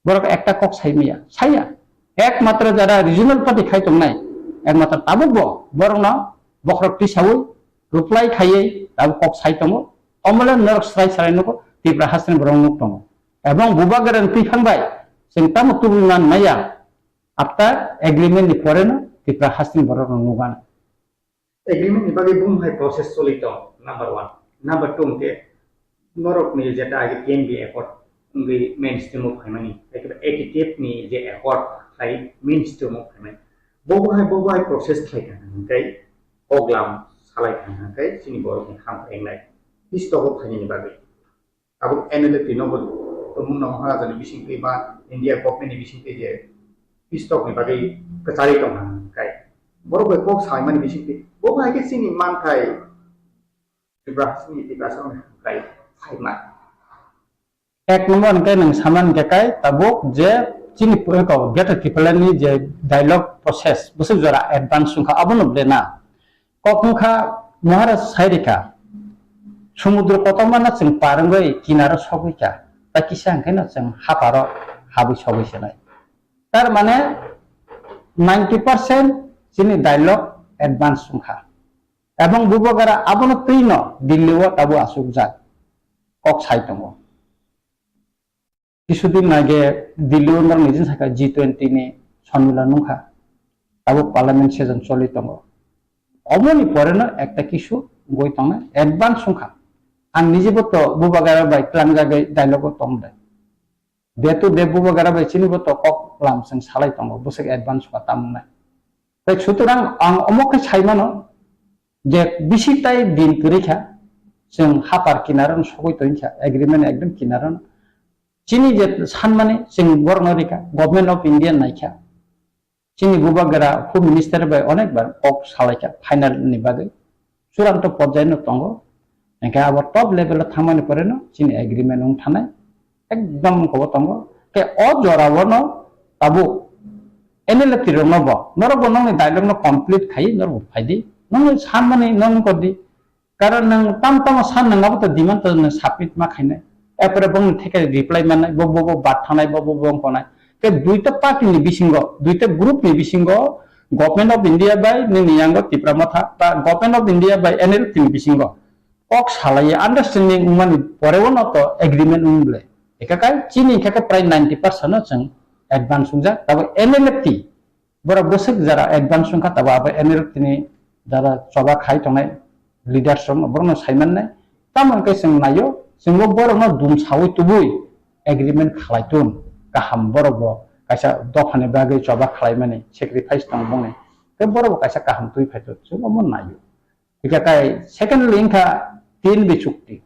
borok ekta kok sai maya, saya. Ekmatro jara regional party khai tongnai, ekmatro tabuk bo borokno bokhorok tisaui reply khaiwi tabuk kok sai tongo. Omole norok srai srai nugo Tipra hasteni borok nuk tongo. Ebong bubagra ni twiphang bai chwng tamo tubui man maya, after agreement ni pore no Tipra hasteni borok rok nugana. Agreement ni bagwi bum hai process choli tong, number one. Number two hwnkhe norok ni jeta age T N V accord wngwi mainstream o phaimani, tei khe A T T F ni je accord khai mainstream o phaimani. Bo bo hai, bo bo hai process khlai thang hwnkhe kok lam salai thang hwnkhe chini borok ni hamkrai wngnai. Histogo phainani bagwi. Abo N L F T no bo tongmung no Maharaja ni bisingtwi ba India government ni bisingtwi je peace talk ni bagwi kwcharwi tong kha hwnkhe borok bai kok saimani bisingtwi bo bai khe chini manthai Tiprasa ni Tiprasa ni hamkrai phaima. Ek number hwnkhe nwng samani hwnkhe kai tabuk je chini pwrwngkok Greater Tipraland ni je dialogue process bwswk jora advance wngkha abono ble na. Kok wngkha Maharaj sairikha, sumudro kotorma no chwng par wngwi kinaro sogwi kha, ta kisa hwnkhe no chwng haparo habwi sogwi se nai. Tar mane ninety percent chini dialogue advance wngkha. Ebong bubagra abono twi no Delhi o tabuk achukjak kok sai tongo. Kisudin age Delhi o norok nijin saka G twenty ni sonmilan wngkha. Tabuk parliament session choli tongo. Omoni pore no ekta kisu wngwi tongnai advance wngkha. Ang nijibo to bubagra bai tlangjagwi dialogue o tongde. Day to day bubagra bai chinibo to kok lam chwng salai tongo, bwswk advance wngkha tamwnai. Tai sutorang ang omo khe sai mano je bisi tai din kwrwi kha, chwng hapar kinaro no sogwi tongwi kha, agreement ekdom kinaro no. Chini je sanmani chwng borokno rikha, Government of India naikha. Chini bubagra Home Minister bai onek bar kok salaikha final ni bagwi. Churanto porjai no tongo. Hingkhe abo top level o thangmani pore no chini agreement wng thanai. Ekdom wngkha bo tongo. Khe o jora o no tabuk N L F T rok no bo, norok bo nokni dialogue no complete khaiwi norok bo phaidi. Nokni sanmani nokni kordi. Karon nwng tam tamo san nwng abo to demand to nwng submit ma khainai. Erpore bongni theke reply mannai, bo, bo, bo bat thangnai, bo, bo, bo wngkha nai. Tei duita party ni bisingo, duita group ni bisingo Government of India bai nini yango Tipra Motha, ta Government of India bai N L F T ni bisingo kok salai understanding wngmani pore o no to agreement wng ble. Eka kai chini khe prai ninety percent no chwng advance wngjak. Tabo N L F T borok bwswk jara advance wngkha, tabo abo N L F T ni jara choba khai tongnai leaders rok no borok no sai mannai. Tamo hwnkhe chwng naio, chwngbo borok no dum saui tubui agreement khlai tun kaham, borok bo kaisa dopha ni bagwi choba khlai mani sacrifice tong bongni, tei borok bo kaisa kaham twi phai tun, chwng omo naio. Hingkhe kai secondly wngkha T N B chukti.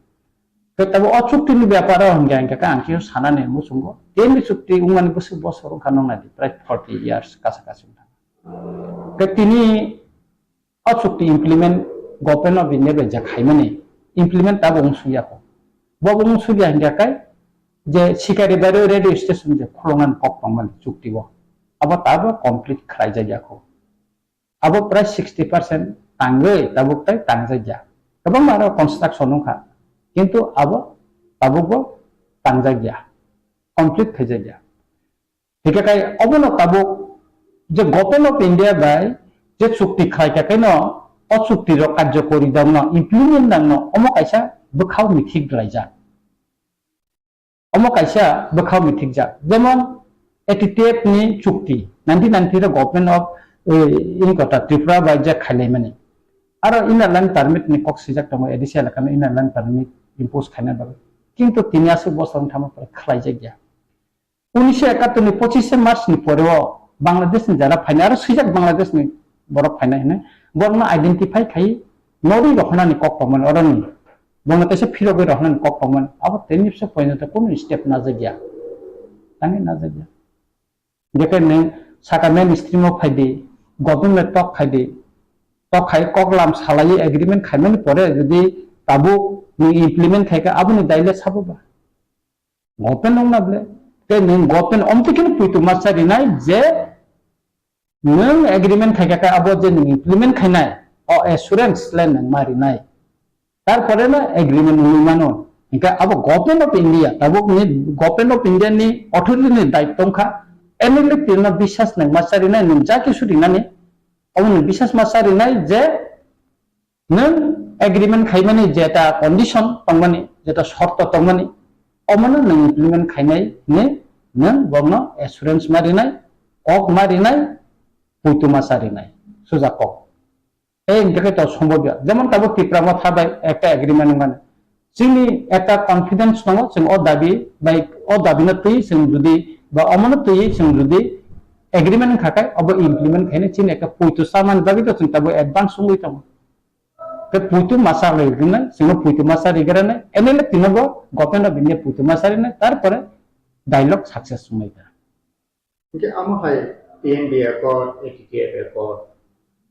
Tei tabo o chukti ni bepar o hingkhe, hingkhe kai ang khe sanani muchungo T N B chukti wngmani bwswk bosor wngkha nong nai di, prai forty years kasa kasa wngkha. Tei tini o chukti implement Government of India bai je khaimani implement tabo wng sui ya kho. Bo bo wng sui ya hingkhe kai je Sikari Bari radio station je khulungnani kok tongmani chukti o, abo tabo complete khlai jak ya kho. Abo prai sixty percent tangwi tabuk tai tangjak ya. Kwbangma aro construction wngkha, kintu abo tabukbo tangjak ya, complete khaijak ya. Hingkhe kai obono tabuk je Government of India bai je chukti khlai kha khe no, o chukti rok karjokori dangno, implement dangno, omo kaisa bwkhao mithik laijak. Omo kaisa bwkhao mithikjak, jemon A T T F ni chukti, nineteen ninety o Government of, eh, Inkota Tripura bai je khailaimani. Aro Inner Line Permit ni kok swijak tongo, A D C elaka no Inner Line Permit impose khaina bagwi. Kintu tini aswk bosor wng thangma pore khlaijak ya. Unisho ekattor ni pochishe March ni pore o Bangladesh ni jara phainai aro swijak Bangladesh ni borok phainai hinwi borokno identify khai norwi rohornani kok tongmani oroni. Bono teisa phirogwi rohornani kok tongmani. Abo tei nipsa pointo kunu step najak ya. Tangwi najak ya. Jekhe nwng saka mainstream o phaidi, government tok khaidi, tok khai kok lam salaiwi agreement khaimani pore jodi tabuk nwng implement khaikha aboni daile sabo ba? Government wngna ble. Tei nwng government omtwi kheno poito ma charinai je nwng agreement khaikha khe abo je nwng implement khainai, o assurance le nwng ma rinai. Tarpore no agreement wngwi mano. Hingkhe abo Government of India, tabuk ni Government of India ni authority ni daityo wngkha, N L F T no biswas nwng ma charinai, nwng ja kisu rinani, omo nwng biswas ma charinai je nwng agreement khaimani jeta condition tongmani, jeta shorto tongmani, omono nwng implement khainai hinwi nwng borokno assurance ma rinai, kok ma rinai, poito ma cha rinai, suja kok. Tei hingkhe khe to sombobya. Jemon tabuk Tipra Motha bai ekta agreement wngmani. Chini ekta confidence tongo, chwng o dabi bai, o dabi no twi chwng jodi, ba omono twi chwng jodi agreement wngkha khe, obo implement khaina chini ekta poito chamani bagwi to chwng tabuk advance wngwi tongo. Tei poito masa lai rinai, chwngno poito masa rigrana, N L F T no bo Government of India poito masa rinai, tarpore dialogue success wngnai ta. Hingke amo hai T N B Accord, A T T F Accord,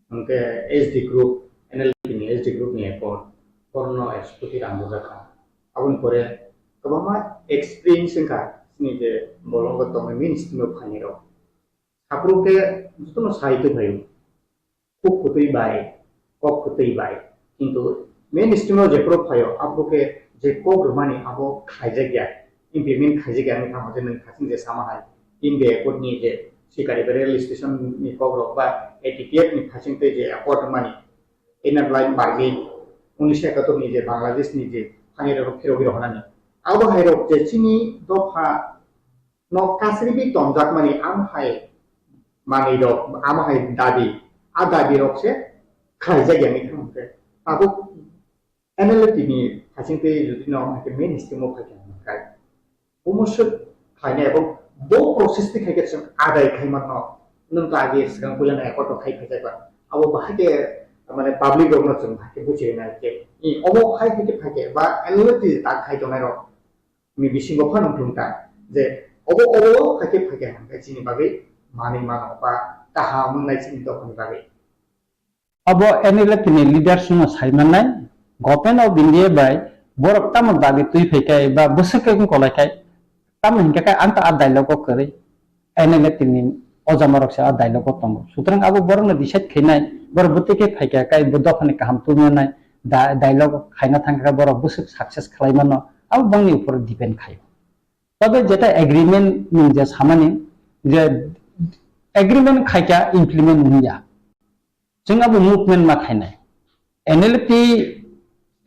hingke S D Group, N L F T ni S D Group ni Accord, borokno ek koti rang bujak kha. Aboni pore kwbangma experience wngkha, chini je bolongo tongnai main stream o phainai rok. Aphuru khe jotono sai twi phaio. Kuk kwtwi bai, kok kwtwi bai. Kintu mainstream o jephuru phaio, aphuru khe je kok rwmani abo khlaijak ya, implement khaijak ya wngwi thangma je nwng khaching je sama hai. India Accord ni je Sikari Bari rail station ni kok rok ba A T T F ni khaching tei je accord rwmani Inner Line Permit, unisho ekattor ni je Bangladesh ni je hani rok phirogwi rohornani. Abo hai rok je chini dopha no kasribi tonjakmani amo hai manwi rok, amo hai dabi, a dabi rok se khlaijak ya wngwi thang khe. Tabuk N L F T ni hasing twi jodi no hwnkhe main stream o phai kha hwnkhe, omo swk khlainai abo bo process ni khai khe chwng adai khai mano, nwng to age swkang puila nai accord rok khai phaijak ba, abo bahai khe mane public rok no chwng bahai khe buchi rwnai je, i omo hai hai khe phai khe ba N L F T tak khai tongnai rok ni bisingo phano wngthung ta je obo, obo hakhe phai khe hwnkhe chini bagwi manwi mano ba kaham wngnai chini dophani bagwi. Abo N L F T ni leaders no sai mannai, Government of India bai borok tamo dabi twi phai khe ba bwswk khe wng kolai khai, tamo hinkhe khe ang ta a dialogue o kwrwi. N L F T ni o jama rok se a dialogue o tongo. Sutrang abo borok no decide khainai, borok bwtwi khe phai kha, kai bo dophani kaham tubunai, da-, dialogue khaina thang kha borok bwswk success khlai mano, abo bangni upor depend khai. Tabe jeta agreement ni je samani je agreement khai kha implement wngya. Chwng abo movement ma khainai. N L F T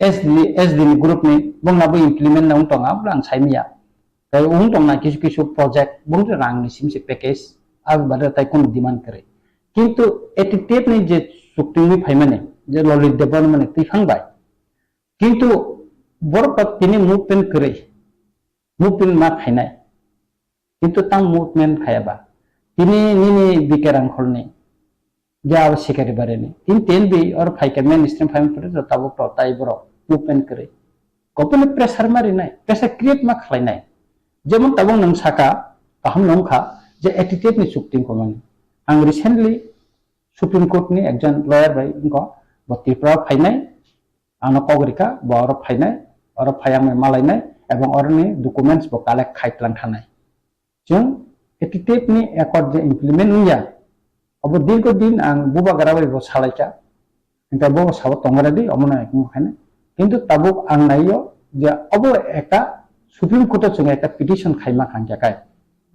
S D, S D ni group ni bongna bo implement na wng tong, abo ang sai manya. Tai wng tong na kisu kisu project, bong rang ni sim se package, abo bade tai kono demand kwrwi. Kintu A T T F ni je chukti wngwi phaimani, je Lalit Debbarma ni twi phang bai. Kintu borok tini movement kwrwi, movement ma khainai. Kintu tang movement khaya ba. Tini nini B K Rangkholni, je abo Sikari Barini. Tini T N B oro phaikha mainstream phaimani pore tabuk to tai borok movement kwrwi. Government pressure ma rinai, pressure create ma khlainai. Jemon tabuk nwng saka, kaham nwng kha, je A T T F ni chukti wngkha mani. Ang recently Supreme Court ni ekjon lawyer bai wngkha, bo Tripura phainai, ano kok rikha, bo oro phainai, oro phai ang bai malainai, ebong oroni documents bo collect khai tlang thanai. Chwng A T T F ni accord je implement wngya, abo dirgo din ang bubagra bai bo salaikha, hingkhe bo sabo tongra di, omono ekmo khaina. Kintu tabuk ang naio je obo ekta Supreme Court o chwng ekta petition khaima kha hingkhe kai,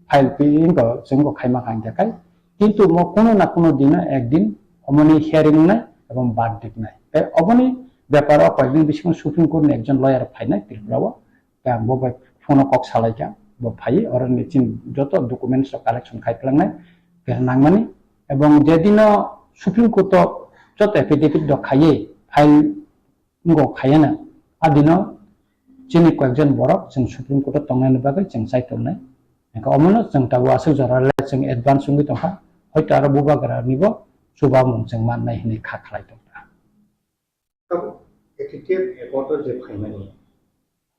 file pi-, wngkha chwng bo khaima kha hingkhe kai, kintu mo kuno na kuno dino ekdin omoni hearing wngnai ebong verdict wngnai. Tai oboni beparo koyekdin bisingo Supreme Court ni ekjon lawyer phainai Tripura o. Tei ang bo bai phone o kok salaikha, bo phaiwi oroni chini joto documents rok collection khai tlangnai, khe nangmani. Ebong je dino Supreme Court o joto affidavit rok khaiwi file wngkha khaiya na, a dino chini koyekjon borok chwng Supreme Court o tongnani bagwi chwng chai tongnai. Hingkhe omono chwng tabuk aswk jora le chwng advance wngwi tongkha, hoito aro bubagra nibo chubamung chwng mannai hinwi kha khlai tongkha. Tabuk A T T F accord o je phaimani,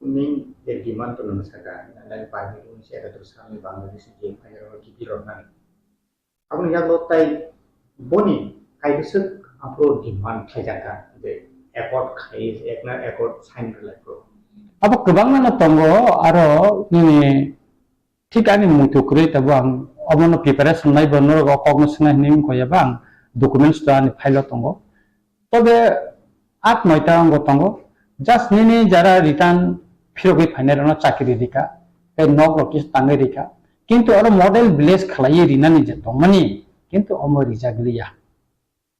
nini je demand to nang saka, nang primary ni se ekatur sal ni Bangladesh ni je phainai rok kibi rok nani. Aboni yago tai boni kaibwswk aphuru demand khlaijakha je accord khai, ekna accord sign rwlai phuru. Abo kwbangma no tongo, aro nini Thik ani muitu kwrwi tabuk ang omono preparation naibo norok o kokno swngnai hwnwi wngkha ya ba ang documents to ani file o tongo. Tobe aat noita wngbo tongo. Just nini jara return phirogwi phainai rokno chakri rikha. Tei nok rok kisa tangwi rikha. Kintu oro model village khlaiwi rinani je tongmani kintu omo rijak liya.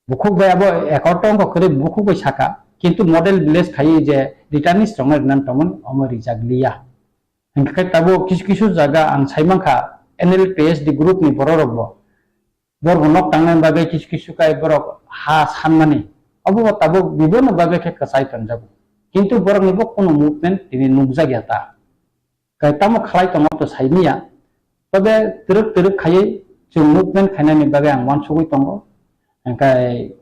Bukhuk bai abo accord tongkha kwrwi bukhuk bai saka, kintu model village khaiwi je returnees rokno rinani tongmani omo rijak liya. Hingkhe tabuk kisu kisu jaga ang sai mankha N L P S D group ni borok rokbo, borokbo nok tangnani bagwi kisu kisu kai borok ha sanmani, obo bo tabuk biboni bagwi khe kwchai tonjago, kintu borokni bo kunu movement tini nukjakya ta. Kai tamo khlai tongo to sai manya. Tobe twrwk twrwk khaiwi chwng movement khainani bagwi ang uansugwi tongo. Hingkai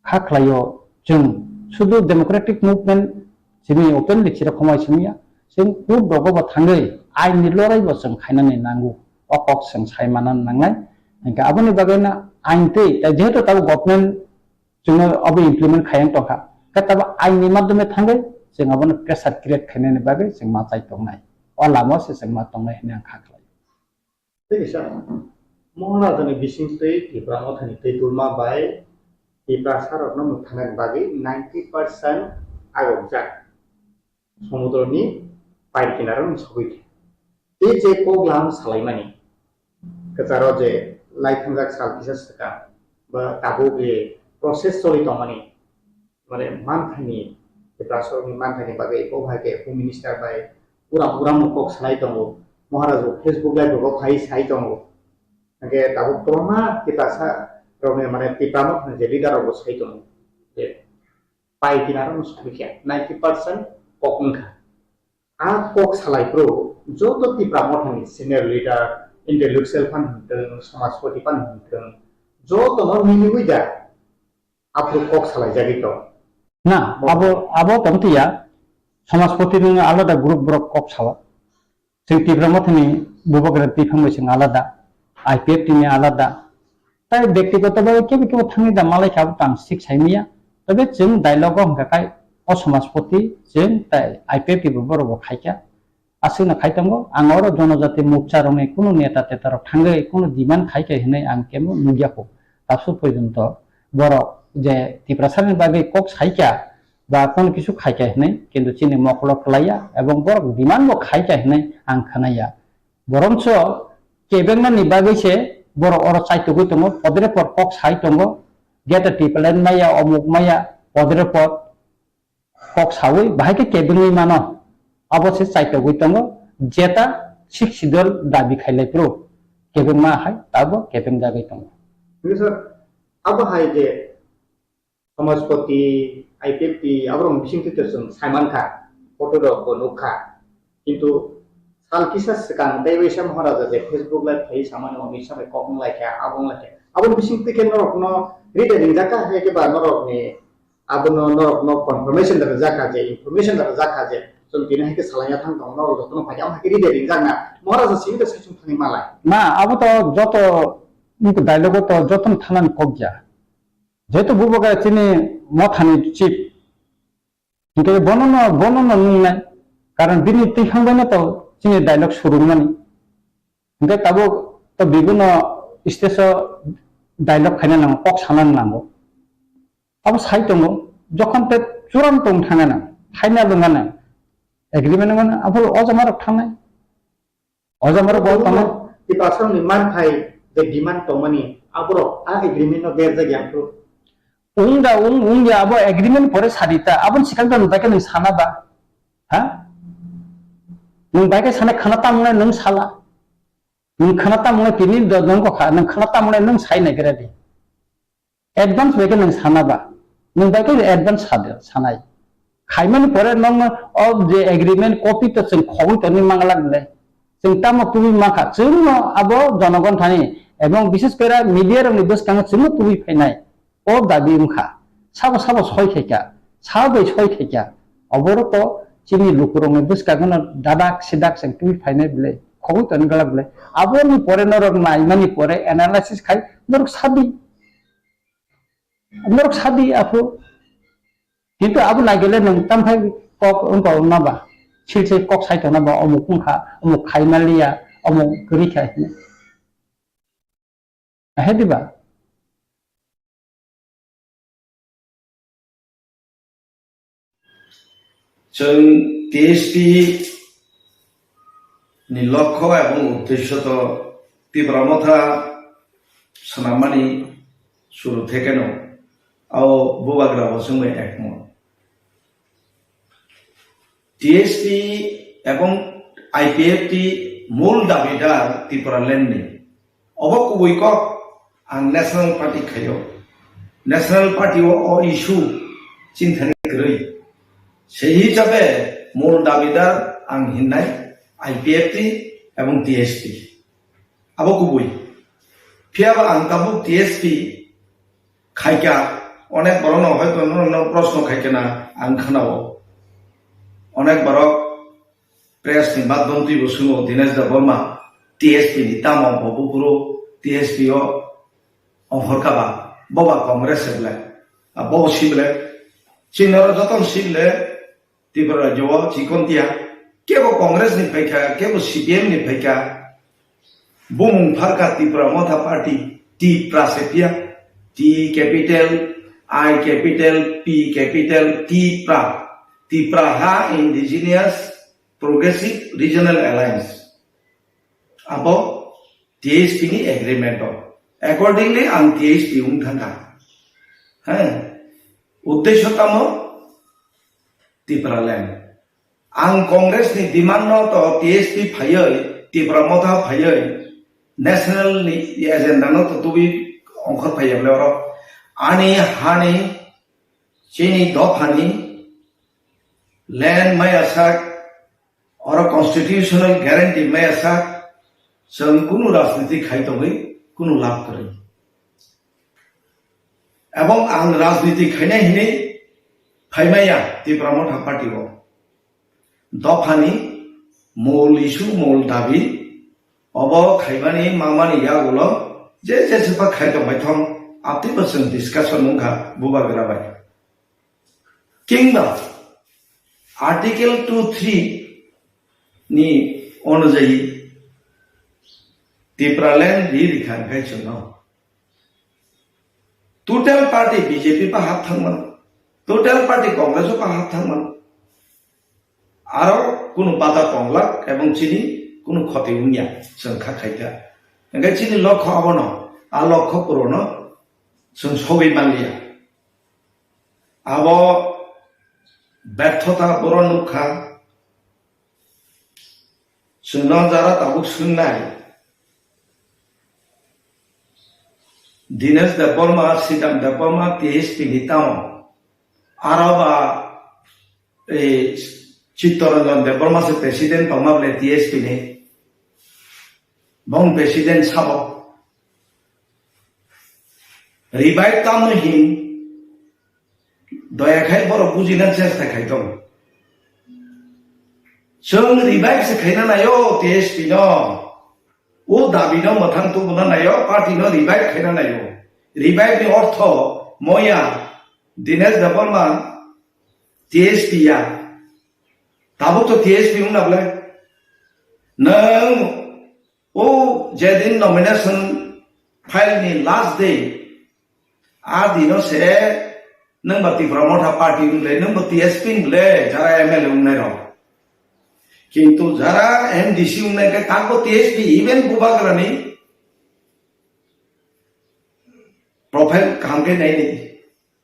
kha khlaio chwng sudu democratic movement simi openly chira khomai simi ya. Chwng court rogo bo thangwi ain ni lorai bo chwng khainani nango. O kok chwng sai manna nangnai. Hingkhe aboni bagwi no ain twi, tai jehetu tabuk government chwngno abo implement khaiya tongkha. Khe tabuk ain ni madhyome thangwi chwng abono pressure create khainani bagwi chwng ma chai tongnai. O lama se chwng ma tongnai hwnwi ang kha khlai. Tei kisa Maharajani bisingtwi Tipra Mothani twi tulma bai Tiprasa rokno mwthanani bagwi ninety percent agokjak. Somudroni pai kinaro sogwi khe. Tei je kok lam salaimani, kwcharo je lai thwngjak sal kisa swkang ba tabuk je process choli tongmani, mane manthani, Tiprasarokni manthani bagwi bo hai khe Home Minister bai puram puram kok salai tongo, Maharaj bo Facebook live rogo phai sai tongo, hingkhe tabuk kwbangma Tiprasa rokni mane Tipra Mothani je leader rok bo sai tongo je pai kinaro no sogwi khe ninety percent kok wngkha. A kok salai phuru joto Tipra Mothani senior leader, intellectual phan hwn thung, samajpati phan hwn thung, joto no miniwi da aphuru kok salai jagwi tong. Na, abo, abo tong tiya, samajpati ni alada group borok kok sala. Chwng Tipra Mothani bubagra twi phang bai chwng alada, I P F T ni alada. Tai bektigoto bai kebo kebo thangwi da malai kha, abo tang sik sai manya. Tobe chwng dialogue o hwnkha khai o samajpati chwng tai I P F T bo borok bo khai kha. Aswkno khai tongo, ang oro jonojati mokcha rokni kunu neta teta rok thangwi kunu demand khai kha hinwi ang kebo nukya kho. Tabsu porjonto borok je Tiprasani bagwi kok sai kha ba kono kisu khai kha hinwi, kintu chini mokolo kwlaiya ebong borok demand bo khai kha hinwi ang khwnaya. Boroncho kebengna ni bagwi se borok oro chaitugwi tongo, podre pod kok sai tongo, geta tipalan maya, omuk maya, podre pod kok sawi bahai khe kebengwi mano. Abo se chaitogwi tongo, jeta Sixth Schedule dabi khailai phuru kebengma hai tabo kebengjagwi tongo. Hinwi sir, abo hai je Samajpati, I P F T, aborok bisingtwi to chwng saimankha, photo rok bo nukha. Kintu sal kisa swkang tei waisa Maharaja je Facebook live phaiwi samani, o misa bai kok wng laikha, abo wng laikha. Aboni bisingtwi khe norokno ride ringjak kha, hai khe ba norokni abono norokno confirmation da rwjak kha je, information da rwjak kha je, chwng tini hai khe salaina thang tongo, norok jotono phai khe, amo hai khe ride ringjak na. Maharaja simi to saichung thangwi malai. Na, abo to joto, dialogue o to jotono thanani kok ya. Jehetu bubagra chini mothani chief, hinkhe bonono, bonono nungnai, karon bini twiphang baino to chini dialogue surungmani. Hinkhe tabuk to bibuno stage o dialogue khaina nango, kok sana nango. Abo sai tongo, jokhon te churan tong thangana, final wngana, agreement wngana, abo o jamarok thangnai. O jamarok bo tamo. Tiprasarokni manthai je demand tongmani, aborok a agreement no berjak ya phuru. Wng da, wng, wng ya, abo agreement pore sadi ta, aboni swkang to nwng bai khe nwng sana ba? Ha? Nwng bai khe sana khana tamo nai nwng sala. Nwng khana tamo nai tini do nwng kokha, nwng khana tamo nai nwng sai nai khe ready. Advance bai khe nwng sana ba, nwng bai khe advance sade, sanai. Khaimani pore nwng o je agreement copy to chwng khogwi tongwi manglak le. Chwng tamo tubui mankha, chwngno abo jonogon thani, ebong bishes kore media rokni bwskango chwngno tubui phainai. O dabi wngkha. Sabo sabo soi khaikha, sabo bai soi khaikha. Oborok to chini lukurokni bwskango dadak sidak chwng tubui phainai bwle, khogwi tongwi glak bwle. Aboni pore norok naimani pore analysis khai norok sadi. Norok sadi aphu. Kintu abo naigele nwng tamphai kok wngkha wngna ba. Silse kok sai tongna ba, omuk wngkha, omuk khai maliya, omuk kwrwi kha hinwi. Ahe diba? Chwng T S P ni lokho ebong uddesho to Tipra Motha swnammani suru thekeno ao bubagra bo chwngbai ekmot. T S P ebong I P F T mul dabidar Tipraland ni. Obo kubui kok ang National Party khaio. National Party o, o issue chinthani kwrwi. Sei hisabe mul dabidar ang hinnai I P F T ebong T S P. Abo kubui. Phiyaba ang tabuk T S P khaikha, onek borokno hoito norokno proshno khaikha na ang khanao. Onek borok press ni madhyam twibo swngo Dinesh Debbarma T S P ni tamo bo buphuru T S P o ongkhorkha ba, bo ba Congress se ble, a bo si ble, chini oro joto si ble, Tripura rajyo o chikon tiya, kebo Congress ni phaikha, kebo C P M ni phaikha, bumung pharkha Tipra Motha Party, Tipra se phiya, T capital, I capital, P capital, Tipra, Tipraha Indigenous Progressive Regional Alliance. Abo T S P ni agreement o. Accordingly, ang T S P wng thangkha. He, uddesho tamo Tipraland. Ang Congress ni demand no to T S P phaiwi, Tipra Motha phaiwi, national ni agenda no to tubui ongkhor phaiya bole oro. Ani hani, chini dophani land maya sak, oro constitutional guarantee maya sak, chwng kunu rajniti khai tongwi kunu lab kwrwi. Ebong ang rajniti khainai hinwi phaimaya Tipra Motha Party o. Dophani mol issue, mol dabi, obo khaimani mamani yagulo je je sepa khai tongbai thong, abtwi bo chwng discussion wngkha bubagra bai. Kingba Article two three ni onujayi Tipraland ri rikha khai chwngno. Total party B J P pa hap thangmano, total party Congress pa hap thangmano. Aro kunu bada tonglak ebong chini kunu khoti wngya, chwng kha khaikha. Hingke chini lokho abono, a lokho purono chwng sogwi manliya. Abo Berthota boro nukha. Chwngno jara tabuk swngnai. Dinesh Debbarma, Sridham Debbarma, T S P ni tamo. Aro ba, eh, Chittaranjan Debbarma se president tongma bole T S P ni. Bong president sabo. Revive tamo hin, doya khai borok bujina chesta khai tong. Chwng revive se khaina nayo T S P no. O dabi no mwthang tubuna nayo, party no revive khaina nayo. Revive ni ortho moya Dinesh Debbarma T S P ya. Tabuk to T S P wngna bwle. Nwng o jedin nomination file ni last day, a dino se nwng ba Tipra Motha party wng le, nwng ba T S P wng le, jara M L A wngnai rok. Kintu jara M D C wngnai khe takbo T S P, even Bubagrani profile kaham khe naini.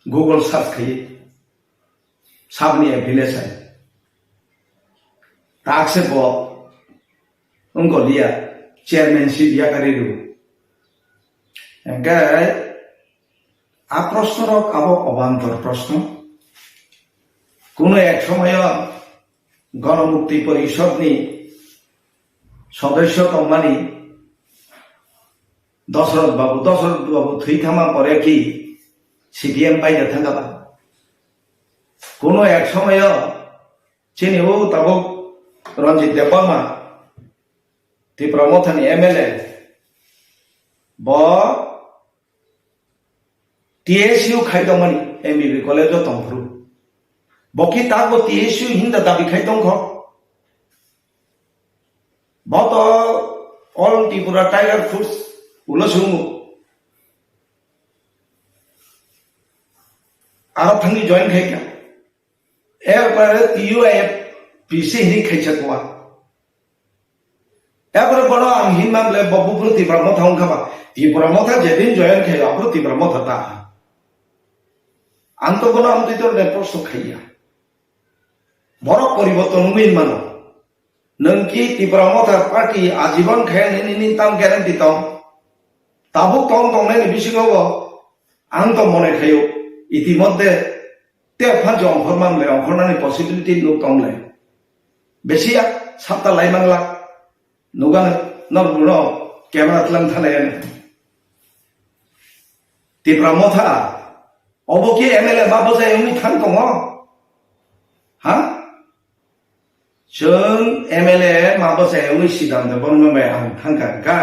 Google search khai sabni affiliation. Takse bo wngkoliya chairmanship yakari rw. Hingke a proshno rok abo obantor proshno. Kuno ek somoyo Ganamukti Porishod ni sodosyo tongmani Dasarath Babu, Dasarath Babu thwi thangma pore ki C P M bai da thangkha ba. Kuno ek somoyo chini o tabuk Ranjit Debbarma, Tipra Mothani M L A, bo T S U khai tongmani M B B college o tongphuru. Bo ki takbo T S U hinda dabi khai tongkho. Bo to All Tripura Tiger Force ulo sumu. Aro thangni join khai kha. Erpore T U F P C hini khaisa kuwa. Erpore bono ang hinma bole bo buphuru Tipra Motha wngkha ba. Tipra Motha jedin join khayo aphuru Tipra Motha ta. Ang to bono ang twi to ne prosto khaiya. Borok poriborton wngwi mano. Nwng ki Tipra Motha party ajibon khe nini, nini tam guarantee tong? Tabuk tong tongnai ni bisingo bo ang to mone khayo. Itimodde te phan je ongkhor man le, ongkhor nani possibility nuk tong le. Besi ya sapta lai mangla. Nugan nok buno camera tlang thalai ani. Tipra Motha, obo ki M L A ba bwsai wngwi thang tongo? Ha? Chwng M L A ma bwsai wngwi sidam de bono bai ang thangkha kha.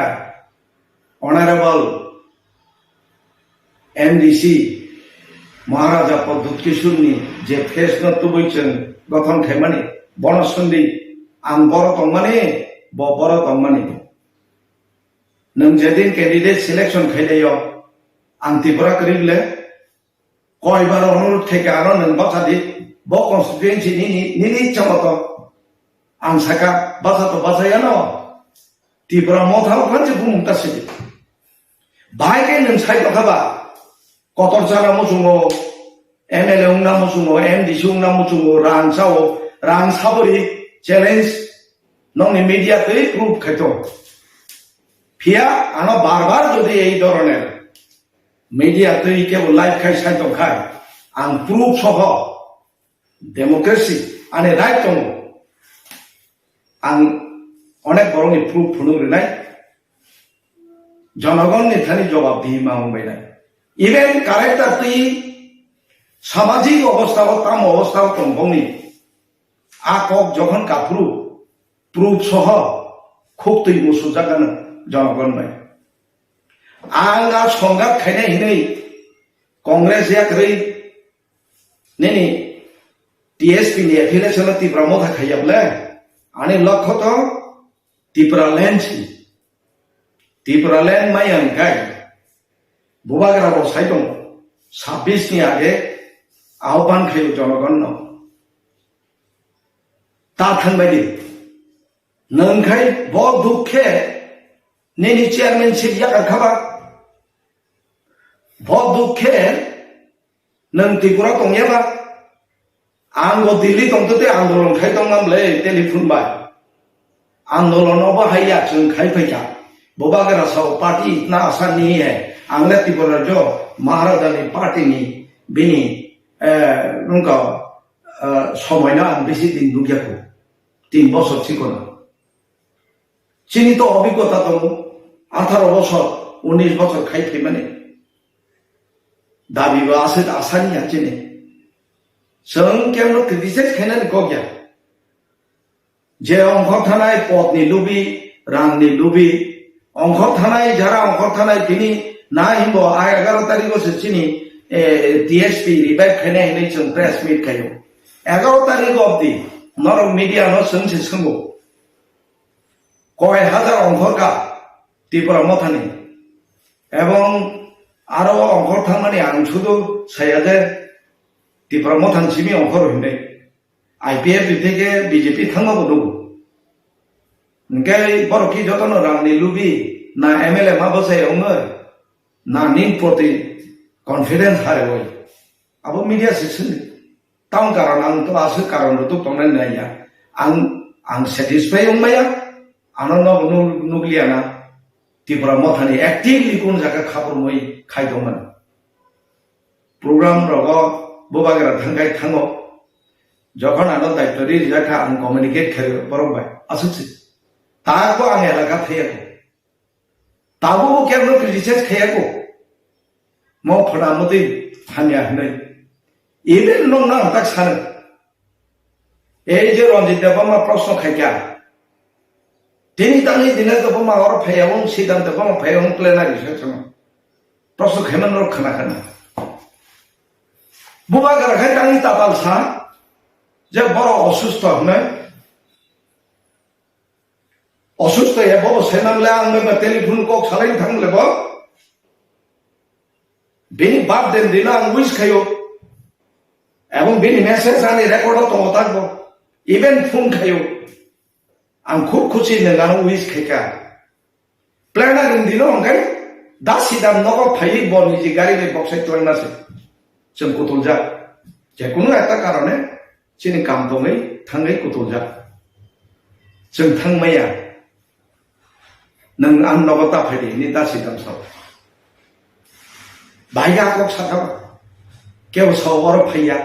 Honorable M D C Maharaja Pradyut Kishore ni je face no tubui chwng gothon khaimani, bono sundwi ang boro tongmani, bo boro tongmani. Nwng jedin candidate selection khailaio, ang Tripura kwrwi le, koibar onurodh khaikha ano nwng bacha di, bo constituency nini, nini ichha moto. Ang saka, bacha to bachayano. Tipra Motha o khanse bumung ta sidi. Bahai khe nwng sai tongkha ba, kotor chana muchungo, M L A wngna muchungo, M D C wngna muchungo, rang sao, rang sabori challenge nokni media twi proof khaito. Phiya ano bar bar jodi ei dhoroner media twi kebo live khai sai tongkha, ang proof soho, democracy ani right tongo. Ang onek borokni proof phunuk rinai. Jonogonni thani jobab dihi ma wngbainai. Even character twi samajik obostha o, tamo obostha o tong bongni. A kok jokhon kaphuru proof soho khuk twi musujak ano jonogon bai. Ang a songgat khainai hinwi Congress yakrwi nini T S P ni affiliation no Tipra Motha khaiya bole, ani lokho to Tipraland si. Tipraland maya hingkai bubagra bo sai tongo. Sabbish ni age ahban khayo jonogon no. Ta thangbai di. Nwng khai bo dukhe nini chairmanship yakar khaba. Bo dukhe nwng Tripura tongya ba. Ang bo Delhi tongtwtwi andolon khai tongmam le telephone bai. Andolon obo haiya chwng khai phaikha. Bubagra sao party itna asan nahi hai. Ang le Tripura jo Maharajani party ni bini, eh, nungka, eh, somoino ang bisi din nukya ko. Tin bosor chikona. Chini to obhiggota tongo, atharo bosor, unis bosor khai phaimani. Dabi bo aswk asani ya chini. Chwng kemno criticize khainani kok ya. Je ongkhor thanai potni lubi, rangni lubi, ongkhor thanai jara ongkhor thanai tini na himbo a egaro tarikgo se chini, eh, T S P revive khainai hinwi chwng press meet khaio. Egaro tarik obdi norok media no chwng se swngo. Koi hajar ongkhor ka Tipra Mothani. Ebong aro ongkhor thangmani ang sudu saya je Tipra Mothani simi ongkhor hinwi. I P F T theke B J P thangma bo nugo. Hingke borok ki jotono rangni lubi na M L A ma bwsai ongoi na ning proti confidence harewoi. Abo media se sini. Tang karon ang to aswk karon rwtuk tongnai nai ya. Ang, ang satisfy wng maya. Ano no nuk-, nukliya na. Tipra Mothani actively kun jaga khapormoi khai tongmani. Program rogo Bubagra thangkai thango. Jokhon ano daityo ri rijak kha ang communicate khai borok bai. Aswk se. Tako ang elaka thaiya ko. Tabuk bo kebo criticize khaiya ko. Mo phana motwi hamya hinwi. Even nong nang tak sano. Ei je Ranjit Debbarma proshno khaikha. Tini tangni Dinesh Debbarma oro phaiya wng, Siddhant Debbarma phaiya wng plenary session. Proshno khaiman rok khana khana. Bubagra khai tangni tatal sa je borok osusto hinwi. Osusto ya bo saiman le ang ba telephone kok salai thang le bo. Bini birthday dino ang wish khayo. Ebong bini message ani record o tongo tak bo. Even phone khayo. Ang khub khusi nang ano wish khaika. Planner ni dino hwnkhe da sida nogo phaiwi bo niji gari bai boksai twlangna se. Chwng kutuljak. Je kunu ekta karone chini kam tongwi thangwi kutuljak. Chwng thangmaya. Nwng ang nogo ta phaidi hinwi da sida sao. Baiga kok sakha ba. Kebo sao oro phaiya.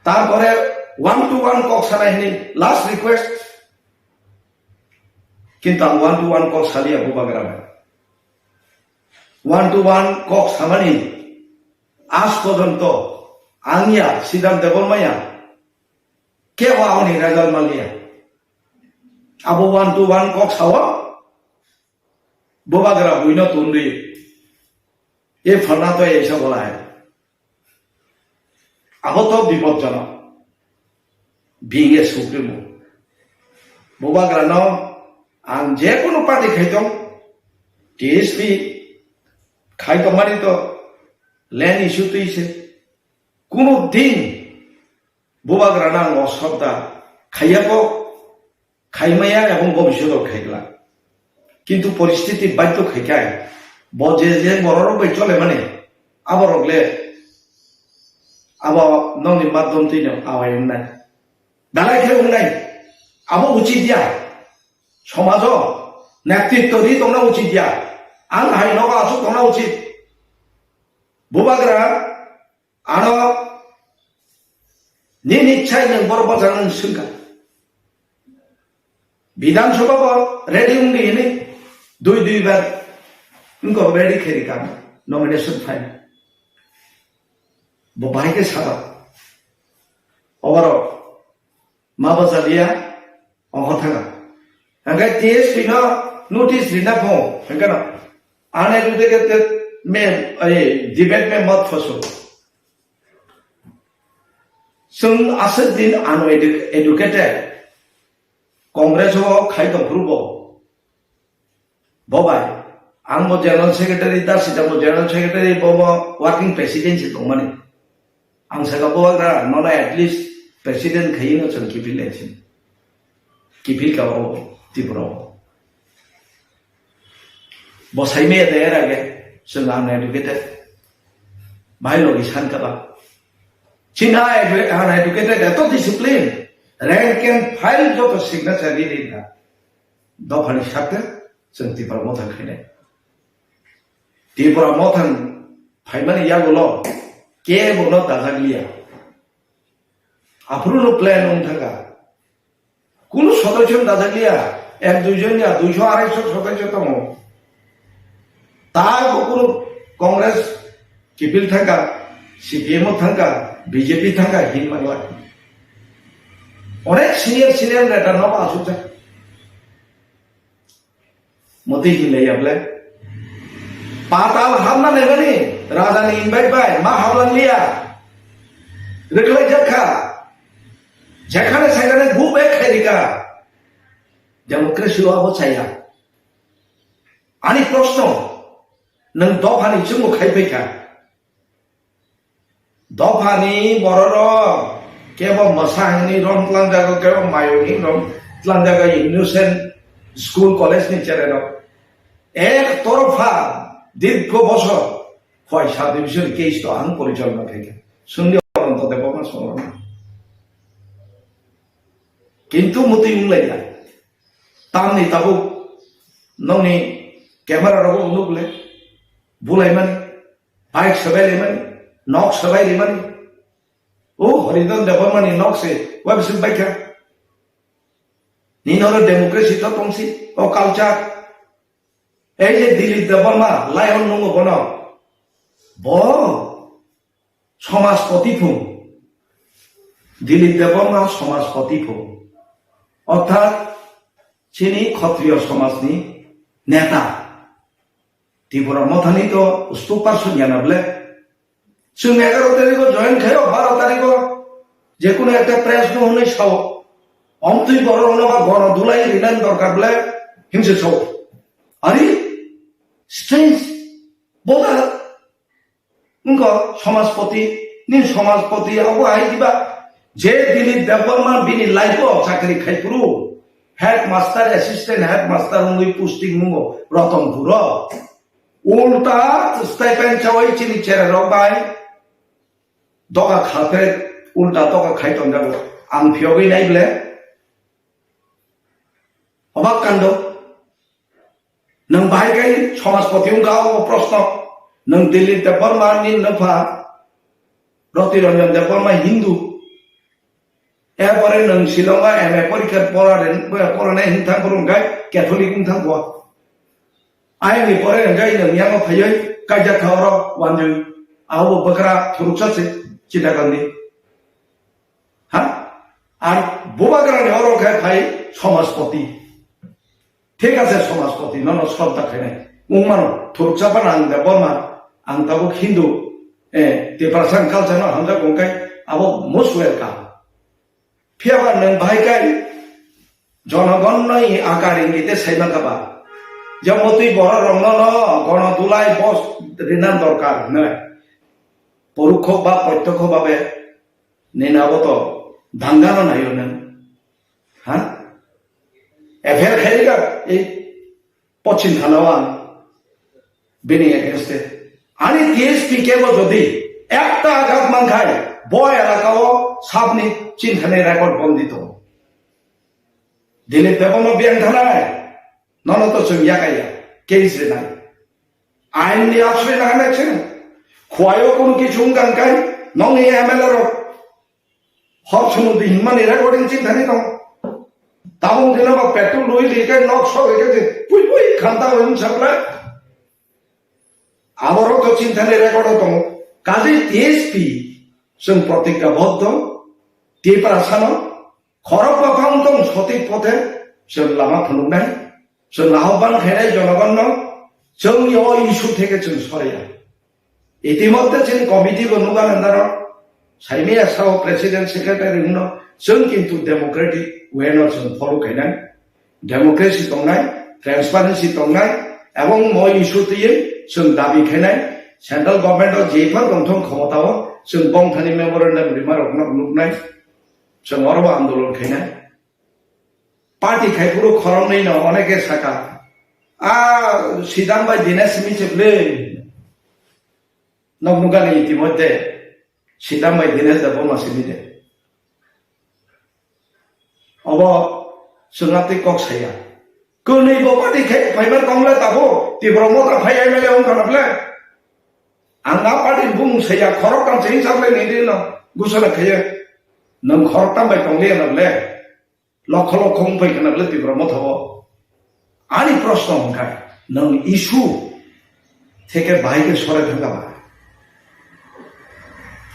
Tarpore one to one kok sanai hinwi last request. Kintu ang one to one kok saliya Bubagra bai. One to one kok samani aaj porjonto ang ya, Siddhant Debbarma ya, kebo aboni result manliya. Abo one to one kok sao, Bubagra buino tundui. E phalna to eisa bolai. Abo to bipodjonok. Being a supremo. Bubagrano ang je kono party khaitong, T S P khaitong mani to land issue twi se. Kono din Bubagrano ang osrobda khaiya ko, khaimaya ebong bobisyoto khaigla. Kintu poristiti baidhyo khaikai, bo je je bororok bai cholemani, aborok le abo nokni madhyom twino awai wngnai. Dalai khe wngnai, abo uchit ya. Somajo netritto ri tongna uchit ya. Ang hai nogo aswk tongna uchit. Bubagra ano nini chai nwng borok bwchang nwng swngkha. Bidhan Sabha bo ready wngdi hinwi dui dui bar wngkha ready khe rikha nomination file. Bo bahai khe saba. Oborok ma bwchaliya. Ongkho thanga. Hingke T S P no notice rina pho, hingke no. Uneducated mein, ai, debate mein mat phoso. Chwng aswk din uneducated. Congress o khai tong phuru bo. Bo bai, ang bo general secretary, da sida bo general secretary, bo bo working president se tongmani. Ang saka bo agra, nono at least president khaino chwng kiphil lai sin. Kiphil ka bo Tripura o. Bo saime ya da era ge, chwng ang educated. Bai logi san ka ba. Chini uneducated, eto discipline, rank and file joto signature riri na. Dophani sakte chwng Tipra Motha khainai. Tipra Motha phaimani yagulo kebo no dajak liya. Aphuru no plan wng thaka. Kunu sodosyo dajak liya, ek dui jon ya, duiso arai so sodosyo tongo. Ta bo kunu Congress kipil thangka, C P M o thangka, B J P thangka hin mangla. Onek senior senior neta no asukjak. Motwi hinlaiya ble. Patal hamna naimani rajani invite bai ma hamlang liya. Rwkhlai jakha. Jekhane sekhane go back khairika. Democracy o abo chaya. Ani proshno, nwng dophani chwngno khai phaikha. Dophani bororok kebo mwsa hwnwi rom tlangjago, kebo mayo hwnwi rom tlangjago, innocent school college ni chererok. Ek torpha dirgho bosor Khowai sub division case to ang porichalona khaikha. Sungli Ananto Debbarma songwrok. Kintu mutwi wnglaikha. Tamni tabuk nokni camera rogo nukle bulaimani. Bike swbai rimani, nok swbai rimani. O Haridhan Debbarma ni nok se, wa bising baikha. Nini oro democracy to tongsi, o culture. Ei je Dilip Debbarma, lion nungo bono. Bo, somajpoti phung. Dilip Debbarma somajpoti phung. Orthat, chini Khatriyo somajni neta. Tipra Mothani to spokesperson ya na ble. Chwng egaro tarikho join khaio, baro tarikho je kono ekta press no hwnwi sao. Omtwi borok no ba gono dulai rinani dorkar ble himse sao. Ari strange. Boda wngkha somajpoti, ni somajpoti abo hai diba? Je Dilip Debbarma bini life o chakri khai phuru, headmaster, assistant headmaster wngwi posting nungo Ratanpur o. Ulta stipend chawi chini chererok bai doga khalkhe ulta doga khai tonjago. Ang phiyogwi nai ble. Obak kando. Nwng bahai kai somajpoti wngkha o proshno. Nwng Dilip Debbarma ni nwpha Roti Ranjan Debbarma Hindu. Erpore nwng Shillong o M A porikha pora ren-, pora nai hwn thang phuru hwnkhe Catholic wng thang kho. Ayang ni pore hwnkhe nwng yango phaiwi kaijak kha oro wanjwi. Abo bwkra thuruksa se Chittagong ni. Ha? Ar bubagrani oro khe phai somajpoti. Thik ase, somajpoti nono srodda khainai. Wngmano thuruksa phano ang Debbarma, ang tabuk Hindu, eh, Tiprasa culture no hamjak wngkai, abo most welcome. Phiyaba nwng bahai kai jonogon noi akar ingite saimang kha ba. Jemotwi borok rokno no gono dulai bos rinan dorkar hinwi. Porokho ba protyokho babe Nini abo to dangano naio nwng. Ha? F I R khairika ei Pochim Thanao ang bini against e. Ani T S P kebo jodi ekta agat mankhai bo elaka o sabni chinthani record bondi tongo. Dilip Debbarma biyang thanai. Nono to chwng yakaya, case rinai. Ain ni aswk na hanai chwng. Khwai o kunu kichu wngkha kai, nokni M L A rok. Hor sumudi hinmani recording chini thani tong. Tabung dina ba petrol rui di kai nok sok kai je, pui pui khanta wng saplai. Aborok to chini thani record o tongo. Kaje T S P, chwng protigya boddo, Tiprasano, Khorok baphang tong sotik pothe chwng lama phunuknai, chwng ahobban khainai jonogonno chwngni o issue theke chwng sorya. Itimodhye chini committee bo nukha nandaro, saimaya sao president secretary hwnno chwng kintu democratic way no chwng follow khainai, democracy tongnai, transparency tongnai, ebong mo issue twiwi chwng dabi khainai, central government o jephar tongthong khomota o chwng bongthani memorandum rima rokno nuknai. Chwng oro bo andolon khainai. Party khai phuru khoroknwi no oneke saka. A Sidam bai Dinesh Simi se bwle. Nok nukani itimodhye. Sita mai Dinesh Debbarma simi de. Obo chwngna tei kok saya. Kwnwi bo party khe phaibar tongla tabo Tipra Motha phai M L A wng khana ble. Ang a party bumung saya khorok tam chini chaple ni dino gusana khaya. Nang khorok tam bai tongli na ble. Lokho lokho wng phai khana ble Tipra Motha bo. Ani proshno hwnkha, nwng issue theke bahai khe sore thangka ba?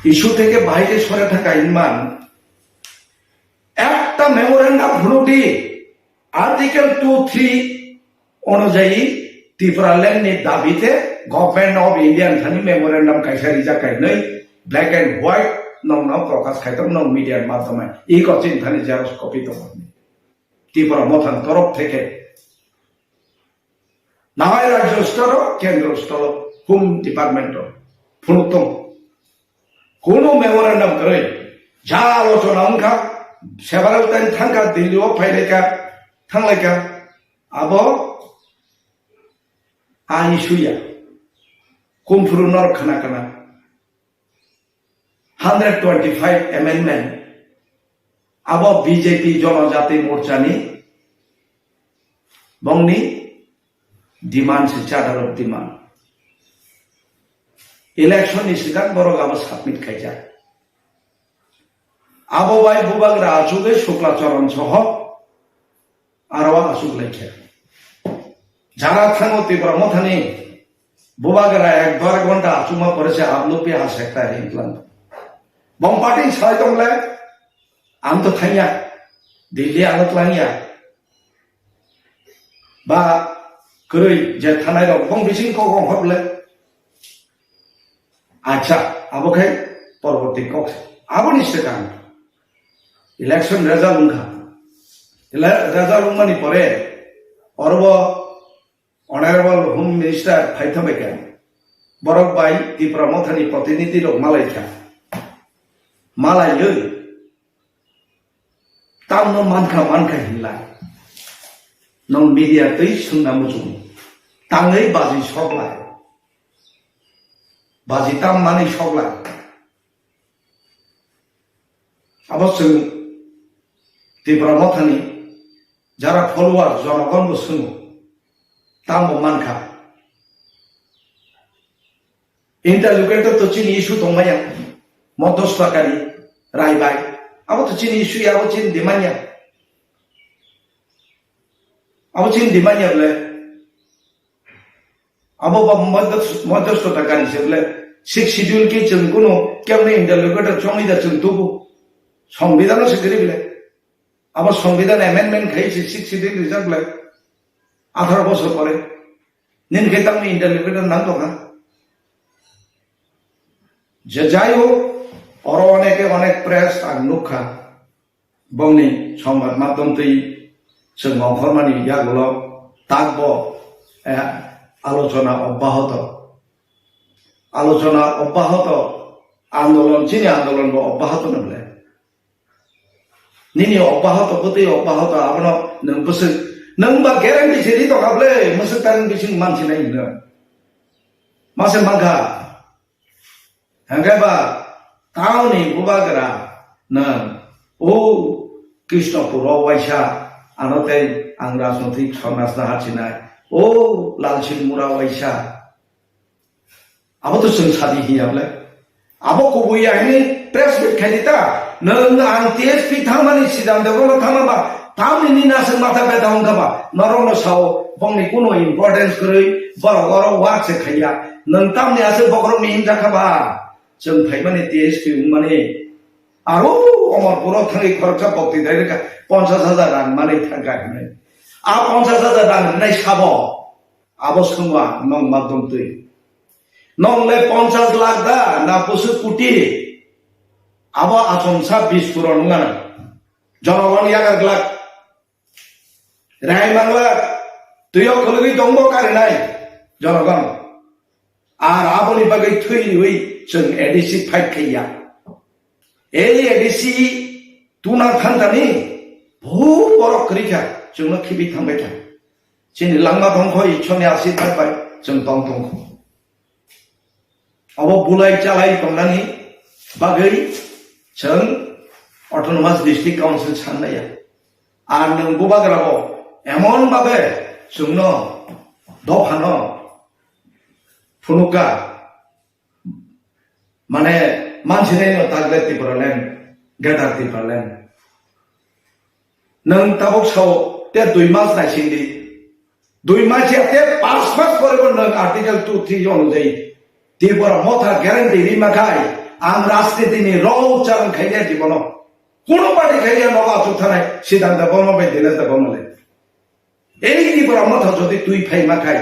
Issue theke bahai khe sore thangka hinman, ekta memorandum phunuk di, Article two three onujayi Tipraland ni dabi te Government of India thani memorandum kaisa rijak kainwi black and white nong nong prokash khai tong nong media madhyamai. I koching thani xerox copy tong. Tipra Motha ni torof theke. Nahai rajyo stor o, kendro stor o, Home Department o phunuk tong. Kuno memorandum kwrwi. Ja alochona wngkha, several time thangkha, Delhi o phailaikha, thanglaikha. Abo ani suya. Kumphuru nor khana khana. Hundred twenty-five amendment. Abo B J P Jonojati Morcha ni bongni demand se, charter of demand. Election ni swkang borok abo submit khaijak. Abo bai bubagra achugwi Shukla Charan soho aro aswk laikha. Jara thango Tipra Mothani bubagra ek doi ghonta achukma pore se apno pi ha sekta ring tlang. Bom party sai tong le, ang to thangya, Delhi ano tlangya. Ba kwrwi je thanai rok bong bising kok ong hor le. Acha, abo khai porborti kok. Aboni swkang election result wngkha. Ele-, result wngmani pore orobo Honorable Home Minister phaitha bai kha. Borok bai Tipra Mothani protinidhi rok malai kha. Malaiwi tamno mankha, mankha hinlai. Nong media twi swngna muchung. Tangwi baji soklai. Baji tam manwi soklai. Abo chwng Tipra Mothani jara follower jonogon bo swngo. Tambo mankha. Interlocutor to chini issue tongmaya. Modostakari, Raibai. Abo to chini issue ya, abo chini demand ya. Abo chini demand ya bole. Abo ba modostakari se bole. Sixth Schedule ki chwng kuno kemne interlocutor chongwi da chwng tubu. Songbidhano se giri bole. Abo Songbidhan amendment khai se Sixth Schedule rijak bole. Atharo bosor pore. Nini khe tamni interlocutor nang tongkha. Je jai hok, oro oneke onek press ang nukha. Bongni sombad madhyam twi chwng ongkhormani yagulo takbo, eh, alochona obbahoto. Alochona obbahoto, andolon, chini andolon bo obbahoto nwngle. Nini obbahoto, bwtwi obbahoto, abono nwng bwswk, nwng ba guarantee se ri tongkha ble, mwswk tarwng bising mansinai hino. Mase mankha. Hwnkhe ba, tauni bubagra nwng, o Krishnapur o waisa, ano tei ang rajnotik somajna hachinai, o Lalsing Mura waisa. Abo to chwng sadi hiya ble. Abo kubui ya hini press meet khai di ta. Nwng ang T S P thangmani Siddhanta bono thangma ba. Tamni ni naswk matha beta wngkha ba. Norok no sao bongni kuno importance kwrwi. Borok oro work se khaiya. Nwng tamni aswk bokrok ni himjakha ba. Chwng phaimani T S P wngmani. Aro Omorpuro thangwi khoroksa bokti dai rwkha ponchas hajar rang manwi thangkha hinwi. A ponchas hajar rang rwnai sabo. Abo swngwa nong madhyam twi. Nong le ponchas lakh da na bwswk koti? Abo achomsa bis puron wngna. Jonogon yagar glak. Rehai mang glak. Twiyo khulugwi tongbo karinai. Jonogon. Ar aboni bagwi thwi riwi chwng A D C fight khaiya. Ei A D C tuna thantani bhut borok kwrwi kha, chwngno khibi thangbai kha. Chini langma tongkho, Ishorni asirwad bai chwng tong tongkho. Obo bulai chalai tongnani bagwi chwng Autonomous District Council sanlaiya. Ar nwng bubagrabo emon babe chwngno dophano phunukha, mane mansinai no tagle Tipraland, Greater Tipraland. Nwng tabuk sao te dui mas naisingdi. Dui mas ya te panch mas pore bo nwng Article two three onujai Tripura Motha guarantee rima khai ang rajniti ni rw chang khai ya jibono. Kuno party khai ya nogo achuk thanai Siddhanta Debbarma bai Dinesh Debbarma le. Ei Tripura Motha jodi twi phai ma khai,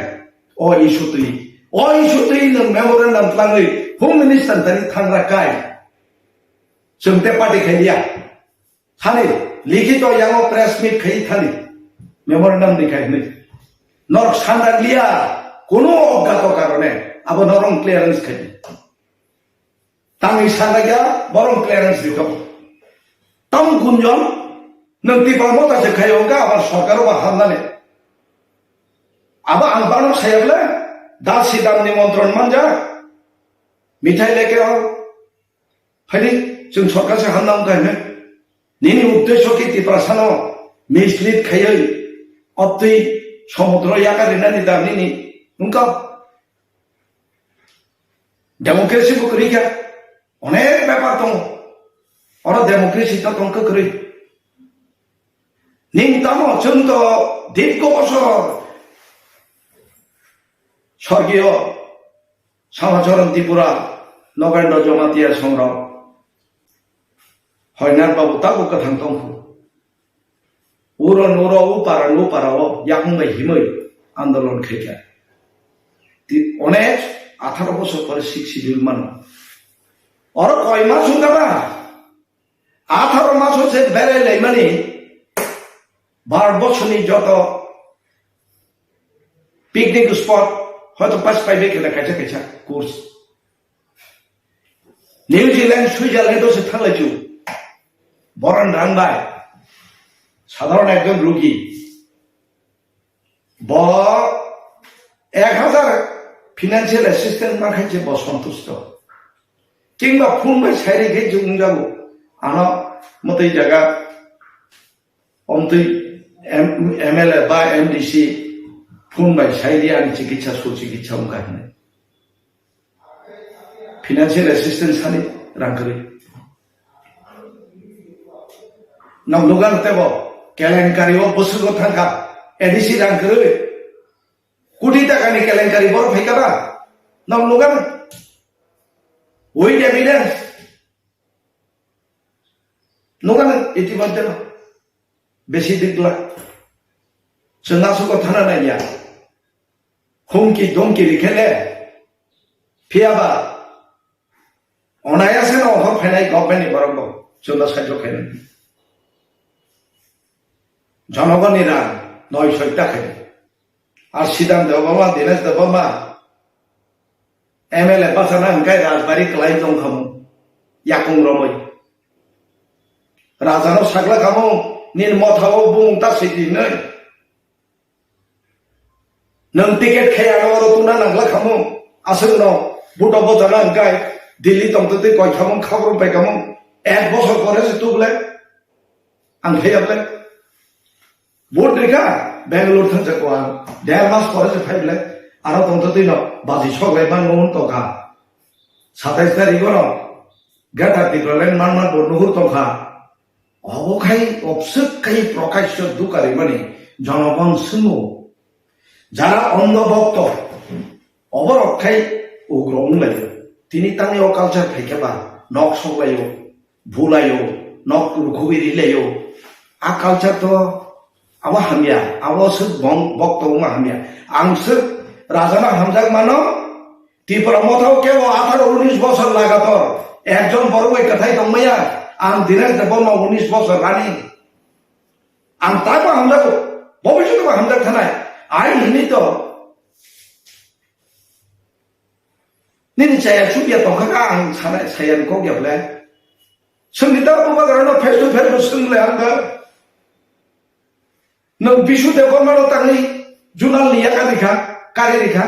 o issue twi, o issue twi nwng memorandum twlangwi Home Minister thani thangra kai. Chwng te party khai liya. Thani likhito yango press meet khai thani memorandum ni khai hwnwi. Norok sandar liya, kuno obgato karone abo norok clearance khai. Tangwi sanjakya borok clearance rikha. Tamo gunjon nwng Tipra Motha se khayo hwnkha abar sorkar o ba hamnani. Abo ang bano sayable dasi dam nimontron manja. Mithai leke o. Phaidi chwng sorkar se hamna wngkha hwnwi. Nini uddesho ki Tiprasa no mislead khaiwi obtwi somudro yakar rinani da nini wngkha. Democracy bo kwrwi kha, onek bepar tongo. Oro democracy to tong kwrwi. Ning tamo chwng to dirgo bosor sorgiyo Samacharan Tripura, Nogendra Jamatia songrok, Hoynar Babu tabuk kwthang tongkhu. Uro nuro upara nupara o yakung bai himwi andolon khaikha. Ti-, onek atharo bosor pore Sixth Schedule mano. Oro koi mas wngkha ba? Atharo maso se berai laimani Bharat borsoni joto picnic spot hoito pas paibe khe kaisa kaisa course. New Zealand, Switzerland o se thanglai chu. Boron rang bai. Sadharon ekjon rugi. Bo ek hazar financial assistance ma khainse bo santusto. Kingba phone bai sairi khe je wngjago. Ano mwtwi jaga omtwi M-, M L A ba M D C phone bai sairi ani chikitsa su chikitsa wngkha hinwi. Financial assistance hani rang kwrwi. Nang nugan tebo kelenkari o bwswk o thangkha A D C rang kwrwi. Koti taka ni kelenkari boro phaikha ba? Nang nugan. With evidence. Nugan itimadhyeno. Besi dikla. Chwng aswk o thana naiya. Humki domki rikhele. Phiyaba. Onayase no hor phainai government ni borok bo. Chwng no saijo khainai. Jonogon ni rang. Noi soi ta khainai. Ar Siddhanta Debbarma, Dinesh Debbarma. M L A bachana hwnkhe rajbari kwlai tong khamu. Yakung romwi. Rajano sakla khamu. Nini motha o bumung ta sidi nai. Nwng ticket khai ano oro tuna nangla khamu. Aswkno buto bojana hwnkhe Delhi tongtwtwi koi khamu khabrum pai khamu. Ek bosor pore se tuble. Ang phaiya ble. Vote rikha Bangalore thangsa ko ang. Der mas pore se phai ble. Aro tongtwtwi no baji sok lai man ngun tongkha. Satais tarikh no Greater Tipraland man man bo nuhur tongkha. Obo khai obswk khai Prakasya dukarimani jonogon swngo. Jara ondho bhokto, oborok khai ugro wnglaio. Tini tangni o culture phaikhe ba nok soklaio, bulaio, nok rukhugwi rilaio. A culture to abo hamya, abo swk bong-, bhokto wngma hamya. Ang swk rajano hamjak mano, Tipra Motha o kebo atharo unis bosor lagator ekjon borok bai kwthai tongmaya, ang Dinesh Debbarma unis bosor rani. Ang taibo hamjago, bobiswt bo hamjak thanai. Ai hini to nini chaya chubya tongkha kha ang sanai, saya ni kok ya ble. Sungni ta bubagrano face to face bo sung le ang kha. Nwng Bisu Debbarmano tangwi junal ni yakarwi kha, kari rikha.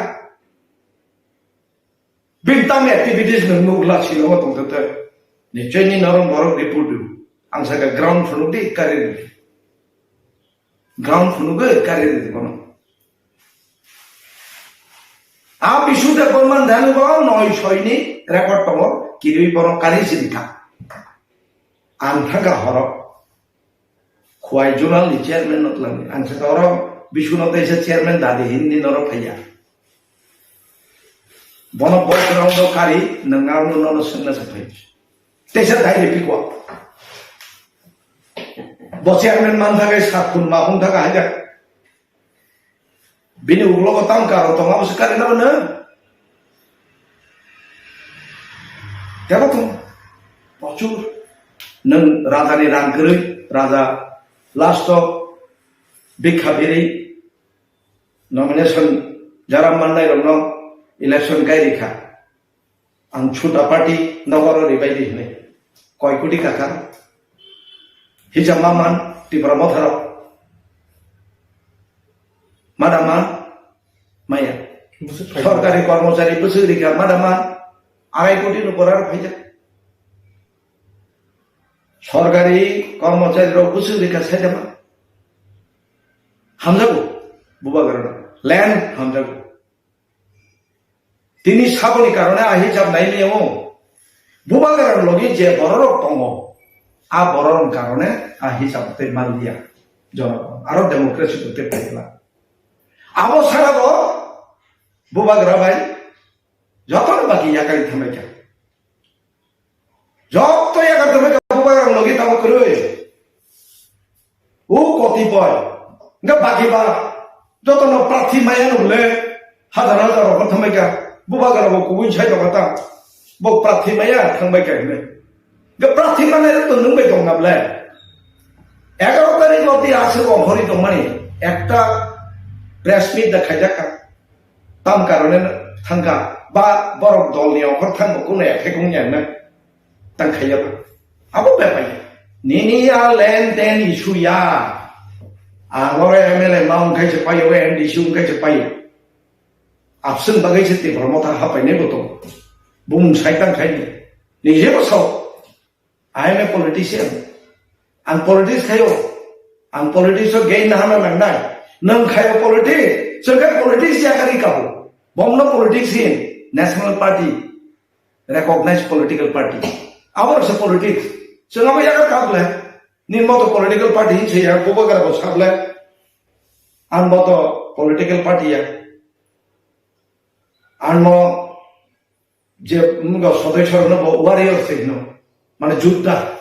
Bini tamo activities nwng nukla silo tongthokte. Nichoi ni norok borok report rw. Ang saka ground phunuk di kari rw. Ground phunuk di kari rw bono. A Bishu Debbarma ni thani bo noi soi ni record tongo, kirwi bono kari sini kha. Ang thangkha horo. Khwai zonal ni chairman no twlangwi. Ang saka oro Bishu no teisa chairman dadi hindi norok phaiya. Bono bo ground o kari, nwng aro nono swngna sa phai. Teisa dai de pikwa. Bo chairman man thakai sat kun ma hung thaka haja. Bini ulo ko tam karo tong abo se kari na bana. Tebo tong. Prochur. Nwng raja ni rang kwrwi, raja last o bikha biri nomination jara mannai rokno election kai rikha. Ang chuta party nogoro ribai di hinwi. Koi koti kaka. Hijab ma man Tipra Motha rok. Madama maya. Bwswk phaikha. Sorkari kormochari bwswk rikha madama arai koti no borar phaijak. Sorkari kormochari rok bwswk rikha saitama. Hamjago. Bubagra land hamjago. Tini saboni karone a hisab nai miyao. Bubagra logi je bororok tongo, a bororok karone a hisab tei manliya. Jono aro democracy bo tei paikla. Abo sara bo Bubagra bai jotono baki yakari thamai kha. Joto yakartwi bai bubagrang logi tamo kwrwi. O koti boy. Nga baki ba. Joto no prathi maya no le. Hajar hajar rok thangbai ka. Bubagrang bo kubui sai rok ta. Bo prathi maya thangbai ka ne. Nga prathi mane to nung bai tong na ble. Egaroh tarik no ti aswk ongkhorwi tongmani. Ekta press meet da khaijak ka. Tam karone thangkha ba borok dol ni okhor thangbo kuno effect wngya hinwi tang khaiya ba. Abo bepai. Nini ya len den issue ya. Ang oro M L A ma wngkhai se paio, M D C wngkhai se paio. Abswng bagwi se Tipra Motha hapainai bo tongo. Bumung sai tang khai ni. Nije bo sao. I am a politician. Ang politics khayo. Ang politics o gain na hama nangnai. Nang khayo politics. Chwng khe politics ya kari kabo. Bomno politics hin. National Party. Recognized political party. Abo se politics. Chwng abo ya kabo le. Ni moto political party hin se ya. Bubagra bo sable. Ang moto political party ya. Ang mo je mga sodai sarno bo warrior se no, mane jutta,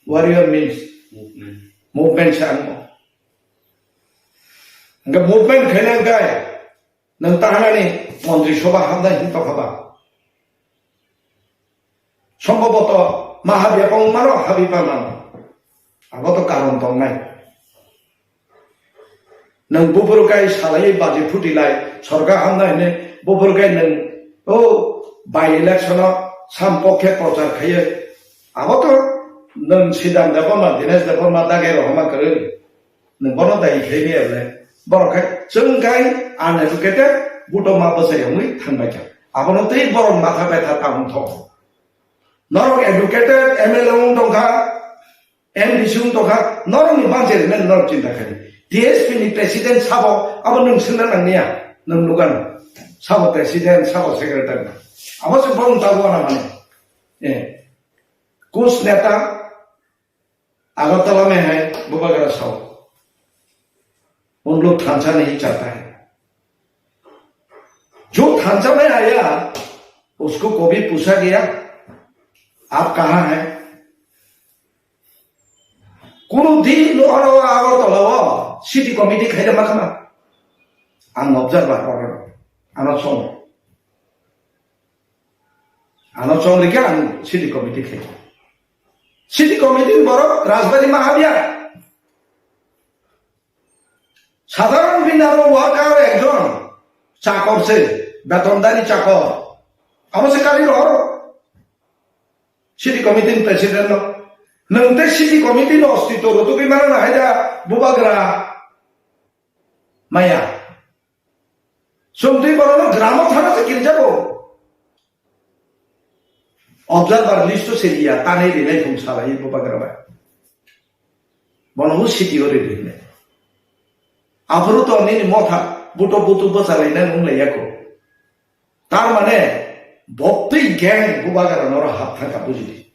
warrior means movement. Movement sa ano. Nga movement khaina gai nang tahanani montri sobha hamdai hin tokha ba. Sombhoboto mahabya pong mano habi pa mano. Abo to karon tongnai. Nwng buphuru kai salai baji phuti lai, sorkar hamna hine buphuru kai nwng o by election o sam pokhe prochar khaiye. Abo to nwng Sidam Debbarma, Dinesh Debbarma dage rohorma kwrwi. Nwng bono dai khaini able. Borok khai chwng khai uneducated, buto ma bwsai wngwi thangbai kha. Abono tei borok matha betha ta wngtho. Norok educated, M L A wng tongkha, M D C wng tongkha, norokni bangse rwmani norok chinta khaidi. T S P ni president sabo, abo nwng swngna nangniya, nwng nukano. Sabo president, sabo secretary. Abo se borom tago na mane. Eh. Kus neta, Agartala mein hai, Bubagra sao. उन लोग थानसा नहीं चाहता है। जो थानसा में आया, उसको कभी पूछा गया, "आप कहाँ हैं?" Kuno din no aro Agartala o city committee khaida ma khana. Ang observer oro. Ano song. Ano song rikha ang city committee khaida. City committee borok Rajbari Mahabia. সাধারণ বিনারো ওয়ার্কার একজন চাকর সে, বেতনদারি চাকর। Amo se kari rohoro. City committee ni president no. Nwng tei city committee no ostitw rwtugwi mano na haida Bubagra maya. Chwng twi borokno gramo thana se kirijago. Observer list o se ya, tanai rinai thung salai bo bagra bai. Bono hu city o ri rinai. Aphuru to nini motha buto butu bwchalai nai wng lai yako. Tar mane boktwi gang bo bagra noro hap thangka bujidi.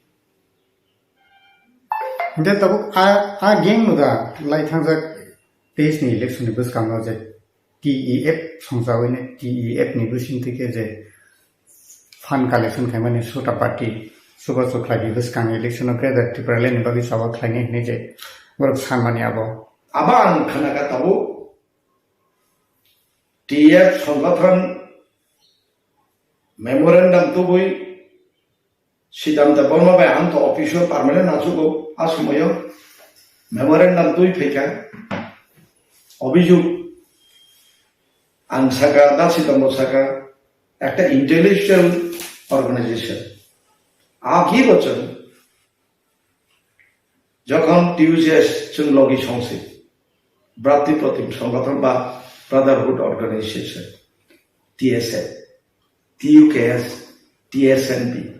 Hingke tabuk a, a gang no da lai thangjak teis ni election ni bwskango je T E F songchawi ni T E F ni bising twi khe je fund collection khaimani Sota Party chubachu khlai di bwskang election o Greater Tipraland ni bagwi choba khlainai hinwi je borok sanmani abo. Abo ang khana ka tabuk T F songothon memorandum tubui Siddhanta Borma bai ang to office o permanent achugo a somoyo memorandum twi phaikha obijug ang saka da Siddhanta saka ekta intellectual organization a ki bochon Jokhon T U J S chwng logi songsi, Bratri Protim Songothon ba Brotherhood Organization, T S F, T U K S, T S N B,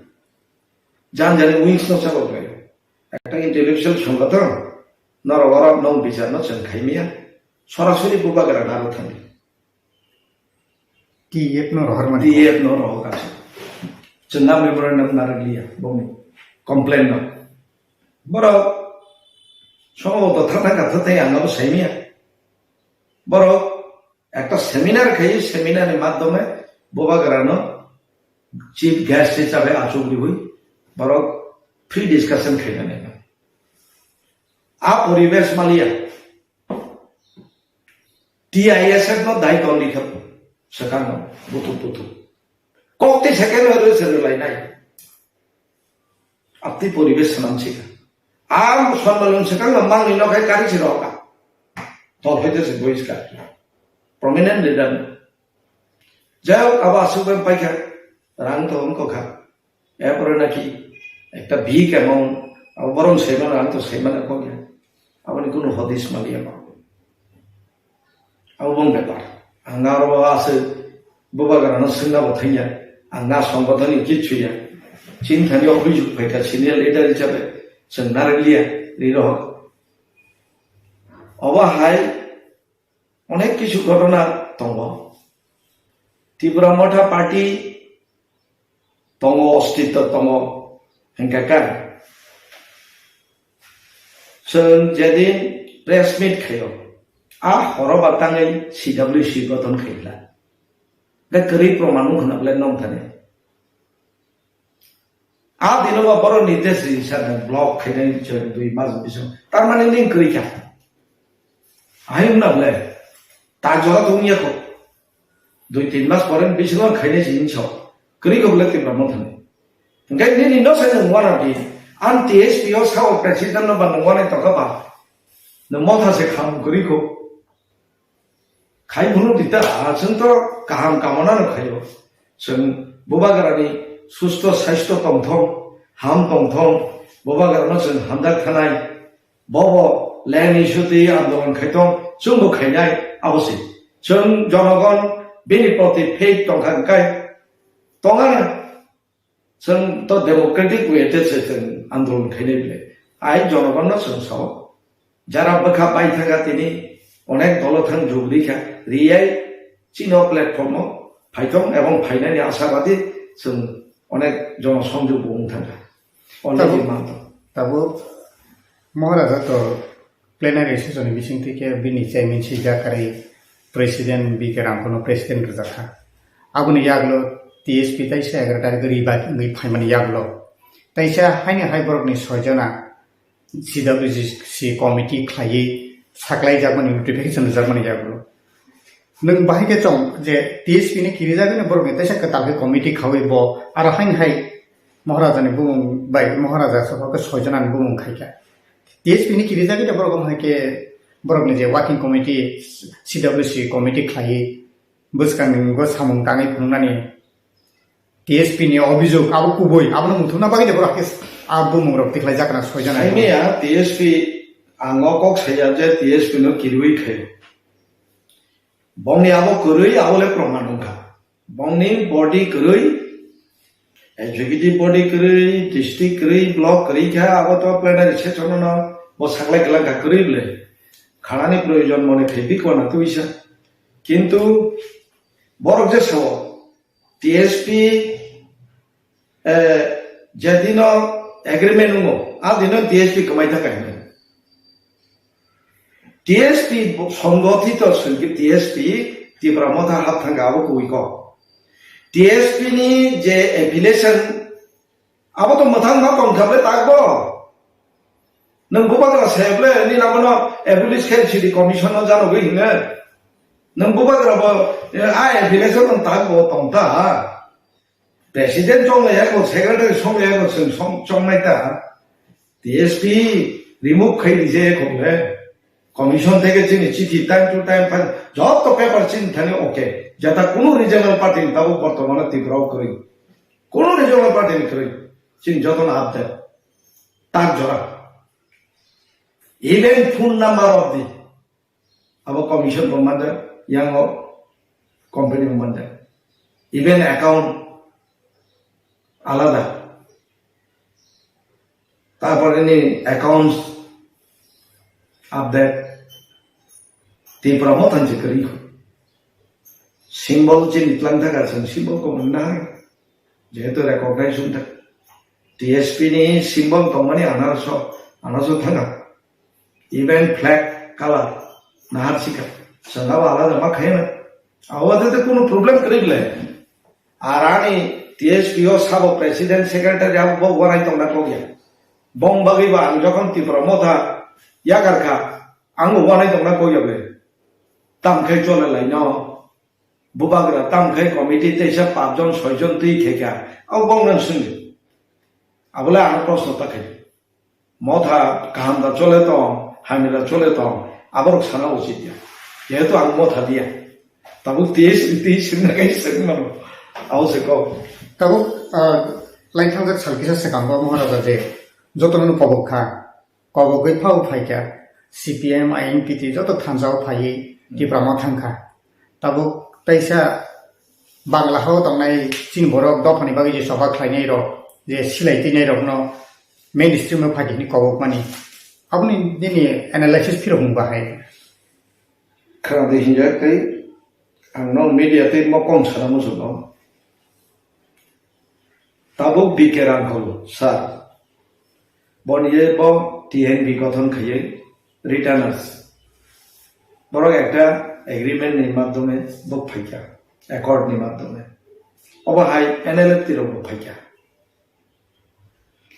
jan jani wings no chalo khlai. Ekta intellectual songothon, norok oro nong bichar no chwng khaimiya, sorasori bubagra naro thangdi. T F no rohor mani. T F no rohor kaisa. Chwng na memorandum narwkliya bongni complain no. Borok somo to thata ka thata ang abo saimiya. Borok ekta seminar khai seminar ni madhyome bobagra no chief guest hisabe achuk riwi borok free discussion khaina nai. A poribesh maliya. T I S F no dai ton likha swkang no buthuk buthuk. Kok tei second no rwse rwlai nai. Apti poribesh swnam sikha. Am sonmalung swkang no mangni no khai kari si roka. Tol hoite se boiska. Prominent leader no. Jai hok abo aswk bai paikha. Rang to wngkha. Erpore naki ekta big amount, abo borom saimano, ang to saimano kok ya. Aboni kunu hodis maliya ba. Abo bong bepar. Ang na oro ase bubagrano swngna bo thangya. Ang na songgothoni kichu ya. Chini thani obhijog phaikha senior leader hisabe chwng narwkliya ri rohor. Obo hai Onek kisu ghotona tongo. Tipra Motha Party tongo, ostitto tongo, hingkha kha. Chwng jedin press meet khaio, a horo ba tangwi C W C gothon khaikha. Hingkhe kwrwi proman wng khna belai nong thani. A dino ba borok ni tei sri sa block khainai chwng dui mas bising. Tar mane ning kwrwi kha. Ahai wngna ble. Ta jora tong ya ko. Dui tin mas pore bisingo khainai si hinso. Kwrwi ko ble Tipra Motha ni. Hingke nini no sai nung wana di. An T S P o sao president no ba nung wana tongka ba. Nung Motha se kham kwrwi ko. Khai phunuk di ta, chwng to kaham kamona no khaio. Chwng bubagrani susto saisto tongthong, ham tongthong, bubagrano chwng hamjak thanai. Bobo leni suti andolon khaitong, chwngbo khainai, abo se. Chwng jonogon bini proti faith tongkha hwnkhe tongana. Chwng to democratic way te se chwng andolon khainai bile. Ai jonogon no chwng sao. Jara bwkha bai thangkha tini onek dolo thang jugri kha. Riyai chino platform o phaithong ebong phainani asabadi chwng onek jono songjog bo wng thangkha. Already Tabuk, manto. Tabuk Maharaja to Plenary session ni bising twi khe bini chairman si jakarwi president B K Ramkhono president rwjak kha. Aboni yagulo T S P taisa egaroh tarikh rwi bai wngwi phaimani yagulo taisa haini hai borokni soi jona C W C committee khlaiwi saklaijakmani notification rwjakmani yagulo. Nwng bahai khe chong je T S P ni kirijagwi no borokni teisa kwtal khe committee khaui bo aro haini hai Maharaja ni bumung bai Maharaja sabo khe soi jona ni bumung khai kha. T S P ni kirijagwi no borok omo hai khe borokni je working committee, C W C committee khlaiwi bwskang ni mungwi samung tangwi phunuknani T S P ni obhijog abo kubui, abono muthungna bagwi de borok khe a bumung rok tikhlai jakna soi jana. Saimaya T S P ang o kok saya je T S P no kirui khaio. Bongni abo kwrwi, abo le proman wngkha. Bongni body kwrwi, Executive body kwrwi, district kwrwi, block kwrwi kha, abo to plenary session no bo saklai kwlang kha kwrwi bwle. Khanani proyojon mone khe bikwana twisa. Kintu borok je sao, T S P, eh, jedino agreement wngo, a dino T S P kwmai thangkha hinwi. T S P bo-, songothito swngkhe T S P Tipra Motha hap thangkha abo kubui kok. T S P ni je affiliation, abo to mwthang ma tongkha ble takbo. Nwng bubagra se ble ni lamono abolish khe city commission no janogwi hinwi. Nwng bubagra bo, eh, a affiliation no takbo tongta. President chonglai ya ko, secretary chonglai ya ko, chwng song-, chongnai ta. T S P remove khai di je ko le. Commission theke chini chithi time to time phai, joto paper chini thani okay. Jata kunu regional party ni tabuk bortomane Tripura o kwrwi. Kunu regional party ni kwrwi. Chini joto na update. Tak jora. Even phone number of the abo commission bo manjak, yang o company bo manjak. Even account alada. Tarpore ni accounts update. Tipra Motha ni kwrwi. Symbol chini tlang thaka chwng symbol ko manna hai. Jehetu recognize wngkha. T S P ni symbol tongmani anaroso, anaroso thangkha. Even flag color nahar sikha. Chwng abo alada ma khaina. Abo te kunu problem kwrwi bwle. Ar ani T S P o sabo president secretary abo bo wanai tongna kok ya. Bong bagwi ba ang jokhon Tipra Motha yakar kha, ang bo wanai tongna kok ya bwle. Tam khai chole lai no. Bubagra tam khai committee teisa pachjon soijon twi khe kha. Abo bong nang swngdi. Abole ang proshno ta khai. Motha kaham da chole tong, hamya da chole tong, aborok sana uchit ya. Jehetu ang motha diya. Tabuk T S P twi swngna kai swng mano. Abo se kok. Tabuk, ah, laithang jak sal kisa swkango Maharaja je jotono kobok kha. Kobogwi phao phaikha, C P M, I N P T joto thansa o phaiwi Tipra ma thangkha. Tabuk teisa Bangla hao tongnai chini borok dophani bagwi je choba khlainai rok, je silai twinai rokno mainstream o phai hwnwi kobokmani. Aboni nini analysis phirok mung bahai. Khwrang de hinjak tei ang no media tei mo kong sana muchungo. Tabuk B K Rangkhol sir, boni ye bo T N B gothon khaiye retainers. Borok ekta agreement ni madhyome bo phaikha, accord ni madhyome. Obo hai N L F T rok bo phaikha.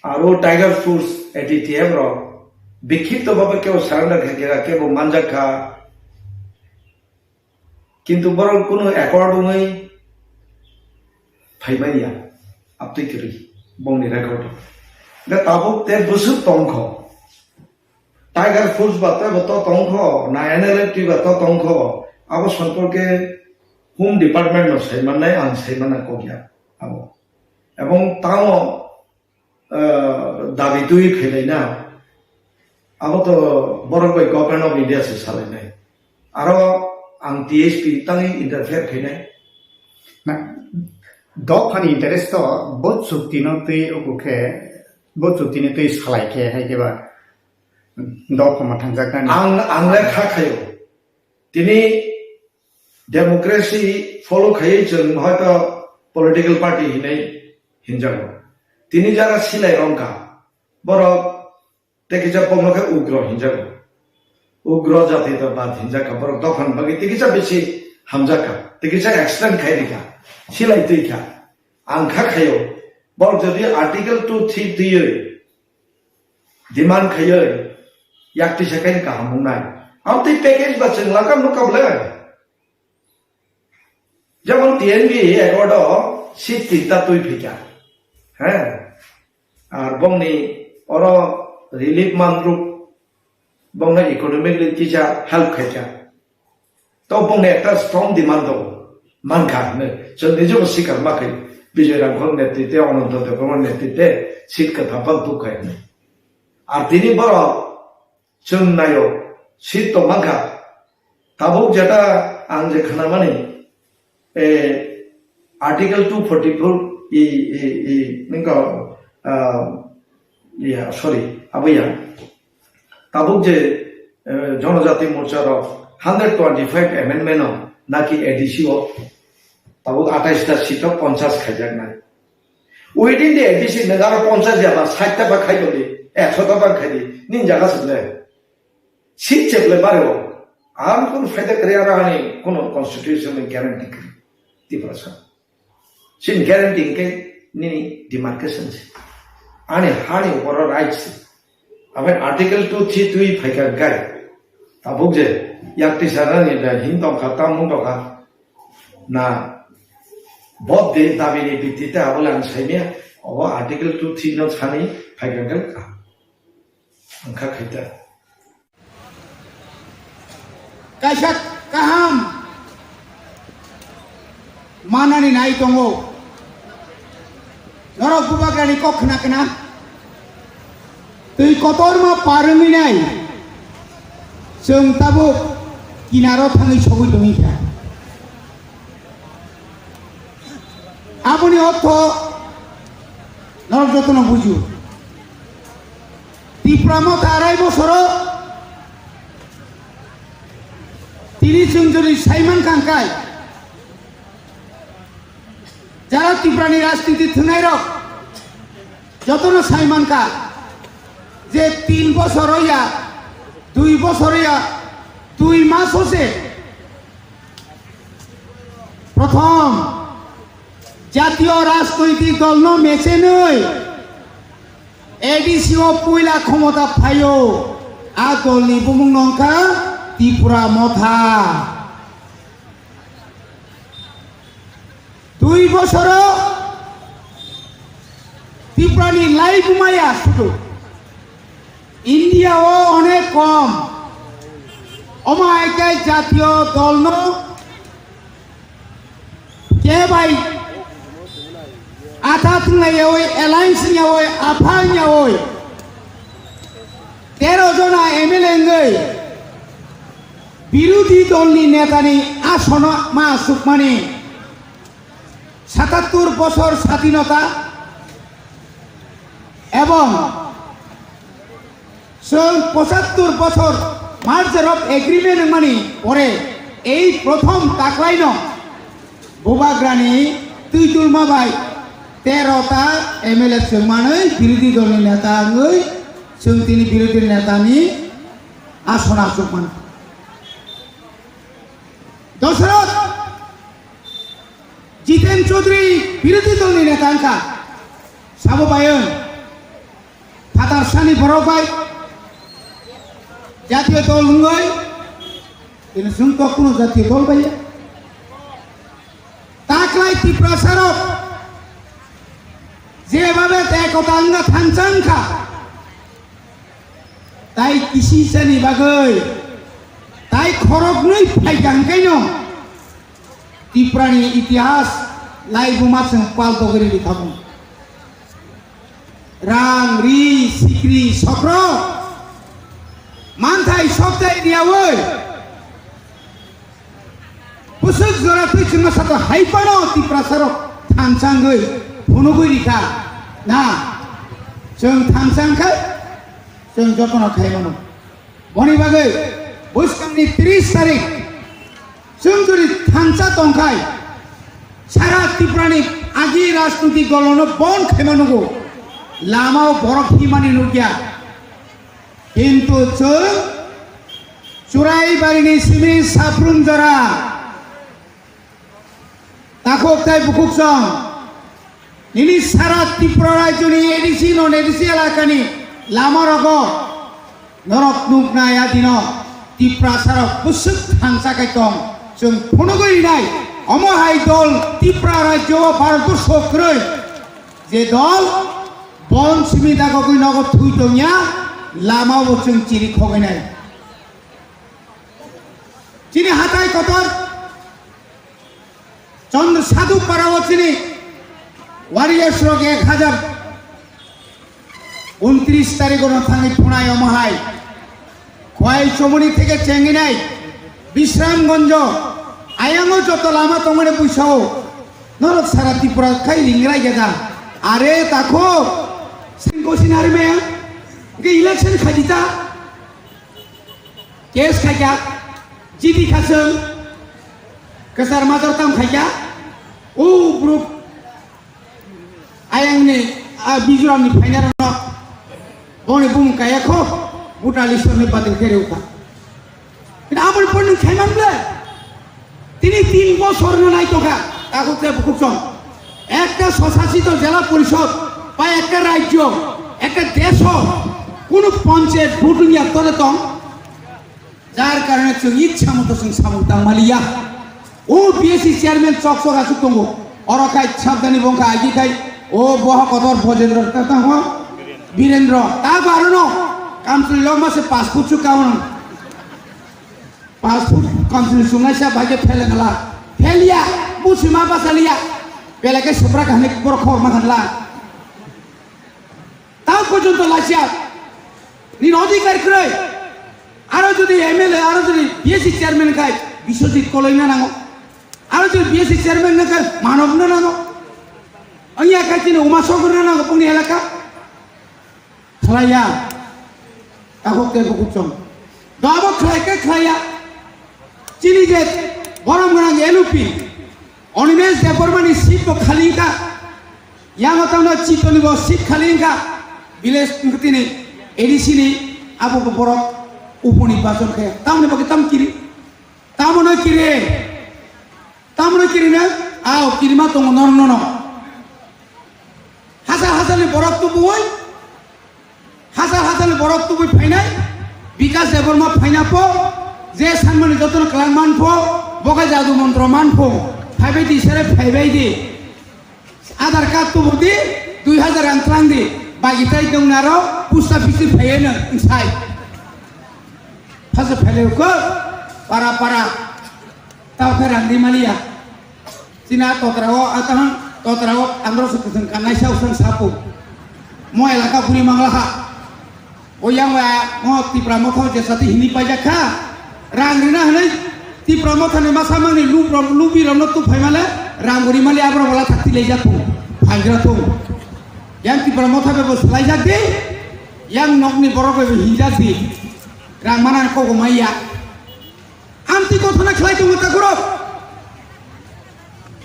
Aro Tiger Force, A T T F rok bikhipto bhabe kebo surrender khaikha, kebo manjak kha. Kintu borok kunu accord wngwi phaimani ya, aptwi kwrwi bongni record o. Hwnkhe tabuk te bwswk tongkho. Tiger Force ba tebo to tongkho, na N L F T ba to tongkho, abo somporke Home Department no sai mannai, ang sai manna kok ya abo. Ebong tamo, eh, dabi twi khailai na, abo to borok bai Government of India se salainai. Aro ang T S P tangwi interfere khainai. Na, dophani interest to bo chukti no twi uku khe, bo chukti no twi salai khe hai khe ba dopha ma thangjak nani. Ang, ang le kha khayo. Tini democracy follow khaiwi chwng hoito political party hinwi hinjago. Tini jara silai rongkha. Borok tei kisa bongno khe ugro hinjago. Ugro jati to bad hinjakha. Borok dophani bagwi tei kisa bisi hamjakha. Tei kisa extend khai rikha. Silai twi kha. Ang kha khayo. Borok jodi Article two three twiwi demand khaiwi yak tisa khe kaham wngnai. Amtwi package ba chwng lakam nukha bwle. Jemon T N B accord o seat tinta twi phika. He. Ar bongni oro relief manruk bongno economically kisa help khaika. To bongni ekta strong demand do mankha hwnwi. Chwng nijebo sikar ma khai Bijoy Rangkhol netrite, Ananto Debbarma netrite seat kwtham phang tuk khai hwnwi. Ar tini borok chwng naio, seat tongmangkha. Tabuk jeta ang je khnamani, eh, Article two forty-four I, i, i, nengka, ah, ya, sorry, abo ya. Tabuk je, eh, Jonojati Morcha rok hundred twenty-five amendment o naki A D C o tabuk atais ta seat o ponchas khaijaknai. Within the A D C nengaro ponchas ya ba sait ta ba khai toli, ekso ta ba khai di, nin jaga sile. Seat cheple bare o. Ar kun faida kare ara ani kono constitution ni guarantee kare. Tiprasa. Chini guarantee hwnkhe nini demarcation se. Ani hani uporo right se. Abai Article two three twi phaikha gai. Tabuk je yak tisa rani da hin tongkha, tam mung tongkha. Na bot de dabi ni bitti te abole ang saimya. Obo Article two three no sani phaikha gai. Ang kha khaita. Kaisa kaham manani nai tongo. Norok bubagrani kok khna khna. Twi kotorma par wngwi nai. Chwng tabuk kinaro thangwi sogwi tongwi kha. Aboni ortho norok jotono buju. Tipra motha arai bosoro tini chwng jodi saiman kangkai, jara Tiprani rajniti thwngnairok jotono saiman kha je tin bosor ya, dui bosor ya, dui mas se prothom jatiyo rajnoitik dolno mechenwi A D C o puila khomota phaio, a dolni bumung no wngkha Tipra Motha. Dui bosoro Tiprani lai bumaya sudu. India o onek kom. Omo hai khe jatiyo dolno Khe bai atha thwnglayawi, alliance wngyawi, apha wngyawi, tero jona M L A wngwi birodhi dolni netani asono ma asukmani satattur bosor sadhinota ebong Chwng pochattor bosor merger of agreement wngmani pore ei prothom taklaino bubagrani twidulma bai tero ta M L A chwng manwi birodhi dolni neta wngwi chwng tini birodhi netani ason achuk mano. Dosoroth Jiten Chaudhary birodhi dolni neta wngkha, sabo bayung. Phatar sani borok bai jatiyo dol wngwi tini chwng kok kuno jatiyo dol bai ya. Taklai Tiprasa rok jebabe te ekota wngna thansa wngkha, tai kisisani bagwi tai khoroknwi phaikha hwnkhaino Tiprani itihas laibuma chwng paltogwi rwdi tabung. Rang, ri, sikri, sokro, manthai sokthai riyawi bwswk jora twi chwngno sato hai phano Tiprasarok thansa wngwi phunugwi rikha. Na, chwng thansa wngkha, chwng jotono khai mano. Boni bagwi bwskangni tris tarik chwng jodi thansa tongkhai, sara Tripurani agi rajniti dolono bon khaima nugo, lamao borok himani nukya. Kintu chwng Churaibarini simi Saprumjora Takhuk tai bukhuk song. Nini sara Tripura rajyoni A D C, non A D C elakani lama rogo norok nuknai adino Tiprasarok bwswk thansa kai tong. Chwng phunugwi rinai omo hai dol Tripura rajyo o Bharatborsho kwrwi je dol bon simi dagogwi nogo thwi tongya lama bo chwng chiri khogwi nai. Chini hatai kotor Chandra Sadhu Para o chini warriors rok ek hajar untris tarikh o thangwi phunai omo hai. Khwai Chomoni theke chenginai Bisramganjo ayango joto lama tongmani buisao Norok sara Tripura khai ringrai geda. Are takho singko sinari me ke election khajita. Case khaikha, G D khasung, kesar major tam khaikha, o group ayang ni a Mizoram ni final no boni bung kaya kho, buta list ni badil kere ukha. Kini aboni pon nung khaiman ble, tini tin bosor no nai tokha, takhuk te bukhuk song. Ekta swsasito jela porishod, ba ekta rajyo, ekta desho, kunu panchayat vote ni aktore tong, Jar karone chwng ichha moto chwng samung tang maliya. O B S C chairman chok chok aswk tongo. Oro khai sabdani bongkha agi khai o boha kotor Bojendra ta tang ho Birendra ta barono kamchwlwi lok mase passport chu kaun. Passport kamchwlwi chungnai sa bhai khe phele ngala. Pheliya, busi ma basaliya. Belai khe supra kahani borok khobor ma khanla. Tang porjonto lasia nini odhikar kwrwi. Aro jodi M L A, aro jodi B S C chairman khai Biswajit Koloi na nango. Aro jodi B S C chairman na khai Manob na nango. Anya khai chini Uma Sogor na nango pungni elaka. Khlaiya. Takhuk tei bukhuk chong. Dabo khlai khe khlaiya. Chini je borom gwnang L U P. Animesh Debbarma ni seat bo khali wngkha. Yang o tamo Chitoni bo seat khali wngkha. Village wngkha tini A D C ni abo bo borok uponi bajon khe. Tamoni bagwi tam kiri. Tamoni kiri. Tamoni kiri na. Ao kirima tongo nor nono. Hachal hachal ni borok tubuwi. Hachal hachal borok tubui phainai, Bikas Debbarma phaina pho, je sanmani jotono kwlang man pho, bokai jadu montro man pho, phaibai di sere phaibai di. Aadhaar card tubu di, dui hajar rang tlang di, bagi tai dong naro, post office phaiye no, nsai. Phasa phaile ko, para para, tau khe rang di maliya. China totra o, atahang totra o, andro se kusung kanai sa usang sapu. Mo elaka kuri mangla ha. O yang wa, mo Tipra Motha je sati hini paja kha. Rang rina hanai Tipra Motha ni masa mangni lup rom, lubi rom no tu phai male, rang guri mali abro wala thakti lejak thung. Phangra thung. Yang Tipra Motha be bo slai jak di. Yang nok ni borok be hinjak di. Rang mana ko go maya. Amtwi kothona khlai tongo takhurok.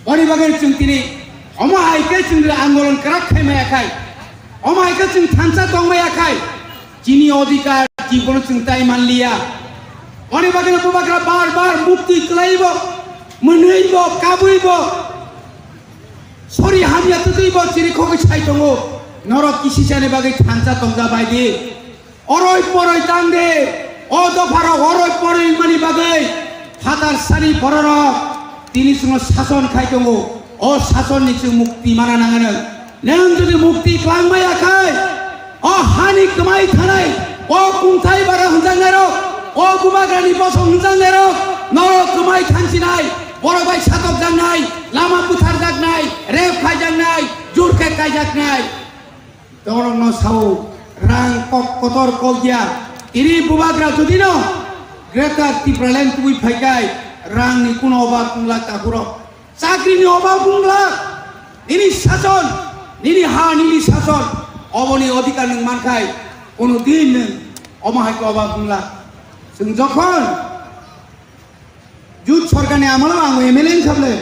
Boni bagwi chwng tini omo hai khe chwng andolon kwrak khai maya khai. Omo hai khe chwng thansa tong maya khai. Chini odhikar jibono chwng tai man liya. Boni bagwi bubagra bar bar mukti kwlaibo, mwnwibo, kabuibo, sori hamya twtwibo chini khogwi sai tongo. Norok kisisani bagwi thansa tongja bai di. Oroi poroi tang de, o dopharok oroi poroi mani bagwi phatar sani bororok tini chwngno sason khai tongo. O sasonni chwng mukti mana nangano. Nwng jodi mukti kwlangmaya khai, o hani kwmai thanai, o kungthai bara hwnjaknairok, o bubagrani bosong hwnjaknairok, norok kwmai thansinai, borok bai satokjaknai, lama butharjaknai, rep khaijaknai, jur khe kaijaknai. Torokno sao, rang kok kotor kok ya. Tini bubagra jodi no Greater Tipraland tubui phaikai, rang ni kuno obab wngla takhurok. Chakri ni obab wngla. Nini sason, nini ha, nini sason. Oboni odhikar nwng mankhai, kono din nwng omo hai khe obab wngla. Chwng jokhon Jut sorkar ni amolo ang M L A wngkha bwle.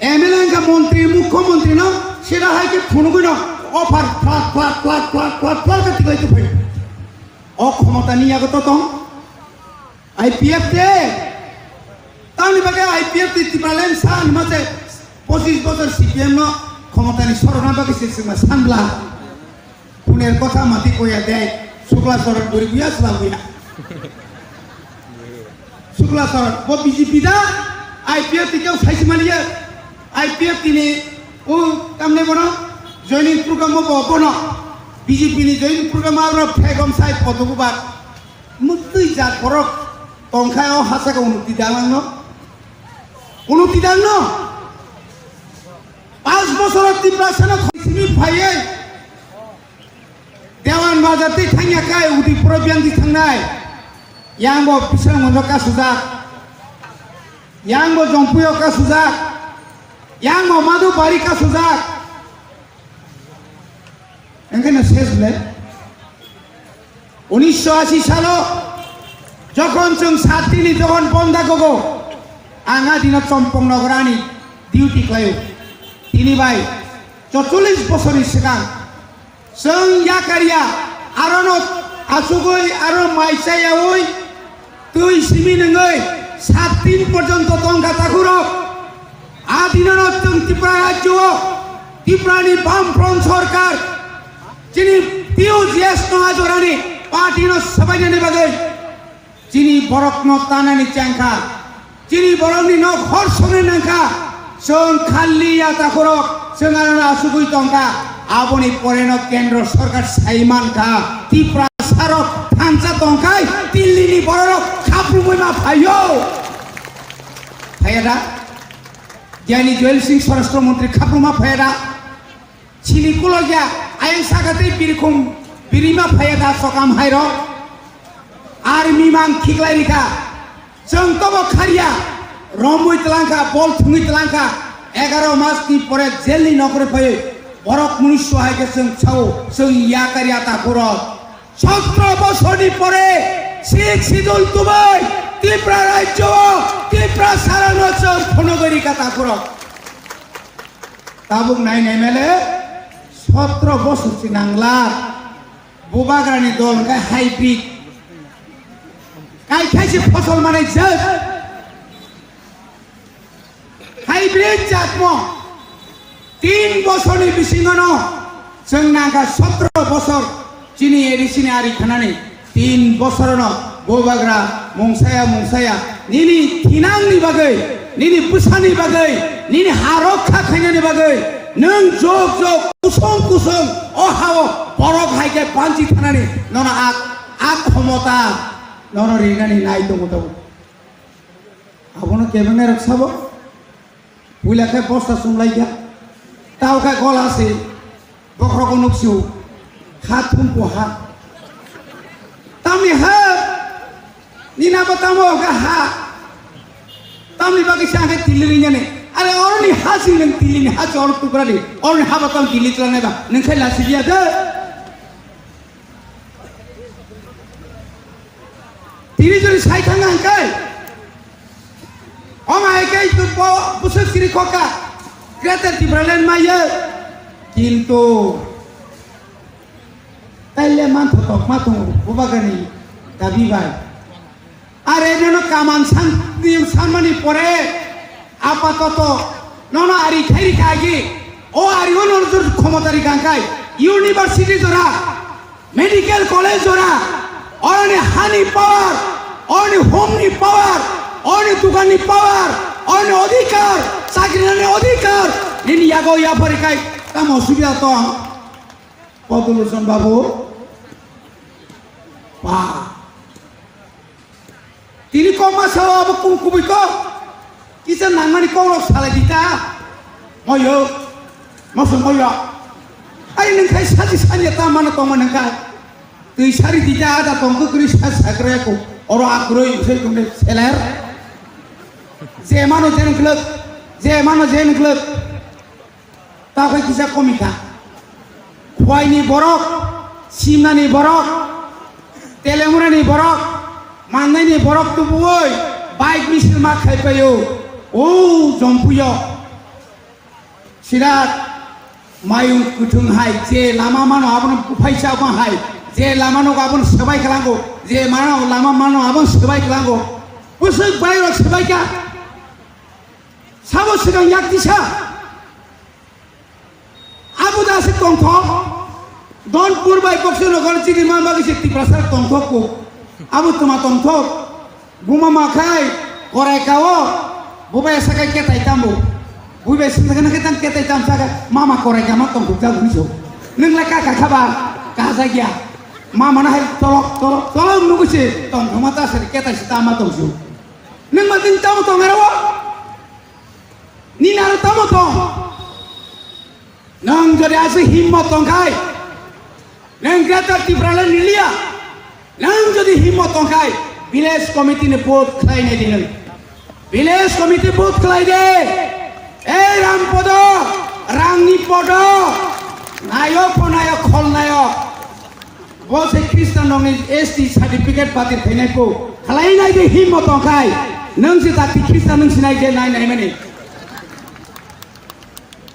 M L A wngkha montri, mukhyamantri no sida hai khe phunugwi no offer flat, flat, flat, flat, flat, flat khe tiklai tongphai. O khomota ni yago to tong. I P F te. Tamni bagwi I P F te Tipraland san ma se pochis bosor C P M no khomota ni sorona bagwi se sima sanbla. Puner kotha mati koya de, Sukla Soron guri buya sla buya. Sukla Soron, bo B J P da, I P F ni keu saisi maliya, I P F ni o tamne bono joining program mo bo bono, B J P ni joining program aro phegom sai photo bubar. Muktui jat borok tongkha o hachaka unuti dalangno. Unuti dalno. Panch bosoro Tiprasano simi phaiye. Dewan Bazar tei thangya kai Udipuro biyang di thangnai. Yang bo Bisramganjo kasujak. Yang bo Jompuio kasujak. Yang mamadu bari kasujak. Engkhe no ses le. Unisho ashi salo jokhon chwng sat dini jokhon bonda gogo, ang a dino Chompong nogorani duty khlaio. Tini bai chorchollis bosorni swkang chwng yakarya, arono achugwi, aro mai chayaui, twi simi nungwi sat din porjonto tongkha takhurok. A dinono chwng Tripura rajyo o Tripurani Bamfront Sorkar chini T U J S no ajorani party no sabainani bagwi chini borokno tanani chengkha, chini borokni nok hor songwi nangkha, chwng khalli ya takhurok, chwng ano asugwi tongkha, aboni poreno Kendro Sorkar sai mankha, Tiprasarok thansa tongkhai, Dillini bororok khaprumwi ma phaio. Phaiya da? Jani Joel Singh Swarashtra Mantri khapruma phaiya da? Chini kulokya, ayang saka tei birikhum birima phaiya da sokam hairo? Ar mimang khiklai rikha. Chwng tobo kharya, romwi tlangkha, bol thwngwi tlangkha. Egaro mas ni pore jail ni nokre phaiwi borok munisho hai khe chwng sao, chwng yakarya takhurok. Sotro bosorni pore Sixth Schedule tubui Tripura rajyo o Tripura sarano chwng phunugwi rikha takhurok. Tabuk nai nai mele sotro bosor si nangla. Bubagrani dol hwnkhe hybrid. Kai khai se phosol manai jat. Hybrid jatmo. Tin bosorni bisingono chwng nangkha sotro bosor chini A D C ni ari khanani. Tin bosorono bubagra mungsaya mungsaya nini thinangni bagwi, nini bwsani bagwi, nini ha rokha khainani bagwi nwng jok jok kusong kusong o hao borok hai khe banchi thanani nono a, a khomota nono rinani nai tongo tongo. Abono kebengnairok sabo? Puila khe bosta chumlaikha. Tao khe gola se. Bokhrogo nuksu. Ha thumpo ha. Tamni ha. Nina bo tamo ga ha. Tamni bagwi se ang khe tili rinani. Are oroni ha si nwng tili ni ha si oro tukra di. Oroni ha bo tamo tili tla nai ba. Nwng khe lasi dia de. Tini jori sai thang ang kai. Oma hai kai tu bo busuk siri khoka. Greater Tipraland maya. Kintu taile man thotok ma tongo bubagani dabi bai. Are nono kaman san, sanmani pore apatoto nono ari khairi kha agi. O ari o nono jor khomota ri kangkai. University jora, medical college jora, oroni hani power, oroni home ni power, oroni dukan ni power, oroni odhikar, chakri nani odhikar, nini yago yapari kai tamo osubida tong. Poduluson babu, pa. Tini kok ma sao abo kung kubui kok. Kisa nangmani kok rok salai di ta. Moyo. Moso moyo. Ai nwng khai saji sanya ta mano tongma nwng khai. Twi sari di ta ada tong kwkrwi sa sakra ko. Oro akroi se tongde seler. Je mano je nwng klok. Je mano je nwng klok. Ta khe kisa komi kha. Khwaini borok, simnani borok, telemurani borok, mannaini borok tubuwi bike misil ma khai paio. O jompuyo. Sirat mayung kuthung hai je lama mano abono buphaisa ma hai. Je lama nogo abono swbai klango. Je mano lama mano abono swbai klango. Bwswk bai rok swbai kha. Sabo swkang yak tisa. Abo da se tongthok. Donpur bai Boksonogor chini ma bagwi se Tiprasa tongthok ko. Abo tuma tongthok. Buma ma khai korai kao. Bubai sakai ketai tambo. Bubai sing sakana ketang ketai tam saka mama korai kama tongthok ja buiso. Nung la ka ka khaba ka ja gya. Mama na hai tolok tolok tolok nugu se tongthok ma ta se ketai se tama tongsu. Nung ma tin tamo tong arawa. Nini aro tamo tong? Nwng jodi aswk himmat tongkhai, nwng Greater Tipraland ni liya. Nwng jodi himmat tongkhai, village committee ni vote khlai nai di nwng. Village committee vote khlai de. Ei Rampodo, Rangni Podo, nayok pho nayok, khol nayok. Bo se Khristanrokni S T certificate batil khainai phu. Khlainai de himmo tongkhai. Nwng se jati Khristan nwng sinai je nai nai mani.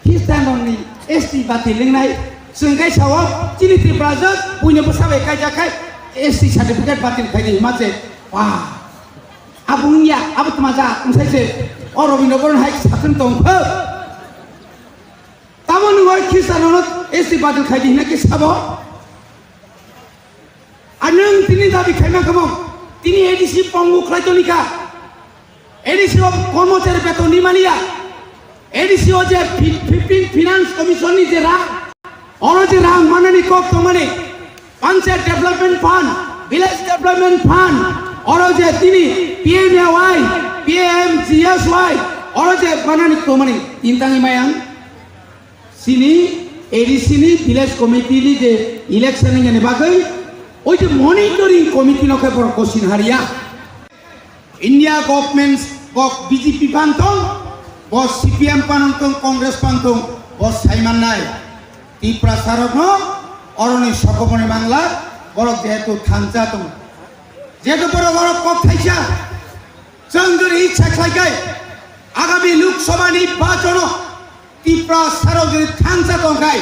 Khristanrokni S T batil wngnai. Chwng khai sao, chini Tiprajwk, buino bwsa bai kaijak khai S T certificate batil khainai hima se. Wah. Abo wngya, abo tma ja, wngsaise. O Robindra Bharon hai satung tong kho. Tamo nwng oi Khristanrokno S T batil khai di hwnwi khe sabo? Ar nwng tini dabi khaima kamo? Tini A D C pongo khlai toni kha. A D C o kormochari beton ni mania. A D C o je fi-, fifteen Finance Commission ni je rang, oro je rang manani kok tongmani, Panchayat Development Fund, Village Development Fund, oro je tini P M A Y, P M G S Y, oro je manani tongmani, tintangni mayang. Chini A D C ni village committee ni je election ni bagwi, oi je monitoring committee no khe borok kosin hariya. India government bo B J P phan tong, bo C P M phan tong, Congress phan tong, bo saimannai. Tiprasa rokno oroni sokomoni mangla, borok jehetu thansa tong. Jehetu borok orok kok thaisa, chwng jodi ichha khlai khe, agami Lok Sabha ni bachono Tiprasa rok jodi thansa tongkhai,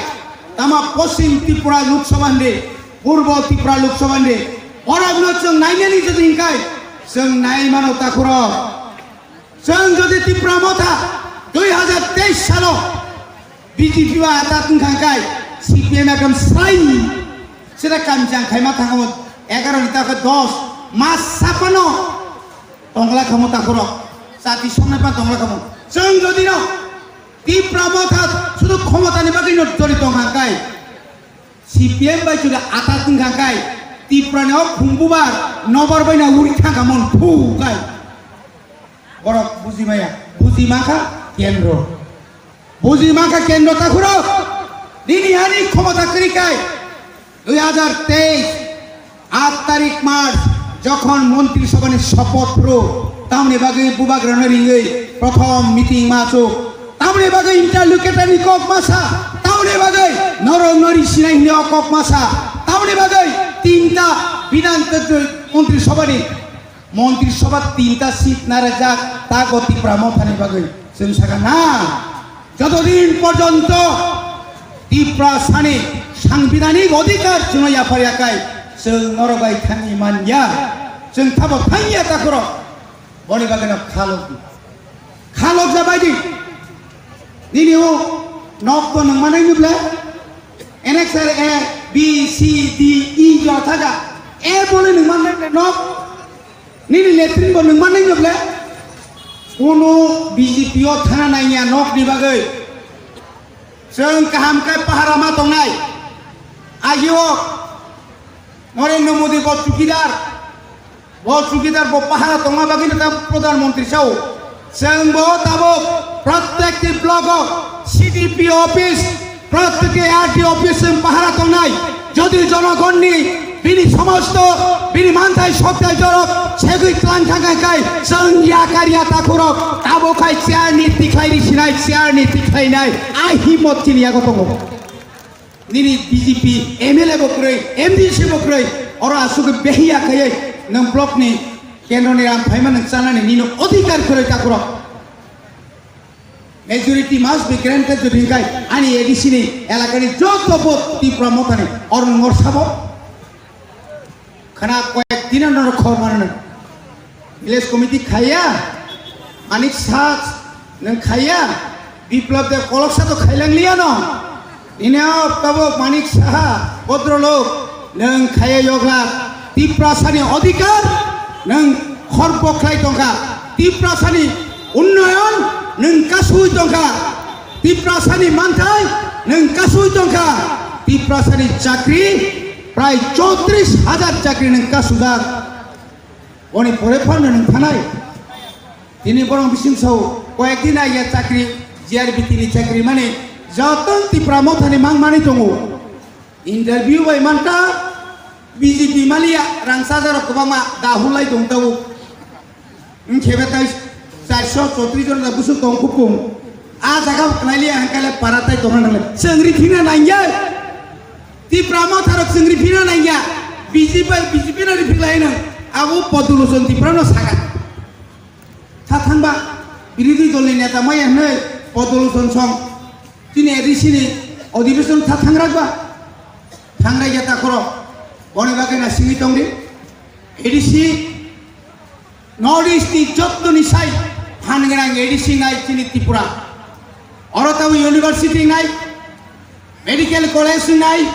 tama Poschim Tripura Lok Sabha hinde, Purbo Tripura Lok Sabha hinde, borokno chwng nainani jodi hinkhai, chwng nai mano takhurok. Chwng jodi Tipra Motha dui hajar teis salo B J P bai atat wngkha khai, C P M ekdom srai sida kamjang khaima thangamo, egaroh ni takhe dos mas sapano tongla khamo takhurok, jati songnai pa tongla khamo. Chwng jodi no Tipra Motha sudu khomotani bagwi no jori tongkha kai. C P M bai sudu atat wngkha kai. Tiprani o khumbubar nobar bai na uri thangkha mon phu kai. Borok buji maya, buji makha kendro. Buji makha kendro takhurok. Nini hani khomota kwrwi kai. Dui hajar teis, aat tarik March, jokhon Montri Sabhani sopoth phuru, tamni bagwi bubagrano ringwi prothom meeting ma asuk, tamni bagwi interlocutor ni kok masa, tamni bagwi norok nori sinai hwnwi o kok masa, tamni bagwi tinta Bidhan Montri Sabhani Montri Sabha tinta seat narajak, tago Tipra Mothani bagwi. Chwng sakha na, jotodin porjonto Tiprasani sangbidhanik odhikar chwngno yaphar yakai, chwng norok bai thangwi manya, chwng thabo thangya takhurok, boni bagwino khalok di. Khalok jabai di. Nini o nok to nang manai nuble? N X R A, B, C, D, E jora thaga. A bole nang manai nok. Nini letrin bo nang manai nuble? Kuno B J P o thana naiya nok ni bagwi. Chwng kaham khe pahara ma tongnai. Agio Narendra Modi bo chukidar. Bo chukidar bo pahara tongma bagwi no ta Pradhan Mantri sao. Chwng bo tabuk prottekti block o C D P office, prottekti R D office chwng pahara tongnai. Jodi jonogonni bini somosto bini manthai soktai jorok segwi tlang thangkha khai chwng yakar ya takhurok tabuk khai chair ni tikhlai ri sinai, chair ni tikhlai nai. A himot chini yago tongo. Nini B J P M L A bo kwrwi, M D C bo kwrwi, oro aswk behiya khaiwi nwng block ni kendro ni ram phaima nwng chanani nini odhikar kwrwi takhurok. Majority must be granted to Ringkai, ani A D C ni elaka ni joto vote Tipra Mothani, oro nwng sabo. Khana koyek din ano khor mano. Village committee khaiya, Manik Saha nwng khaiya, Biplab Deb koloksa to khailang liya no. Nini o tabuk Manik Saha, Bhadralok nwng khaiya yokla. Tiprasani odhikar nwng khorbo khlai tongkha. Tiprasani unnoyon nwng kasui tongkha. Tiprasani manthai nwng kasui tongkha. Tiprasani chakri prai chotris hajar chakri nwng kasujak. Boni pore phano nwng thanai. Tini borok bising sao koyek din aya chakri, G R B T ni chakri mani joto Tipra Mothani mang mani tongo. Interview bai manta B J P maliya rang sajarok kwbangma dahulai tong tabuk. Wngkhe betai charso chotris jon da busuk tong khupung. A jaga kwnai liya hwnkhe le para tai tongna nangle. Chwng riphina nangya. Tipra motharok chwng riphina nangya. B J P, B J P no riphik lai nang. Abo Podolochon Tipra no saka. Tha thangba birodhi dol ni neta maya hwnwi Podolochon song. Chini A D C ni odhibeshon tha thangrakba. Thangrai ya takhoro. Boni bagwi na singwi tongdi. A D C North East ni jottoni sai phan gwnang A D C nai chini Tripura. Oro tabo university nai, medical college nai,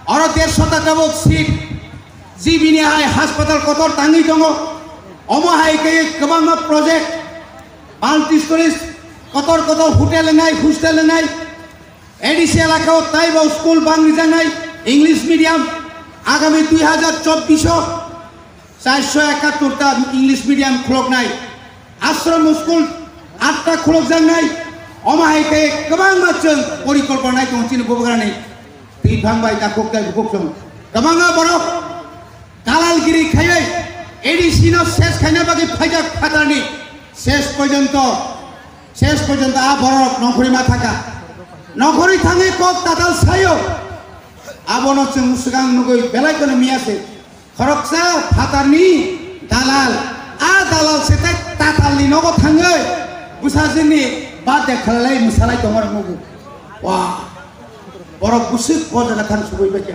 oro dersho ta tabuk seat. G B ni hai hospital kotor tangwi tongo. Omo hai khe kwbangma project, multi stories, kotor kotor hotel nai, hostel nai. A D C elaka o taibo school bang rijaknai English medium. Agami dui hajar chobbish o Charsho ekattor ta English medium khuloknai, ashram school atta khulokjaknai, omo hai khe kwbangma chwng porikolpona nai tongo chini bubagrani twi phang bai takhuk tai bukhuk chwng kwbangma borok dalalgiri khaiwi A D C no ses khaina bagwi phaijak phatarni ses porjonto, ses porjonto a borok nongkhorwi ma thaka, nongkhorwi thangwi kok tatal sayo, abono chwng swkang nugwi belai kheno miya se. Khoroksa phatarni dalal, a dalal se tai tatalni nogo thangwi bwsajwkni birthday khlailai mwsalai tongma rok nugo. Wah, borok bwswk o jaga thang sugwi baikha.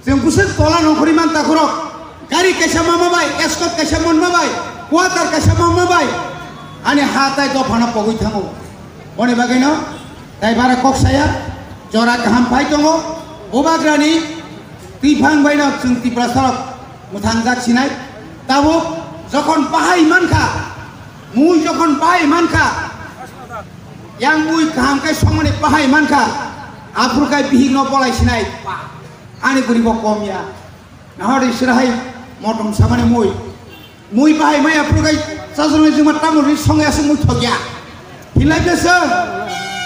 Chwng bwswk tola nongkhorwi man takhorok. Gari kaisa mama bai, escort kaisa monma bai, quarter kaisa mama bai. Ani ha tai dophano pogwi thango. Boni bagwino tai bara kok saya, jora kaham phai tongo. Bubagrani twiphang baino chwng Tiprasarok mwthangjak sinai. Tabuk jokhon bahai mankha, mui jokhon bahai mankha, yang mui kaham khe songmani bahai mankha, aphuru khe bihikno bolai sinai. Ani guribo kom ya. Nahori sirahai motom samani mui. Mui bahai maya phuru kai chajwkni juma tamo ri song ya se mui thok ya. Hinlai khe se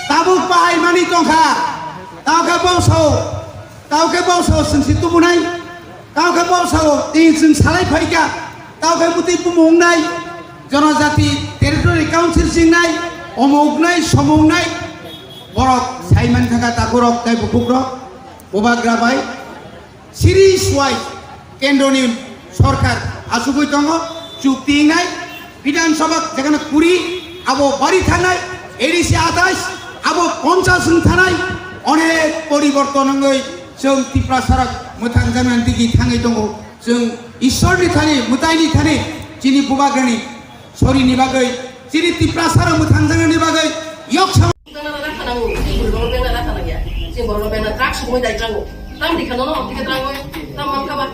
tabuk bahai mani tongkha. Tao khe bosao. Tao khe bosao sengsi tubunai. Tao khe bosao tei chwng salai phaikha. Tao khe bwtwi bumung nai. Jonojati Territory Council singnai. Omuk nai, somung nai. Borok saiman thangkha takhurok tei bukhukrok. Bubagra bai. Series wise kendroni sorkar asugwi tongo, chukti wngnai, Bidhan Sabha jekhano kuri, abo bari thangnai, A D C atais, abo ponchas wng thanai, onek poriborton wngwi chwng Tiprasarok mwthangjaknani digi thangwi tongo. Chwng Ishwarni thani, mwtaini thani, chini bubagrani sorini bagwi, chini Tiprasarok mwthangjaknani bagwi yok sama Bengna rana khanango, tei borokno bengna rana khanangya. Chini borokno bengna truck sumui dai trango. Tam rikha nono, tike trango, tam mankha ba.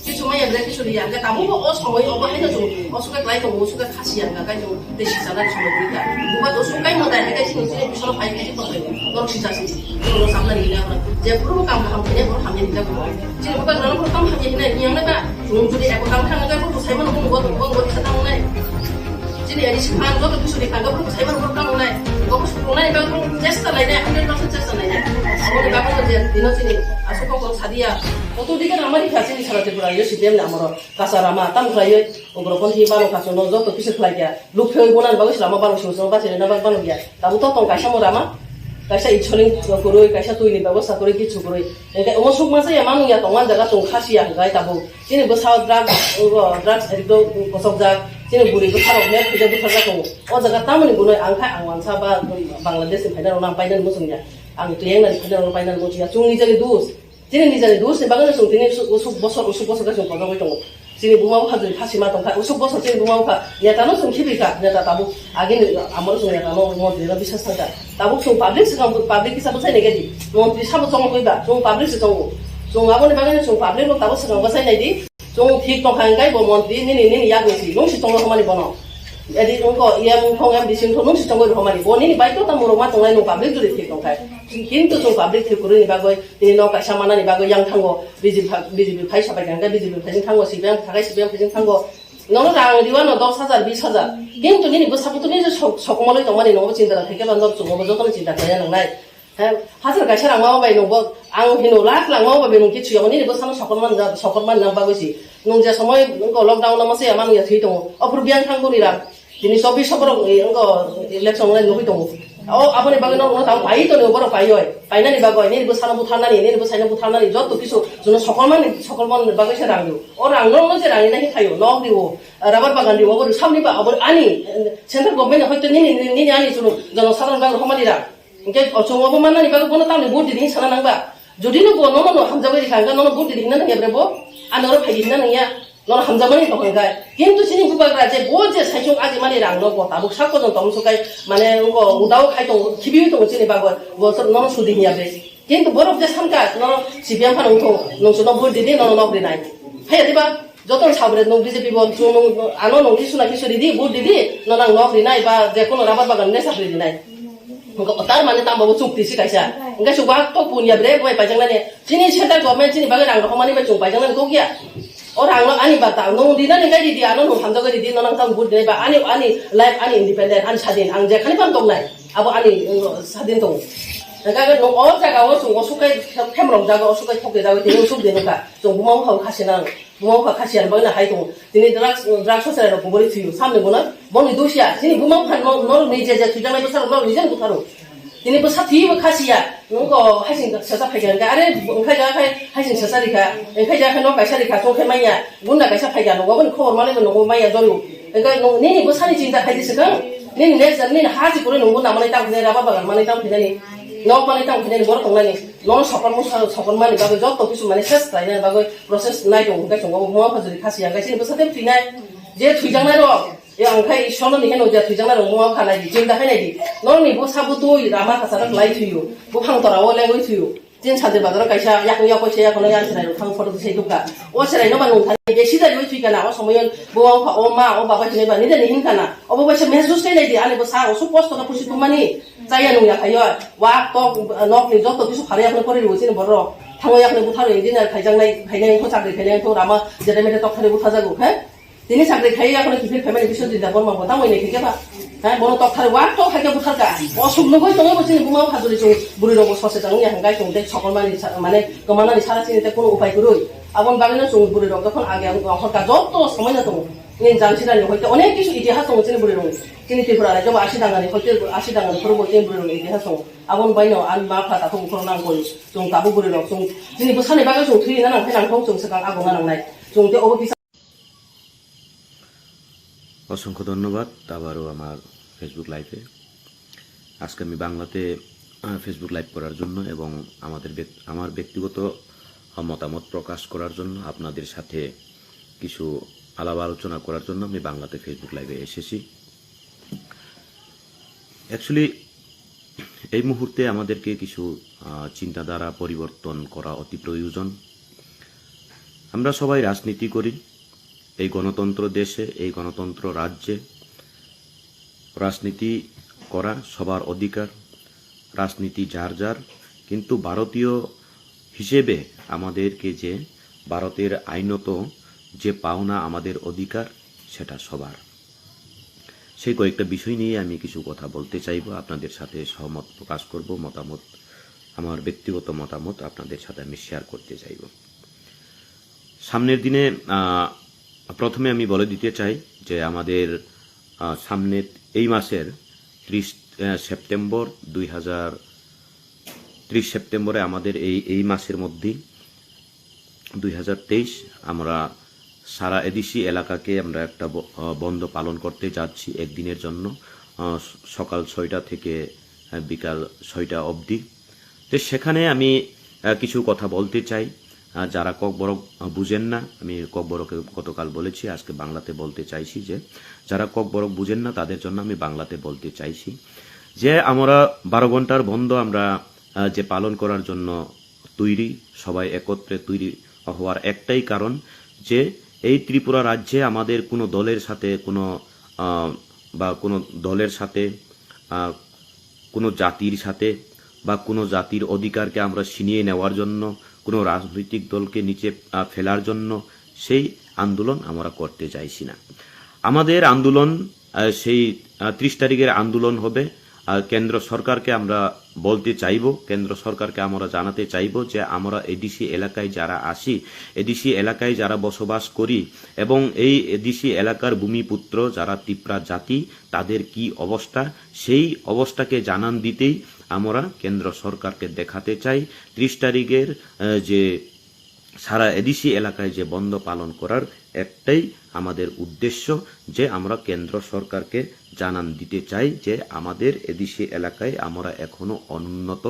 Kichu maya bre, kichu riya. Hingke tamo bo o somoi, obo haino chwng, o suka klai tongo, o suka khasiya, hingka kai tongo, tei sisa nani somoi rikha. Buba to suka kai no dai, hingke chini chini bisono phai khe tongo. Norok sisa si, norok samna rina ora. Je buru kam kaham kene, buru hamya rikha buru. Chini buba norok buru kam hamya hina, yang na ba. Chwng jodi eko tang thang khe buru sai mano, buru buru buru kisa tang nai. Chini ani sikha ang joto kisu ni kha, boro bwsai mano boro tamo nai. Boro sukrungnani bagwi boro chesta lainai, hundred percent chesta lainai. Aboni bagwi je dino chini aswk kok sadiya. Kotor dike rama rikha chini sara Tripura yo C P M ni amoro. Kasa rama tam khlaiwi ugroponthi bano kachono joto kisu khlai kha. Lukhe bonan bagwi se rama bano sung sung bachai rwna bagwi bano ya. Tabuk to tong kaisa mo rama. Kaisa icholing kwrwi, kaisa twini bebosta kwrwi, kichu kwrwi. Hingke omo sukma se ya manung ya tongma jaga chwng khasiya hwnkhe tabuk. Chini bwsa drugs, drugs addict o kosokjak, chini bwrwi bwsarok map khaijak butharjak tongo. O jaga tamoni bunui ang khai ang wansa ba Bangladesh ni phainai rokno ang painani muchung ya. Ang Kliang ni phainai rokno painani muchung ya. Chwng nijani dos. Chini nijani dos ni bagwi chwng tini usuk, usuk bosor, usuk bosor khe chwng pojagwi tongo. Chini buma bupha jodi phasi ma tongkha, usuk bosor chini buma bupha. Neta no chwng khibi kha, neta tabuk agini amoro chwng neta no montri no bisas thangkha. Tabuk chwng public swkang, public kisa bwsai nai khe di. Montri sabo chongwi ba, chwng public se chongo. Chwng aboni bagwi chwng public no tabuk swkang bwsai nai di. Chwng thik tongkha hwnkhe bo montri nini, nini yak ni si, nung si chongwi rwmani bono. Edi wngkho E M wngkho M D C wngkho nung si chongwi rwmani. Bo nini bai to tamo rwma tongnai nung public jodi thik tongkha. Kintu chwng public thik kwrwini bagwi tini no kaisa manani bagwi yang thango B J P pha-, B J P phai sabai kha hwnkhe B J P phaising thango, C P M thakai C P M phaising thango. Nono rang riwano dos hajar, bis hajar. Kintu nini bwsa butuni je sok-, sokomolwi tongmani nobo chinta khaikhe ba nok chungo bo jotono chinta khlaiya nangnai. He, hajar kaisa rang ma bai nungbo, ang hino lakh lang ma bai nung kichu ya, nini bwsano sokol man ja, sokol man nang bagwi si. Nung je somoi wngkho lockdown no masa ya manu ya thwi tongo. Ophuru biyang thang boni rang. Tini chobbish borok, eh, wngkho election nai nugwi tongo. O aboni bagwi no, no tang pai to ni, borok pai oi. Painani bagwi, nini bwsano butharnani, nini bwsaino butharnani, jotto kisu, jono sokolmani, sokolmani bagwi se rang rio. O rang no, no je rang ni nai khayo, nok rio, rubber bagan rio, obo samni ba, obo ani, eh, central government hoito nini, nini, nini ani jono, jono sadharon bagwi homani rang. Hingke o chwng obo mannani bagwi bono tamni vote didi sana nangba. Jodi no bo nono no hamjagwi rikha, hingke nono vote didi hina nangya bre bo, ani oro phaidi hina nangya. Nono hamjakmani tongkha khe. Kintu chini bubagra je bo je saichung ajimani rangno bo tabuk sak pojonto amsuk kai, mane, wngko udao khai tongo, khibiwi tongo chini bagwi. Bo nono sudi hiya bre. Kintu borok je sanka, nono C P M phano wngthung, nung chwngno vote didi, nono nok rinai. Haiya diba? Joto ni sabre nung B J P bo chwng nung, ano nung kisu na kisu ridi, vote didi, nono ang nok rinai ba je kono rubber bagan ne sak rinai. Hingke tar mane tamo bo chukti si kaisa. Hingke chuk wak tok punya bre, bo pai jang nani. Chini central government chini bagwi rang rok mani bai chung pai jang nani kok ya. O rang no ani bata, nung di nani kai di di, ano nung hamjagwi di di, no nang tang vote dinai ba, ani, ani life, ani independent, ani sadin, ang jekhani phan tongnai, abo ani, uh, sadin tong. Hingke nung o jaga o chung osuk kai, khemrok jaga osuk kai thok jaga tini osuk di nung ka, chung buma bupha khasi nang, buma bupha khasi ang bagwi na hai tong. Tini drugs, drugs o serai rok kuburi thuyu, samni guna, boni dusia, tini buma bupha no, no nije je thujanai bwsa rok no nije butharo. Tini bwsa thwi bo khasiya, nungko haising sasa phaikha hwnkhe, are wngkha ja khai haising sasa rikha, wngkha ja khai nok kaisa rikha, chong khai manya, gunda kaisa phaikha, nungo boni khobor manwi bo nungo manya jorio. Wngkha nung nini bwsani chinta khaidi swkang, nini next nini ha si kwrwi nungo namanai tang phinai, rubber bagan manwi tang phinani, nok manwi tang phinani, borok tongnani, nono sokon musa sokon mani bagwi jotto kisu mane ses khlainani bagwi process nai tongo, hwnkhe chungo bo buma phajuri khasiya, hwnkhe chini bwsa tei phinai, je thwijaknai rok. Ya, ang khai Ishwarno ni heno ja thwijak na rong muang kha nai di, chinta khai nai di. Nong ni bo sabo twi rama kasa rak lai thwiyo. Bo phang tora o lengwi thwiyo. Tin sadi bazar kaisa yak yak kaisa yak no yan serai thang photo sai dukha. O serai no ma nung thani besi da yoi thwi kana o somoyon bo ang kha o ma o baba hinai ba ni da ni hin kana. O bo baisa mehsus khai nai di ani bo sa o su post na pusi tumani. Chaya nung ya khayo. Wa tok nok ni jotto kisu khare yak no pori ru sin borok. Thango yak no butharo engineer khai jang nai khai nai ko chakri khai nai ko rama jere mete tok khare butha jago khai. Tini chakri khai ya, kono kiphil phaimani Biswajit Debbarma bo tamo ini khe ba. Ha, bono tok thar wa tok khai khe buthar ka. O suk nugui tongo bo chini buma phajuri chung buri rogo sose tang ya hangkai chung tei sokol mani sa-, mane komanani sara chini tei kono upai kwrwi. Abon bagwi no chung buri rok jokhon age ang hor ka jotto somoi no tongo. Nini jang sida ni hoite onek kisu itihas tongo chini buri rok. Chini Tripura rajyo bo asi dangani hoite asi dangani khoro bo chini buri rok itihas tongo. Abon bai no ang ma pha ta thung khoro nang koi. Chung tabu buri rok chung chini bwsani bagwi chung thwi na nang khe nang thong chung swkang abo na nang nai. Chung tei obo kisa অসংখ্য ধন্যবাদ আবারও আমার Facebook লাইভে। আজকে আমি বাংলাতে, আহ, Facebook live করার জন্য এবং আমাদের ব্যক-, আমার ব্যক্তিগত, আহ, মতামত প্রকাশ করার জন্য, আপনাদের সাথে কিছু আলাপ আলোচনা করার জন্য আমি বাংলাতে Facebook লাইভে এসেছি। অ্যাকচুয়ালি এই মুহূর্তে আমাদেরকে কিছু, আহ, চিন্তাধারা পরিবর্তন করা অতি প্রয়োজন। আমরা সবাই রাজনীতি করি। এই গণতন্ত্র দেশে, এই গণতন্ত্র রাজ্যে রাজনীতি করা সবার অধিকার, রাজনীতি যার যার। কিন্তু ভারতীয় হিসেবে আমাদেরকে যে ভারতের আইনত যে পাওনা আমাদের অধিকার, সেটা সবার। সেই কয়েকটা বিষয় নিয়ে আমি কিছু কথা বলতে চাইবো, আপনাদের সাথে সহমত প্রকাশ করব, মতামত, আমার ব্যক্তিগত মতামত আপনাদের সাথে আমি শেয়ার করতে চাইবো। সামনের দিনে, আহ, প্রথমে আমি বলে দিতে চাই যে আমাদের, আহ, সামনের এই মাসের ত্রিশ, আহ, সেপ্টেম্বর দুই হাজার, ত্রিশ সেপ্টেম্বরে আমাদের এই, এই মাসের মধ্যেই দুই হাজার তেইশ আমরা সারা এডিসি এলাকাকে আমরা একটা ব-, আহ, বন্ধ পালন করতে যাচ্ছি একদিনের জন্য, আহ, স-, সকাল ছয়টা থেকে, আহ, বিকাল ছয়টা অবধি। তো সেখানে আমি, আহ, কিছু কথা বলতে চাই। আহ, যারা ককবরক, আহ, বুঝেন না, আমি ককবরকে গতকাল বলেছি, আজকে বাংলাতে বলতে চাইছি যে যারা ককবরক বুঝেন না তাদের জন্য আমি বাংলাতে বলতে চাইছি যে আমরা বারো ঘন্টার বন্ধ আমরা, আহ, যে পালন করার জন্য তৈরি, সবাই একত্রে তৈরি হওয়ার একটাই কারণ যে এই ত্রিপুরা রাজ্যে আমাদের কোনো দলের সাথে কোনো, আহ, বা কোনো দলের সাথে, আহ, কোনো জাতির সাথে বা কোনো জাতির অধিকারকে আমরা ছিনিয়ে নেওয়ার জন্য, কোনো রাজনৈতিক দলকে নিচে, আহ, ফেলার জন্য সেই আন্দোলন আমরা করতে চাইছি না। আমাদের আন্দোলন, আহ, সেই, আহ, ত্রিশ তারিখের আন্দোলন হবে আহ, কেন্দ্র সরকারকে আমরা বলতে চাইবো, কেন্দ্র সরকারকে আমরা জানাতে চাইবো যে আমরা এডিসি এলাকায় যারা আছি, এডিসি এলাকায় যারা বসবাস করি এবং এই এডিসি এলাকার ভূমিপুত্র যারা তিপ্রা জাতি, তাদের কি অবস্থা, সেই অবস্থাকে জানান দিতেই আমরা কেন্দ্র সরকারকে দেখাতে চাই। ত্রিশ তারিখের, আহ, যে সারা এডিসি এলাকায় যে বন্ধ পালন করার একটাই আমাদের উদ্দেশ্য, যে আমরা কেন্দ্র সরকারকে জানান দিতে চাই যে আমাদের এডিসি এলাকায় আমরা এখনো অনুন্নত,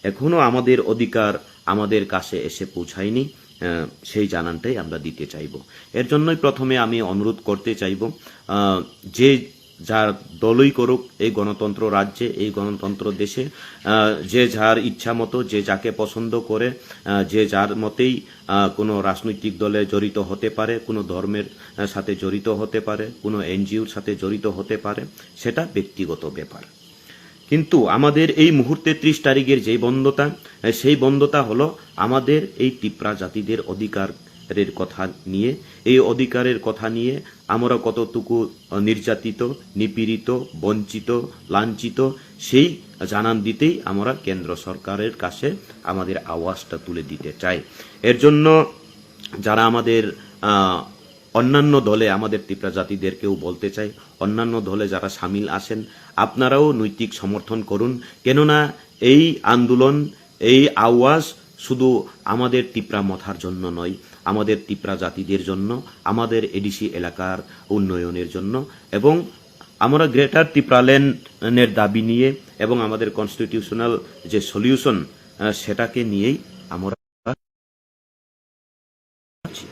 এখনো আমাদের অধিকার আমাদের কাছে এসে পৌঁছায়নি। আহ, সেই জানানটাই আমরা দিতে চাইব। এর জন্যই প্রথমে আমি অনুরোধ করতে চাইব, আহ, যে যার দলই করুক এই গণতন্ত্র রাজ্যে, এই গণতন্ত্র দেশে, আহ, যে যার ইচ্ছা মতো, যে যাকে পছন্দ করে, আহ, যে যার মতেই, আহ, কোনো রাজনৈতিক দলে জড়িত হতে পারে, কোনো ধর্মের, আহ, সাথে জড়িত হতে পারে, কোনো এনজিওর সাথে জড়িত হতে পারে, সেটা ব্যক্তিগত ব্যাপার। কিন্তু আমাদের এই মুহূর্তে ত্রিশ তারিখের যেই বন্ধটা, আহ, সেই বন্ধটা হলো আমাদের এই তিপ্রা জাতিদের অধিকারের কথা নিয়ে, এই অধিকারের কথা নিয়ে আমরা কতটুকু, আহ, নির্যাতিত, নিপীড়িত, বঞ্চিত, লাঞ্ছিত, সেই জানান দিতেই আমরা কেন্দ্র সরকারের কাছে আমাদের আওয়াজটা তুলে দিতে চাই। এর জন্য যারা আমাদের, আহ, অন্যান্য দলে আমাদের তিপ্রা জাতিদেরকেও বলতে চাই, অন্যান্য দলে যারা সামিল আছেন, আপনারাও নৈতিক সমর্থন করুন। কেননা এই আন্দোলন, এই আওয়াজ শুধু আমাদের তিপ্রা মথার জন্য নয়, আমাদের তিপ্রা জাতিদের জন্য, আমাদের এডিসি এলাকার উন্নয়নের জন্য এবং আমরা গ্রেটার তিপ্রাল্যান্ডের দাবি নিয়ে এবং আমাদের কনস্টিটিউশনাল যে সলিউশন, আহ, সেটাকে নিয়েই আমরা আছি।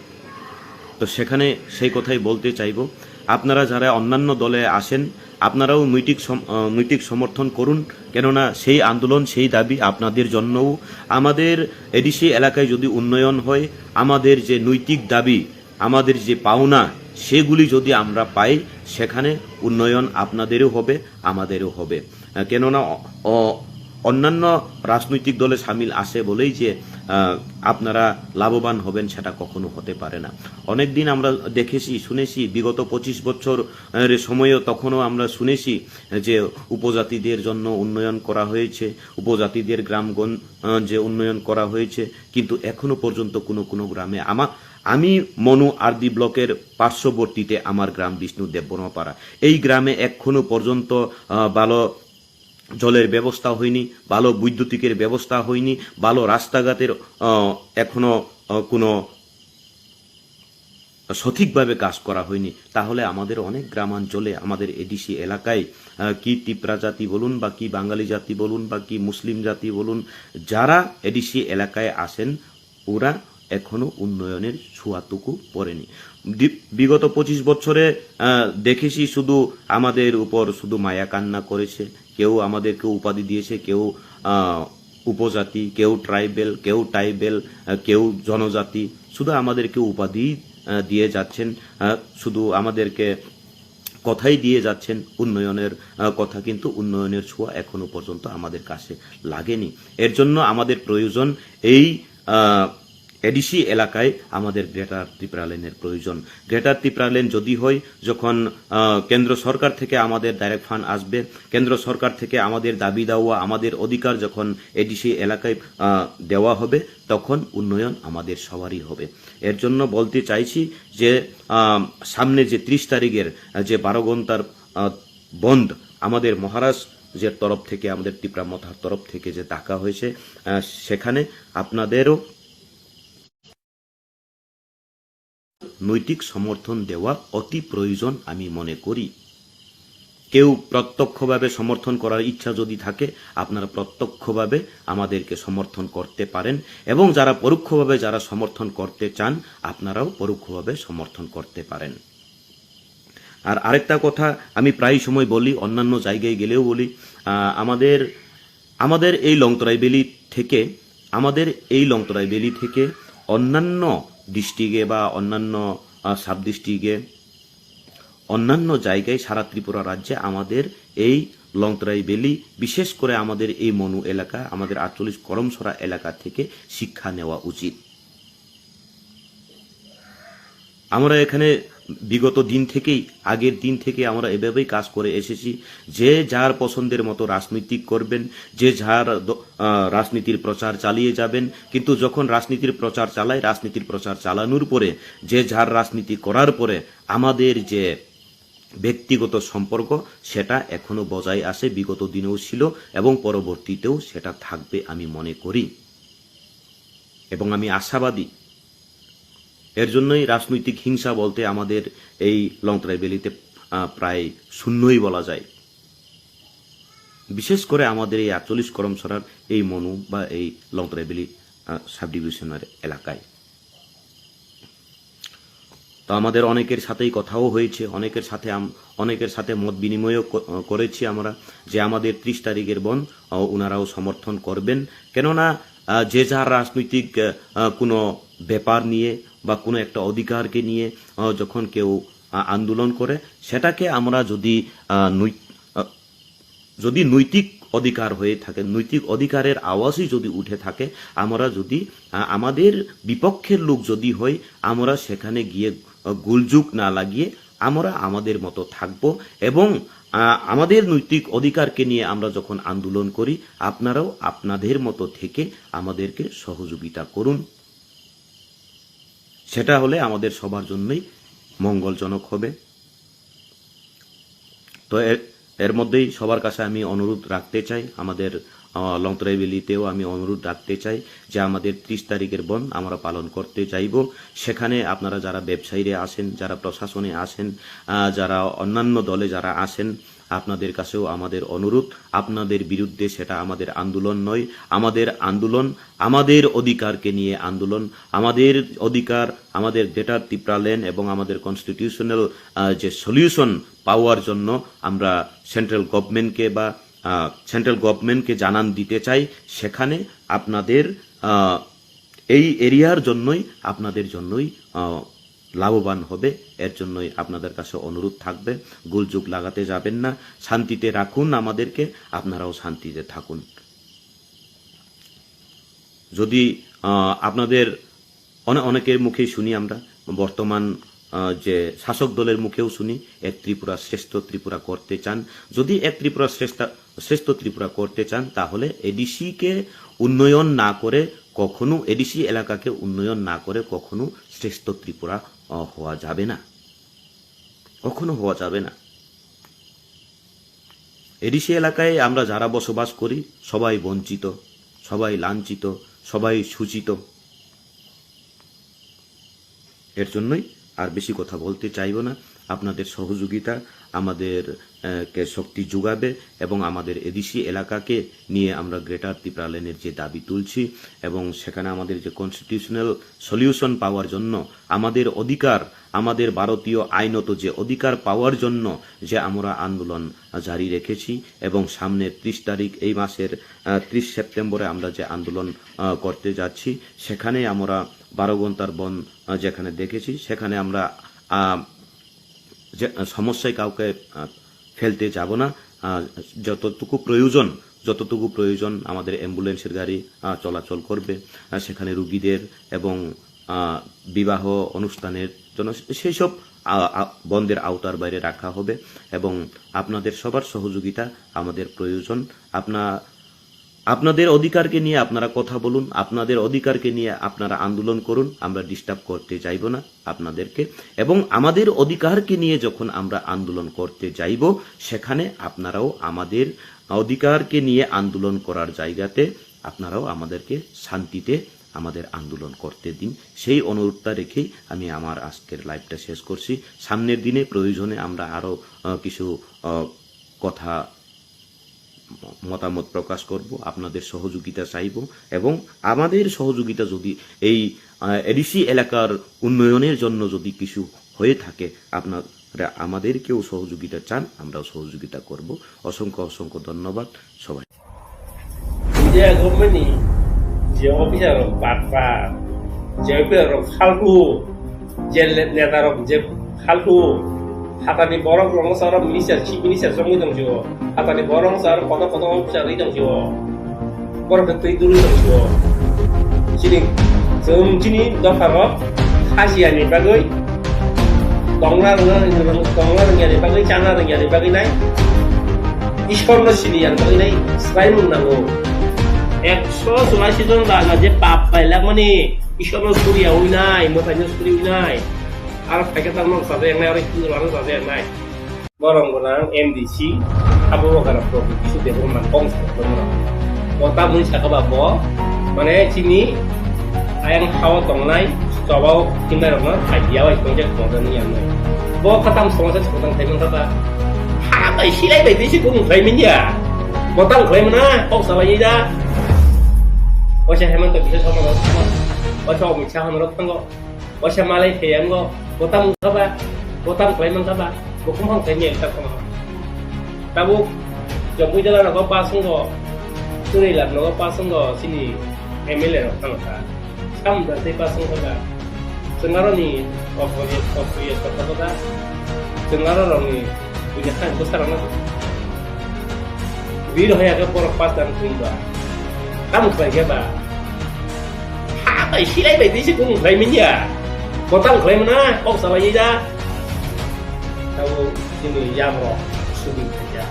তো সেখানে সেই কথাই বলতে চাইব, আপনারা যারা অন্যান্য দলে আছেন, আপনারাও নৈতিক সম-, আহ, নৈতিক সমর্থন করুন, কেননা সেই আন্দোলন, সেই দাবি আপনাদের জন্যও। আমাদের এডিসি এলাকায় যদি উন্নয়ন হয়, আমাদের যে নৈতিক দাবি, আমাদের যে পাওনা, সেগুলি যদি আমরা পাই, সেখানে উন্নয়ন আপনাদেরও হবে, আমাদেরও হবে। আহ, কেননা অ-, অ-, অন্যান্য রাজনৈতিক দলে সামিল আছে বলেই যে, আহ, আপনারা লাভবান হবেন, সেটা কখনো হতে পারে না। অনেক দিন আমরা দেখেছি, শুনেছি, বিগত পঁচিশ বছর, আহ, এর সময়ও তখনও আমরা শুনেছি যে উপজাতিদের জন্য উন্নয়ন করা হয়েছে, উপজাতিদের গ্রামগঞ্জ, আহ, যে উন্নয়ন করা হয়েছে, কিন্তু এখনো পর্যন্ত কোনো কোনো গ্রামে আমা-, আমি মনু আরডি ব্লকের পার্শ্ববর্তীতে আমার গ্রাম বিষ্ণু দেববর্মাপাড়া। এই গ্রামে এখনো পর্যন্ত, আহ, ভালো জলের ব্যবস্থা হয়নি, ভালো বৈদ্যুতিকের ব্যবস্থা হয়নি, ভালো রাস্তাঘাটের, আহ, এখনো, আহ, কোনো সঠিকভাবে কাজ করা হয়নি। তাহলে আমাদের অনেক গ্রামাঞ্চলে, আমাদের এডিসি এলাকায়, আহ, কি তিপ্রা জাতি বলুন বা কি বাঙালি জাতি বলুন বা কি মুসলিম জাতি বলুন, যারা এডিসি এলাকায় আছেন, ওরা এখনো উন্নয়নের ছোঁয়াটুকু পড়েনি। দি-, বিগত পঁচিশ বছরে, আহ, দেখেছি শুধু আমাদের উপর শুধু মায়া কান্না করেছে, কেউ আমাদেরকে উপাধি দিয়েছে, কেউ, আহ, উপজাতি, কেউ ট্রাইবেল, কেউ ট্রাইবেল, আহ, কেউ জনজাতি, শুধু আমাদেরকে উপাধি, আহ, দিয়ে যাচ্ছেন, আহ, শুধু আমাদেরকে কথাই দিয়ে যাচ্ছেন উন্নয়নের, আহ, কথা, কিন্তু উন্নয়নের ছোঁয়া এখনো পর্যন্ত আমাদের কাছে লাগেনি। এর জন্য আমাদের প্রয়োজন এই, আহ, এডিসি এলাকায় আমাদের গ্রেটার ত্রিপুরাল্যান্ডের প্রয়োজন। গ্রেটার ত্রিপুরাল্যান্ড যদি হয়, যখন, আহ, কেন্দ্র সরকার থেকে আমাদের ডাইরেক্ট ফান্ড আসবে, কেন্দ্র সরকার থেকে আমাদের দাবি দাওয়া, আমাদের অধিকার যখন এডিসি এলাকায়, আহ, দেওয়া হবে, তখন উন্নয়ন আমাদের সবারই হবে। এর জন্য বলতে চাইছি যে, আহ, সামনে যে ত্রিশ তারিখের, আহ, যে বারো ঘন্টার, আহ, বন্ধ আমাদের মহারাজ যে তরফ থেকে, আমাদের তিপ্রা মথার তরফ থেকে যে ডাকা হয়েছে, আহ, সেখানে আপনাদেরও নৈতিক সমর্থন দেওয়া অতি প্রয়োজন আমি মনে করি। কেউ প্রত্যক্ষভাবে সমর্থন করার ইচ্ছা যদি থাকে, আপনারা প্রত্যক্ষভাবে আমাদেরকে সমর্থন করতে পারেন, এবং যারা পরোক্ষভাবে যারা সমর্থন করতে চান, আপনারাও পরোক্ষভাবে সমর্থন করতে পারেন। আর আরেকটা কথা আমি প্রায় সময় বলি, অন্যান্য জায়গায় গেলেও বলি, আহ, আমাদের, আমাদের এই লংতরাই ভ্যালি থেকে, আমাদের এই লংতরাই ভ্যালি থেকে অন্যান্য ডিস্ট্রিক্টে বা অন্যান্য, আহ, সাব ডিস্ট্রিক্টে, অন্যান্য জায়গায় সারা ত্রিপুরা রাজ্যে আমাদের এই লংতরাই ভ্যালি, বিশেষ করে আমাদের এই মনু এলাকা, আমাদের আটচল্লিশ করমছড়া এলাকা থেকে শিক্ষা নেওয়া উচিত। আমরা এখানে বিগত দিন থেকেই, আগের দিন থেকে আমরা এভাবেই কাজ করে এসেছি। যে যার পছন্দের মতো রাজনৈতিক করবেন, যে যার দ-, আহ, রাজনীতির প্রচার চালিয়ে যাবেন, কিন্তু যখন রাজনীতির প্রচার চালায়, রাজনীতির প্রচার চালানোর পরে, যে যার রাজনীতি করার পরে আমাদের যে ব্যক্তিগত সম্পর্ক, সেটা এখনো বজায় আছে, বিগত দিনেও ছিল এবং পরবর্তীতেও সেটা থাকবে আমি মনে করি এবং আমি আশাবাদী। এর জন্যই রাজনৈতিক হিংসা বলতে আমাদের এই লংতরাই ভ্যালিতে, আহ, প্রায় শূন্যই বলা যায়। বিশেষ করে আমাদের এই আটচল্লিশ করমছড়ার এই মনু বা এই লংতরাই ভ্যালি, আহ, সাবডিভিশনের এলাকায়। তো আমাদের অনেকের সাথেই কথাও হয়েছে, অনেকের সাথে আম-, অনেকের সাথে মত বিনিময়ও ক-, করেছি আমরা যে আমাদের ত্রিশ তারিখের বন্ধ, আহ, ওনারাও সমর্থন করবেন। কেননা, আহ, যে যার রাজনৈতিক, আহ, আহ, কোনো ব্যাপার নিয়ে বা কোনো একটা অধিকারকে নিয়ে, আহ, যখন কেউ, আহ, আন্দোলন করে, সেটাকে আমরা যদি, আহ, নৈ-, আহ, যদি নৈতিক অধিকার হয়ে থাকে, নৈতিক অধিকারের আওয়াজই যদি উঠে থাকে, আমরা যদি, আহ, আমাদের বিপক্ষের লোক যদি হয়, আমরা সেখানে গিয়ে, আহ, গোলযোগ না লাগিয়ে আমরা আমাদের মতো থাকব এবং, আহ, আমাদের নৈতিক অধিকারকে নিয়ে আমরা যখন আন্দোলন করি, আপনারাও আপনাদের মতো থেকে আমাদেরকে সহযোগিতা করুন। সেটা হলে আমাদের সবার জন্যই মঙ্গলজনক হবে। তো এর, এর মধ্যেই সবার কাছে আমি অনুরোধ রাখতে চাই, আমাদের, আহ, লংতরাই ভ্যালিতেও আমি অনুরোধ রাখতে চাই যে আমাদের ত্রিশ তারিখের বন্ধ আমরা পালন করতে চাইব। সেখানে আপনারা যারা ব্যবসায়ীরা আছেন, যারা প্রশাসনে আছেন, আহ, যারা অন্যান্য দলে যারা আছেন, আপনাদের কাছেও আমাদের অনুরোধ, আপনাদের বিরুদ্ধে সেটা আমাদের আন্দোলন নয়। আমাদের আন্দোলন আমাদের অধিকারকে নিয়ে আন্দোলন, আমাদের অধিকার, আমাদের গ্রেটার ত্রিপুরা ল্যান্ড এবং আমাদের কনস্টিটিউশনাল, আহ, যে সলিউশন পাওয়ার জন্য আমরা সেন্ট্রাল গভর্নমেন্টকে বা, আহ, সেন্ট্রাল গভর্নমেন্টকে জানান দিতে চাই। সেখানে আপনাদের, আহ, এই এরিয়ার জন্যই, আপনাদের জন্যই, আহ, লাভবান হবে। এর জন্যই আপনাদের কাছে অনুরোধ থাকবে, গোলযোগ লাগাতে যাবেন না, শান্তিতে রাখুন আমাদেরকে, আপনারাও শান্তিতে থাকুন। যদি, আহ, আপনাদের অনে-, অনেকের মুখেই শুনি আমরা, বর্তমান, আহ, যে শাসক দলের মুখেও শুনি, এক ত্রিপুরা শ্রেষ্ঠ ত্রিপুরা করতে চান। যদি এক ত্রিপুরা শ্রেষ্ঠ, শ্রেষ্ঠ ত্রিপুরা করতে চান, তাহলে এডিসি কে উন্নয়ন না করে কখনো, এডিসি এলাকাকে উন্নয়ন না করে কখনো শ্রেষ্ঠ ত্রিপুরা, আহ, হওয়া যাবে না, কখনো হওয়া যাবে না। এডিসি এলাকায় আমরা যারা বসবাস করি, সবাই বঞ্চিত, সবাই লাঞ্ছিত, সবাই শোষিত। এর জন্যই আর বেশি কথা বলতে চাইব না। আপনাদের সহযোগিতা আমাদের, আহ, কে শক্তি যোগাবে এবং আমাদের এডিসি এলাকাকে নিয়ে আমরা গ্রেটার ত্রিপুরা ল্যান্ডের যে দাবি তুলছি এবং সেখানে আমাদের যে কনস্টিটিউশনাল সলিউশন পাওয়ার জন্য, আমাদের অধিকার, আমাদের ভারতীয় আইনত যে অধিকার পাওয়ার জন্য যে আমরা আন্দোলন জারি রেখেছি এবং সামনে ত্রিশ তারিখ এই মাসের, আহ, ত্রিশ সেপ্টেম্বরে আমরা যে আন্দোলন, আহ, করতে যাচ্ছি, সেখানে আমরা বারো ঘন্টার বন্ধ, আহ, যেখানে দেখেছি, সেখানে আমরা, আহ, যে, আহ, সমস্যায় কাউকে, আহ, ফেলতে যাব না। আহ, যতটুকু প্রয়োজন, যতটুকু প্রয়োজন আমাদের অ্যাম্বুলেন্সের গাড়ি, আহ, চলাচল করবে, আহ, সেখানে রুগীদের এবং, আহ, বিবাহ অনুষ্ঠানের জন্য সে-, সেই সব, আহ, আহ, বন্ধের আওতার বাইরে রাখা হবে এবং আপনাদের সবার সহযোগিতা আমাদের প্রয়োজন। আপনা-, আপনাদের অধিকারকে নিয়ে আপনারা কথা বলুন, আপনাদের অধিকারকে নিয়ে আপনারা আন্দোলন করুন, আমরা ডিস্টার্ব করতে চাইব না আপনাদেরকে। এবং আমাদের অধিকারকে নিয়ে যখন আমরা আন্দোলন করতে যাইব, সেখানে আপনারাও আমাদের অধিকারকে নিয়ে আন্দোলন করার জায়গাতে আপনারাও আমাদেরকে শান্তিতে আমাদের আন্দোলন করতে দিন, সেই অনুরোধটা রেখেই আমি আমার আজকের লাইভটা শেষ করছি। সামনের দিনে প্রয়োজনে আমরা আরও, আহ, কিছু, আহ, কথা মতামত প্রকাশ করব, আপনাদের সহযোগিতা চাইব এবং আমাদের সহযোগিতা যদি এই, আহ, এডিসি এলাকার উন্নয়নের জন্য যদি কিছু হয়ে থাকে, আপনারা আমাদেরকেও সহযোগিতা চান, আমরাও সহযোগিতা করব। অসংখ্য অসংখ্য ধন্যবাদ সবাই। India government ni je officer rok batpa, je officer rok faltu, je le-, neta rok je faltu, hatani borok rok no sa rok minister, chief minister chongwi tong sio, hatani borok sa rok kotor kotor officer ri tong sio, borok khe twi duri tong sio. Chini, chwng chini dopha rok khasiya ni bagwi Tongna rwngna, tongna rwngyani bagwi, chana rwngyani bagwi nai. Ishorno siniyani bagwi nai swraimung nango. Ekso churashi jon raja je pap pailakmani Ishorno suriyawi nai, mwtaino suriwi nai. Aro phaikhe tamo chajaknai, aro Hindu rokno chajaknai. Borok gwnang M D C, abo bokara problem kisu development kong sa borok. Bo tamni saka ba bo, mane chini ayang hao tongnai, chobao tingnairokno idea bai tongjak tongjak ni yangnai. Bo khatam somosa sotang thai mangkha ba. Ha bai silai bai tei se kung khlai manya. Bo tang khlai mana, kok salai da. Bo se Hemanta Biswa Sarma rok thango. Bo se Amit Shah rok thango. Bo se malai thai yango. Bo tang kha ba. Bo tang khlai mangkha ba. Bo kumphang thai manya ta kono. Tabuk Jampuijala rogo pass wngkha, Chwrailap rogo pass wngkha, chini M L A rok thangkha. Samda tei pass wngkha da. Chwng aroni opriya, opriya sotto kotha. Chwng aro rokni buini khan bwsarokno bir hoya khe borok pass dan thumba. Tamo khlai khe ba? Ha bai silai bai tei se kung khlai manya. Bo tang khlai mana, kok salai da. Tabuk chini yamrok subing khaikha.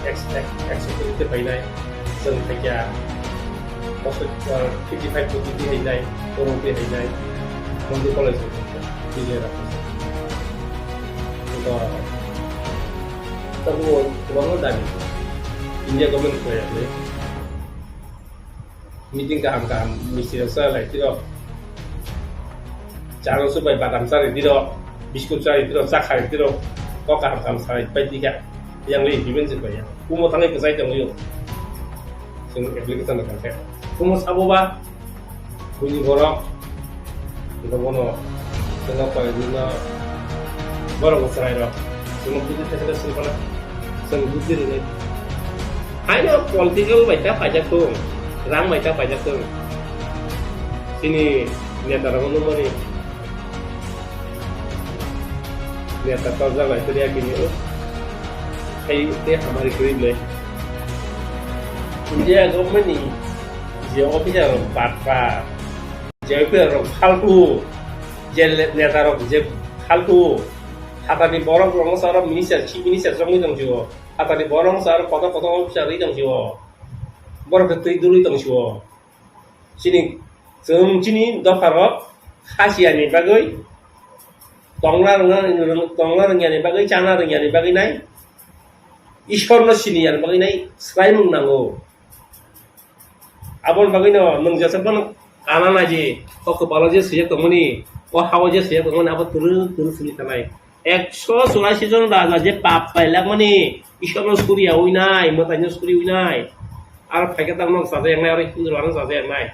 Ex, ex, executive painai, chwng khaikha. Bosor, uh, fifty five kopi twi hainai, korong twi hainai, Mandu College ni khaikha, Vijay Rakhasa. Tabuk kwbangma dabi. India government khlai yakle. Meeting kaham kaham misti rok cha lai tiro. Chalo supai badam chari tiro, biskut chari tiro, cha khai tiro. Kok kaham kaham sai pai tika. Yang le implement se pai ya. Kumo thangwi kwchai tongwi. Sing application na kangkhe. Kumo sabo ba. Buini borok. Ito bono. Tengok pai dino. Borok kwchai rok. Kumo buji thai sing kana. Chwng buji rwnai. Haino political bai ta paijak thung, rang bai ta paijak thung. Chini neta rok nukmani neta torjak lai tei yakini o. Hai tei hamari kwrwi le. India government ni je officer rok batpa, je officer rok phaltu, je neta rok je phaltu, hatani borok rok no saro minister, chief minister jongwi tong jio. Hatani borok sa aro kotor kotor officer rwi tong sio. Borok khe twi dului tong sio. Chini, chwng chini dopha rok khasiya ni bagwi, tongna rwngna, tongna rwngya ni bagwi, chana rwngya ni bagwi nai, Ishwar no siniya ni bagwi nai swraimung nango. Aboni bagwino nwng jesakphano kana naidi, o kwpalo je swijak tongmani, o hao je swijak tongmani, abo twrwk twrwk sini tanai. Ekso churashi jon raja je pap pailakmani, Ishwarno suriyawi nai, mwtaino suriwi nai. Aro phaikhe tamo chajaknai, aro Hindu rokno chajaknai.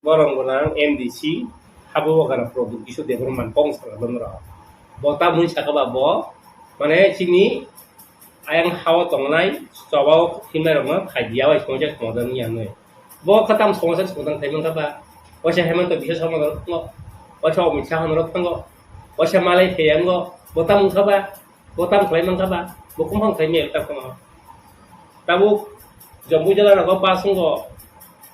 Borok gwnang M D C, habo bokara problem kisu development kong sara bwmrok. Bo tamoni saka ba bo, mane chini ayang hao tongnai, chobao himnai rokno phai diya bai songja songja ni yangnai. Bo khatam songsa songsa thai mankha ba. Waisa Hemanta Biswa Sarma rok thango. Waisa Amit Shah rok thango. Waisa malai thai yango. Bo tam wngkha ba. Bo tam khlai mankha ba. Bo kumphang khlai mel ta kono. Tabuk Jampuijala rogo pass wngkha.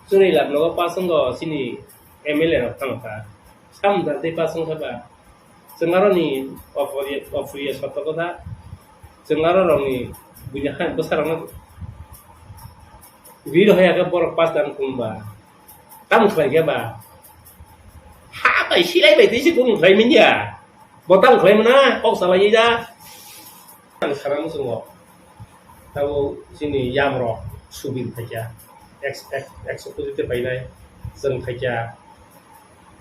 Chwrailap rogo pass wngkha. Chini M L A rok thangkha. Samda tei pass wngkha ba. Chwng aroni opriya, opriya sotto kotha. Chwng aro rokni buini hai bwsarokno bir hoya khe borok pass dan khum ba. Tamo khlai khe ba? Ha bai silai bai tei se kung khlai manya. Bo tamo khlai mana, kok salai da. Ang sana muchungo. Tabo chini yamrok subin phaikha. Ex-, ex-, executive painai. Chwng phaikha.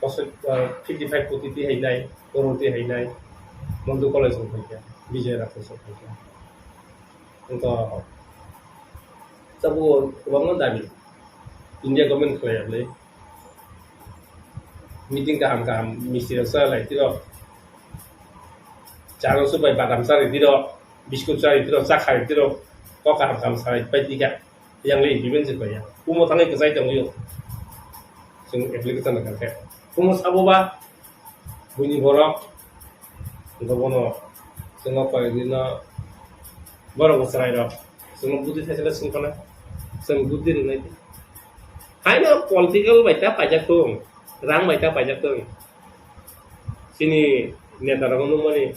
Bosor, ah, fifty five koti twi hainai, koror twi hainai, Mandu College rok phaikha, Vijay Rakhasa rok phaikha. Wngkha, tabuk kwbangma dabi India government khlai yakle. Meeting kaham kaham misti rok cha lai tiro. Chalo supai badam chari tiro, biskut chari tiro, cha khai tiro, kok kaham kaham sai pai tika. Yang le implement se pai ya. Kumo thangwi kwchai tongwi o. Chwng application na kangkhe. Kumo sabo ba buini borok. Wngkha bono chwngno koi dino borok bo chwrai rok. Chwngno budi thaisala chwng khana. Chwng budi rwnai. Haino political bai ta paijak thung. Rang bai ta paijak thung. Chini neta rok nukmani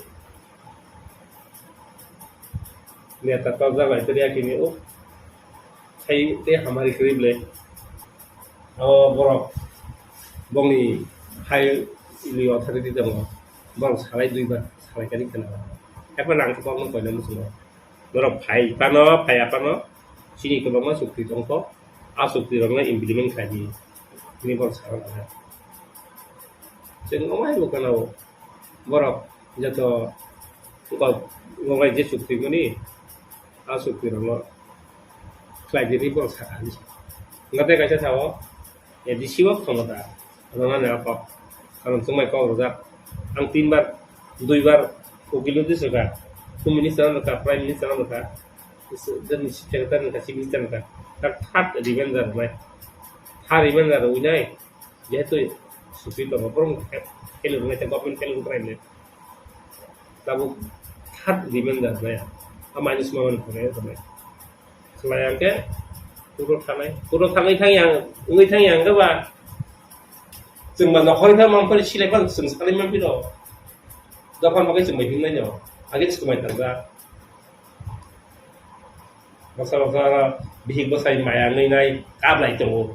Neta torjak bai tei yakini o. Hai tei hamari kwrwi ble. O borok bongni hai li authority tongo. Borok salai duibar salai kani khna. Haiphano ang khe kokno koina muchungo. Borok phai phano, phai aphano, chini kwbangma chukti tongkho. A chukti rokno implement khlai di. Tini borok sakha kha. Chwng omo hai bo khna o. Borok joto kok logai je chukti mani. A chukti rokno khlai di borok sakha. Ngate kaisa sao. A D C o khomota rwnani a kok. Karon chwngbai kok rwjak. Ang tinbar, duibar ukil notwi swkha. Home Minister no rwkha, Prime Minister no rwkha. Jani Chief Secretary no rwkha, Chief Minister no rwkha. Tak third revenge rwnai. Third revenge rwnai. Jehetu sufi tongo, borok fail rwnai, government fail rwnai. Tabuk third revenge rwnai. A minus ma mani rwnai. Khlai ang khe, puro thanai. Puro thanai thang yang, wngwi thang yang khe ba. Chwng ba nokhorwi thang mang phai silai phang chwng salai mang phiro. Dophar bagwi chwng bai hingnai no. Age chwng bai tang da. Baksa baksa oro bihik bwsai maya wngwi nai kap lai tongo.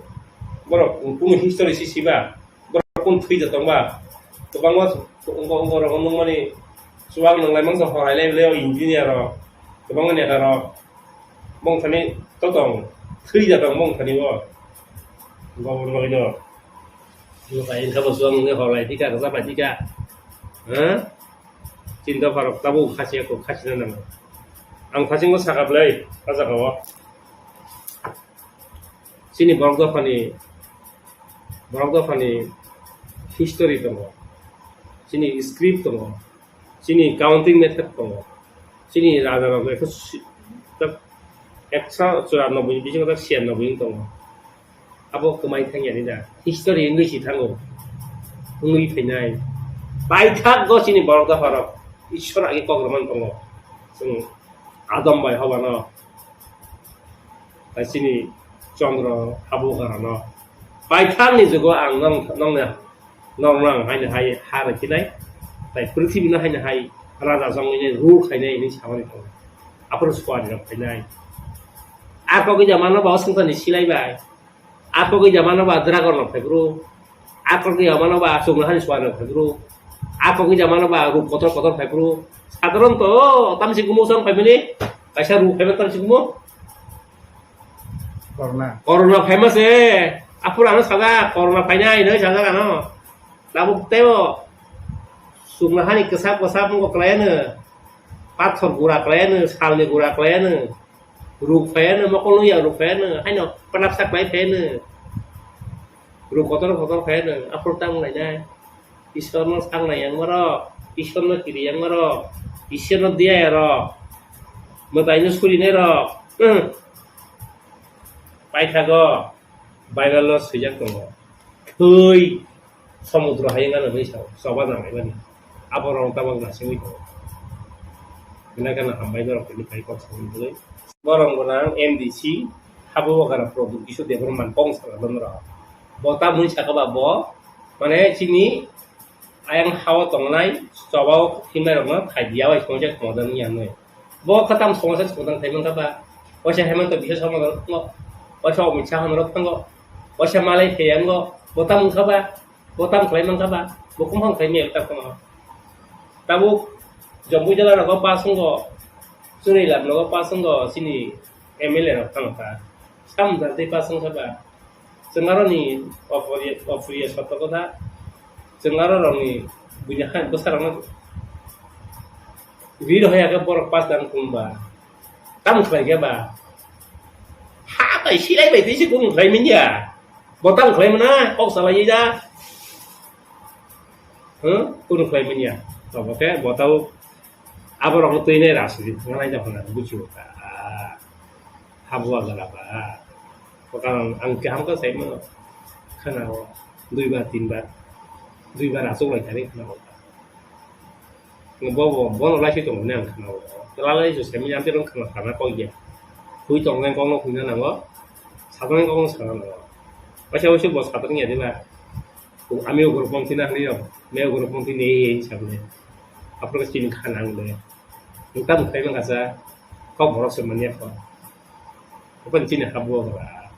Borok kunu history si siba. Borok kunu thwi da tongba. Kwbangma ongko ongko rok nungmani chuwak nwnglai mangsa hor hai lai le o engineer rok. Kwbangma neta rok. Bongthani to tong, thwi da tong bongthani bo. Gobor bagwi no. Bo bai wngkha bo suang wngwi hor lai thika, rwchap lai thika. Ha? Chini dopha rok tabuk khasiya kho, khasina nango. Ang khasingbo sakha bwlai, a jaga o. Chini borok dophani, borok dophani history tongo. Chini script tongo. Chini counting method tongo. Chini raja rok ekso si-, tak ekso churanobboi ni bisingo tak siyannobboi wng tongo. Abo kwmai thang yani da. History wngwi si thango. Wngwi phainai. Paithak go chini borok dopha rok. Ishwar age kok rwmani tongo. Chwng Adam bai Hoba no. Tai chini Chandra Habu Gara no. Paithak ni jugo ang nong, nong na Norokno ang haino hai ha rwkhinai, tai pwrthibino haino hai raja chongwinai, rule khainai hinwi samani tongo. Aphuru suari rok phainai. A kok wngya mano ba o swngcharni silai bai. A kok wngya mano ba dragon rok phai phuru. A kok wngya mano ba chwngno hani suari rok phai phuru. A kok wngya mano ba ruk kotor kotor phai phuru. Sadharonto tamsi kumo chwng phaimani. Kaisa ruk phaiman tamsi kumo. Corona. Corona phaima se. Aphuru ano sajak, corona phainai hinwi sajak ano. Tabuk teibo chwngno hani kwchak bwchak wngkha kwlaiano. Pathor gura kwlaiano, salni gura kwlaiano. Ruk phaiano, mokol nungya ruk phaiano. Haino panapsa kwlai phaiano. Ruk kotor kotor phaiano. Aphuru tamo lainai. Ishwarno saknai yang borok, Ishwarno kiri yang borok, Ishwarno diya rok, mwtaino surinai rok, hmm. Paithago Bible-o swijak tongo, thwi somudro hayung gana hinwi sao, choba nang laimani. Aborok tabok nasingwi tongo. Hinai gana hambai norok tini phai kok samani bagwi. Borok gwnang M D C, Habuwagana product kisu Debbarma kong sala norok. Bo tamoni saka ba bo, mane chini ayang hao tongnai, chobao himnai rokno thai diya bai songcha songdang ya noi. Bo khatam songcha songdang thai mankha ba, waisa Hemanta Biswa Sarma norok thango, waisa Amit Shah norok thango, waisa Malai Theyango, bo tam wngkha ba, bo tam khlai mankha ba, bo kumphang khlai maya ta kono. Tabuk Jampuijala rogo pass wngkha, Chunailam rogo pass wngkha, chini M L A rok thangkha. Sam jatwi pass wngkha ba. Chwng aroni oporiya, oporiya sotto kotha. Chwng aro rokni buini hai bwsarokno ri rohorya khe borok pass dan kung ba. Tamo khlai khe ba. Ha bai silai bai twi se kung khlai manya. Bo tamo khlai mano, kok salai da. Huh? Kunu khlai manya. Tobo khe bo tau aborokno twi nai rajniti thangna nai da hwnna buchio kha. Habuwagana ba. Bwkang ang kaham khe saimano. Khana o. Duibar, tinbar. Duibar achuk lai thani khana o. Bo, bo, bono lai se tongo ne ang khana o. Lalai se saimanya ang tei rong khana sana kok ya. Hui tong nai kok no huina nango. Saknai kok no sana nango. Waisa waisa bo saknai ya diba. Ami ugrupong thina hwnwi rok. Me ugrupong thini ei ei sabne. Aphuru chini khana ang le. Nokta bwkhlai mangkha sa. Kok borok se manya kho. Open chini habu ba.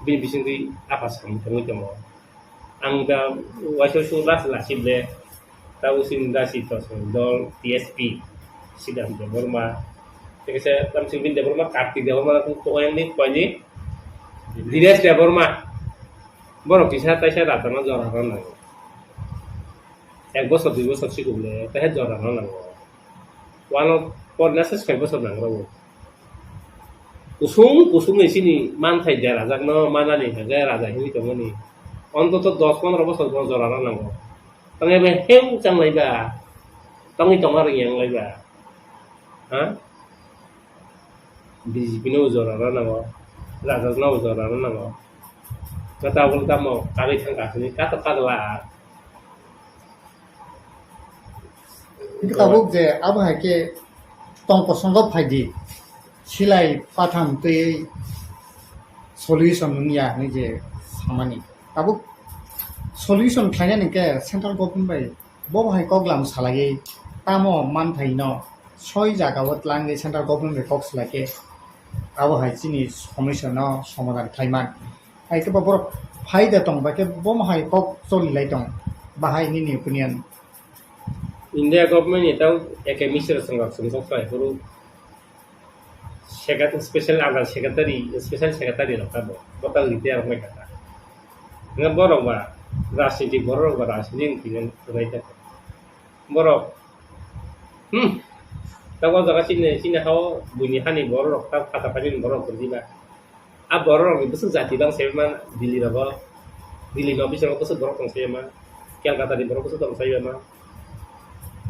Bini bisingtwi apa samung tangwi tongo. Ang da waisa waisa last last le. Tabo sini da si to dol T S P. Sidam Debbarma. Tei kaisa tamsing bin Debbarma, Kartik Debbarma, ko yang ni kwani. Dinesh Debbarma. Borok kisa taisa rata no jora rw nango. Ek bosor dui bosor sikubule, tei jora rw nango. Wano por nasa soi bosor nango. Kusung kusung ni sini manthai derajakno manani hingke raja himwi tongmani. Ontoto dos pondro bosor bo jora rw nango. Tongya be heu chang lai ba. Tongwi tongma rwng yang lai ba. Ha? B J P no jora rw nango. Raja no jora rw nango. Kata bol tamo kari thang kasini kata kata la. Hingke tabuk je abo hai khe tong kosongo phaidi, silai patham twi solution wngya hinwi je samani. Tabuk solution khlainani khe central government bai bo hai kok lam salaiwi tamo manthaino soi jagao tlangwi central government bai kok salai khe abo hai chini somosya no somadhan khlaiman. Hai khe ba borok phaida tong, ba khe bomo hai kok choli lai tong, bahai nini opinion? India government ni tau A K Misra song rok song kok khlai phuru secret-, special under secretary, special secretary rok tamo, bo tau retire rok mai kha. Nga borok ba rajniti, borok rok ba rajniti wng khe nai ta. Borok, hmm, tabo jaga chini, chini hao buini hani borok rok ta, phata phani borok rok diba. A borok rok ni bwswk jati bang sai ma Delhi rogo, Delhi ni office rogo bwswk borok tong sai ma, Kolkata ni borok bwswk tong sai ma.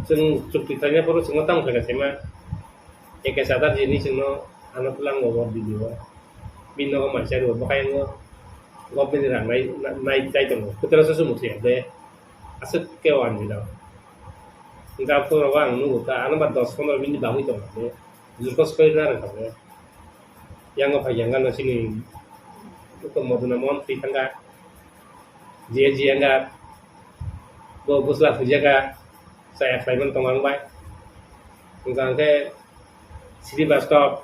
Chwng chukti khlaina phuru chwngno tamo khlaina sai ma. Eke Chatterjee ni chwngno ano twlang bo Delhi o. Bini nogo mansa rwo bwkha yango government ni rang nai, nai chai tongo. Kwtwra se se muthung ya de. Aswk khe o anjwi rok. Hwnkhe aphuru rogo ang nugo kha, ano ba dos pondro minute bagwi tongo de. Jurkos koi na rwkha de. Yango phai yang gana chini Moduna Mon twi thangkha. J J yang ga bo bwsla thwijaka chaya khlaiman tongo ang bai. Hwnkha hwnkhe Srivastava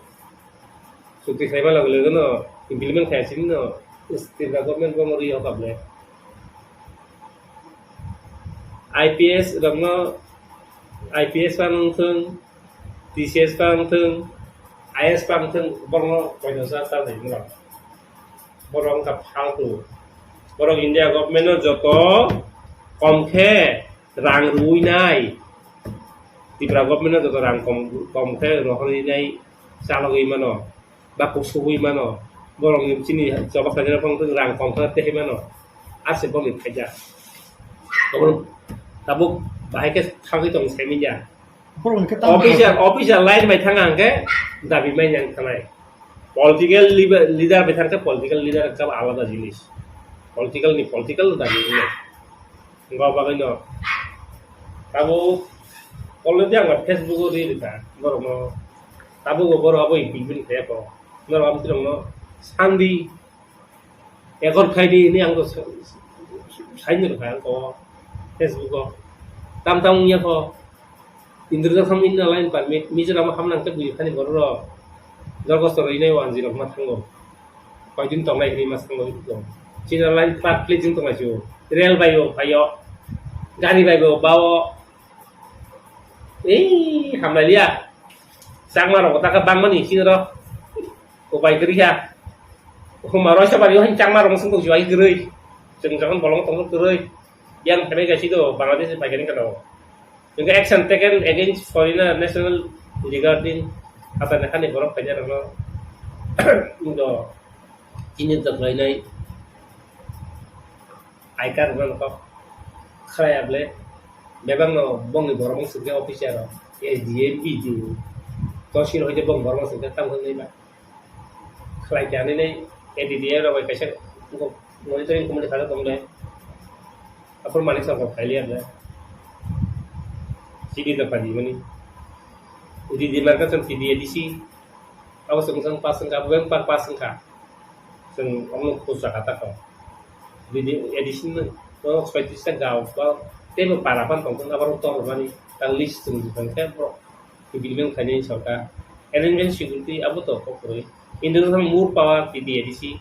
chukti khlaima loge loge no implement khai sini no Tripura government bo mori yok able. I P S rokno I P S pa wngthwng, T C S pa wngthwng, I A S pa wngthwng, borokno koino sa sa nai wngkha. Borok wngkha phaltu. Borok India government no joto kom khe rang rwui nai. Tripura government no joto rang kom, kom khe rohorwi nai chalogwi mano. Ba kusugwi mano. Borok ni chini choba khaina phang rang kom khe tei mano. Ase boni phaijak. Tabuk, tabuk bahai khe thangwi tong semi ya. Borok ni khe tamo official, official line bai thang ang khe dabi mai yang thanai. Political leader, leader bai thang khe political leader khe alada jinis. Political ni political dabi wngya. Wngkha bagwi no. Tabuk already ang Facebook o ri rikha borok no. Tabuk o borok abo impeachment khe ko. Norok abo tirok no sandi. Ekor khaidi hinwi ang to sa-, sa-, saino rwkha ang to Facebook o. Tam tam wngya kho. Indra Khan Inna line permit, Mizoram ham nang khe bui khani borok rok. Jorgos to rwinai wanji rok ma thango. Koidin tongnai hinwi ma thango. China line plat plit jing tongnai chu. Rail bai o, bai o. Gari bai o, ba o. Ei, hamlailiya. Changma rok taka bangmani chini rok. Upai kwrwi kha. Huma roisa bari o hin changma rok sung tong jibai kwrwi. Chwng jokhon bolong tong kwrwi. Yang themai kaisi do Bangladesh bai kani kano. Hingke action taken against foreigner national regarding hata nekhani borok kanya rokno do chini doklainai. I card rwna kok khlai able bebak no bongni borok wng singkhe officer rok S D M, B D O, tosil hoite bong borok wng singkhe tamo hwnwi ba khlai khe ani nei A D D A rok bai kaisa monitoring committee sajak tong le aphuru malik song kok khaili able C D doka di mani D D marka chwng C D A D C abo chwng chwng pass wngkha abo bebak pass wngkha. Chwng omo khus jaka ta kho. Bini addition no, no, soitrista gao ba teibo para phan tongthok, abo rok tor rwmani ta list chwng tongkhe borok implement khainai sorkar. arrangement security abo to kok kwrwi. International more power T T A D C,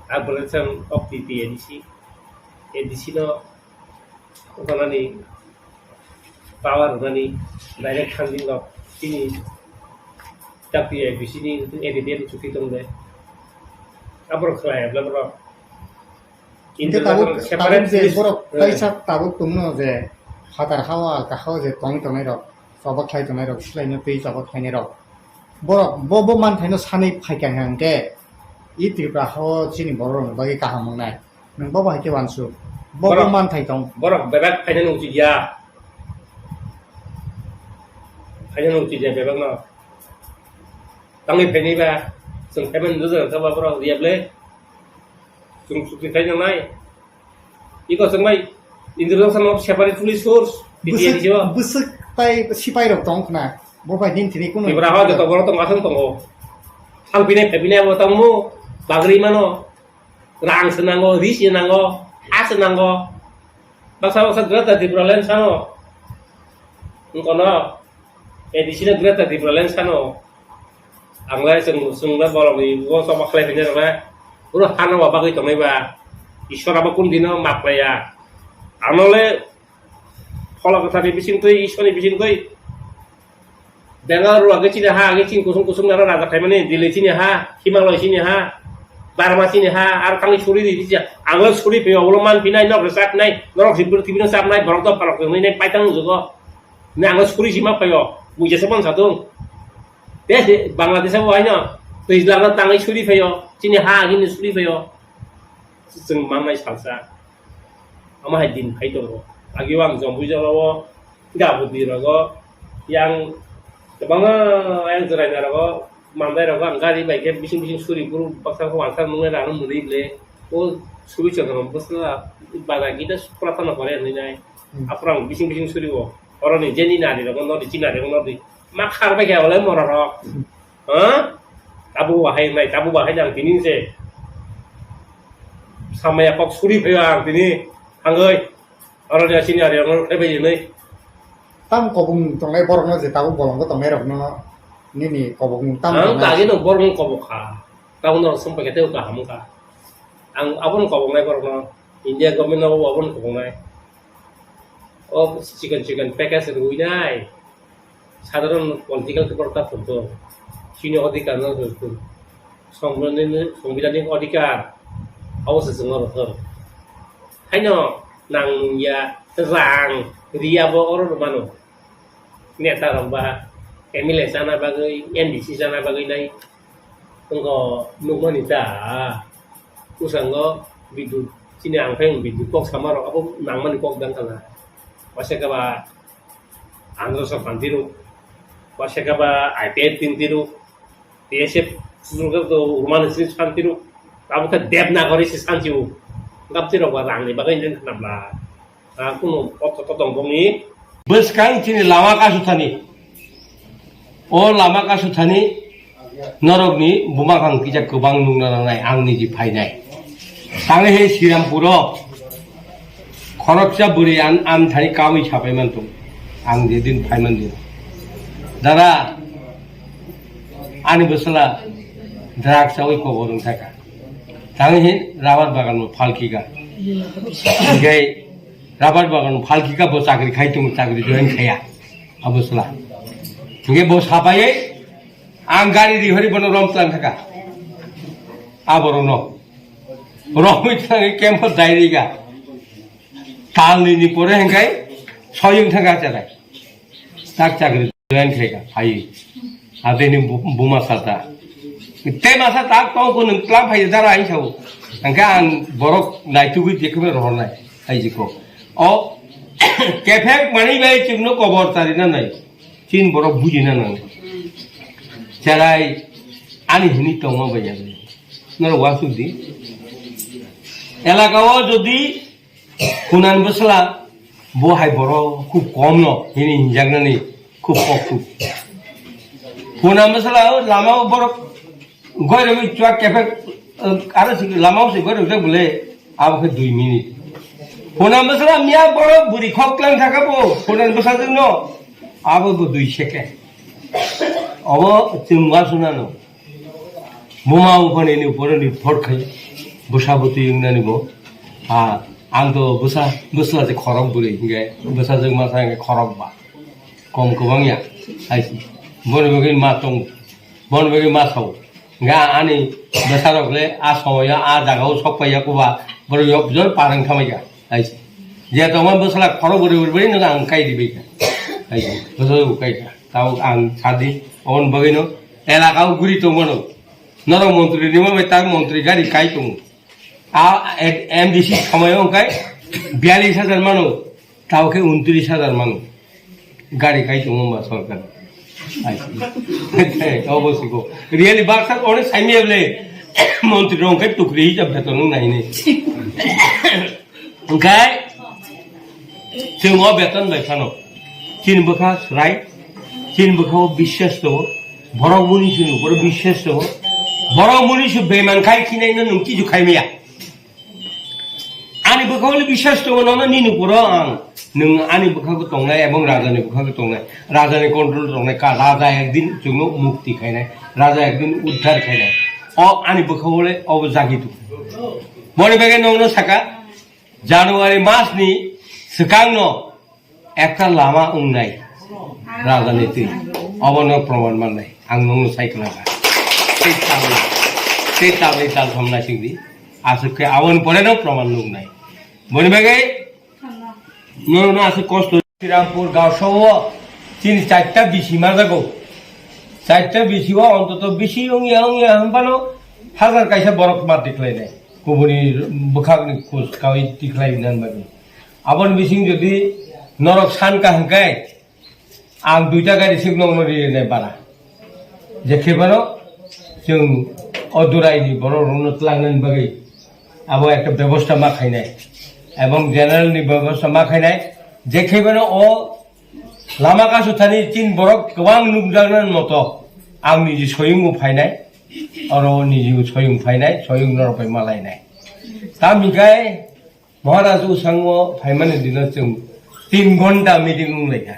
upgradation of T T A D C, A D C no rwnani, power rwnani direct funding rok chini W I P C ni A D D L chuti tong de. Aboro khlai abla borok. Hingke India tabuk, borok tabuk separate je police, borok eh, kaisa tabuk tongno je phatar hao alka hao je tong tongnai rok, chobak khlai tongnai rok, silaino twi chobak khlainai rok. Borok bo, bo manthaino sanwi phaikha hingke i Tripura hao chini borok rokni bagwi kaham wngnai. Nwng bo bahai khe uansuk. Bo, bo borok, manthai tong. Borok bebak phaina nungchikya. Phaina nungchikya bebak no. Tangwi phainai ba, chwng phaimani nujak kha ba borok riya ble. Chwng chukti khai nangnai. Iko chwng bai introduction of separate police force, Bwswk, B T R D C o. Bwswk tai sipai rok tong khna. Bo bai din tini kunu. Tripura ho joto borok tong aswng tongo. Thang pinai phai pinai bo tongmu bagri mano. Rang se nango, ri se nango, ha se nango. Baksa baksa Greater Tipraland sano. Wngkono, A D C no Greater Tipraland sano. Ang lai chwng, chwng lai borok ni bo chobak khlai phinai rok lai. Oro hano ba bagwi tongnai ba. Ishwar abo kun dino map laiya. Ano le Phola kwthar ni bising twi, Ishwar ni bising twi. Bengal rok age chini ha, age chini kusung kusung nara raja khaimani, Delhi chini ha, Himalaya chini ha, Burma chini ha, ar thangwi suri di, di, ang suri phaio, ulo man pinai, nok rwchap nai, norok si pwrthwi no chap nai, borok do phalok tong nai, paitang jugo. Ne ang suri si ma phaio, buja se man satung. Te se Bangladesh abo haino, twijlang no tangwi suri phaio, chini ha agini suri phaio. Chwng mangnai salsa. Omo hai din phai tongo. Agio ang Jompuijalo o, Gabudi rogo, yang kwbangma yang jwraina rogo, mandai rogo ang gari bai khe bising bising suri buru baksa khe uansuk nungnai rano mwnwi ble. O suri chwng bwsla bada gita pratana kore hinwi nai. Hmm. Aphuru ang bising bising suri o. Oroni jeni nari rogo nori, chinari rogo nori. Ma khar bai khe olai mora rok. Ha? Tabuk bahai nai, tabuk bahai nang tini se. Samaya kok suri phaio ang tini. Hangoi. Oro ni asini ari ang phai bai nai. Tam kobong tongnai borok no je tabuk bolong ko tongnai rok no nini kobong tam Ang tongnai. Kagi no borok no kobok kha. Tabuk no sumpa kete ka ham ka. Ang abon kobong nai borok no. India government no abon kobong nai. O chicken chicken package rui nai. Sadharon political khe borok ta phunukgo. Chini odhikar no rwkun. Songbidanni, songbidanni odhikar. Abo se chwngno rwkha. Haino nang nungya rang riya bo oro rwmano. Neta rok ba M L A chana bagwi, M D C chana bagwi nai wngkha nukmani ta. Bwskango bidut chini ang khe bidut kok sama rok abo nangmani kok dang khala. Waisa khe ba Andhra Sokhan tiro, waisa khe ba I P F T tiro, T S F susugo to Urmani sini san tiro, abo khe Devanagari si san tiro, gap tiro ba rang ni bagwi nang khnabla. Ah, kuno kok kok tong bongni. Bwskang chini lama kasu thani. O lama kasu thani norokni buma khang kisa kwbang nungna nangnai ang niji phainai. Tangwi he Srirampuro khoroksa bwrwi an, an thani kawi sapai mantung. Ang jedin phaiman din. Dada, ani bwsala drugs chawi kobor wng thaka. Tangwi he rubber bagan bo phalkika. Hinkhe rubber bagan phalkika bo chakri khai tongo, chakri join khaya. Abo sala. Hinkhe bo sapaiwi ang gari rihori bono rom tlang thaka. Aborokno. Romwi thangwi camp o dairika. Talni ni pore hinkhe soyung thangka cherai. Tak chakri join khaika, phai. Abeni bu-, buma sata. Te masa tak tong ko nung tlam phai dara ai sao. Angka ang borok naitugwi jekme rohornai. Ai jiko. O, kephek mani bai chwngno kobor tarina nai. Chin borok bujina nang. Cherai ani hini tongma bai ya. Noro wasuk di. Elaka o jodi Phunan bwsla bo hai borok khub kom no hini hinjaknani khub kok khub. Phunan bwsla o lama o borok goirogwi chuak kephek, eh, aro se lama o se goirok jak bole abo khe dui minute. Phunan bwsla miya borok bwrwi khok tlang thaka bo phunan bwsajwk no abo bo dui second. Obo chwng ma sunano. Buma uphani ni upore ni phor khai. Bwsa bwtwi wngnani bo. Ha, ang to bwsa, bwsla se khorok bwrwi hingke, bwsa jwk masa hingke khorok ba. Kom kwbang ya, hai se. Boni bagwi ma tong, boni bagwi ma sao. Hingke ani bwsa rok le a somoyo a jaga o sok pai ya kuba, borok yok jor parang thamai ya, hai se. Je tongma bwsla khorok bwrwi bwrwi no ang kai di bai kha. Hai se, bwsa rok kai kha. Tao ang sadi, oboni bagwi no elaka o guri tongmano. Norok montri ni ma bai ta montri gari kai tongo. A, M D C somoyo hingke biyalish hajar mano, tao khe untris hajar mano. Gari kai tongo ma sorkar. Obo siko. Really baksa onek saimi eble montri rok hingke tukri hisab beton wng nai ni. Hingke chwng o beton bai phano. Chini bwkha swrai, chini bwkha o biswas tongo. Borok muni sunu, borok biswas tongo. Borok muni su beman khai khinai no nung kiju khai maya. Ani bwkha o biswas tongo, nono nini puro ang. Nung ani bwkha ko tongnai ebong raja ni bwkha ko tongnai. Raja ni control tongnai, ka raja ekdin chwngno mukti khainai. Raja ekdin uddhar khainai. O ani bwkha o le obo jagi tu. Boni bagwi nongno saka, January mas ni swkang no ekta lama wngnai raja ni twi. Obo no proman mannai. Ang nongno sai kwlaka. Tei tabwi, tei tabwi tal thomnai singdi. Aswk khe aboni pore no proman nuknai. Boni bagwi no, no aswk kosto. Srirampur gaosao chini charta bisi majago. Charta bisi o ontoto bisi wngya wngya hwnphano hajar kaisa borok ma tikhlainai. Kubuni bwkhakni kus kawi tikhlai hwnna bagwi. Aboni bising jodi norok san kaham khe ang duita gari sik nokno rinai bara. Je khe phano chwng o Durai ni borok rokno twlangnani bagwi abo ekta bebosta ma khainai. Ebong general ni bebosta ma khainai. Je khe phano o lama kasu thani tin borok kwbang nukjaknani moto ang niji soyungo phainai. Oro niji soyung phainai, soyung norok bai malainai. Tam hikai Maharaj usango phaimani dino chwng tin ghonta meeting wnglaikha.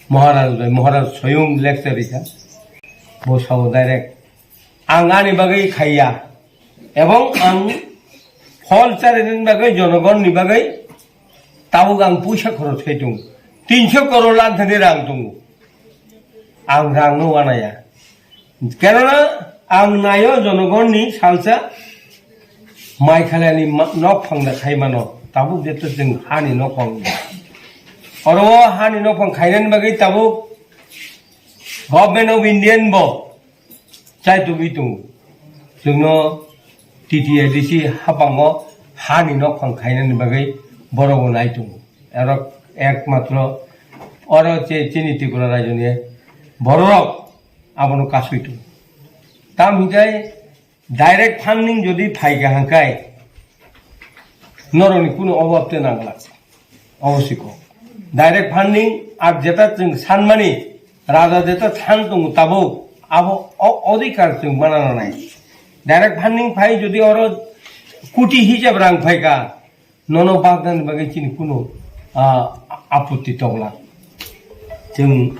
Maharaj bai, Maharaj soyung lecture rikha. Bo sao direct, "Ang ani bagwi khaiya, ebong ang phol charinani bagwi, jonogonni bagwi tabuk ang puisa khoroch khai tongo. Tinso koror lanthani rang tongo. Ang rangno wanaya." Kenona ang naio jonogonni salsa mai khalani ma-, nokphang da khai mano, tabuk jeto chwng hani nokphang. Oro o hani nokphang khainani bagwi tabuk Government of Indian bo chai tugwi tongo. Chwngno T T A D C hapango hani nokphang khainani bagwi borok bo nai tongo. Ero ekmatro oro che chini Tripura rajyoni bororok abono kasui tongo. Tam hinkhe direct funding jodi phaikha hwnkhai norokni kunu obab te nangla. Obo siko. Direct funding ar jeta chwng sanmani raja jeta san tongo tabuk abo o odhikar chwng mana nanai. Direct funding phai jodi oro kuti hisab rang phaikha, nono bagdani bagwi chini kunu, ah, aputti tongla. Chwng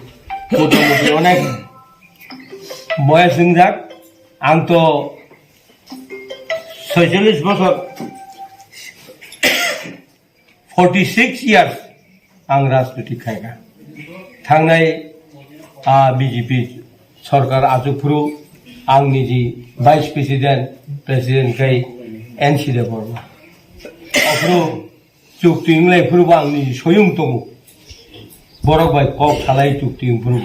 motamuti onek boyas wngjak, ang to soicholish bosor, forty six years ang rajniti khaikha. Thangnai, ah, B J P sorkar achuk phuru ang niji vice president, president khai N C Debbarma. Aphuru chukti wnglai phuru bo ang niji soyung tongo. Borok bai kok salai chukti wng phuru.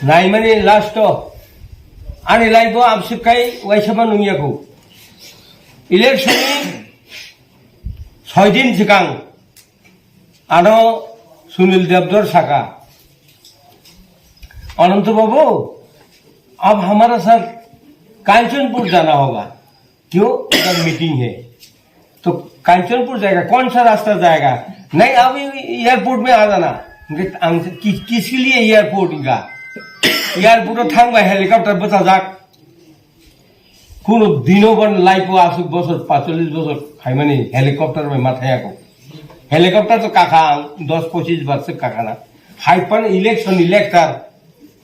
Naimani last o ani life o absuk khai waisa ma nungya kho. Election ni soi din swkang ano Sunil Debdor saka, "Ananto Babu, ab hamara sath Kanchanpur jana hoga, kyun? Udhar meeting hai." "To Kanchanpur jayega, kaun sa rasta jayega?" "Nahi, abhi airport mein aa jana." Hingke ang ki-, kiske liye airport hingka? Airport o thangba helicopter bwchajak. Kuno dino ban life o aswk bosor, paincholish bosor khaimani helicopter bai ma thaya kho. Helicopter to kakha ang dos pochis bar se kakha na. Hai phano election elector.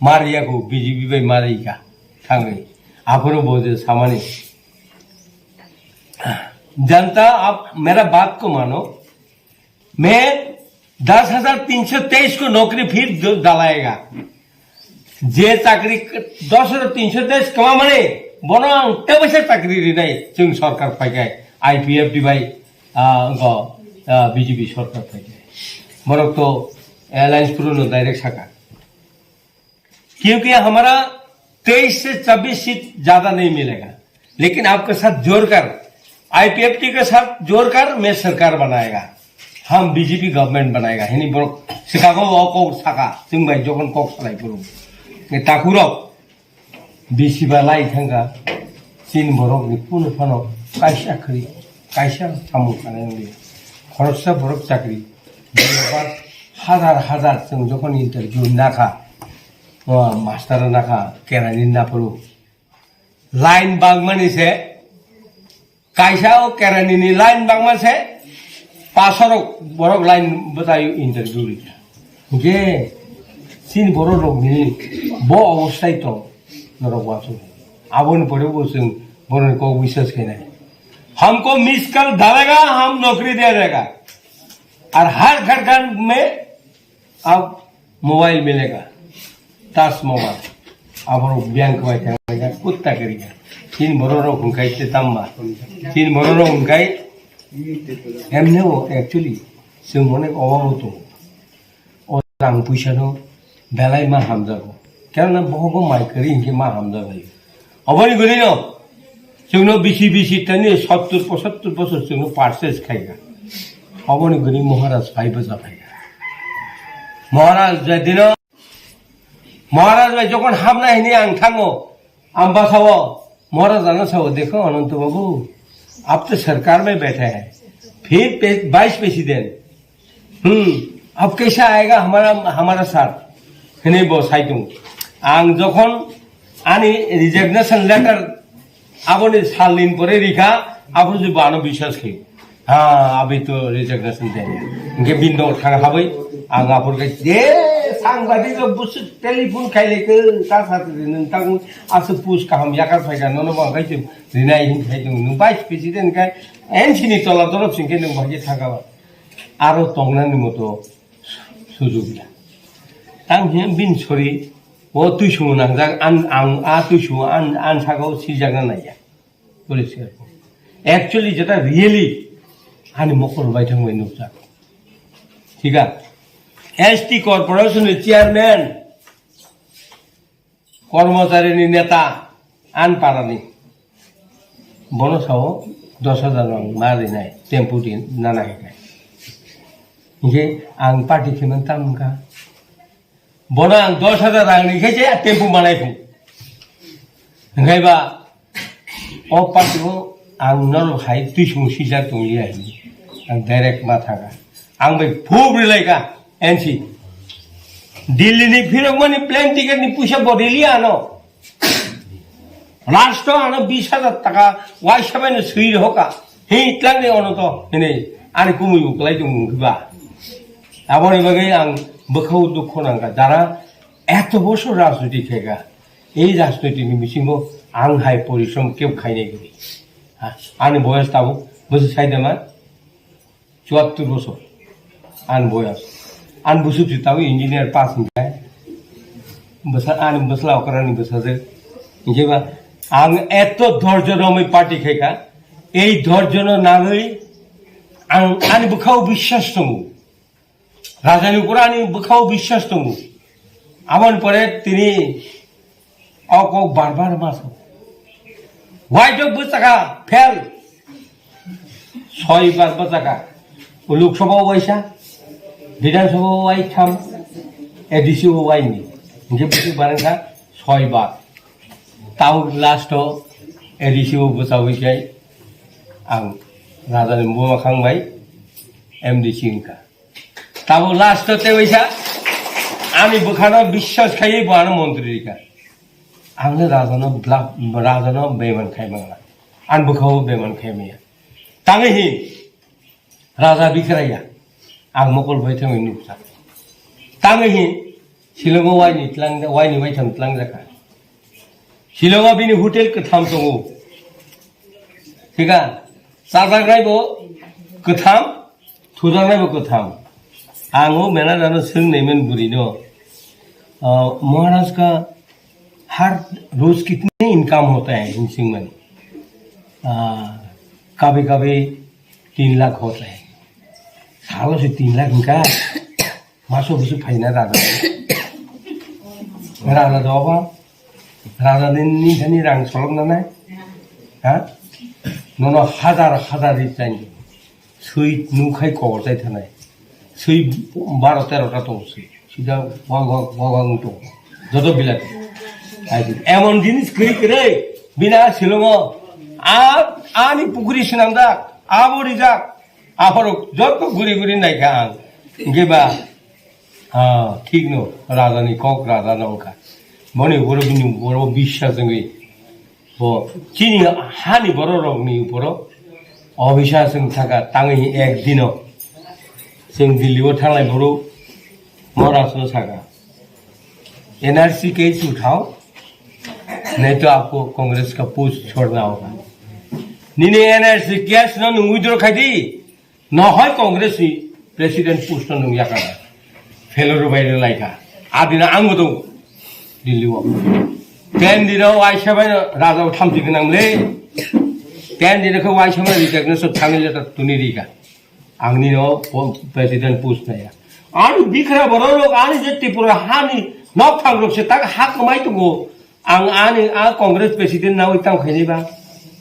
Mariya ko B J P bai marika thangwi. Aphuru bo je samani. Janta ab mera baat ko mano. मैं दस हजार तीन सौ तेईस को नौकरी फिर द-, दिलाएगा। जे चाकरी क-, दस हजार तीन सौ तेईस कमा मने, बोनो ang tebasa चाकरी rinai, chwng sarkar phaikai, I P F T bai, ah, go, ah, B J P sarkar phaikai. Borok to alliance puro no direct saka. क्योंकि हमारा तेईस से छब्बीस सीट ज्यादा नहीं मिलेगा, लेकिन आपके साथ जोड़कर, आईपीएफटी के साथ जोड़कर मैं सरकार बनाएगा। हम बीजेपी गवर्नमेंट बनाएगा। Hini borok sikako o kok saka, chwng bai jokon kok salai phuru. Takhurok, bisi ba lai thangka, chini borok ni phunu phano kaisa khri, kaisa samung kanai wngya. Khoroksa borok chakri, hazar hazar chwng jokon interview nakha, o master nakha, kerani naphuru. Line bangmani se, kaisa o kerani ni line bangma se, pasorok borok line bwtaio interview rikha. Hinkhe chini borok rok ni bo obostai tong norok wansuk. Aboni pore bo chwng borok ni kok biswas khainai. हमको miss call डालेगा, हम नौकरी दे देगा। और हर घर घर में अब मोबाइल मिलेगा, touch mobile. Aborok bank bai thanglaikha, kutta kwrwikha. Chini borok rok hwnkhai se tamma. Chini borok rok hwnkhai emne o actually chwng onek obabo tongo. O rang puisa no belai ma hamjago. Kena bohogo mai kwrwi hinkhe ma hamjago. Oboni gwnino chwngno bisi bisi tani sottur pochattur bosor chwngno purchase khaikha. Oboni gwnwi Maharaj phai bwja phaikha. Maharaj jedino, Maharaj bai jokon habna hini ang thango, ang basao, Maharaj ano sao, "Dekho Ananto babu, aap to sarkar mein baithe hai, phir pe-, vice president." Hmm, ab kaisa aayega hamara, hamara saath? Hwnwi bo saitung. Ang jokhon ani resignation letter aboni salni pore rikha, abo je bo ano biswas khaio. Ha, abhi to resignation de. Hinkhe bini nogo thang habai, ang aphuru khe je sangbadik rok busuk telephone khailai khe, ta sat rinwi tang aswk post kaham yakar phaikha, nono bo ang khe rinai hin khai tongo. Nwng vice president khai, N C ni tola dorop singkhe nwng bahai khe thangkha ba. Aro tongnani moto sujukya. Tang hiya bini sori o tuisungo nangjak, an, ang a tuisungo an, an saka o sijakna naiya. Police care. Actually, jeta really ani mokol bai thangbai nukjak. Thik a? S T corporation ni chairman, kormochari ni neta, an para ni. Bono sao dos hajar rang ma rinai, tempo di nana hinai. Hinkhe ang party khe man tam wngkha. Bono ang dos hajar rang ni khe je tempo manai phung. Hinkhe ba o party o ang norok hai twi sung sijak tong liya hinwi. Ang direct ma thangkha. Ang bai phub rilai kha N C. Delhi ni phirok mani plane ticket ni puisa bo riliya ano. Last o ano bis hajar taka waisa bai no swi rohoka. Hi, tlang ni ono to, hini, ani kumui bo kwlai tong mung khiba. Aboni bagwi ang bwkhao dukho nangkha. Jara eto bosor rajniti khaikha, ei rajniti ni bisingo ang hai porishrom kebo khainai kwrwi. Ha, ani boyas tabuk bwswk saidama, chuattur bosor ani boyas. Ani bwswk si tabuk engineer pass hinkhe, bwsa-, ani bwsla okrani bwsajwk. Hinkhe ba ang eto dhorjo romwi party khaikha, ei dhorjo no nangwi ang ani bwkhao biswas tongo. Rajani upor ani bwkhao biswas tongo. Aboni pore tini o kok bar bar ma sao. Waithok bwchaka fail. Soi bar bwchaka. Lok Sabha o waisa, Bidhan Sabha o waitham, A D C o waini. Hinkhe bwswk barwkha soi bar. Tabuk last o A D C o bwchawi khe ang rajani buma khang bai M D C wngkha. Tabuk last o tei waisa ani bwkhano biswas khaiwi bo ano montri rikha. Ang le rajano bla-, rajano beman khai mangla. Ang bwkhao beman khai maya. Tangwi hin raja bikraya. Ang mokol bai thangwi nuksa. Tangwi hin Shillongo waini tlang, waini waitham tlang jakha. Shillongo bini hotel kwtham tongo. Thika, chajaknai bo kwtham, thujaknai bo kwtham. Ang o manager no swng naiman bwrwi no, "Ah, Maharaj ka har roz kitne income hota hai?" Hinsing mani. "Ah, kabhi kabhi tin lakh hota hai." Salo se tin lakh hinka. Maso busu phaina raja. Raja doba. Raja ni ni thani rang solok nanai. Ha? Nono hajar hajar ri chain. Sui nukhai kor chai thanai. Sui baro tero ta tong sui. Sida wa wa wa wa tong. Joto bilati. Ai di. Emon jinis kri kre. Bina silongo. A ani pukri sinamda. Abo rijak. Aphoro joto guri guri naikha ang. Hingke ba, ah, thikno, rajani kok raja no wngkha. Boni uporo bini uporo biswas wngwi bo chini hani borok rokni uporo obiswas wng thaka tangwi ek dino chwng Delhi o thanglai boro Maharaj no saka. N R C case uthao, nahi to aapko Congress ka post chhodna hoga. Nini N R C case no nwng withdraw khai di, nohoi Congress ni president post no nwng yakar. Failure bai lai kha. Adina ang bo tongo Delhi o. Ten dino waisa bai raja o thamchi gwnang le. Ten dino khe waisa bai resignation thangwi letter tuni rikha. Ang nino po-, president post naya. Ani bikra borok rok ani je Tripura hani nok thang rok se tak hak mai tongo. Ang ani a Congress president nawi tang khaini ba.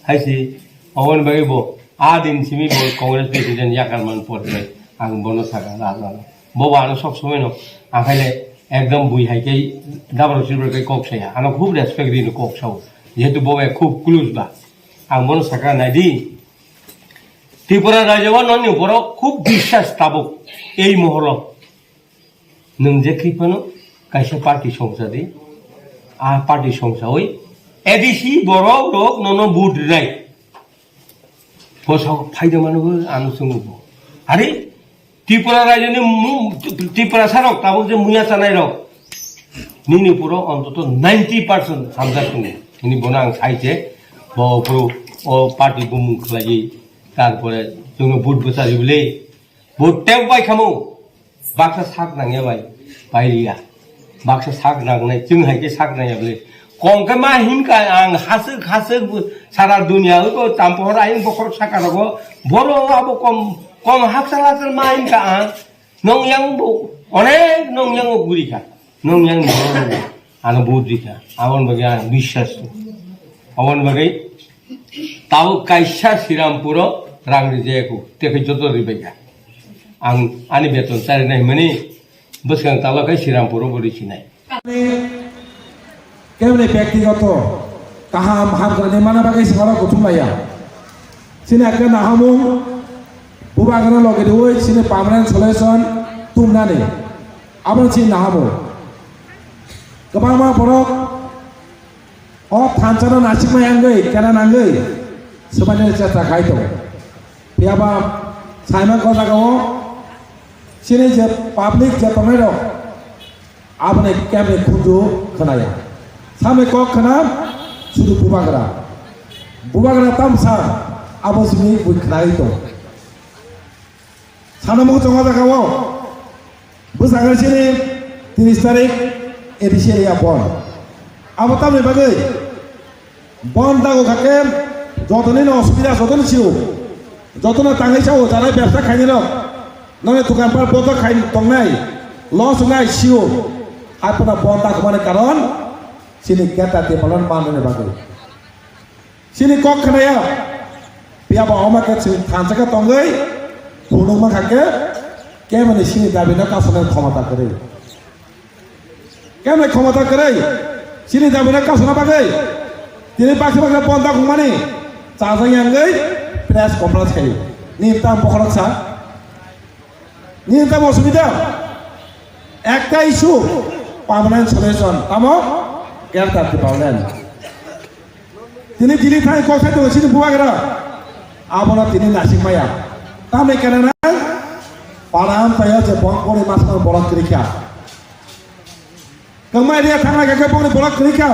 Hai se, oboni bagwi bo a din simi bo Congress president yakar man por bai. Ang bono saka na na. Bo ba ano sok somoi no. Ang khaile ekdom bui hai kai dabro sibro kai kok saya. Ano khub respect din kok sao. Jehetu bo bai khub close ba. Ang bono saka nai di. Tripura rajyo o noni borok khub biswas tabuk ei mohoro. Nwng je khe phano kaisa party songsa di, a party songsawi A D C borok rok nono vote rinai. Bosok phaida mano bo ano chwngo bo. Are Tripura rajyoni mu-, Tiprasa rok tabuk je muya chanai rok nini puro ontoto ninety percent hamjak tongo. Nini bono ang sai je bo puro o party bumung khlaiwi, tarpore chwngno vote bwchari bwle, vote tep bai khamo, baksa sak nangya bai, bai riya. Baksa sak nangnai, chwng hai khe sak nangya bwle. Kong khe ma himkha ang haswk haswk sara dunia o tampohor ayung bokhorok saka rogo, boro abo kom, kom hakchal hakchal ma himkha ang. Nong yang bo onek nong yang o guri kha. Nong yang bo ano budi kha. Abon bagi ang biswas. Abon bagi tau kaisa Sirampuro rang rijaya ku. Te khe joto ribai kha. Ang ani beton chari nai mani bwskang talo khe Sirampuro bo risinai. Kemni bektigoto kaham hamjani mana bagwi salo kuthum laiya. Chini ekta nahamung bubagra loge diwi chini permanent solution tumnani. Abo chini nahamung. Kwbangma borok o thansa no nasikma yangwi kena nangwi swbaini chesta khai tongo. Phiyaba saimang o jaga o chini je public je tongnai rok, aboni kemni khunju khwnaya. Samni kok khna sudu bubagra. Bubagra tamsa abo simi bui khnai tong. Sana muchungo jaga o bwskango chini tris tarik A D C area bon. Abo tamni bagwi bon dago kha khe jotoni no osubida jotoni sio. Jotono tangwi sao, jara bebsa khainai rok. Noni dukan par bodo khai tongnai. Loss wngnai sio. Hai phano bon dakhumani karon chini Greater Tipraland manani bagwi. Chini kok khnaya. Phiya bo omo khe chwng thansa khe tongwi phunukma kha khe kemani chini dabi no kasonai khomota kwrwi. Kemai khomota kwrwi, chini dabi no kasuna bagwi, tini baksa baksa bon dakhumani chajak yangwi press conference khai. Nini tamo bokhorok sa? Nini tamo osubida? Ekta issue, permanent solution. Tamo? Greater Tipraland. Tini Delhi thai kok sai tongo chini bubagra. Abono tini nasik maya. Tamni kena nang? Para amchaya je bong pori masma borok kwrwi kha. Kwmai ria thangna khe bongni borok kwrwi kha.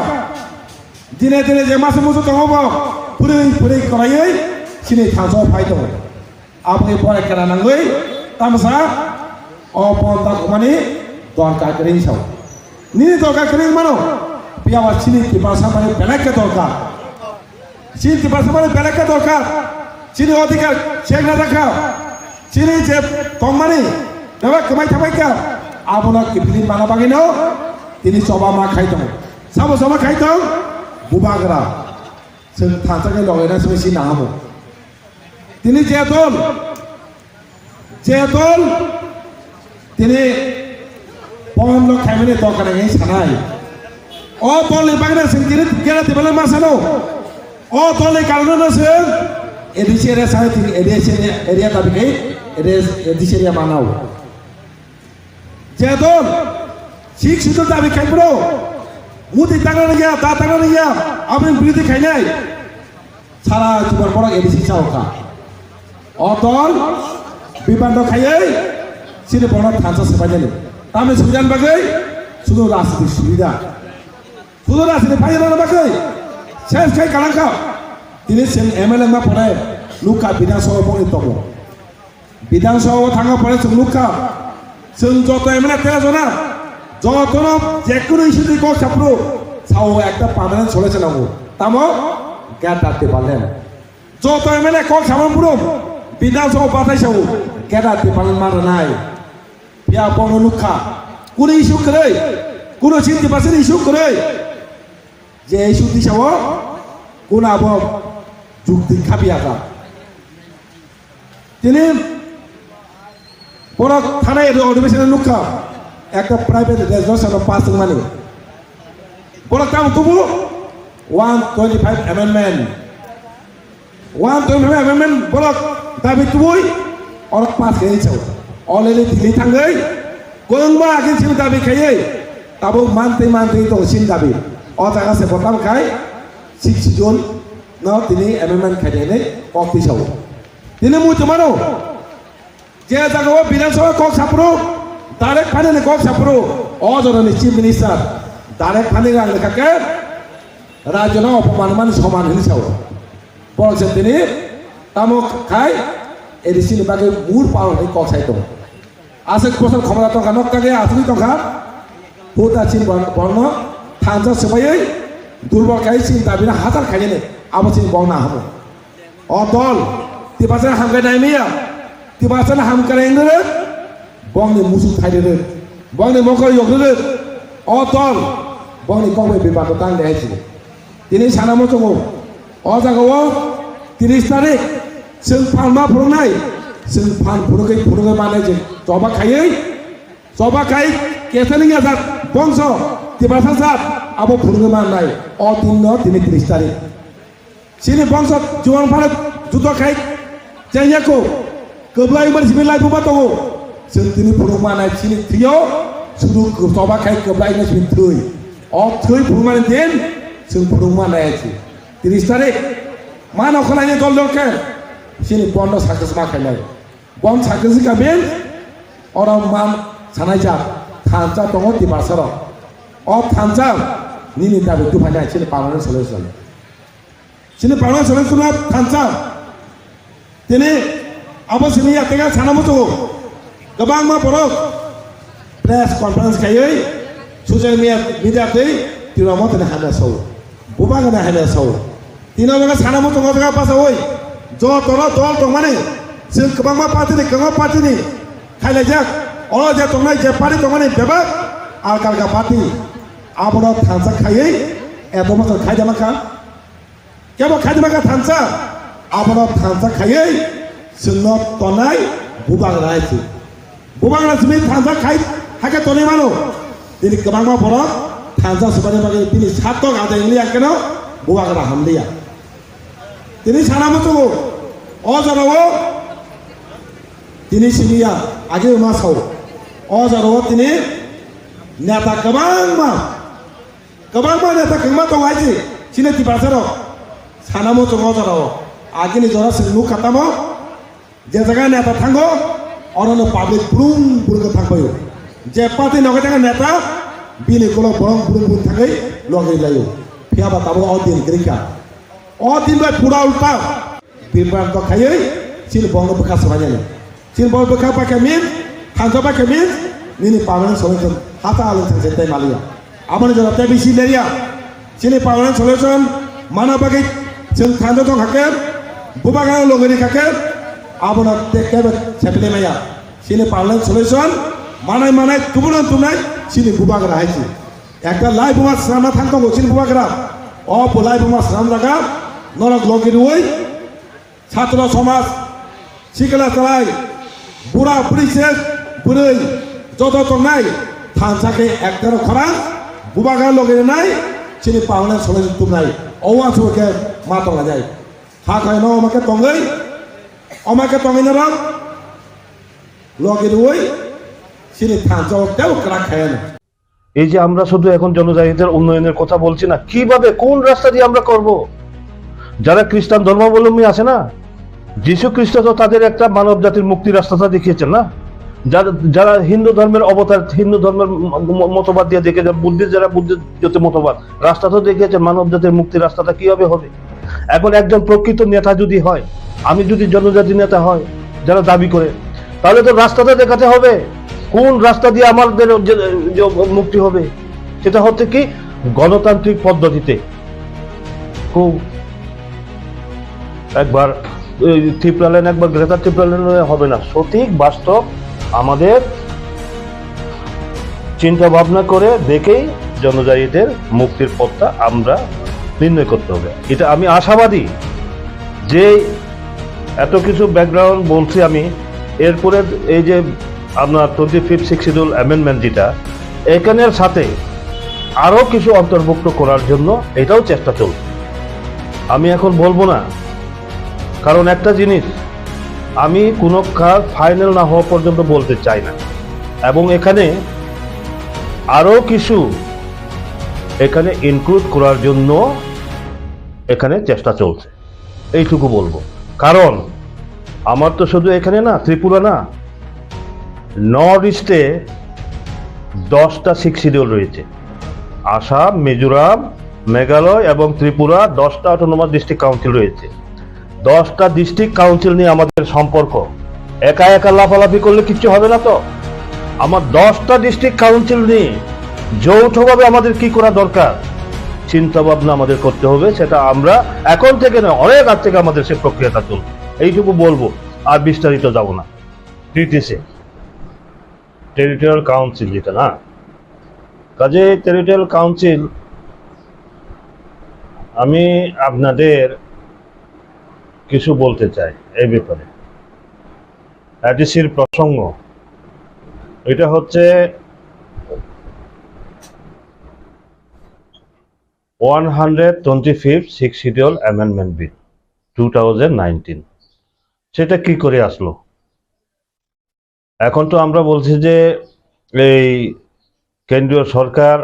Dine dine je masa musu tongo bo, phwrwi phwrwi kwraiwi chini thansa phai tongo. Aboni pore kena nangwi tamsa o pon takhumani dorkar kwrwi sao. Nini dorkar kwrwi mano, piyaba chini Tiprasa mani belai khe dorkar. Chini Tiprasa mani belai khe dorkar. Chini odhikar chekna jakha. Chini je tongmani bebak kwmai thabai kha. Abono kiphilwi mana bagwino tini choba ma khai tongo. Sabo choba khai tong? Bubagra. Chwng thansa khe logaina simi si nahamo. Tini je dol, je dol, tini pon no khaimani dorkar nangwi sanai. O dol ni bagwi chwng tini gera tibale ma sano. O dol ni karon no chwng A D C area sanai tini A D C area, area dabi khai A D C area manao. Je dol six schedule dabi khai bro, muti tangna nangya, da tangna nangya, aboni birodhi khainai. Sara jibon borok A D C chao kha. O dol bibando khaiwi chini borok thansa swbainani. Tamni subidani bagwi sudu rajniti subida. Sudu rajniti phainani bagwi ses khai kalang kha. Tini chwng M L A wngma pore nukha Bidhan Sabha bongni tongo. Bidhan Sabha o thangma pore chwng nukha, chwng joto M L A tera jona, jotono jekunu issue twi kok saphuru, sao ekta permanent solution nango. Tamo? Greater Tipraland. Joto M L A kok samani phuru Bidhan Sabha bathai sao, Greater Tipraland ma rwnai. Phiya bono nukha, kunu issue kwrwi, kunu chini Tiprasani issue kwrwi. Je issue twi sao, kunu abo jukti khapiya kha. Tini borok thanai ero admission nukha, ekta private resolution pass wngmani. Borok tamo tubu one twenty five amendment. One twenty five amendment borok dabi tubui, orok pass khe sao. Already tini thangwi, kwbangma agin sini dabi khaiwi, tabuk mantwi mantwi tongo sini dabi. O jaga se botam khai, six June no tini amendment khainai kok twi sao. Tini mui tumano, je jaga o Bidhan Sabha kok saphuru, direct phanini kok saphuru, o jorani Chief Minister, direct phani rang lekha khe, rajyo no opoman mani soman hini sao. Borok se tini tamo khai, A D C ni bagwi mur pao hini kok sai tongo. Aswk bosor khomora tongkha, nokta khe aswk tongkha. Huta chini bor-, borno thansa swbaiwi durbol khai chini dabino hachal khainani abo chini bongna hamo. O dol, Tiprasani hamkrai naimaya, Tiprasani hamkrai wng rwrwk, bongni musuk thai rwrwk, bongni mokol yok rwrwk. O dol, bongni kok bai bebak tang de hai chini. Tini sana muchungo, o jaga o tris tarik, chwng phan ma phunuknai, chwng phan phunugwi phunugwi manai chwng choba khaiwi, choba khai kesa nungya jat bongso, Tiprasa jat, abo phunugwi mannai, o din no tini tris tarik. Chini bongso jubon phano judo khai chengya ko. Kwblaimani simi lai buba tongo. Chwng tini phunuk manai chini thwio sudu choba khai kwblaimani simi thwi. O thwi phunukmani din chwng phunuk manai chi. Tris tarik mano khwlaini dol dol khe chini bondo success ma khainai. Bon success ka bin oro man sanai jak thansa tongo Tiprasa rok. O thansa nini dabi tuphainai chini permanent solution. Chini permanent solution thansa. Tini abo simi ya tega sana muchungo. Kwbangma borok press conference khaiwi social media, media twi tino mo tini hamya sao. Bubagra hamya sao. Tino jaga sana muchungo jaga pasawi. Jotoro dol tongmani. Chwng kwbangma party ni, kwbangma party ni khailaijak. Oro je tongnai je party tongmani bebak alka alka party. Abono thansa khaiwi eto bosor khaidama kha. Kebo khaidima kha thansa, abono thansa khaiwi chwngno tonai bubagra hai se. Bubagra simi thansa khai, hakhe tonwi mano. Tini kwbangma borok thansa swbani bagwi tini satok adai wngya kheno bubagra hamliya. Tini sana muchungo, o jorao tini simiya age ma sao. O jorao tini neta kwbangma Kwbangma neta kwbangma tongo hai se, chini Tiprasa rok. Sana muchungo o jorao. Agini jora se nukha tamo, je jaga neta thango, orono public brum brum khe thangpaio. Je party nogai thangkha neta, Bini ulo borok brum brum thangwi logi laio. Phiya ba tabuk o din kwrwi kha. O din bai pura ulta. Bibranto khaiwi chini borokno bwkha swbainani. Chini borok bwkha paikha means, thansa paikha means, nini permanent solution hata alwng thangsa tei maliya. Aboni jora tei bisi lerya. Chini permanent solution mana bagwi chwng thansa tong hakhe, bubagra logiri hakhe, abono tei kebo sepile maya. Chini permanent solution manai manai tubuno tumnai chini bubagra hai si. Ekta lai buma swnamna thang tongo chini bubagra. O bo lai buma swnam jaga norok logi rwi satro somaj, sikla chalai, bura buri se bwrwi joto tongnai thansa khe ekta rok khorang bubagra logi rwnai chini permanent solution tumnai. O wansuk khe ma tonglainai. Hakhe no omo khe tongwi, omo khe tongwi norok logi rwi chini thansa o tebo kwrak khaiyano. এই যে আমরা শুধু এখন জনজাতিদের উন্নয়নের কথা বলছি না, কিভাবে, কোন রাস্তা দিয়ে আমরা করব? যারা খ্রিস্টান ধর্মাবলম্বী আছে না, যীশু খ্রিস্ট তো তাদের একটা মানব জাতির মুক্তির রাস্তাটা দেখিয়েছেন না? যারা, যারা হিন্দু ধর্মের অবতার, হিন্দু ধর্মের ম-, ম-, মতবাদ দিয়ে দেখে, যারা বুদ্ধিস্ট, যারা বুদ্ধিস্ট মতবাদ, রাস্তা তো দেখিয়েছেন মানব জাতির মুক্তির রাস্তাটা কিভাবে হবে। এখন একজন প্রকৃত নেতা যদি হয়, আমি যদি জনজাতি নেতা হয়, যারা দাবি করে, তাহলে তো রাস্তাটা দেখাতে হবে, কোন রাস্তা দিয়ে আমাদের যে, যে মুক্তি হবে। সেটা হচ্ছে কি গণতান্ত্রিক পদ্ধতিতে। খুব একবার এই ত্রিপুরা ল্যান্ড, একবার গ্রেটার ত্রিপুরা ল্যান্ড হবে না, সঠিক বাস্তব আমাদের চিন্তা ভাবনা করে দেখেই জনজাতিদের মুক্তির পথটা আমরা নির্ণয় করতে হবে। এটা আমি আশাবাদী যে এত কিছু ব্যাকগ্রাউন্ড বলছি আমি, এরপরে এই যে আপনার twenty fifth sixth schedule amendment যেটা, এখানের সাথে আরও কিছু অন্তর্ভুক্ত করার জন্য এটাও চেষ্টা চলছে। আমি এখন বলবো না, কারণ একটা জিনিস, আমি কোনো কাজ ফাইনাল না হওয়া পর্যন্ত বলতে চাই না, এবং এখানে আরও কিছু এখানে ইনক্লুড করার জন্য এখানে চেষ্টা চলছে, এইটুকু বলবো। কারণ আমার তো শুধু এখানে না, ত্রিপুরা না, নর্থ ইস্টে দশটা সিক্স শিডিউল রয়েছে। আসাম, মিজোরাম, মেঘালয় এবং ত্রিপুরা দশটা অটোনোমাস ডিস্ট্রিক্ট কাউন্সিল রয়েছে। দশটা ডিস্ট্রিক্ট কাউন্সিল নিয়ে আমাদের সম্পর্ক। একা একা লাফালাফি করলে কিচ্ছু হবে না তো। আমার দশটা ডিস্ট্রিক্ট কাউন্সিল নিয়ে যৌথভাবে আমাদের কি করা দরকার, চিন্তা ভাবনা আমাদের করতে হবে। সেটা আমরা এখন থেকে নয়, অনেক আগ থেকে আমাদের সে প্রক্রিয়াটা চলবে। এইটুকু বলবো, আর বিস্তারিত যাব না। টিটিসি, টেরিটোরিয়াল কাউন্সিল যেটা না, কাজে টেরিটোরিয়াল কাউন্সিল, আমি আপনাদের কিছু বলতে চাই এই ব্যাপারে। এডিসির প্রসঙ্গ, এটা হচ্ছে one hundred twenty fifth sixth schedule amendment bill two thousand nineteen. সেটা কি করে আসলো? এখন তো আমরা বলছি যে এই কেন্দ্রীয় সরকার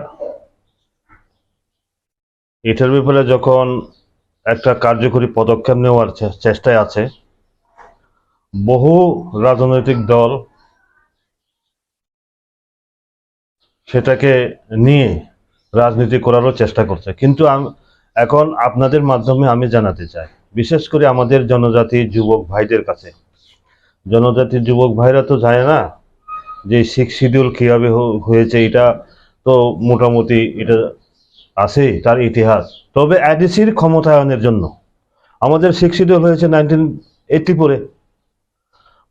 এটার ব্যাপারে যখন একটা কার্যকরী পদক্ষেপ নেওয়ার চে-, চেষ্টায় আছে, বহু রাজনৈতিক দল সেটাকে নিয়ে রাজনীতি করারও চেষ্টা করছে। কিন্তু আম-, এখন আপনাদের মাধ্যমে আমি জানাতে চাই, বিশেষ করে আমাদের জনজাতি যুবক ভাইদের কাছে, জনজাতির যুবক ভাইরা তো জানে না যে সিক্স শিডিউল কীভাবে হ-, হয়েছে, এটা তো মোটামুটি এটা আছে তার ইতিহাস। তবে এডিসির ক্ষমতায়নের জন্য আমাদের সিক্স শিডিউল হয়েছে নাইনটিন এইটটি ফোরে,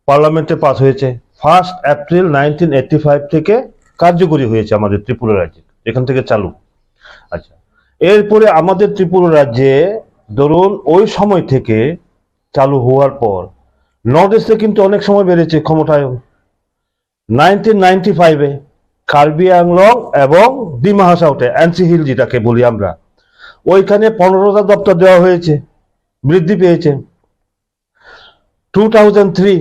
পার্লামেন্টে পাস হয়েছে। First April nineteen eighty five থেকে কার্যকরী হয়েছে আমাদের ত্রিপুরা রাজ্যে, এখান থেকে চালু। আচ্ছা, এরপরে আমাদের ত্রিপুরা রাজ্যে ধরুন ওই সময় থেকে চালু হওয়ার পর নর্থ ইস্টে কিন্তু অনেক সময় বেড়েছে ক্ষমতায়ন। নাইনটিন নাইনটি ফাইভে কার্বি আংলং এবং ডিমা হাসাওতে, এনসি হিল যেটাকে বলি আমরা, ওইখানে পনেরোটা দপ্তর দেওয়া হয়েছে, বৃদ্ধি পেয়েছে। টু থাউজেন্ড থ্রি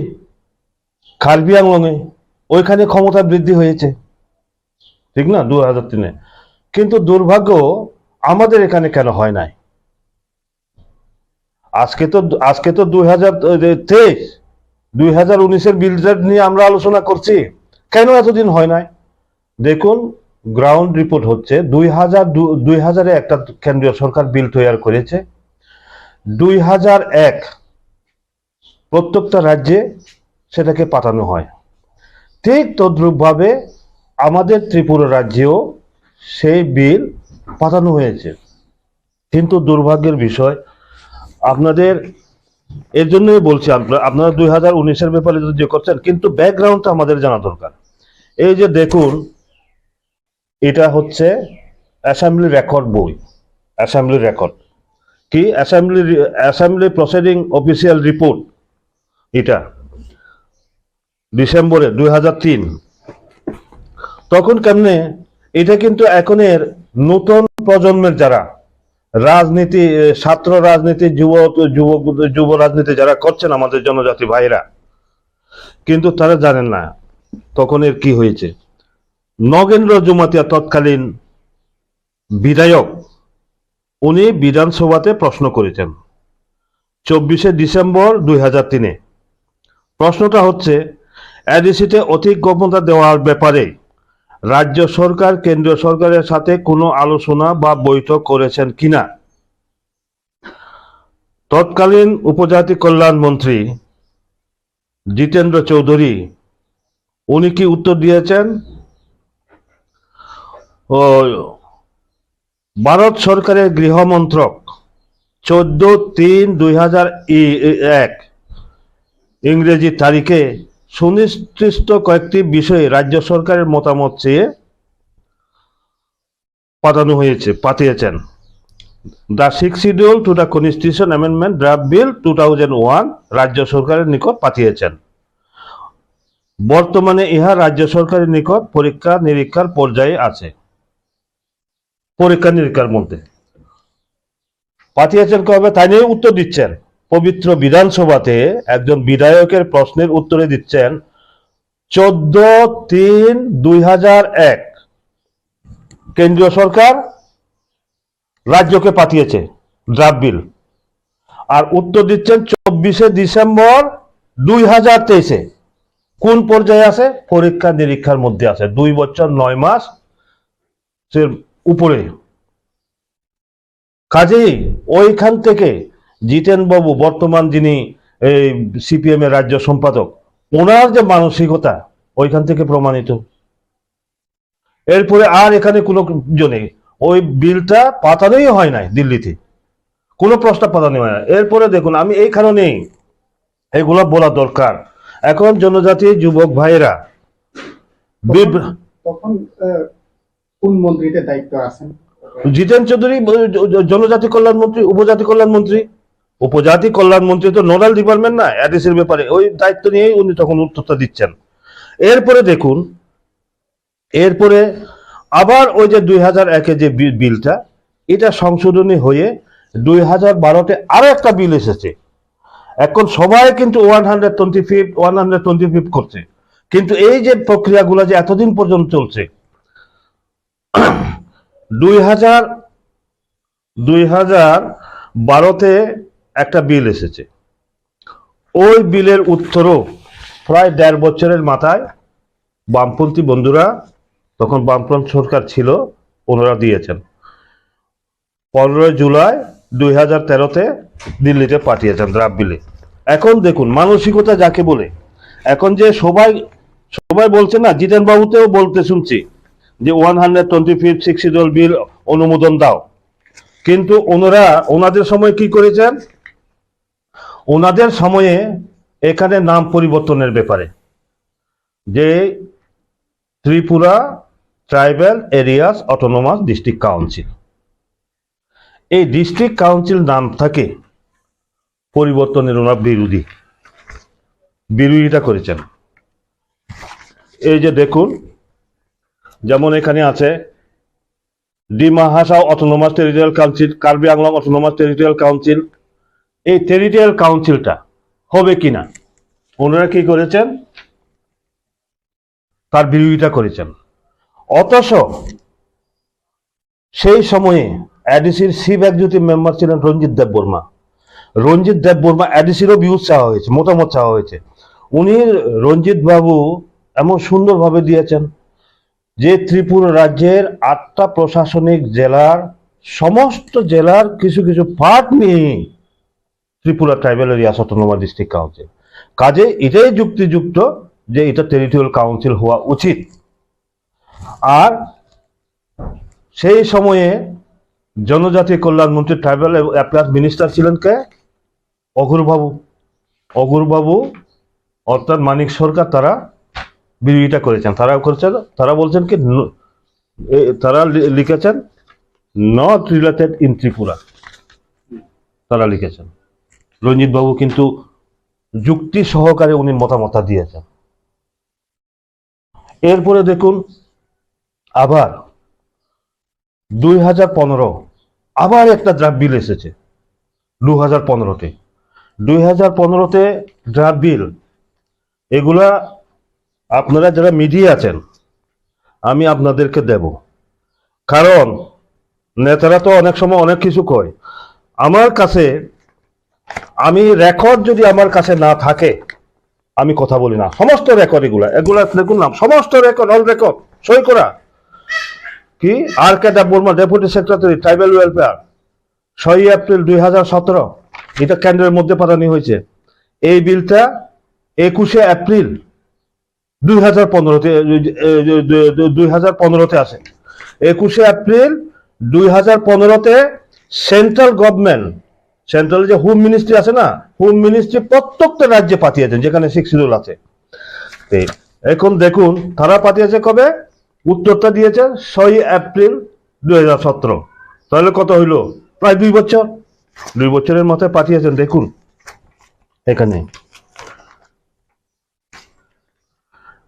কার্বি আংলংয়ে ওইখানে ক্ষমতা বৃদ্ধি হয়েছে, ঠিক না? দু হাজার তিনে। কিন্তু দুর্ভাগ্য, আমাদের এখানে কেন হয় নাই? আজকে তো, আজকে তো দুই হাজার তেইশ, দুই হাজার উনিশের বিল ড্রাফট নিয়ে আমরা আলোচনা করছি, কেন এতদিন হয় নাই? দেখুন, গ্রাউন্ড রিপোর্ট হচ্ছে দুই হাজার, দুই হাজারে একটা কেন্দ্রীয় সরকার বিল তৈরি করেছে, দুই হাজার এক প্রত্যেকটা রাজ্যে সেটাকে পাঠানো হয়। ঠিক তদ্রূপভাবে আমাদের ত্রিপুরা রাজ্যেও সেই বিল পাঠানো হয়েছে। কিন্তু দুর্ভাগ্যের বিষয়, আপনাদের, এর জন্যই বলছি, আপনারা আপনারা দুই হাজার উনিশের ব্যাপারে যদি করছেন, কিন্তু ব্যাকগ্রাউন্ডটা আমাদের জানা দরকার। এই যে দেখুন, এটা হচ্ছে অ্যাসেম্বলি রেকর্ড বই, অ্যাসেম্বলি রেকর্ড কি, assembly assembly proceeding official report, এটা ডিসেম্বরে দুই হাজার তিন। তখন কেমনে, এটা কিন্তু এখনের নতুন প্রজন্মের যারা রাজনীতি, এ, ছাত্র রাজনীতি, যুব যুব যুব রাজনীতি যারা করছেন আমাদের জনজাতি ভাইরা, কিন্তু তারা জানেন না তখন এর কি হয়েছে। নগেন্দ্র জমাতিয়া তৎকালীন বিধায়ক, উনি বিধানসভাতে প্রশ্ন করেছেন চব্বিশে ডিসেম্বর দুই হাজার তিনে। প্রশ্নটা হচ্ছে, এডিসিতে অধিক ক্ষমতা দেওয়ার ব্যাপারে রাজ্য সরকার কেন্দ্রীয় সরকারের সাথে কোনো আলোচনা বা বৈঠক করেছেন কিনা। তৎকালীন উপজাতি কল্যাণ মন্ত্রী জিতেন্দ্র চৌধুরী, উনি কি উত্তর দিয়েছেন? ও, ভারত সরকারের গৃহ মন্ত্রক চোদ্দ তিন দুই হাজার এক ইংরেজি তারিখে সুনির্দিষ্ট কয়েকটি বিষয়ে রাজ্য সরকারের মতামত চেয়ে পাঠানো হয়েছে, পাঠিয়েছেন। The Sixth Schedule to the Constitution Amendment Draft Bill two thousand one রাজ্য সরকারের নিকট পাঠিয়েছেন। বর্তমানে ইহা রাজ্য সরকারের নিকট পরীক্ষা নিরীক্ষার পর্যায়ে আছে। পরীক্ষা নিরীক্ষার মধ্যে পাঠিয়েছেন কবে, তাই নিয়ে উত্তর দিচ্ছেন। পবিত্র বিধানসভাতে একজন বিধায়কের প্রশ্নের উত্তরে দিচ্ছেন চোদ্দ তিন দুই হাজার এক, কেন্দ্রীয় সরকার রাজ্যকে পাঠিয়েছে ড্রাফট বিল। আর উত্তর দিচ্ছেন চব্বিশে ডিসেম্বর দুই হাজার তেইশে। কোন পর্যায়ে আছে? পরীক্ষা নিরীক্ষার মধ্যে আছে, দুই বছর নয় মাস এর উপরে। কাজেই ওইখান থেকে জিতেন বাবু, বর্তমান যিনি এই সিপিএম এর রাজ্য সম্পাদক, ওনার যে মানসিকতা, ওইখান থেকে প্রমাণিত। এরপরে আর এখানে কোনো ইয়ে নেই, ওই বিলটা পাঠানোই হয় নাই দিল্লিতে, কোনো প্রস্তাব পাঠানো হয় না। এরপরে দেখুন, আমি এই কারণেই এগুলা বলা দরকার। এখন জনজাতি যুবক ভাইয়েরা বিভ- তখন, তখন, আহ, কোন মন্ত্রীদের দায়িত্ব আছেন? জিতেন চৌধুরী, আহ, জ-, জ-, জনজাতি কল্যাণ মন্ত্রী, উপজাতি কল্যাণ মন্ত্রী। উপজাতি কল্যাণ মন্ত্রী তো নোডাল ডিপার্টমেন্ট না এডিসির ব্যাপারে, ওই দায়িত্ব নিয়েই উনি তখন উত্তরটা দিচ্ছেন। এরপরে দেখুন, এরপরে আবার ওই যে দুই হাজার একে যে বি-, বিলটা, এটা সংশোধনী হয়ে দুই হাজার বারোতে আরো একটা বিল এসেছে। এখন সবাই কিন্তু ওয়ান হান্ড্রেড টোয়েন্টি ফিফ, ওয়ান হান্ড্রেড টোয়েন্টি ফিফ করছে, কিন্তু এই যে প্রক্রিয়াগুলো যে এতদিন পর্যন্ত চলছে, দুই হাজার দুই হাজার বারোতে একটা বিল এসেছে। ওই বিলের উত্তরও প্রায় দেড় বছরের মাথায় বামপন্থী বন্ধুরা, তখন বামফ্রন্ট সরকার ছিল, ওনারা দিয়েছেন। পনেরোই জুলাই দুই হাজার তেরোতে দিল্লিতে পাঠিয়েছেন ড্রাফট বিলে। এখন দেখুন মানসিকতা যাকে বলে, এখন যে সবাই, সবাই বলছে না, জিতেন বাবুতেও বলতে শুনছি যে ওয়ান হান্ড্রেড টোয়েন্টি ফিফ সিক্সটি ডল বিল অনুমোদন দাও, কিন্তু ওনারা, ওনাদের সময় কি করেছেন? ওনাদের সময়ে এখানে নাম পরিবর্তনের ব্যাপারে যে Tripura tribal areas autonomous district council, এই ডিস্ট্রিক্ট কাউন্সিল নাম থাকে পরিবর্তনের ওনার বিরোধী, বিরোধিতা করেছেন। এই যে দেখুন, যেমন এখানে আছে Dima Hasao autonomous territorial council, Karbi Anglong autonomous territorial council, এই টেরিটোরিয়াল কাউন্সিলটা হবে কিনা, ওনারা কি করেছেন, তার বিরোধিতা করেছেন। অথচ সেই সময়ে এডিসির চিফ এক্সিকিউটিভ মেম্বার ছিলেন রঞ্জিত দেববর্মা। রঞ্জিত দেববর্মা এডিসিরও ভিউজ চাওয়া হয়েছে, মতামত চাওয়া হয়েছে। উনি, রঞ্জিত বাবু, এমন সুন্দরভাবে দিয়েছেন, যে ত্রিপুরা রাজ্যের আটটা প্রশাসনিক জেলার সমস্ত জেলার কিছু কিছু পার্ট নিয়ে Tripura tribal areas autonomous district council. কাজে এটাই যুক্তিযুক্ত যে এটা টেরিটোরিয়াল কাউন্সিল হওয়া উচিত। আর সেই সময়ে জনজাতি কল্যাণ মন্ত্রী, ট্রাইবাল অ্যাফেয়ার্স মিনিস্টার ছিলেন কে? অঘোর বাবু। অঘোর বাবু অর্থাৎ মানিক সরকার, তারা বিরোধিতা করেছেন। তারা করেছেন, তারা বলছেন কি, ন-, এ, তারা লি-, লিখেছেন, "Not related in Tripura", তারা লিখেছেন। রঞ্জিত বাবু কিন্তু যুক্তি সহকারে উনি মতামতটা দিয়েছেন। এরপরে দেখুন, আবার দুই হাজার পনেরো আবার একটা ড্রাফট বিল এসেছে দু হাজার পনেরোতে। দু হাজার পনেরোতে ড্রাফট বিল, এগুলা আপনারা যারা মিডিয়া আছেন, আমি আপনাদেরকে দেব, কারণ নেতারা তো অনেক সময় অনেক কিছু কয়। আমার কাছে, আমি রেকর্ড যদি আমার কাছে না থাকে, আমি কথা বলি না। সমস্ত রেকর্ড এগুলা, এগুলা দেখুন না, সমস্ত রেকর্ড, অন রেকর্ড, সই করা। কি, R K Debbarma, deputy secretary tribal welfare, ছয়ই এপ্রিল দুই হাজার সতেরো, এটা কেন্দ্রের মধ্যে পাঠানি হয়েছে। এই বিলটা একুশে এপ্রিল দুই হাজার পনেরোতে, এ, এ, এ, দুই হাজার পনেরোতে আসে। একুশে এপ্রিল দুই হাজার পনেরোতে সেন্ট্রাল গভর্নমেন্ট, সেন্ট্রাল যে হোম মিনিস্ট্রি আছে না, হোম মিনিস্ট্রি প্রত্যেকটা রাজ্যে পাঠিয়েছেন যেখানে সিক্স শিডিউল আছে। তো এখন দেখুন, তারা পাঠিয়েছে কবে? উত্তরটা দিয়েছে ছয়ই এপ্রিল দুই হাজার সতেরো। তাহলে কত হইল? প্রায় দুই বছর। দুই বছরের মাথায় পাঠিয়েছেন। দেখুন এখানে,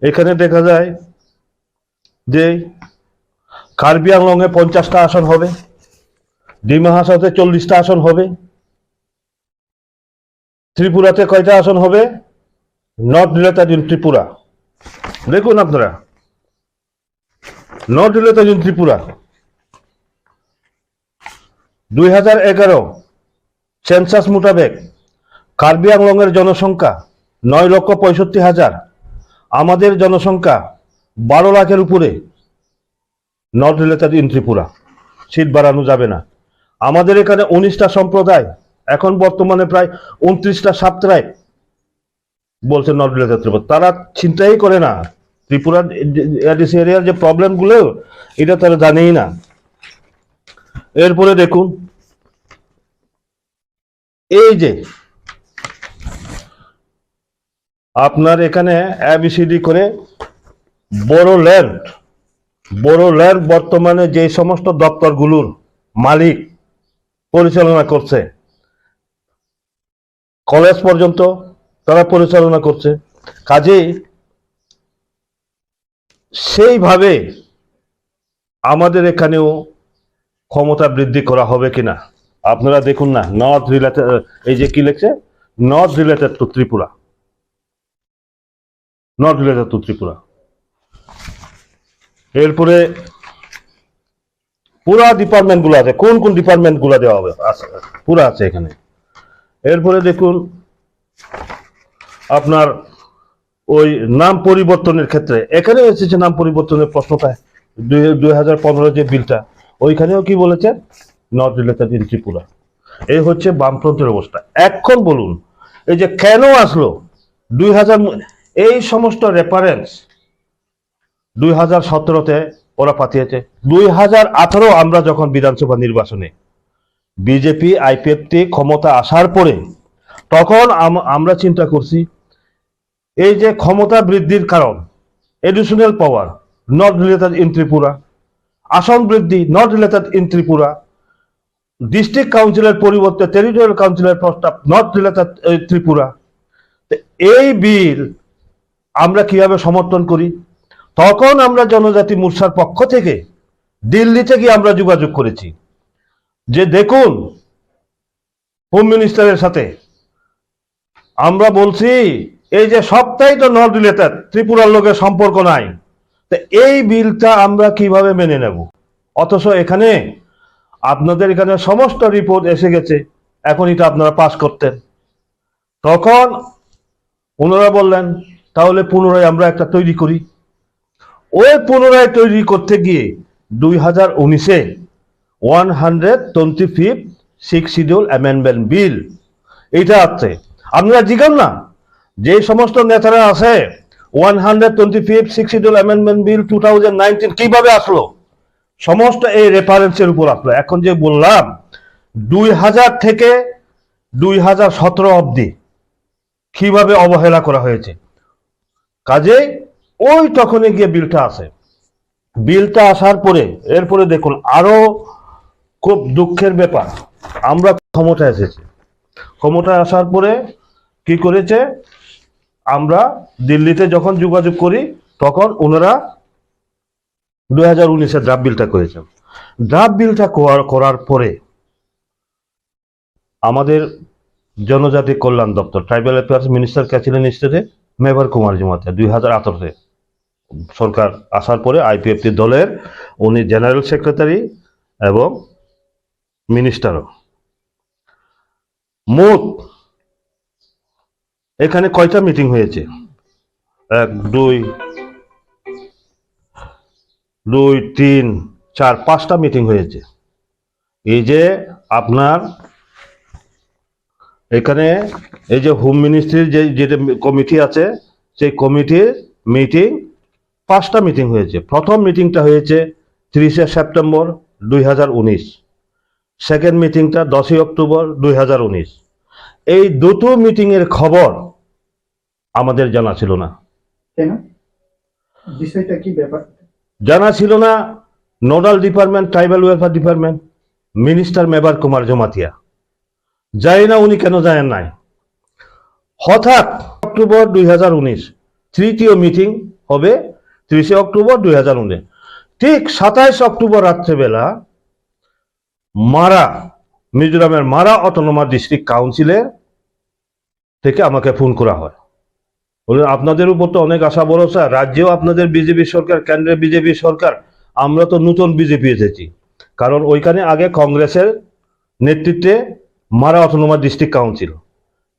এখানে দেখা যায় যে কার্বি আংলং এ পঞ্চাশটা আসন হবে, ডিমা হাসাওতে চল্লিশটা আসন হবে, ত্রিপুরাতে কয়টা আসন হবে? Not related in Tripura। দেখুন আপনারা, not related in Tripura। দুই হাজার এগারো সেন্সাস মোতাবেক কার্বি আংলংয়ের জনসংখ্যা নয় লক্ষ পঁয়ষট্টি হাজার, আমাদের জনসংখ্যা বারো লাখের উপরে। Not related in Tripura। Seat বাড়ানো যাবে না। আমাদের এখানে উনিশটা সম্প্রদায়, এখন বর্তমানে প্রায় ঊনত্রিশটা সাব ট্রাইব বলছে not related Tripura। তারা চিন্তাই করে না ত্রিপুরার এডিসি এরিয়ার যে প্রবলেমগুলো, এটা তারা জানেই না। এরপরে দেখুন, এই যে আপনার এখানে এবিসিডি করে বড়ো ল্যান্ড, বড়ো ল্যান্ড বর্তমানে যে সমস্ত দপ্তরগুলোর মালিক পরিচালনা করছে, কলেজ পর্যন্ত তারা পরিচালনা করছে। কাজেই সেইভাবে আমাদের এখানেও ক্ষমতা বৃদ্ধি করা হবে কিনা আপনারা দেখুন না। নট রিলেটেড, এই যে কি লেখছে, not related to Tripura, not related to Tripura. এরপরে পুরা ডিপার্টমেন্ট গুলো আছে, কোন কোন ডিপার্টমেন্ট গুলো দেওয়া হবে, আছে, পুরা আছে এখানে। এরপরে দেখুন আপনার ওই নাম পরিবর্তনের ক্ষেত্রে, এখানে এসেছে নাম পরিবর্তনের প্রশ্নটা, দুই দুই হাজার পনেরো যে বিলটা, ওইখানেও কি বলেছে, নট রিলেটেড ইন ত্রিপুরা। এই হচ্ছে বামফ্রন্টের অবস্থা। এখন বলুন, এই যে কেন আসলো দুই হাজার, এই সমস্ত রেফারেন্স দুই হাজার সতেরোতে ওরা পাঠিয়েছে। দুই হাজার আঠারো আমরা যখন বিধানসভা নির্বাচনে বিজেপি আইপিএফটি ক্ষমতা আসার পরে, তখন আম- আমরা চিন্তা করছি, এই যে ক্ষমতা বৃদ্ধির কারণ, এডিশনাল পাওয়ার, নট রিলেটেড ইন ত্রিপুরা, আসন বৃদ্ধি, নট রিলেটেড ইন ত্রিপুরা, ডিস্ট্রিক্ট কাউন্সিলের পরিবর্তে টেরিটোরিয়াল কাউন্সিলের প্রস্তাব, নট রিলেটেড ত্রিপুরা। তো এই বিল আমরা কিভাবে সমর্থন করি? তখন আমরা জনজাতি মোর্চার পক্ষ থেকে দিল্লিতে গিয়ে আমরা যোগাযোগ করেছি যে দেখুন, হোম মিনিস্টারের সাথে আমরা বলছি, এই যে সবটাই তো নট রিলেটেড, ত্রিপুরার লগে সম্পর্ক নাই, তো এই বিলটা আমরা কিভাবে মেনে নেব? অথচ এখানে আপনাদের এখানে সমস্ত রিপোর্ট এসে গেছে, এখন এটা আপনারা পাস করতেন। তখন ওনারা বললেন, তাহলে পুনরায় আমরা একটা তৈরি করি। ওই পুনরায় তৈরি করতে গিয়ে দুই হাজার উনিশে one hundred twenty fifth sixth schedule amendment bill এটা আছে। আপনারা জিজ্ঞান না, যে সমস্ত নেতারা আছে, one hundred twenty fifth sixth schedule amendment bill two thousand nineteen কিভাবে আসলো, সমস্ত এই রেফারেন্সের উপর আসলো। এখন যে বললাম, দুই হাজার থেকে দুই হাজার সতেরো অবধি কিভাবে অবহেলা করা হয়েছে। কাজেই ওই তখনই গিয়ে বিলটা আসে। বিলটা আসার পরে, এরপরে দেখুন, আরো খুব দুঃখের ব্যাপার, আমরা ক্ষমতায় এসেছি। ক্ষমতায় আসার পরে কি করেছে, আমরা দিল্লিতে যখন যোগাযোগ করি, তখন ওনারা দুই হাজার উনিশে ড্রাফট বিলটা করেছেন। ড্রাফট বিলটা করার, করার পরে আমাদের জনজাতি কল্যাণ দপ্তর, ট্রাইবাল অ্যাফেয়ার্স মিনিস্টার কে ছিলেন স্টেটে, মেবার কুমার জমাতিয়া, দুই হাজার আঠারোতে সরকার আসার পরে আইপিএফটি দলের উনি জেনারেল সেক্রেটারি এবং মিনিস্টারও। মোট এখানে কয়টা মিটিং হয়েছে? এক, দুই, দুই, তিন, চার, পাঁচটা মিটিং হয়েছে। এই যে আপনার এখানে এই যে হোম মিনিস্ট্রির যে, যেটা কমিটি আছে, সেই কমিটির মিটিং, পাঁচটা মিটিং হয়েছে। প্রথম মিটিংটা হয়েছে তিরিশে সেপ্টেম্বর দুই হাজার উনিশ, সেকেন্ড মিটিংটা দশই অক্টোবর দুই হাজার উনিশ। এই দুটো মিটিংয়ের খবর আমাদের জানা ছিল না। কেন? বিষয়টা কি ব্যাপার? জানা ছিল না nodal department, tribal welfare department, minister Mevar Kumar Jamatia. জানি না উনি কেন জানেন নাই। হঠাৎ অক্টোবর দুই হাজার উনিশ তৃতীয় মিটিং হবে, তিরিশে অক্টোবর দুই হাজার উনিশ। ঠিক সাতাইশ অক্টোবর রাত্রেবেলা মারা, মিজোরামের মারা অটোনোমাস ডিস্ট্রিক্ট কাউন্সিলের থেকে আমাকে ফোন করা হয়। বললেন, "আপনাদের উপর তো অনেক আশা ভরসা, রাজ্যেও আপনাদের বিজেপি সরকার, কেন্দ্রে বিজেপি সরকার, আমরা তো নতুন বিজেপি এসেছি।" কারণ ওইখানে আগে কংগ্রেসের নেতৃত্বে মারা অটোনোমাস ডিস্ট্রিক্ট কাউন্সিল,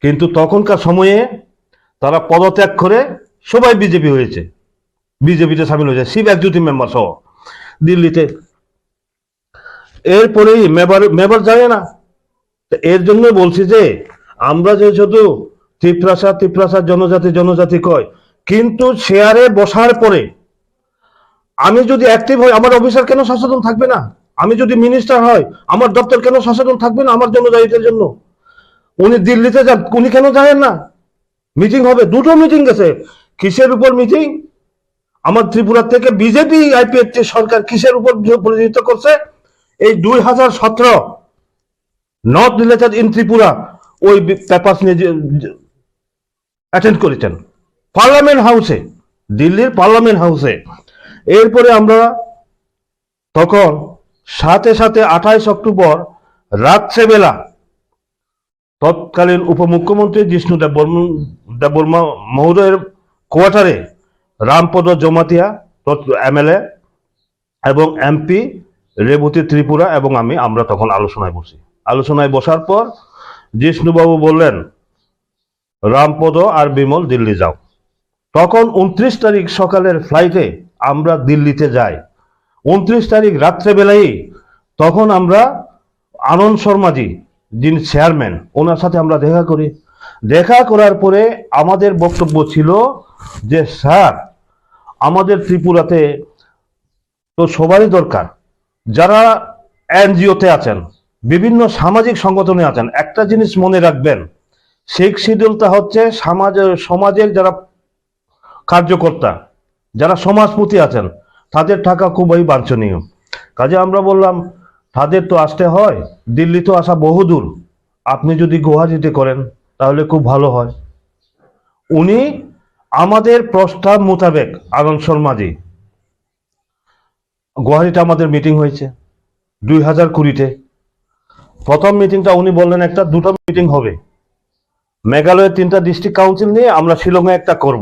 কিন্তু তখনকার সময়ে তারা পদত্যাগ করে সবাই বিজেপি হয়েছে, বিজেপিতে সামিল হয়েছে, শিব এক্সিকিউটিভ মেম্বার সহ দিল্লিতে। এরপরেই মেবার, মেবার জানে না। তো এর জন্য বলছি যে আমরা যে শুধু তিপ্রাসা, তিপ্রাসা, জনজাতি, জনজাতি কয়, কিন্তু চেয়ারে বসার পরে আমি যদি অ্যাক্টিভ হই, আমার অফিসার কেন সচেতন থাকবে না? আমি যদি মিনিস্টার হই, আমার দপ্তর কেন সচেতন থাকবে না আমার জনজাতিদের জন্য? উনি দিল্লিতে যান, উনি কেন জানেন না? মিটিং হবে, দুটো মিটিং গেছে। কিসের উপর মিটিং? আমার ত্রিপুরা থেকে বিজেপি আইপিএফটি সরকার কিসের উপর প্রতিনিধিত্ব করছে? এই দুই হাজার সতেরো, নট রিলেটেড ইন ত্রিপুরা, ওই পেপারস নিয়ে অ্যাটেন্ড করেছেন পার্লামেন্ট হাউসে, দিল্লির পার্লামেন্ট হাউসে। এরপরে আমরা তখন সাথে সাথে আঠাইশ অক্টোবর রাত্রেবেলা তৎকালীন উপমুখ্যমন্ত্রী জিষ্ণু দেববর্ম-, দেববর্মা মহোদয়ের কোয়ার্টারে রামপদ জমাতিয়া, তৎ-, এমএলএ এবং এমপি রেবতী ত্রিপুরা এবং আমি, আমরা তখন আলোচনায় বসি। আলোচনায় বসার পর জিষ্ণুবাবু বললেন, "রামপদ আর বিমল দিল্লি যাও।" তখন ঊনত্রিশ তারিখ সকালের ফ্লাইটে আমরা দিল্লিতে যাই। ঊনত্রিশ তারিখ রাত্রেবেলায় তখন আমরা আনন্দ শর্মাজি, যিনি চেয়ারম্যান, ওনার সাথে আমরা দেখা করি। দেখা করার পরে আমাদের বক্তব্য ছিল যে, "স্যার, আমাদের ত্রিপুরাতে তো সবারই দরকার, যারা এনজিওতে আছেন, বিভিন্ন সামাজিক সংগঠনে আছেন, একটা জিনিস মনে রাখবেন, সিক্স শিডিউলটা হচ্ছে সমাজের, সমাজের যারা কার্যকর্তা, যারা সমাজপতি আছেন, তাদের থাকা খুবই বাঞ্ছনীয়।" কাজে আমরা বললাম, "তাদের তো আসতে হয়, দিল্লি তো আসা বহু দূর, আপনি যদি গুয়াহাটিতে করেন তাহলে খুব ভালো হয়।" উনি আমাদের প্রস্তাব মোতাবেক আনন্দ শর্মাজি গুয়াহাটিতে আমাদের মিটিং হয়েছে দুই হাজার কুড়িতে। প্রথম মিটিংটা উনি বললেন একটা, দুটো মিটিং হবে, মেঘালয়ের তিনটা ডিস্ট্রিক্ট কাউন্সিল নিয়ে আমরা শিলংয়ে একটা করব।